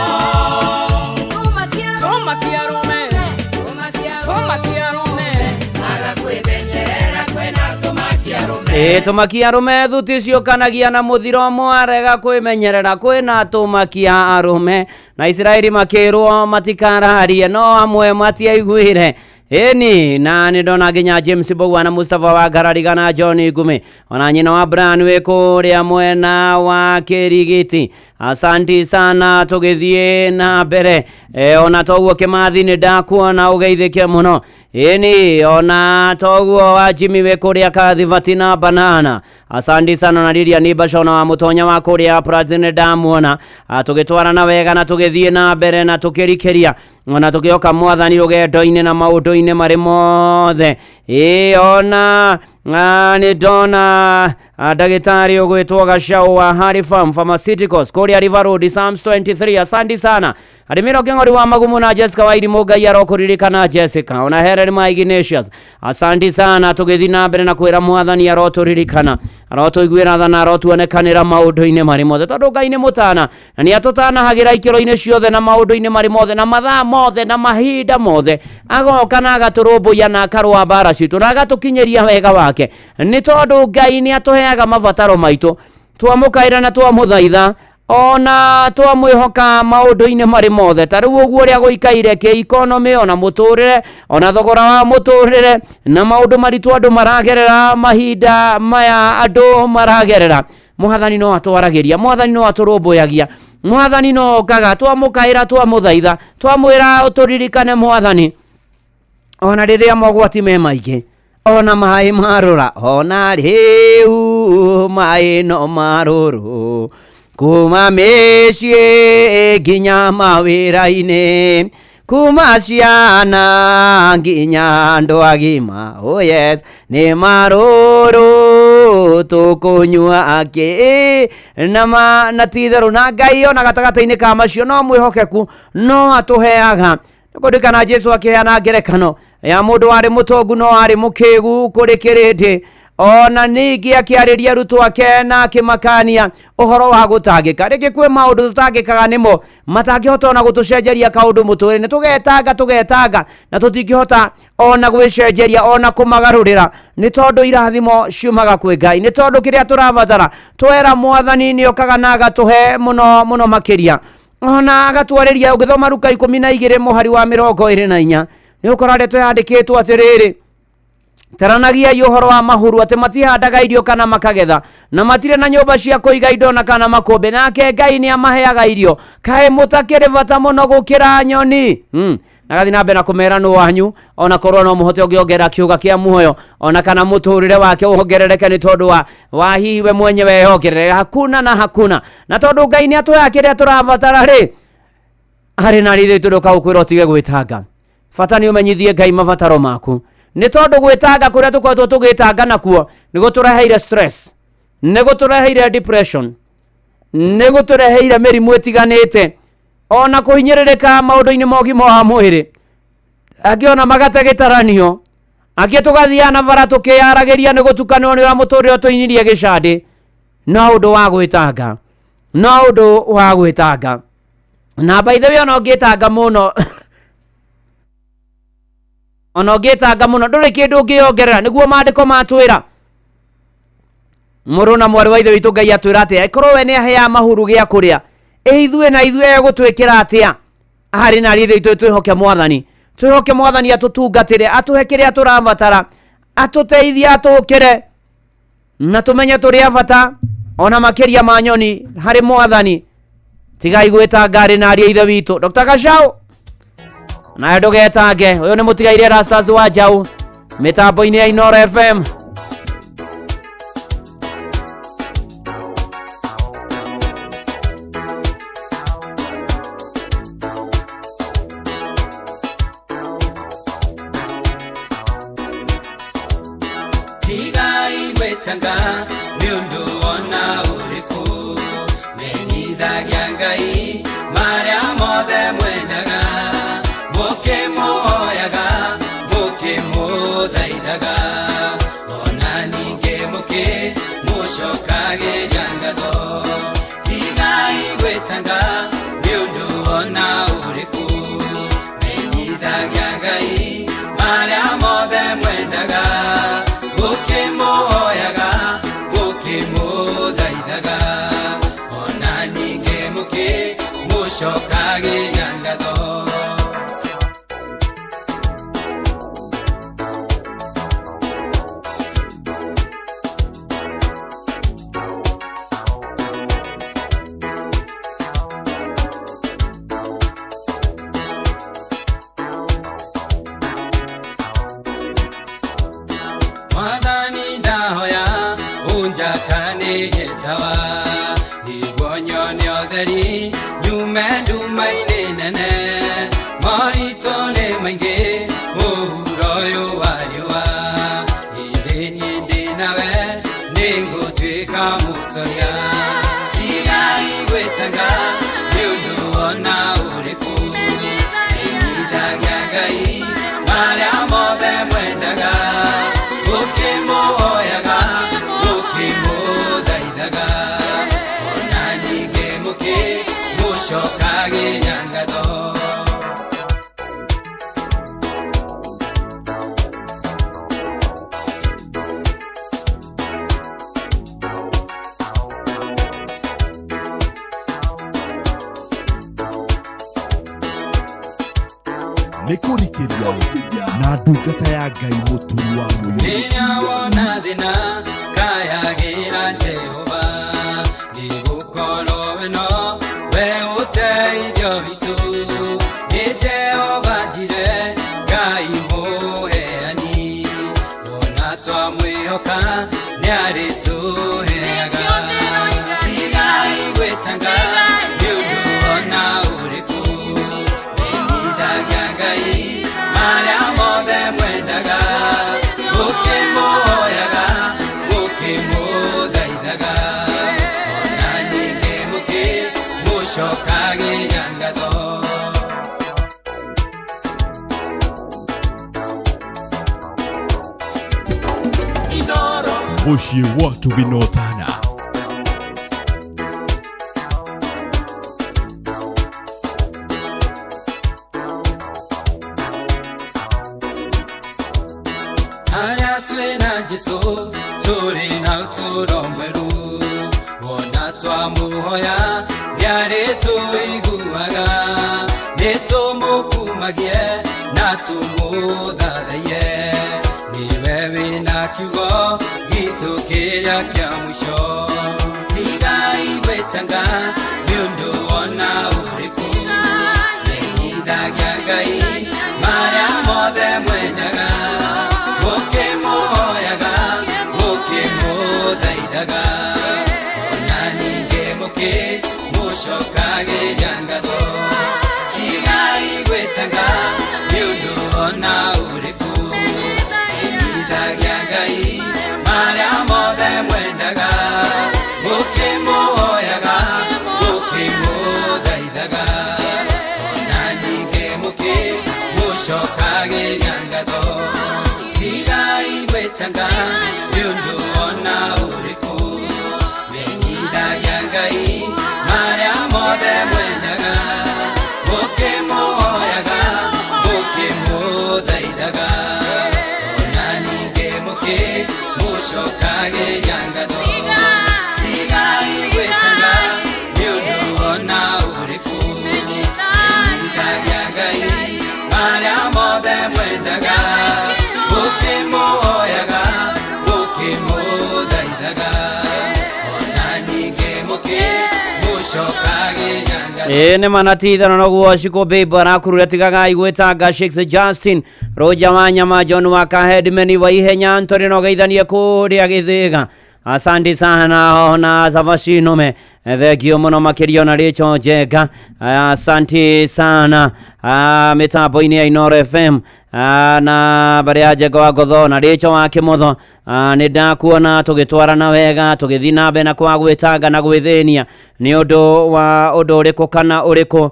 Aga kwĩmenyerera kwĩna tũmakia arũme. Ĩ tũmakia arũme thuti ciũkanagia na mũthiro mwarega kwĩmenyerera kwĩna tũmakia arũme na Isiraeli makĩrwo matikararie no amwe matiaiguire. Ĩni na nĩ ndona nginya James Mbugua na Mustafa wa Ngarariga na John Ngumi, ona nyina wa Brian wĩ kũrĩa mwena wa Kĩrigiti. Asanti sana, tũgĩthiĩ na mbere. Ona toguo Kĩmathi nĩ ndakuona ũgeithĩke mũno. Ĩni ona toguo wa Jimmy wĩ kũrĩa Kathibati na Banana. Asanti sana na Lilia Nibasha ona wa Mũtonya wa kũrĩa Pratt nĩ ndamuona. Tũgĩtwarana wega na tũgĩthiĩ na mbere na tũkĩrikĩria ona tũkĩoka mwathani rũgendo-inĩ na maũndũ-inĩ marĩ mothe. Ĩ ona nĩ ndona ndagĩtarĩ ũgwĩtwo Gacau wa Harry Farm Pharmaceuticals kũrĩa River Road, Psalms 23. Asante sana Adimiro Kĩng'ori wa Magumu na Jessica wa Irimũ, Ngai arokũririkana Jessica, ona Helen ma Ignatius. Asante sana, tũgĩthiĩ na mbere na kwĩra mwathani arotũririkana, arotũiguĩra tha na arotuonekanĩra maũndũ-inĩ marĩ mothe, tondũ Ngai nĩ mũtana na nĩ atũtanahagĩra ikĩro-inĩ ciothe na maũndũ-inĩ marĩ mothe na mathaa mothe na mahinda mothe, agoka na agatũrũmbũiya na akarũa mbara citũ na agatũkinyĩria wega wake, nĩ tondũ Ngai nĩ atũheaga mabataro maitũ twamũkaĩra na twamũthaitha ona twamwĩhoka maũndũ-inĩ marĩ mothe. Ta rĩu ũguo ũrĩa gũikaire kĩ-economy, ona mũtũrĩre, ona thogora wa mũtũrĩre na maũndũ maritũ andũ maragerera mahinda maya andũ maragerera, mwathani no atwaragĩria, mwathani no atũrũmbũyagia, mwathani no okaga twamũkaĩra, twamũthaitha, twamwĩra ũtũririkane mwathani, ona rĩrĩa mogwati me maingĩ, ona maĩ marũra, ona rĩu maĩ no marũrũ kuma mĩciĩ nginya mawĩra-inĩ, kuma ciana nginya andũ agima, oh yes, nĩ marũrũ tũkũnyua kĩ na ma na ti-itherũ na Ngai ona gatagatĩ-inĩ ka macio no mwĩhokeku, no atũheaga. Nĩkũririkana Jesu akĩheana ngerekano ya mũndũ warĩ mũtongu no arĩ mũkĩgu kũrĩ kĩrĩndĩ, ona ningĩ akĩarĩria arutwo ake na akĩmakania ũhoro wa gũtangĩka. Rĩngĩ kwĩ maũndũ tũtangĩkaga nĩmo matangĩhota ona gũtũcenjeria kaũndũ mũtũrĩre, tũgetanga tũgetanga na tũtingĩhota ona gwĩcenjeria ona kũmagarũrĩra, nĩ tondũ irathimo ciumaga kwĩ Ngai, nĩ tondũ kĩrĩa tũrabatara twera mwathani nĩ okaga na agatũhe mũno mũno makĩria, ona agatwarĩria. Ũngĩthoma Luka 12 mũhari wa 24 nĩ ũkora ndeto yandĩkĩtwo atĩrĩrĩ, taranagiai ũhoro wa mahuru atĩ matihandaga irio kana makagetha, na matirĩ na nyũmba cia kũiga indo na kana makũmbĩ, nake Ngai nĩ amaheaga irio. Kaĩ mũtakĩrĩ bata mũno gũkĩra nyoni? Nagathiĩ na mbere na kũmera nũ wanyu ona korwo no mũhote ũngĩongerera kĩũga kĩa muoyo, ona kana mũtũrĩre wake wongerereke nĩ tondũ wa hihi we mwenyewe yongerere. Hakuna na hakuna, na tondũ Ngai nĩ atũheaga kĩrĩa tũrabatara rĩ, harĩ na rĩrĩ tũrũka gũkwĩra ũtige gwĩtanga, bata nĩ ũmenyithie Ngai mabataro maku, nĩ tondũ gwĩtanga kũrĩa tũkoretwo tũgĩtanga nakuo nĩ gũtũreheire stress, nĩ gũtũreheire depression, nĩ gũtũreheire mĩrimũ ĩtiganĩte, ona kũhinyĩrĩrĩka maũndũ-inĩ ma ũgima wa mwĩrĩ, angĩ ona magate gĩtaranio, angĩ tũgathiaga na bara tũkĩyaragĩria nĩ gũtukanĩrwo nĩ ũrĩa mũtũrĩre ũtũinirie gĩcandĩ, no ũndũ wa gwĩtanga, no ũndũ wa gwĩtanga. Na by the way, ona ũngĩtanga mũno, ona ũngĩtanga mũno ndũrĩ kĩndũ ũngĩongerera, nĩguo maandĩko matwĩra. Mũrũ na mwarĩ wa ithe witũ, Ngai atwĩra atĩa? Ĩkorwo we nĩ aheaga mahuru gĩa kũrĩa, ĩ ithuĩ na ithuĩ egũtwĩkĩra atĩa? Harĩ na ithe witũ twĩhoke mwathani, twĩhoke mwathani atũtungatĩre, atũhe kĩrĩa tũrabatara, atũteithie, atũkĩre, na tũmenye tũrĩ a bata ona makĩria ma nyoni harĩ mwathani. Tigai gwĩtanga arĩ na ariũ a ithe witũ. Dr. Gacau nawe ndũgetange, ũyũ nĩ mũtigaire Rastas wa Njau mĩtambo-inĩ ya Inooro FM. Tigai gwĩtanga nĩ ũndũ ona ũrĩkũ, menyithagia Ngai marĩa mothe mwendaga, mũkĩmũhoyaga, mũkĩmũthaithaga, ona ningĩ mũkĩmũcokagĩria ngatho. Tigai gwĩtanga nĩ ũndũ ona ũrĩkũ, menyithagia Ngai marĩa mothe mwendaga, mũkĩmũhoyaga, mũkĩmũthaithaga, ona ningĩ mũkĩmũcokagĩria ngatho. nyone ũtheri nyume nduma-inĩ nene moritũ nĩ maingĩ mũhuro ũyũ wa riũa ĩndĩ niĩ ndĩ nawe nĩngũtuĩka mũtoria tigai gwĩtanga nĩ ũndũ ona ũrĩkũ menyithagia Ngai marĩa mothe mwendaga mũkĩmũhoyaga mũkĩmũthaithaga ona ningĩ mũkĩmũcokagĩria ngatho. Nĩ kũrikĩria na ndungata ya Ngai mũturi wa mũyũ. Rĩrĩa wona thĩna kayagĩra Jehova nĩgũkorwo we no we ũteithio witũ nĩ Jehova Jire Ngai mũheani wona twamwĩhoka nĩarĩtũheaga tigai gwĩtanga nĩ ũndũ ona ũrĩkũ menyithagia Ngai marĩa mothe mwendaga mũkĩmũhoyaga mũkĩmũthaithaga ona ningĩ mũkĩmũcokagĩria ngatho. Mũciĩ wa Tũginotana. Harĩa twĩna Jesũ tũrĩ na ũtũũro mwerũ wona twamũhoya nĩarĩtũiguaga nĩtũmũkumagie na tũmũthathaiye nĩwe wĩna kiugo gitũ kĩrĩa kĩa mũico tigai gwĩtanga nĩ ũndũ ona ũrĩkũ menyithagia Ngai marĩa mothe mwendaga mũkĩmũhoyaga mũkĩmũthaithaga ona ningĩ mũkĩmũcokagĩria ngatho tigai gwĩtanga nĩ ũndũ ona ũrĩkũ menyithagia Ngai marĩa mothe mwendaga mũkĩmũhoyaga mũkĩmũthaithaga ona ningĩ mũkĩmũcokagĩria ngatho tigai gwĩtanga nĩ ũndũ ona ũrĩkũ menyithagia Ngai marĩa mothe mwendaga mũkĩmũhoyaga mũkĩmũthaithaga ona ningĩ mũkĩmũcokagĩria ngatho tigai gwĩtanga nĩ ũndũ ona ũrĩkũ menyithagia Ngai marĩa mothe mwendaga mũkĩmũhoyaga mũkĩmũthaithaga ona ningĩ mũkĩmũcokagĩria ngatho. Ĩ nĩ manatithano noguo Shiko Babe arakurura tigagai gwĩtanga Shakes Justin Roja Wanyama John Waka Headman wa Ihenya Anthony no geithanie kũrĩa Gĩthĩga. Asante sana ona Savashinome thengio mũno makĩria ona Rachel Njenga asante sana mĩtambo-inĩ ya Inooro FM na barĩa ya Njenga wa Ngotho na Rachel wa Kĩmotho nĩ ndakuona tũgĩtwarana wega tũgĩthiĩ na mbere na kwa gwĩtanga na gwĩthĩnia nĩ ũndũ wa ũndũ ũrĩkũ kana ũrĩkũ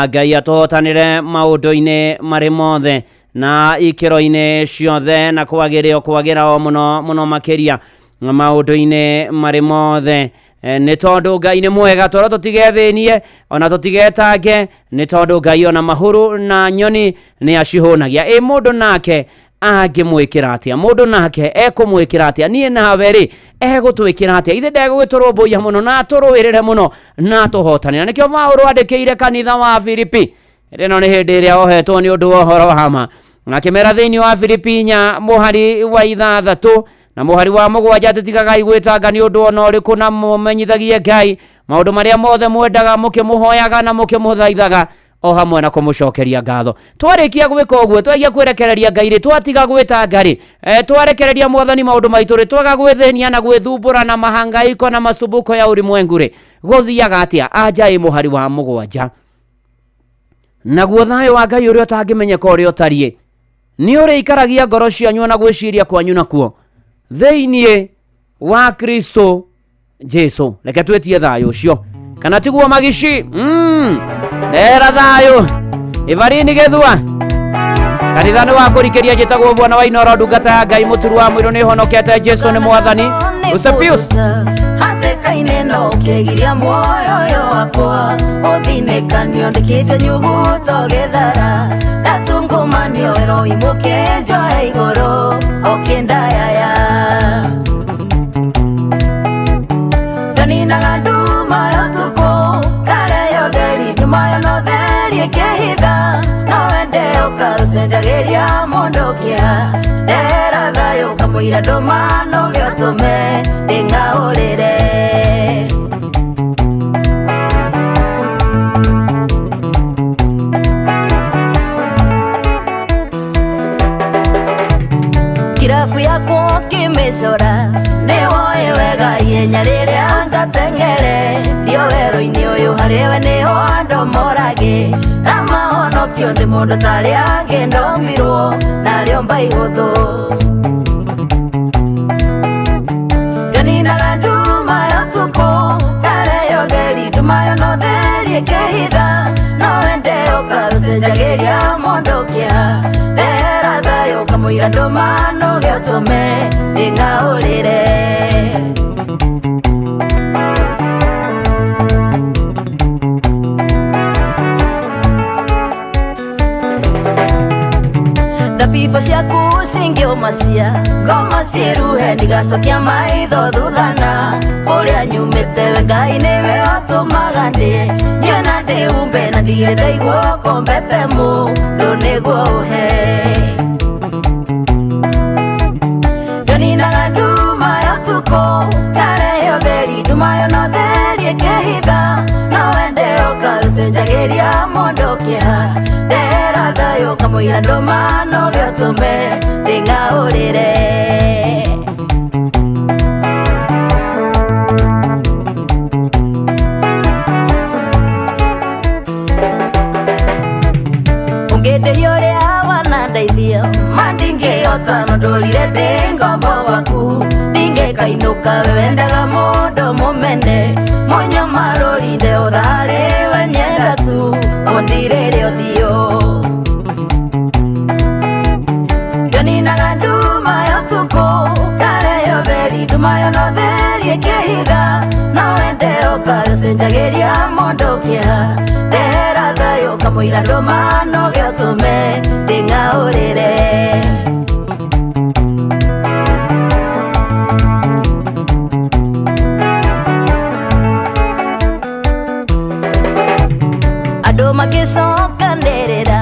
Ngai atũhotanĩre maũndũ-inĩ marĩ mothe na ikĩro-inĩ ciothe na kwagĩrĩo kwagĩra o mũno mũno makĩria maũndũ-inĩ marĩ mothe nĩ tondũ Ngai nĩ mwega toro tũtigethĩnie ona tũtigetange nĩ tondũ Ngai ona mahuru na nyoni nĩ acihũnagia. Ĩ mũndũ nake angĩmwĩkĩra atĩa mũndũ nake ekũmwĩkĩra atĩa niĩ nawe rĩ egũtwĩkĩra atĩa ithe ndegũgĩtũrũmbũiya mũno na atũrũĩrĩre mũno na atũhotanĩra nĩkĩo Paũlũ andĩkĩire kanitha wa Filipi ĩno nĩ hĩndĩ ĩrĩa ohetwo nĩ ũndũ wa ũhoro wa ma na akĩmera thĩinĩ wa Filipi 4 mũhari wa 6 na mũhari wa 7 atĩ tigagai gwĩtanga nĩ ũndũ ona ũrĩkũ na mũmenyithagie Ngai maũndũ marĩa mothe mwendaga mũkĩmũhoyaga na mũkĩmũthaithaga O hamwe na kũmũcokeria ngatho. Twarĩkia gwĩka ũguo, twagia kwĩrekereria Ngai rĩ, twatiga gwĩtanga rĩ, twarekereria Mwathani maũndũ maitũ rĩ, twaga gwĩthĩnia na gwĩthumbũra na mahangaiko na masumbuko ya ulimwengu rĩ, gũthiaga atĩa? Anja ĩ mũhari wa 7. Naguo thayũ wa Ngai ũrĩa ũtangĩmenyeka ũrĩa ũtariĩ nĩ ũrĩikaragia ngoro cianyu na gwĩciria kwanyu nakuo thĩinĩ wa Kristo Jesu. Reke twĩtie thayũ ũcio, kana tiguo magici? Rera thayũ Ivarini Gĩthua kanitha nĩ wa kũrikĩria. Njĩtagwo Bwana wa Inoro, ndungata ya Ngai, mũturu wa mũirũ, nĩ honokete. Jesu nĩ Mwathani. Usepius Hatĩka-inĩ no ũkĩgiria muoyo ũyũ wakwa ũthinĩkanio ndĩkĩte nyuguto gĩthara ndatungũmanio ĩro imũkĩ njoe igũrũ ũkĩndayaya ndaninaga nduma ya ũtukũ kare yotheri nduma yo no theri ĩkĩhitha no wende ũkaũcenjagĩria mũndũ kĩa ndehera thayũ kamũira ndũma no gĩotũme ndĩng'aũrĩre. Kirabu yakwa ũkĩmĩcora nĩwoĩ wega ihenya rĩrĩa ngateng'ere ndio werũ-inĩ ũyũ harĩwe nĩho andũ morage na mahonokio ndĩ mũndũ tarĩ angĩ ndomirwo narĩo mba ihũthũ ndaninaga nduma ya ũtukũ kare yotheri nduma yo no theri ĩkĩhitha no wende ũkaũcenjagĩria mũndũ kĩa ndehera thayũ kamũira ndũma no gĩotũme ndĩng'aũrĩre. Thabibũ ciaku cingĩũmacia ngoma ciĩruhe ndigacokia maitho thuthana kũrĩa nyumĩte we Ngai nĩwe ũtũmaga ndĩe niĩ na ndĩumbe na ndige ndaigwo kombete mũndũ nĩguo ũhe ndaninaga nduma ya ũtukũ kare yotheri nduma yo no theri ĩkĩhitha no wende ũkaũcenjagĩria mũndũ kĩa ndehera thayũ kamũira ndũma no gĩotũme ndĩng'aũrĩre. Ũngĩndĩhia ũrĩa wanandeithia ma ndingĩhota no ndũrire ndĩ ngombo waku ndingĩkainũka we wendaga mũndũ mũmene mũnyamarũri ndeũtharĩ we nyenda tu ũndirĩre ũthiũ ndaninaga nduma ya ũtukũ kare yotheri nduma yo no theri ĩkĩhitha no wende ũkaũcenjagĩria mũndũ kĩa ndehera thayũ kamũira ndũma no gĩotũme ndĩng'aũrĩre. Andũ magĩcokanĩrĩra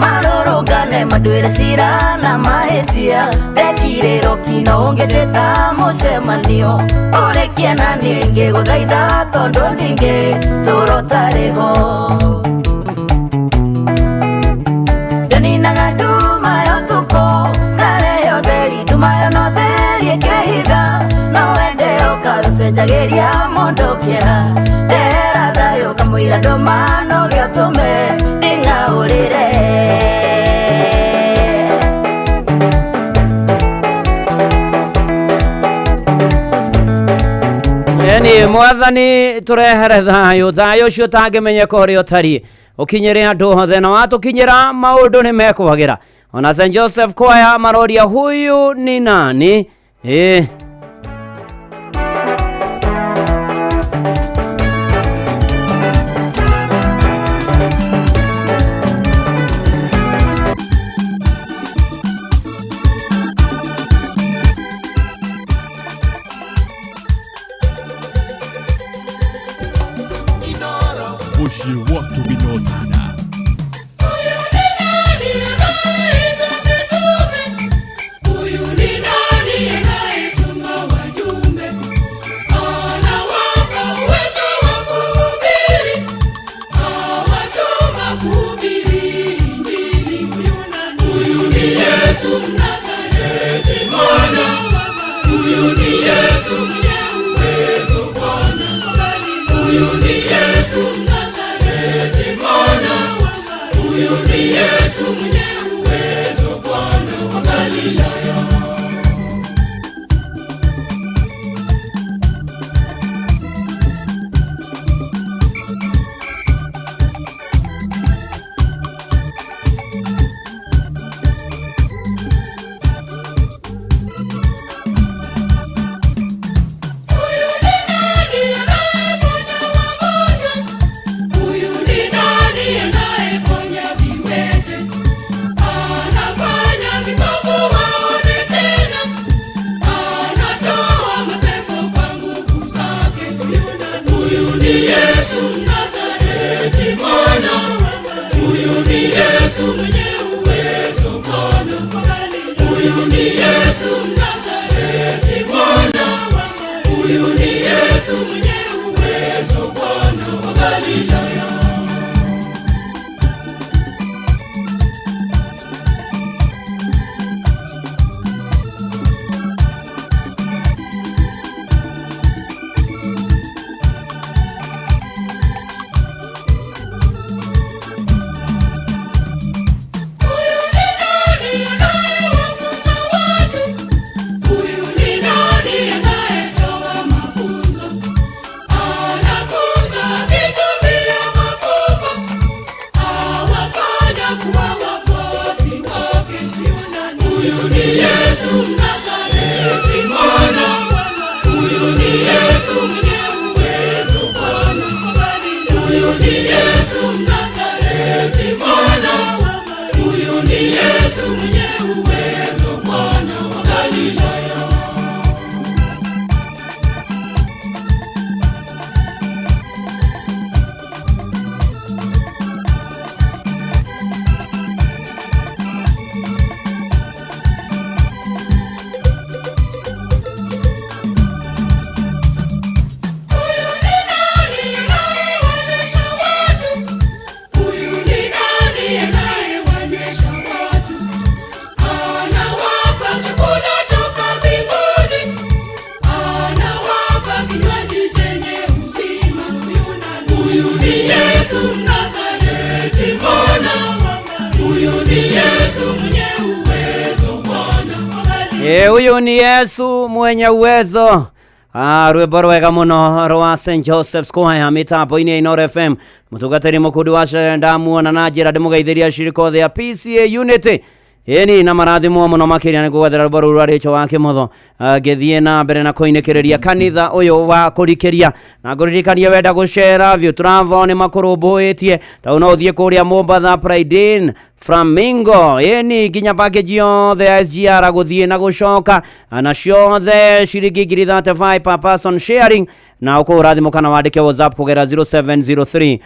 marũrũngane manduĩre cira na mahĩtia ndekirĩrwo kino ũngĩtĩta mũcemanio ũrĩkie na niĩ ngĩgũthaitha tondũ ndingĩ tũra ũtarĩ ho ndaninaga nduma ya ũtukũ kare yotheri nduma yo no theri ĩkĩhitha no wende ũkaũcenjagĩria mũndũ kĩa ndehera thayũ kamũira ndũma no gĩotũme ndĩng'aũrĩre. Eni Mwathani tũrehere thayũ, thayũ ũcio ũtangĩmenyeka ũrĩa ũtariĩ ũkinyĩre andũ othe na watũkinyĩra maũndũ nĩ mekwagĩra. Ona St Joseph Choir maroria huyu ni nani? Muciĩ watu binotana. Anawapa uwezo wa kuhubiri, awatuma. ni Yesu mwenye uwezo, Bwana wa Galilaya. Huyu ni nani anayeponya wagonjwa? Huyu ni nani anayeponya viwete? Anafanya vipofu waone tena, anatoa mapepo kwa nguvu zake. Huyu ni Yesu Mnazareti, Bwana. Huyu ni Yesu mwenye uwezo, Bwana. Huyu ni Yesu Mnazareti, Bwana. Huyu ni Yesu mwenye uwezo, Bwana wa Galilaya. Huyu ni nani anayewafunza watu? Huyu ni nani anayetoa mafunzo? Anafunza akitumia mafumbo, awafanya kuwa wafuasi wake. Huyu ni Yesu Mnazareti, Bwana. Huyu ni Yesu mwenye uwezo, Bwana. Huyu ni Yesu Mnazareti, Bwana. Huyu ni Yesu mwenye uwezo, Bwana wa Galilaya. Huyu ni nani anayewalisha watu? Huyu ni nani anayewanywesha watu? Anawapa chakula toka mbinguni, anawapa kinywaji chenye uzima. Huyu ni Yesu Mnazareti, Bwana. Huyu ni Yesu mwenye uwezo, Bwana. Huyu ni Yesu mwenye uwezo. Rwĩmbo rwega mũno rwa St Joseph's Choir mĩtambo-inĩ ya Inoro FM. Mũtungatĩri mũkundi wa Sharon ndamuona na njĩra ndĩmũgeithĩria shirika othe ya PCA Unity. Ĩni na marathimwo mũno makĩria nĩ kũgwethera rwĩmbo rũu rwa Rachel wa Kĩmotho. Ngĩthiĩ na mbere na kũinĩkĩrĩria kanitha ũyũ wa kũrikĩria na ngũririkanie wenda gũcera View Travel nĩ makũrũmbũĩtie tau no ũthiĩ kũrĩa Mombatha Pride Inn Flamingo ĩni nginya package yothe ya SGR gũthiĩ na gũcoka na ciothe ciringi 35 per person sharing, na ũkũhũra thimũ kana wandĩke WhatsApp kũgera 0703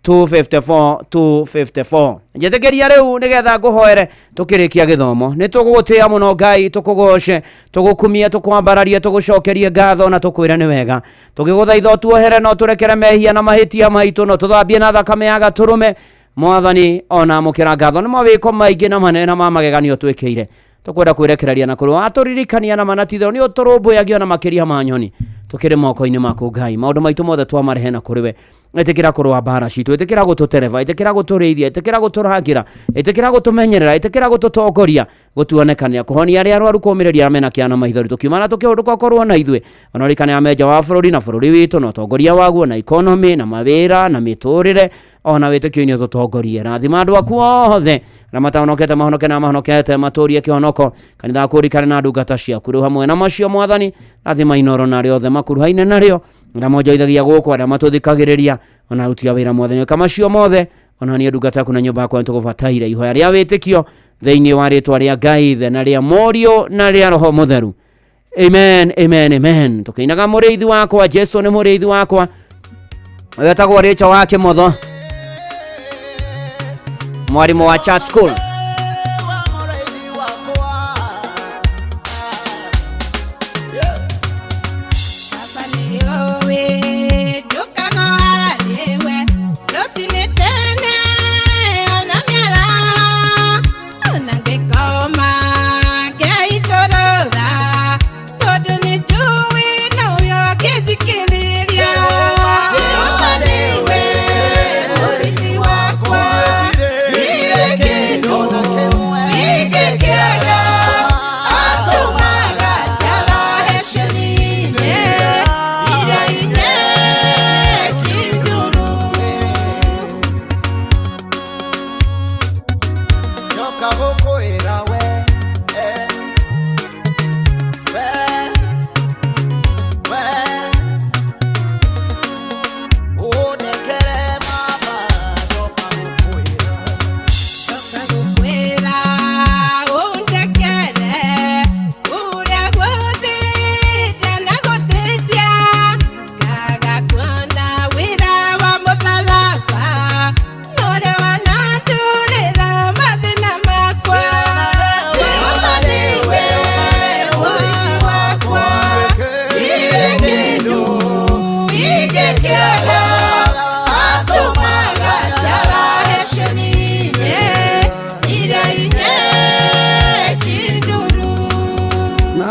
254 254. Njĩtĩkĩria rĩu nĩgetha ngũhoere tũkĩrĩkia gĩthomo. Nĩ tũgũgũtĩĩa mũno Ngai, tũkũgoce, tũgũkumie, tũkwambararie, tũgũcokerie ngatho na tũkwĩre nĩ wega. Tũgĩgũthaitha ũtuohere na ũtũrekere mehia na mahĩtia maitũ, na ũtũthambie na thakame ya gatũrũme. Mwathani, ona amũkĩra ngatho nĩ mawĩko maingĩ na manene na ma mageganio twĩkĩire. Tũkwenda kwĩrekereria na kũrĩ watũririkania na mana titherũ nĩ ũtũrũmbũyagia na makĩria ma nyoni. Tũkĩrĩ moko-inĩ maku Ngai, maũndũ maitũ mothe twamarehe na kũrĩ we. Ĩtĩkĩra kũrũa mbara citũ, ĩtĩkĩra gũtũtereba, ĩtĩkĩra gũtũrĩithia, ĩtĩkĩra gũtũrangĩra, ĩtĩkĩra gũtũmenyerera, ĩtĩkĩra gũtũtongoria, gũtuonekanĩra, kũhonia arĩa arwaru, kũũmĩrĩria arĩa mena kĩeha na maithori, tũkiuma na tũkĩhũndũka ũkorwo na ithuĩ. Ona ũririkane amenja wa bũrũri na bũrũri witũ na ũtongoria waguo na economy na mawĩra na mĩtũrĩre ona wĩtĩkio-inĩ ũtũtongorie. Rathima andũ aku othe arĩa matahonokete mahonoke na mahonokete matũrie kĩhonoko. Kanitha waku ũririkane na ndungata ciaku rĩu hamwe na macio Mwathani, rathima Inoro na arĩa othe makuruhaine narĩo, arĩa monjoithagia gũkũ, arĩa matũthikagĩrĩria, ona aruti a wĩra Mwathani, ĩka macio mothe. Ona niĩ ndungata yaku na nyũmba yakwa nĩtũgũbataire ihoya rĩa wĩtĩkio thĩinĩ wa rĩtwa rĩa Ngai Ithe na rĩa Mũriũ na rĩa Roho Mũtheru. Amen, amen, amen. Tũkĩinaga mũrĩithi wakwa, Jesu nĩ mũrĩithi wakwa, wetagwo Rachel wa Kĩmotho, mwarimũ wa church school. Jehova niwe mũrĩithi wakwa, ndirĩ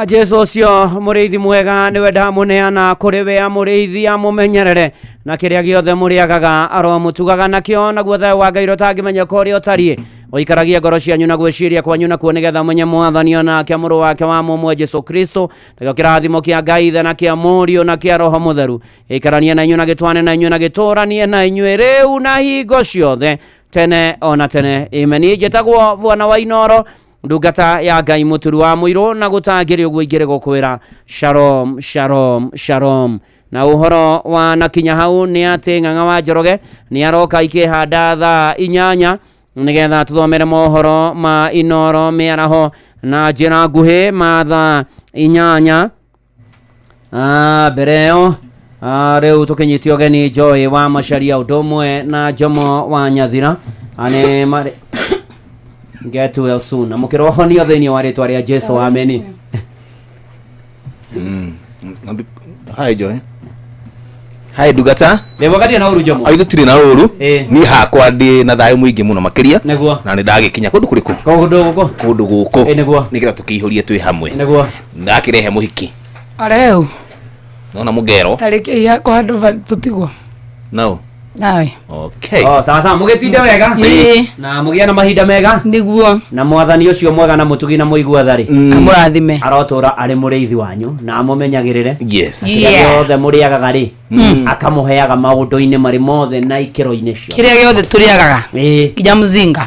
Jesu ũcio mũrĩithi mwega nĩwe ndamũneana kũrĩ we amũrĩithi amũmenyerere na kĩrĩa gĩothe mũrĩagaga aromũtugaga nakĩo, naguo thayũ wa Ngai ũrĩa ũtangĩmenyeka ũrĩa ũtariĩ ũikaragie ngoro cianyu na gwĩciria kwanyu nakuo, nĩgetha mũmenye Mwathani o nake mũrũ wake wa mũmwe Jesu Kristo. Nakĩo kĩrathimo kĩa Ngai Ithe na kĩa Mũriũ na kĩa Roho Mũtheru gĩikaranie na inyuĩ na gĩtwane na inyuĩ na gĩtũranie na inyuĩ rĩu na hingo ciothe tene ona tene. Amen. Niĩ njĩtagwo Bwana wa Inoro, ndungata ya Ngai mũturu wa mũirũ, na gũtangĩrĩ ũguo ingĩrĩ gũkwĩra shalom shalom shalom. Na ũhoro wa na kinya hau nĩ atĩ Ng'ang'a wa Njoroge nĩ aroka ikĩhanda thaa 8 nĩgetha tũthomere mohoro ma Inoro mĩaraho na njĩra nguhĩ ma thaa 8. Mbere ĩyo, rĩu tũkĩnyitio ũgeni Joy wa Macharia ũndũ ũmwe na Jomo wa Nyathira. Nĩ marĩ get well soon, na mũkĩrohonio thĩinĩ wa rĩtwa rĩa Jesu, ameni. Hi Joy. Hi ndungata. Ndĩ mwega na ũru Jomo. Aithu tirĩ na ũru. Niĩ hakwa ndĩ na thayũ mũingĩ mũno makĩria. Nĩguo. Na nĩ ndagĩkinya kũndũ kũrĩkũ? Kũndũ gũkũ. Kũndũ gũkũ. Nĩguo. Nĩgetha tũkĩihũrie twĩ hamwe. Nĩguo. Ndakĩrehe mũhiki. Areu. Nona mũgero. Tarĩki hakwa handũ tũtigwo. No. Nawe. Okay. Oh, sawa sawa, mũgĩtinde wega. Ĩĩ. Na mũgĩe na mahinda mega. Nĩguo. Na Mwathani ũcio mwega na mũtugi na mũigua tharĩ. Amũrathime. Arotũra arĩ mũrĩithi wanyu na amũmenyagĩrĩre. Yes. Na kĩrĩa Yeah. gĩothe mũrĩagaga rĩ, akamũheaga maũndũ-inĩ marĩ mothe na ikĩro-inĩ ciothe. Kĩrĩa gĩothe tũrĩagaga. Ĩĩ. Nginya mũzinga.